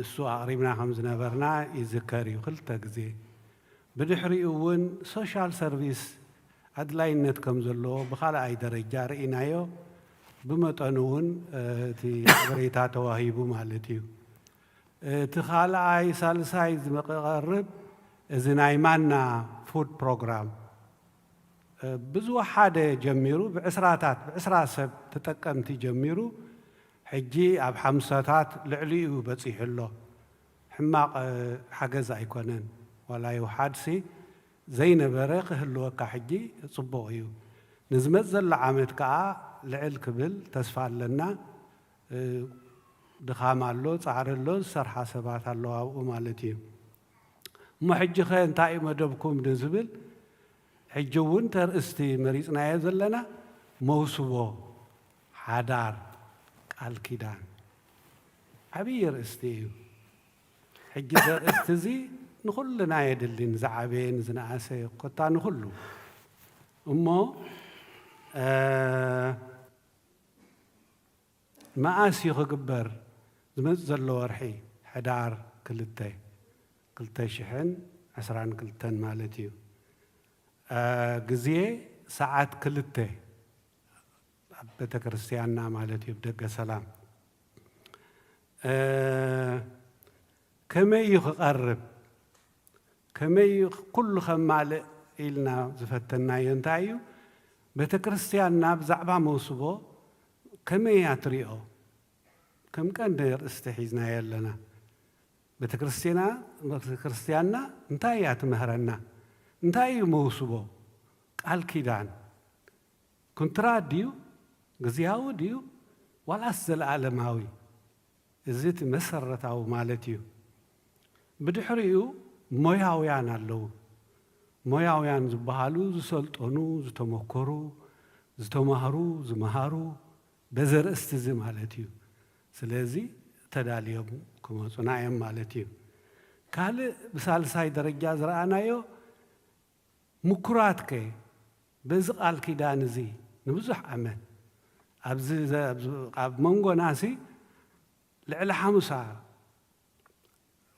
እሱ ኣቕሪብና ከም ዝነበርና ይዝከር እዩ ክልተ ግዜ። ብድሕሪኡ እውን ሶሻል ሰርቪስ ኣድላይነት ከም ዘለዎ ብኻልኣይ ደረጃ ርኢናዮ። ብመጠኑ እውን፣ እ፣ እቲ ሓበሬታ ተዋሂቡ ማለት እዩ። እቲ ካልኣይ፣ ሳልሳይ ዝቐርብ እዚ ናይ ማና ፉድ ፕሮግራም፣ እ፣ ብዝወሓደ ጀሚሩ፣ ብዕስራታት፣ ብዕስራ ሰብ ተጠቀምቲ ጀሚሩ፣ ሕጂ ኣብ ሓምሳታት ልዕሊኡ በጺሑ ኣሎ። ሕማቕ፣ እ፣ ሓገዝ ኣይኮነን። ዋላ ይውሓድሲ፣ ዘይነበረ ክህልወካ ሕጂ ጽቡቕ እዩ። ንዝመጽእ ዘሎ ዓመት ከኣ ልዕል ክብል ተስፋ ኣለና። እ፣ ድኻም ኣሎ፣ ጻዕሪ ኣሎ፣ ዝሰርሓ ሰባት ኣለዋ ኣብኡ ማለት እዩ። እሞ ሕጂ ኸ እንታይ እዩ መደብኩም ንዝብል፣ ሕጂ እውን ተርእስቲ መሪጽናዮ ዘለና መውስቦ፣ ሓዳር፣ ቃል ኪዳን። ዓብዪ ርእስቲ እዩ። ሕጂ እዚ ኣርእስቲ እዚ ንኹልና የድሊ፣ ንዝዓበየ፣ ንዝነኣሰ፣ ኮታ ንኹሉ። እሞ፣ እ፣ መኣስ እዩ ክግበር? ዝመጽእ ዘሎ ወርሒ፣ ሕዳር ክልተ፣ ክልተ ሽሕን ዕስራን ክልተን ማለት እዩ። እ፣ ግዜ ሰዓት ክልተ ኣብ ቤተ ክርስቲያንና ማለት እዩ፣ ኣብ ደገ ሰላም። እ፣ ከመይ እዩ ክቐርብ? ከመይ እዩ ኩሉ ከማልእ ኢልና ዝፈተናዮ እንታይ እዩ? ቤተ ክርስቲያንና ብዛዕባ መውስቦ ከመይ እያ ትሪኦ? ከም ቀንዲ ኣርእስቲ ሒዝናዮ ኣለና። ቤተ ክርስቲያና-፣ ቤተ ክርስቲያንና እንታይ እያ ትምህረና? እንታይ እዩ መውስቦ? ቃል ኪዳን። ኮንትራት ድዩ? ግዝያዊ ድዩ ዋላስ ዘለኣለማዊ? እዚ እቲ መሰረታዊ ማለት እዩ። ብድሕሪኡ ሞያውያን ኣለዉ። ሞያውያን ዝበሃሉ ዝሰልጠኑ፣ ዝተመኮሩ፣ ዝተማህሩ፣ ዝመሃሩ በዚ ኣርእስቲ እዚ ማለት እዩ። ስለዚ ተዳልዮም ክመፁና እዮም ማለት እዩ። ካልእ ብሳልሳይ ደረጃ ዝረኣናዮ ምኩራት ከ በዚ ቃል ኪዳን እዚ ንብዙሕ ዓመት ኣብዚ ኣብ መንጎናሲ ልዕሊ ሓሙሳ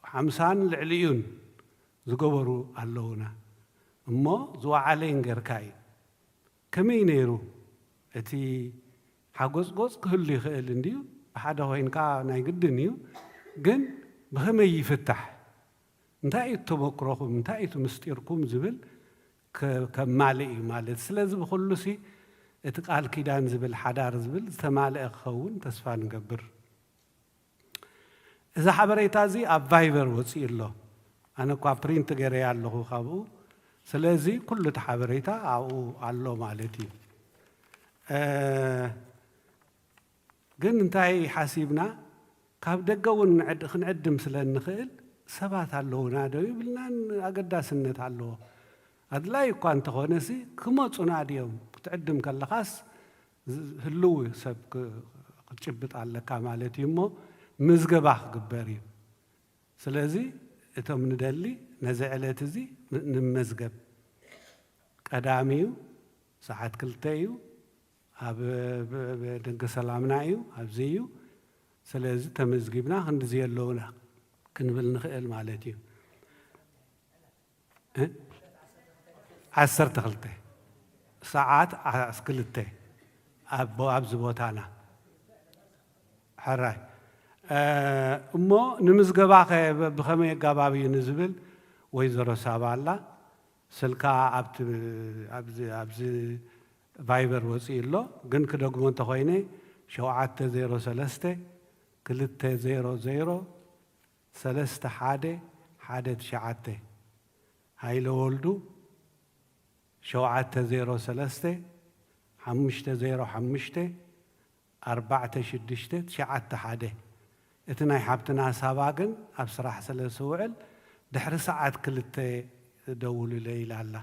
ሓምሳን ልዕሊኡን ዝገበሩ ኣለዉና እሞ ዝወዓለ ይንገርካ እዩ። ከመይ ነይሩ እቲ ሓጎፅጎፅ ክህሉ ይኽእል እንድዩ። ብሓደ ኮይንካ ናይ ግድን እዩ። ግን ብኸመይ ይፍታሕ? እንታይ እዩ ተመክሮኹም? እንታይ እዩ ምስጢርኩም? ዝብል ከማልእ እዩ ማለት። ስለዚ ብኩሉ ሲ እቲ ቃል ኪዳን ዝብል ሓዳር ዝብል ዝተማልአ ክኸውን ተስፋ ንገብር። እዚ ሓበሬታ እዚ ኣብ ቫይበር ወፂኡ ኣሎ። ኣነ እኳ ፕሪንት ገይረያ ኣለኹ ካብኡ። ስለዚ ኩሉ እቲ ሓበሬታ ኣብኡ ኣሎ ማለት እዩ። ግን እንታይ ሓሲብና ካብ ደገ እውን ክንዕድም ስለ እንኽእል ሰባት ኣለዉና ዶ ይብልናን ኣገዳስነት ኣለዎ። ኣድላይ እኳ እንተኾነሲ ክመፁና ድዮም ክትዕድም ከለኻስ ህልው ሰብ ክትጭብጥ ኣለካ ማለት እዩ እሞ ምዝገባ ክግበር እዩ። ስለዚ እቶም ንደሊ ነዚ ዕለት እዚ ንመዝገብ። ቀዳሚ እዩ፣ ሰዓት ክልተ እዩ፣ ኣብ ደገ ሰላምና እዩ፣ ኣብዚ እዩ። ስለዚ ተመዝጊብና ክንድዚ ኣለውና ክንብል ንኽእል ማለት እዩ። ዓሰርተ ክልተ ሰዓት ዓሰርተ ክልተ ኣብዚ ቦታና። ሕራይ እሞ ንምዝገባኸ ብኸመይ ኣጋባብ እዩ ንዝብል ወይዘሮ ሳባ ኣላ። ስልካ ኣብዚ ቫይበር ወፂኡ ኣሎ። ግን ክደግሞ እንተኾይነ ሸውዓተ ዜሮ ሰለስተ ክልተ ዜሮ ዜሮ ሰለስተ ሓደ ሓደ ትሽዓተ። ሃይለ ወልዱ ሸውዓተ ዜሮ ሰለስተ ሓሙሽተ ዜሮ ሓሙሽተ ኣርባዕተ ሽዱሽተ ትሽዓተ ሓደ። እቲ ናይ ሓብትና ሳባ ግን ኣብ ስራሕ ስለ ዝውዕል ድሕሪ ሰዓት ክልተ ደውሉለይ ኢላ ኣላ።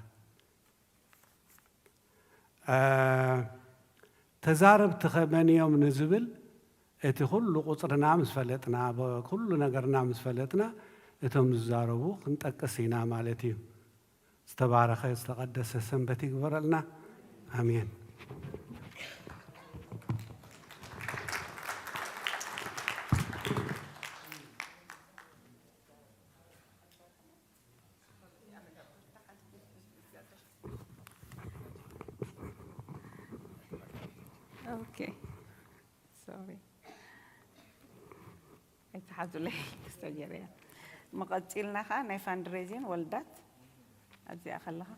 ተዛረብቲ ከ መን እዮም ንዝብል እቲ ኩሉ ቁፅርና ምስ ፈለጥና ኩሉ ነገርና ምስ ፈለጥና እቶም ዝዛረቡ ክንጠቅስ ኢና ማለት እዩ። ዝተባረኸ ዝተቐደሰ ሰንበት ይግበረልና። ኣሜን። Okay. Sorry. ኣይተሓዙለይ ክስተጀርያ። መቐፂልና ከዓ ናይ ፋንድሬዚን ወልዳት ኣብዚኣ ከለኻ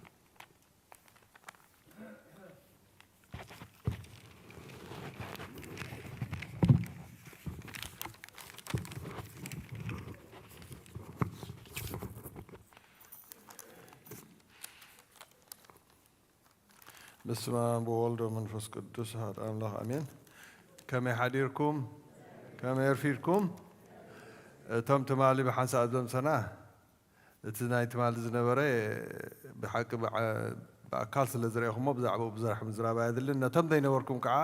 በስመ ኣብ ወወልድ ወመንፈስ ቅዱስ ኣሐዱ ኣምላኽ ኣሜን። ከመይ ሓዲርኩም? ከመይ ኣርፊድኩም? እቶም ትማሊ ብሓንሳእ ዘምሰና እቲ ናይ ትማሊ ዝነበረ ብሓቂ ብኣካል ስለ ዝረእኹሞ ብዛዕባኡ ብዙራሕ ምዝራብ ኣየድልን። ነቶም ዘይነበርኩም ከዓ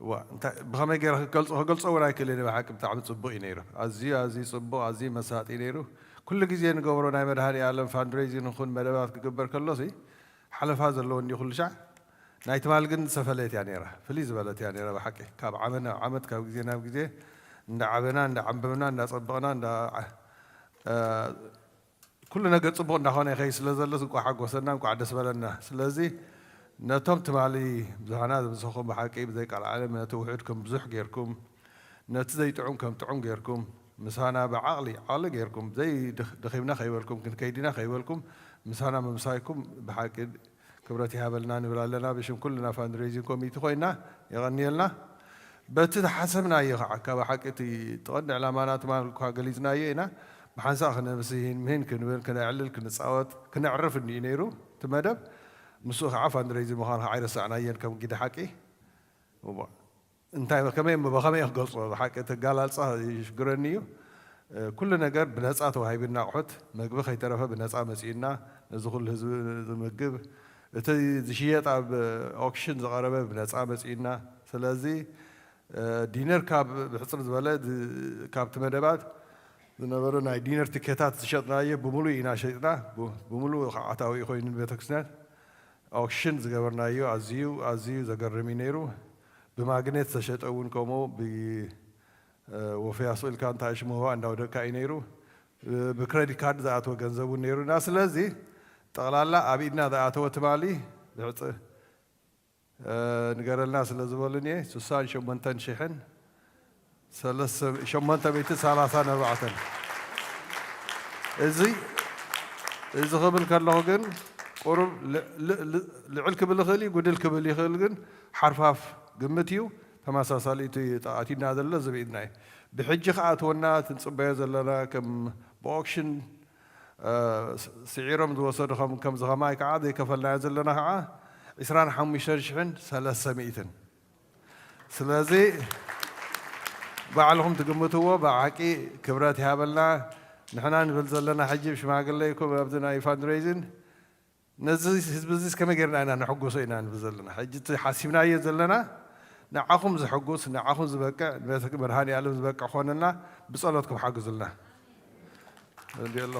ዋ እንታይ ብኸመይ ገይረ ክገልጾ ክገልጾ እውን ኣይክእልን እየ። ብሓቂ ብጣዕሚ ጽቡቕ እዩ ነይሩ። ኣዝዩ ኣዝዩ ጽቡቕ ኣዝዩ መሳጢ ነይሩ። ኩሉ ግዜ ንገብሮ ናይ መድሃኒ ኣለም ፋንድሬዚን ይኹን መደባት ክግበር ከሎሲ ሓለፋ ዘለዎ እንዲ ኩሉ ሻዕ ናይ ትማል ግን ዝተፈለየት እያ ነይራ። ፍልይ ዝበለት እያ ነይራ ብሓቂ ካብ ዓመት ናብ ዓመት ካብ ግዜ ናብ ግዜ እንዳዓበና እንዳዓንበብና እንዳጸበቕና እንዳ ኩሉ ነገር ጽቡቕ እንዳኾነ ይኸይድ ስለ ዘሎስ እንቋዕ ሓጎሰና እንቋዕ ደስ በለና። ስለዚ ነቶም ትማሊ ብዝሃና ዝምሰኹም ብሓቂ ብዘይ ቃል ዓለም ነቲ ውሑድ ከም ብዙሕ ጌርኩም ነቲ ዘይጥዑም ከም ጥዑም ጌርኩም ምሳና ብዓቕሊ ዓቕሊ ጌርኩም ዘይደኺምና ከይበልኩም ክንከይድ ኢና ከይበልኩም ምሳና ምምሳይኩም ብሓቂ ክብረት ይሃበልና ንብል ኣለና ብሽም ኩልና ፋንድሬዚንግ ኮሚቲ ኮይና የቐንየልና። በቲ ዝሓሰብናዮ ከዓ ካብ ሓቂ እቲ ትቐንዲ ዕላማና ትማል እኳ ገሊፅናዮ ኢና። ብሓንሳእ ክነምስሂን ምህን ክንብል ክነዕልል ክንፃወት ክነዕርፍ እንዲዩ ነይሩ እቲ መደብ። ምስኡ ከዓ ፋንድሬዚንግ ምዃኑ ከዓ ኣይረሳዕናዮን ከም ጊደ ሓቂ። እንታይ ከመይ ብኸመይ ክገልጾ ብሓቂ ተጋላልጻ ይሽግረኒ እዩ። ኩሉ ነገር ብነፃ ተዋሂብና ኣቑሑት መግቢ ከይተረፈ ብነፃ መፂእና ነዚ ኩሉ ህዝቢ ዝምግብ እቲ ዝሽየጥ ኣብ ኦክሽን ዝቐረበ ብነፃ መፂእና። ስለዚ ዲነር ካብ ብሕፅር ዝበለ ካብቲ መደባት ዝነበሩ ናይ ዲነር ትኬታት ዝሸጥናዮ ብምሉእ ኢና ሸጥና። ብምሉእ ከዓ ኣታዊ ኮይኑ ንቤተክርስትያን ኦክሽን ዝገበርናዮ ኣዝዩ ኣዝዩ ዘገርም እዩ ነይሩ። ብማግኔት ዝተሸጠ እውን ከምኡ ወፈያ ስኢልካ እንታይ ሽመዋ እንዳወደቅካ እዩ ነይሩ። ብክሬዲት ካርድ ዝኣተወ ገንዘብ እውን ነይሩና። ስለዚ ጠቕላላ ኣብ ኢድና ዝኣተወ ትማሊ ብሕፅ ንገረልና ስለ ዝበሉን እየ ስሳን ሸሞንተን ሽሕን ሸሞንተ ሚእትን ሰላሳን ኣርባዕተን። እዚ እዚ ክብል ከለኹ ግን ቁሩብ ልዕል ክብል ይኽእል እዩ፣ ጉድል ክብል ይኽእል። ግን ሓርፋፍ ግምት እዩ። ተመሳሳሊ እቲ ኣቲና ዘሎ ዝብኢልና እዩ። ብሕጂ ከኣትወና ትንፅበዮ ዘለና ከም ብኦክሽን ስዒሮም ዝወሰዱ ከምዚ ከማይ ከዓ ዘይከፈልናዮ ዘለና ከዓ ዕስራን ሓሙሽተን ሽሕን ሰለስተ ሚእትን። ስለዚ ባዕልኹም ትግምትዎ ብሓቂ ክብረት ይሃበልና። ንሕና ንብል ዘለና ሕጂ ሽማግለ ይኩም ኣብዚ ናይ ፋንድሬይዝን ነዚ ህዝቢ እዚ ከመይ ጌርና ኢና ነሐጎሶ ኢና ንብል ዘለና። ሕጂ እቲ ሓሲብናዮ ዘለና ንዓኹም ዘሐጉስ ንዓኹም ዝበቅዕ ንቤተ መድሃኒ ኣለም ዝበቅዕ ኮነና ብጸሎትኩም ሓግዙልና። እንዲ ኣሎ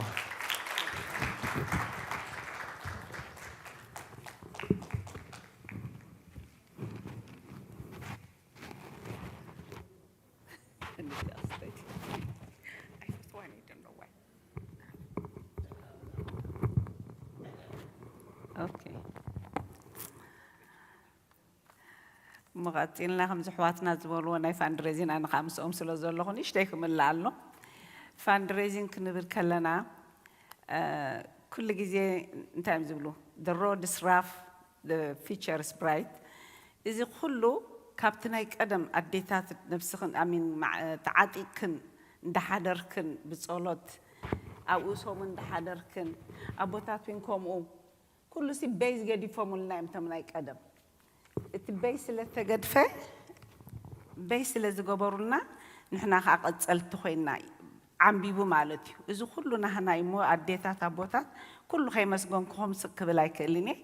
እሞ ቀፂልና ከምዚ ኣሕዋትና ዝበልዎ ናይ ፋንድሬዚን ኣነ ከዓ ምስኦም ስለ ዘለኹ ንእሽተይ ክምልእ ኣሎ። ፋንድሬዚን ክንብል ከለና ኩሉ ግዜ እንታይ እዮም ዝብሉ the road is rough, the future is bright። እዚ ኩሉ ካብቲ ናይ ቀደም ኣዴታት ነብስኽን ኣሚን ተዓጢቅክን እንዳሓደርክን ብፀሎት ኣብኡ ሰሙን እንዳሓደርክን ኣቦታት እውን ከምኡ ኩሉ ሲ ቤዝ ገዲፎምልና እዮም እቶም ናይ ቀደም። እቲ ቤዝ ስለ ተገድፈ ቤዝ ስለ ዝገበሩልና ንሕና ከዓ ቀፀልቲ ኮይና ዓንቢቡ ማለት እዩ። እዚ ኩሉ ናህና እዩ እሞ ኣዴታት ኣቦታት ኩሉ ከይመስገንኩኹም ስቅ ክብል ኣይክእልን እየ።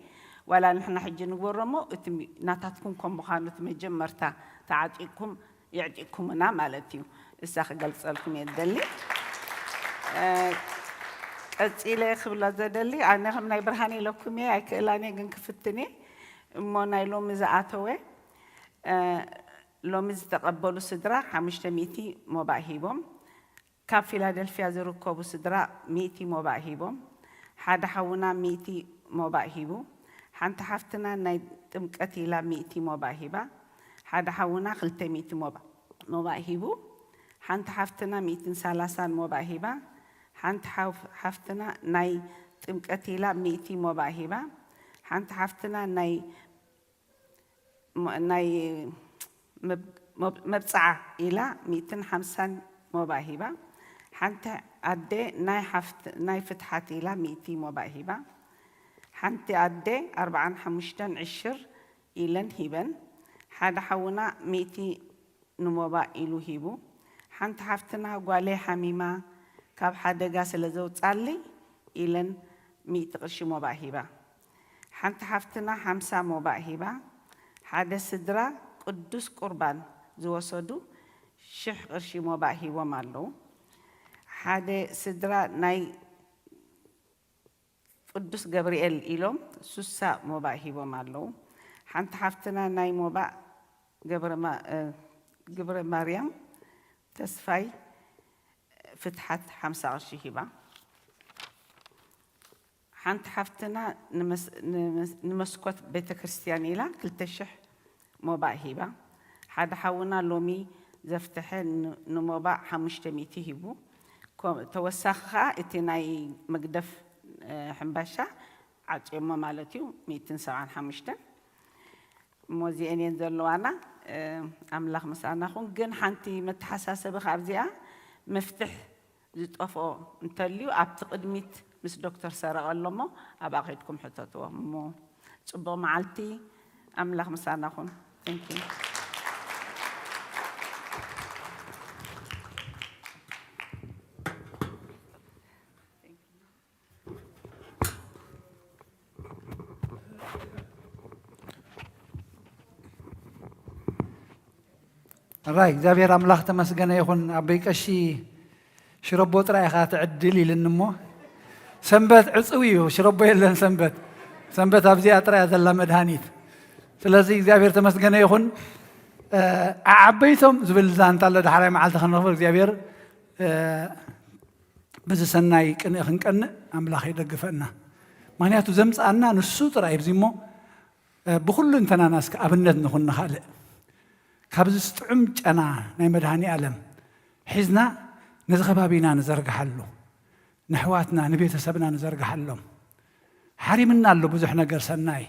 ዋላ ንሕና ሕጂ ንግበሮ እሞ እቲ ናታትኩም ከም ምዃኑ እቲ መጀመርታ ተዓጢቅኩም የዕጢቅኩምና ማለት እዩ። እሳ ክገልፀልኩም እየ ዝደሊ። ቀፂለ ክብሎ ዘደሊ ኣነ ከም ናይ ብርሃን ኢለኩም እየ ኣይክእላን እየ ግን ክፍትን እየ እሞ ናይ ሎሚ ዝኣተወ ሎሚ ዝተቐበሉ ስድራ ሓሙሽተ ሚእቲ ሞባእ ሂቦም። ካብ ፊላደልፊያ ዝርከቡ ስድራ ሚእቲ ሞባእ ሂቦም። ሓደ ሓውና ሚእቲ ሞባእ ሂቡ። ሓንቲ ሓፍትና ናይ ጥምቀት ኢላ ሚእቲ ሞባእ ሂባ። ሓደ ሓውና ክልተ ሚእቲ ሞባእ ሞባእ ሂቡ። ሓንቲ ሓፍትና ሚእትን ሰላሳን ሞባእ ሂባ። ሓንቲ ሓፍትና ናይ ጥምቀት ኢላ ሚእቲ ሞባእ ሂባ። ሓንቲ ሓፍትና ናይ ናይ መብፅዓ ኢላ ሚእትን ሓምሳን ሞባእ ሂባ። ሓንቲ ኣደ ናይ ፍትሓት ኢላ ሚእቲ ሞባእ ሂባ። ሓንቲ ኣደ ኣርብዓን ሓሙሽተን ዕሽር ኢለን ሂበን። ሓደ ሓውና ሚእቲ ንሞባእ ኢሉ ሂቡ። ሓንቲ ሓፍትና ጓለይ ሓሚማ ካብ ሓደጋ ስለ ዘውፃልይ ኢለን ሚእቲ ቅርሺ ሞባእ ሂባ። ሓንቲ ሓፍትና ሓምሳ ሞባእ ሂባ። ሓደ ስድራ ቅዱስ ቁርባን ዝወሰዱ ሽሕ ቅርሺ ሞባእ ሂቦም ኣለዉ። ሓደ ስድራ ናይ ቅዱስ ገብርኤል ኢሎም ሱሳ ሞባእ ሂቦም ኣለዉ። ሓንቲ ሓፍትና ናይ ሞባእ ግብረ ማርያም ተስፋይ ፍትሓት ሓምሳ ቅርሺ ሂባ። ሓንቲ ሓፍትና ንመስኮት ቤተ ክርስትያን ኢላ ክልተ ሽሕ ሞባእ ሂባ። ሓደ ሓውና ሎሚ ዘፍተሐ ንሞባእ ሓሙሽተ ሚእቲ ሂቡ። ተወሳኺ ከዓ እቲ ናይ መግደፍ ሕምባሻ ዓፅዮሞ ማለት እዩ ሚእትን ሰብዓን ሓሙሽተን። እሞ እዚአን እየን ዘለዋና። ኣምላኽ ምሳና ኹን። ግን ሓንቲ መተሓሳሰቢ ካብዚኣ መፍትሕ ዝጠፍኦ እንተልዩ ኣብቲ ቅድሚት ምስ ዶክተር ሰረቐ ኣሎ እሞ ኣብኣ ከይድኩም ሕተትዎም እሞ ፅቡቕ መዓልቲ። ኣምላኽ ምሳና ኹን። Thank you። ራይ እግዚኣብሔር ኣምላኽ ተመስገነ ይኹን። ኣቦይ ቀሺ ሽረቦ ጥራይ ኢኻ ትዕድል ኢልኒ እሞ፣ ሰንበት ዕጽው እዩ፣ ሽረቦ የለን ሰንበት። ሰንበት ኣብዚኣ ጥራይ እያ ዘላ መድሃኒት። ስለዚ እግዚኣብሔር ተመስገነ ይኹን። እ፣ ዓበይቶም ዝብል ዛንታ ኣሎ፣ ዳሕራይ መዓልቲ ክንረኽቦ እግዚኣብሔር፣ እ፣ በዚ ሰናይ ቅንኢ ክንቀንእ ኣምላኽ ይደግፈና። ምኽንያቱ ዘምጽኣና ንሱ ጥራይ እዩ። እዚ እሞ፣ እ፣ ብኹሉ እንተናና እስከ ኣብነት ንኹን ንኻልእ። ካብዚ ጥዑም ጨና ናይ መድኃኔ ዓለም ሒዝና ነዚ ከባቢና ንዘርግሓሉ፣ ነሕዋትና ንቤተሰብና ንዘርግሓሎም። ሓሪምና ኣሎ ብዙሕ ነገር ሰናይ።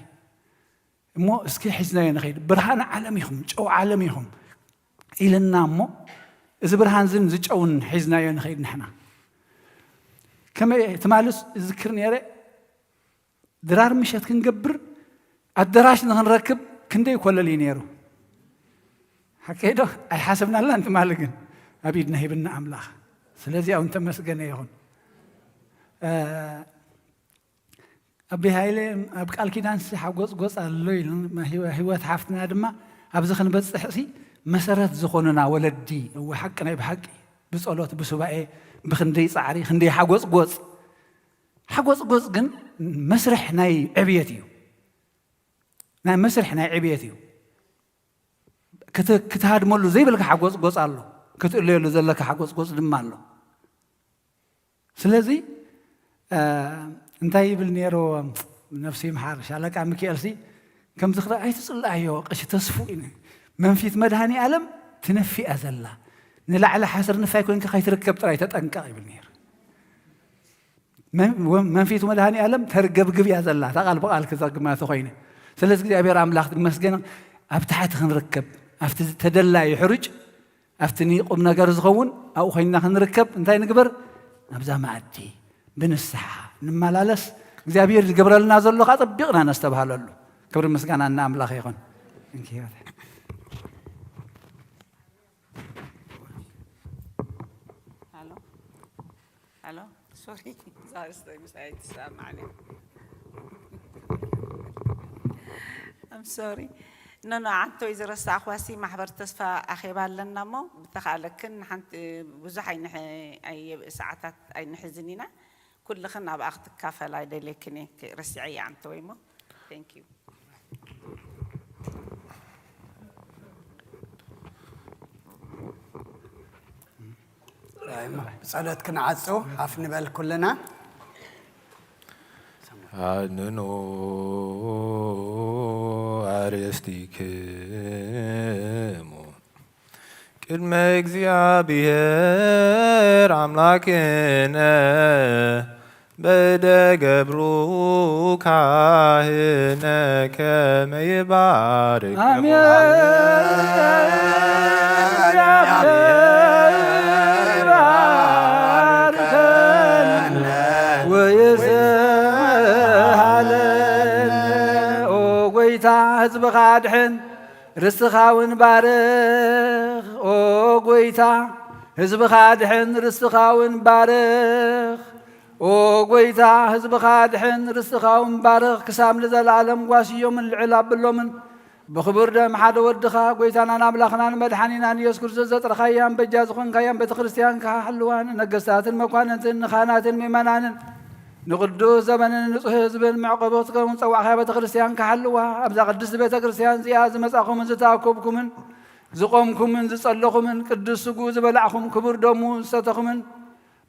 እሞ እስኪ ሒዝናዮ ንኸይድ። ብርሃን ዓለም ኢኹም፣ ጨው ዓለም ኢኹም ኢልና እሞ፣ እዚ ብርሃን ዝን ዝጨውን ሒዝናዮ ንኸይድ ንሕና። ከመይ ትማልስ እዝክር ነይረ፣ ድራር ምሸት ክንገብር ኣደራሽ ንኽንረክብ ክንደይ ኮለል እዩ ነይሩ። ሓቀይ ዶ? ኣይሓሰብናላን ትማሊ ግን ኣብ ኢድና ሂብና ኣምላኽ። ስለዚ ኣው እንተመስገነ ይኹን። እ፣ ኣቢ ሃይለ ኣብ ቃል ኪዳንሲ ሓጎጽጎጽ ኣሎ ኢሉ፣ ህይወ-፣ ህይወት ሓፍትና ድማ ኣብዚ ክንበጽሕሲ መሰረት ዝኾኑና ወለዲ፣ እወ ሓቂ ናይ ብሓቂ ብጸሎት ብሱባኤ ብኽንደይ ጻዕሪ ክንደይ ሓጎጽጎጽ። ሓጎጽጎጽ ግን መስርሕ ናይ ዕብየት እዩ። ናይ መስርሕ ናይ ዕብየት እዩ። ክት-፣ ክትሃድመሉ ዘይብልካ ሓጎጽጎጽ ኣሎ። ክትእለየሉ ዘለካ ሓጎጽጎጽ ድማ ኣሎ። ስለዚ፣ እ፣ እንታይ ይብል ነይሩ ነፍሲ ይምሓር ሻለቃ ሚካኤልሲ፣ ከምዚ ክዳ ኣይትጽልኣዮ ቀሺ ተስፉ ኢነ። መንፊት መድኃኔ ዓለም ትነፊ እያ ዘላ። ንላዕሊ ሓሰር ንፋይ ኮይንካ ከይትርከብ ጥራይ ተጠንቀቕ ይብል ነይሩ። መን-፣ ወ-፣ መንፊቱ መድኃኔ ዓለም ተርገብግብ እያ ዘላ፣ እታ ቃል ብቃል ክዘግማ ተኾይነ። ስለዚ እግዚኣብሔር ኣምላኽ ይመስገን፣ ኣብ ታሕቲ ክንርከብ፣ ኣብቲ ተደላዩ ሕሩጭ፣ ኣብቲ ንቁም ነገር ዝኸውን ኣብኡ ኮይንና ክንርከብ እንታይ ንግበር? ኣብዛ መኣዲ ብንስሓ ንመላለስ። እግዚኣብሔር ዝገብረልና ዘሎ ከዓ ጠቢቕና ነስተብሃለሉ። ክብሪ ምስጋና ንኣምላኽ ይኹን። Thank you። Hello? Hello? Sorry. ዛሬ ስተይ ምስ ኣይትሰማዕኒ። I'm sorry. No, no, ዓንተወይ ዝረሳዕኳሲ ማሕበር ተስፋ ኣኼባ ኣለና እሞ ብተኻእለክን ሓንቲ ብዙሕ ኣይንሕ-፣ ኣየ-፣ ሰዓታት ኣይንሕዝን ኢና። ኩልኽን ኣብኣ ክትካፈላ ይደልየክን እየ። ረሲዐ እየ ዓንተወይ እሞ። Thank you. ብጸሎት ክንዓጹ ሓፍ ንበል ኩልና። ኣንኑ ኣርእስቲክሙ ቅድመ እግዚኣብሔር ኣምላክነ በደ ገብሩ ካህነ ከመ ይባርክ ኣሜን። ወይስሃለነ። ኦ ጎይታ ህዝብኻ ኣድሕን ርስትኻ እውን ባርኽ። ኦ ጎይታ ህዝብኻ ኣድሕን ርስትኻ እውን ባርኽ። ኦ ጎይታ ህዝብኻ ኣድሕን ርስትኻ እውን ባርኽ። ክሳብ ንዘለኣለም ጓስዮምን ልዕል ኣብሎምን ብኽቡር ደም ሓደ ወድኻ ጎይታናን ኣምላኽናን መድሓኒናን ኢየሱስ ክርስቶስ ዘጥረኻያን በጃ ዝኾንካያን ቤተ ክርስቲያንካ ሓልዋን ነገስታትን መኳንንትን ንኻህናትን ምእመናንን ንቕዱስ ዘበንን ንጹሕ ህዝብን መዕቆቢ ክትከውን ጸዋዕካ ቤተ ክርስቲያን ክሓልዋ ኣብዛ ቅድስቲ ቤተ ክርስቲያን እዚኣ ዝመጻኹምን ዝተኣከብኩምን ዝቖምኩምን ዝጸለኹምን ቅዱስ ስጉ ዝበላዕኹም ክቡር ደሙ ዝሰተኹምን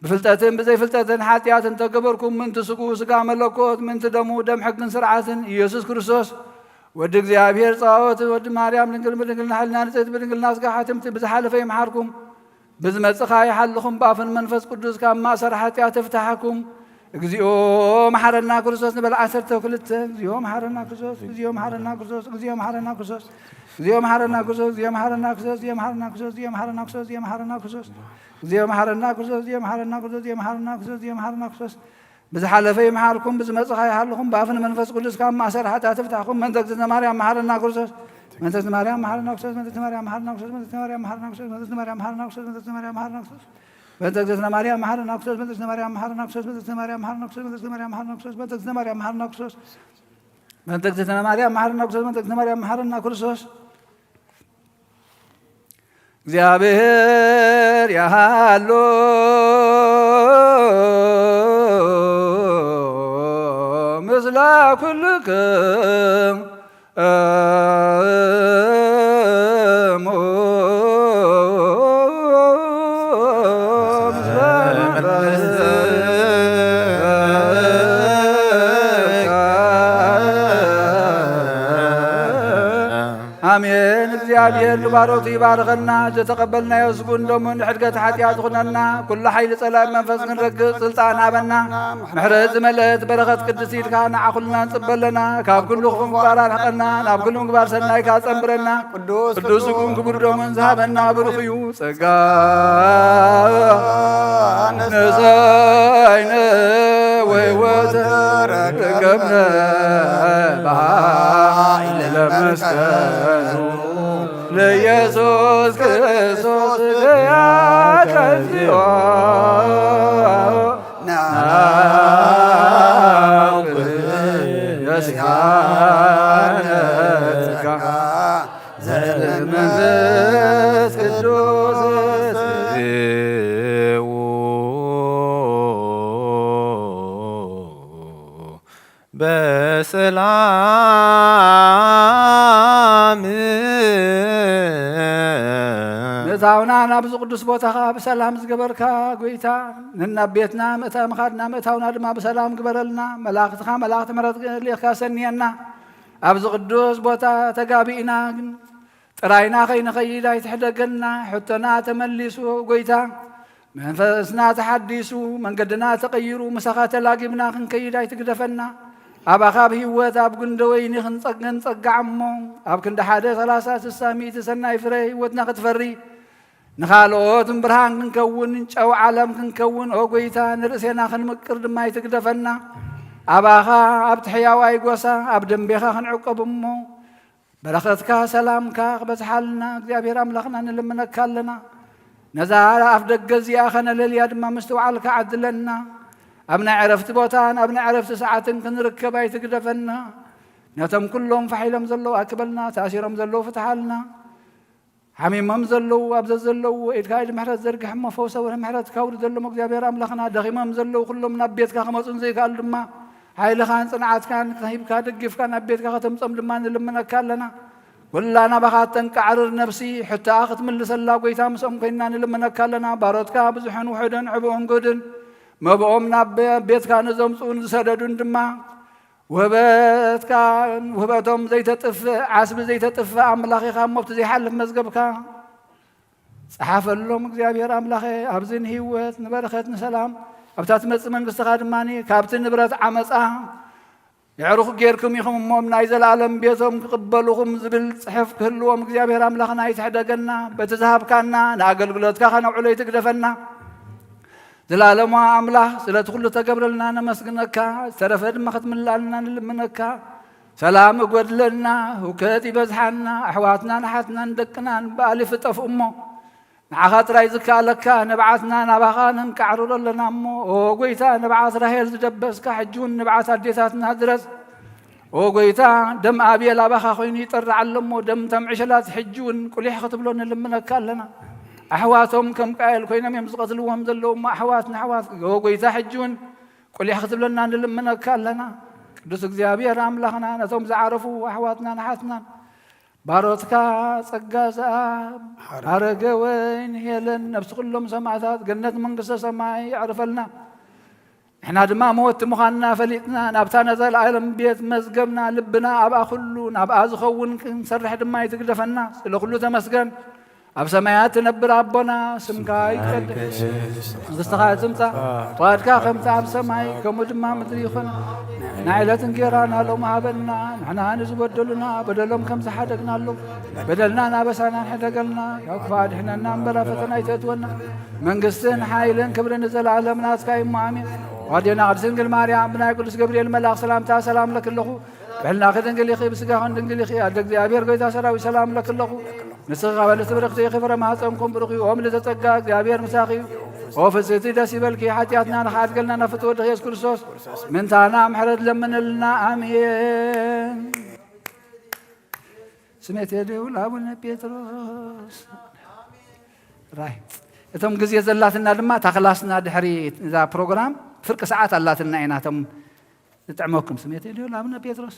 ብፍልጠትን ብዘይፍልጠትን ሓጢኣት እንተገበርኩም ምንቲ ስጉ ስጋ መለኮት ምንቲ ደሙ ደም ሕግን ስርዓትን ኢየሱስ ክርስቶስ ወዲ እግዚኣብሔር ጸባኦት ወዲ ማርያም ድንግል ብድንግልና ሕልና ንጽሕት ብድንግልና ስጋ ሓትምቲ ብዝሓለፈ ይምሓርኩም ብዝመጽኻ ይሓልኹም ብኣፍን መንፈስ ቅዱስ ካብ ማእሰር ሓጢኣት ይፍታሓኩም። እግዚኦ መሓረና ክርስቶስ ንበል ዓሰርተ ክልተ። እግዚኦ መሓረና ክርስቶስ፣ እግዚኦ መሓረና ክርስቶስ፣ እግዚኦ መሓረና ክርስቶስ፣ እግዚኦ መሓረና ክርስቶስ፣ እግዚኦ መሓረና ክርስቶስ፣ እግዚኦ መሓረና ክርስቶስ፣ እግዚኦ መሓረና ክርስቶስ፣ እግዚኦ መሓረና ክርስቶስ፣ እግዚኦ መሓረና ክርስቶስ፣ እግዚኦ መሓረና ክርስቶስ፣ እግዚኦ መሓረና ክርስቶስ፣ እግዚኦ መሓረና ክርስቶስ። ብዝሓለፈ ይምሓርኩም፣ ብዝመጽእ ከይሃልኹም፣ ብኣፍን መንፈስ ቅዱስ ካብ ማእሰር ሓጢኣት ይፍታሕኩም። መንተ እግዝእትነ ማርያም መሓረና ክርስቶስ። መንተ እግዝእትነ ማርያም መሓረና ክርስቶስ። መንተ እግዝእትነ ማርያም መሓረና ክርስቶስ። መንተ እግዝእትነ ማርያም መሓረና ክርስቶስ። መንተ እግዝእትነ ማርያም መሓረና ክርስቶስ። መንተ እግዝእትነ ማርያም መሓረና ክርስቶስ። መንተ እግዝእትነ ማርያም መሓረና ክርስቶስ። መንተ እግዝእትነ ማርያም መሓረና ክርስቶስ። መንተ እግዝእትነ ማርያም መሓረና ክርስቶስ። መንተ እግዝእትነ ማርያም መሓረና ክርስቶስ። መንተ እግዝእትነ ማርያም መሓረና ክርስቶስ። እግዚኣብሔር ያሃሎ ምስለ ኩልክም እሙ ምስለ መንፈስከ። ኣሜን። እግዚኣብሔር ንባሮቱ ይባርኸና፣ ዘተቐበልናዮ ስጉን ደሙን ንሕድገት ሓጢኣት ይኹነና፣ ኩሉ ሓይሊ ጸላኢ መንፈስ ክንረግጽ ስልጣን ሃበና። ምሕረት ዝመልአት በረኸት ቅድስቲ ኢድካ ንዓ ኩልና ንጽበ ኣለና፣ ካብ ኩሉ ክፉእ ምግባር ኣርሕቐና፣ ናብ ኩሉ ምግባር ሰናይካ ጸንብረና። ቅዱስ ቅዱስ ስጉን ክቡር ደሙን ዝሃበና ብሩኽ እዩ። ጸጋ ንሰይነ ወይወት ረከብነ በኃይለ መስቀሉ ለኢየሱስ ክርስቶስ ያቀዝዮ ናውቅ የስካነ ጸጋ ዘመንፈስ ቅዱስ በሰላም ምእታውና ናብዚ ቅዱስ ቦታኻ ብሰላም ዝገበርካ ጎይታ፣ ንናብ ቤትና ምእታ ምኻድና ምእታውና ድማ ብሰላም ግበረልና። መላእኽትኻ መላእኽቲ ምሕረት ልኢኽካ ሰንየና። ኣብዚ ቅዱስ ቦታ ተጋቢእና ግን ጥራይና ከይንኸይድ ኣይትሕደገና። ሕቶና ተመሊሱ ጎይታ፣ መንፈስና ተሓዲሱ፣ መንገድና ተቐይሩ፣ ምሳኻ ተላጊብና ክንከይድ ኣይትግደፈና። ኣባኻ ኣብ ህይወት ኣብ ጉንደ ወይኒ ክንጸግ-፣ ክንጸጋዕ እሞ፣ ኣብ ክንዲ ሓደ ሠላሳ ስሳ ሚእቲ ሰናይ ፍረ ህይወትና ክትፈሪ፣ ንኻልኦት ብርሃን ክንከውን፣ ጨው ዓለም ክንከውን፣ ኦ ጎይታ፣ ንርእሴና ክንምቅር ድማ ኣይትግደፈና። ኣባኻ ኣብቲ ሕያዋይ ጎሳ፣ ኣብ ደንቤኻ ክንዕቀብ እሞ፣ በረኸትካ ሰላምካ ክበዝሓልና እግዚኣብሔር ኣምላኽና ንልምነካ ኣለና። ነዛ ኣፍ ደገ እዚኣ ኸነለልያ ድማ ምስትውዓልካ ዓድለና። ኣብ ናይ ዕረፍቲ ቦታን ኣብ ናይ ዕረፍቲ ሰዓትን ክንርከብ ኣይትግደፈና። ነቶም ኩሎም ፋሕ ኢሎም ዘለዉ ኣክበልና፣ ተኣሲሮም ዘለዉ ፍትሓልና። ሓሚሞም ዘለዉ፣ ኣብ ዘዘለዉ ኢድካ ኢድ ምሕረት ዘርግሕ እሞ ፈውሰ ምሕረትካ ኣውርደሎም እግዚኣብሔር ኣምላኽና። ደኺሞም ዘለዉ ኩሎም ናብ ቤትካ ክመጹን ዘይከኣሉ ድማ ሓይልኻን ጽንዓትካን ሂብካ ደጊፍካ ናብ ቤትካ ከተምጾም ድማ ንልምነካ ኣለና። ኩላ ናባኻ እተንቃዕርር ነፍሲ ሕቶኣ ክትምልሰላ ጐይታ ምስኦም ኮይንና ንልምነካ ኣለና። ባሮትካ ብዙሕን ውሑድን ዕቡእን ግህድን መብኦም ናብ ቤትካ ንዘምጽኡን ዝሰደዱን ድማ ውህበትካን ውህበቶም ዘይተጥፍእ ዓስቢ ዘይተጥፍእ ኣምላኽ ኢኻ እሞ ኣብቲ ዘይሓልፍ መዝገብካ ጸሓፈሎም እግዚኣብሔር ኣምላኸ። ኣብዚ ንህይወት ንበረኸት ንሰላም ኣብታ ትመጽእ መንግስትኻ ድማ ካብቲ ንብረት ዓመጻ የዕሩኽ ጌርኩም ኢኹም እሞ ናይ ዘለኣለም ቤቶም ክቕበልኹም ዝብል ጽሑፍ ክህልዎም እግዚኣብሔር ኣምላኽና ኣይትሕደገና። በቲ ዝሃብካና ንኣገልግሎትካ ከነውዕሎ ኣይትግደፈና። ዘላለማዊ ኣምላኽ ስለቲ ኩሉ ተገብረልና ነመስግነካ። ዝተረፈ ድማ ክትምልኣልና ንልምነካ። ሰላም እጎድለና፣ ህውከት ይበዝሓና፣ ኣሕዋትናን ኣሓትናን ደቅናን ብኣሊፍ ይጠፍኡ እሞ ንዓኻ ጥራይ ዝከኣለካ ንብዓትና ናባኻ ነንቃዕርሮ ኣለና እሞ ኦ ጎይታ ንብዓት ራሄል ዝደበስካ ሕጂ እውን ንብዓት ኣዴታትና ድረስ። ኦ ጎይታ ደም ኣቤል ኣባኻ ኮይኑ ይጠርዕ ኣሎ እሞ ደም እቶም ዕሸላት ሕጂ እውን ቁሊሕ ክትብሎ ንልምነካ ኣለና። ኣሕዋቶም ከም ቃየል ኮይኖም እዮም ዝቐትልዎም ዘለዉ እሞ ኣሕዋት ንኣሕዋት ኦ ጎይታ ሕጂ እውን ቁሊሕ ክትብለና ንልምነካ ኣለና። ቅዱስ እግዚኣብሔር ኣምላኽና ነቶም ዝዓረፉ ኣሕዋትናን ኣሓትናን ባሮትካ ጸጋ ዘኣብ ሓረገ ወይን ሄለን ነፍሲ ኩሎም ሰማዕታት ገነት መንግስተ ሰማይ የዕርፈልና። ንሕና ድማ መወቲ ምዃንና ፈሊጥና ናብታ ነዘለኣለም ቤት መዝገብና ልብና ኣብኣ ኩሉ ናብኣ ዝኸውን ክንሰርሕ ድማ ይትግደፈና። ስለ ኩሉ ተመስገን። ኣብ ሰማያት ትነብር ኣቦና ስምካ ይቀደስ፣ መንግስትኻ ትምጻእ፣ ፍቓድካ ከምቲ ኣብ ሰማይ ከምኡ ድማ ምድሪ ይኹን። ንዕለት እንጌራና ሎሚ ሃበና፣ ንሕና ንዝበደሉና በደሎም ከም ዝሓደግናሎም በደልና ናበሳና ንሕደገልና፣ ካብ ክፉእ ኣድሕነና እምበር ኣብ ፈተና ኣይተእትወና። መንግስትን ሓይልን ክብርን ንዘለኣለም ናትካ እዩ እሞ ኣሜን። ኣዴና ቅድስት ድንግል ማርያም ብናይ ቅዱስ ገብርኤል መልኣኽ ሰላምታ ሰላም ለኪ ኣለኹ። ብሕልናኺ ድንግል ኢኺ፣ ብስጋኽን ድንግል ኢኺ። ኣደ እግዚኣብሔር ጎይታ ሰራዊት ሰላም ለኪ ኣለኹ። ንስኺ ካብ ኣንስቲ ብርኽቲ ኢኺ፣ ፍረ ማህፀንኩም ብሩኽ እዩ። ኦም ልተጸጋ እግዚኣብሔር ምሳኺ እዩ። ኦ ፍስሕቲ ደስ ይበልኪ፣ ሓጢኣትና ንኽሓድገልና ናብ ፍትወ ወድኺ የሱስ ክርስቶስ ምንታና ምሕረት ለምንልና። ኣሜን። ስሜት የደውል ኣቡነ ጴጥሮስ ጥራይ። እቶም ግዜ ዘላትና ድማ እታ ክላስና ድሕሪ እዛ ፕሮግራም ፍርቂ ሰዓት ኣላትና ኢና። እቶም ዝጥዕመኩም ስሜት የድልዮ ኣቡነ ጴጥሮስ።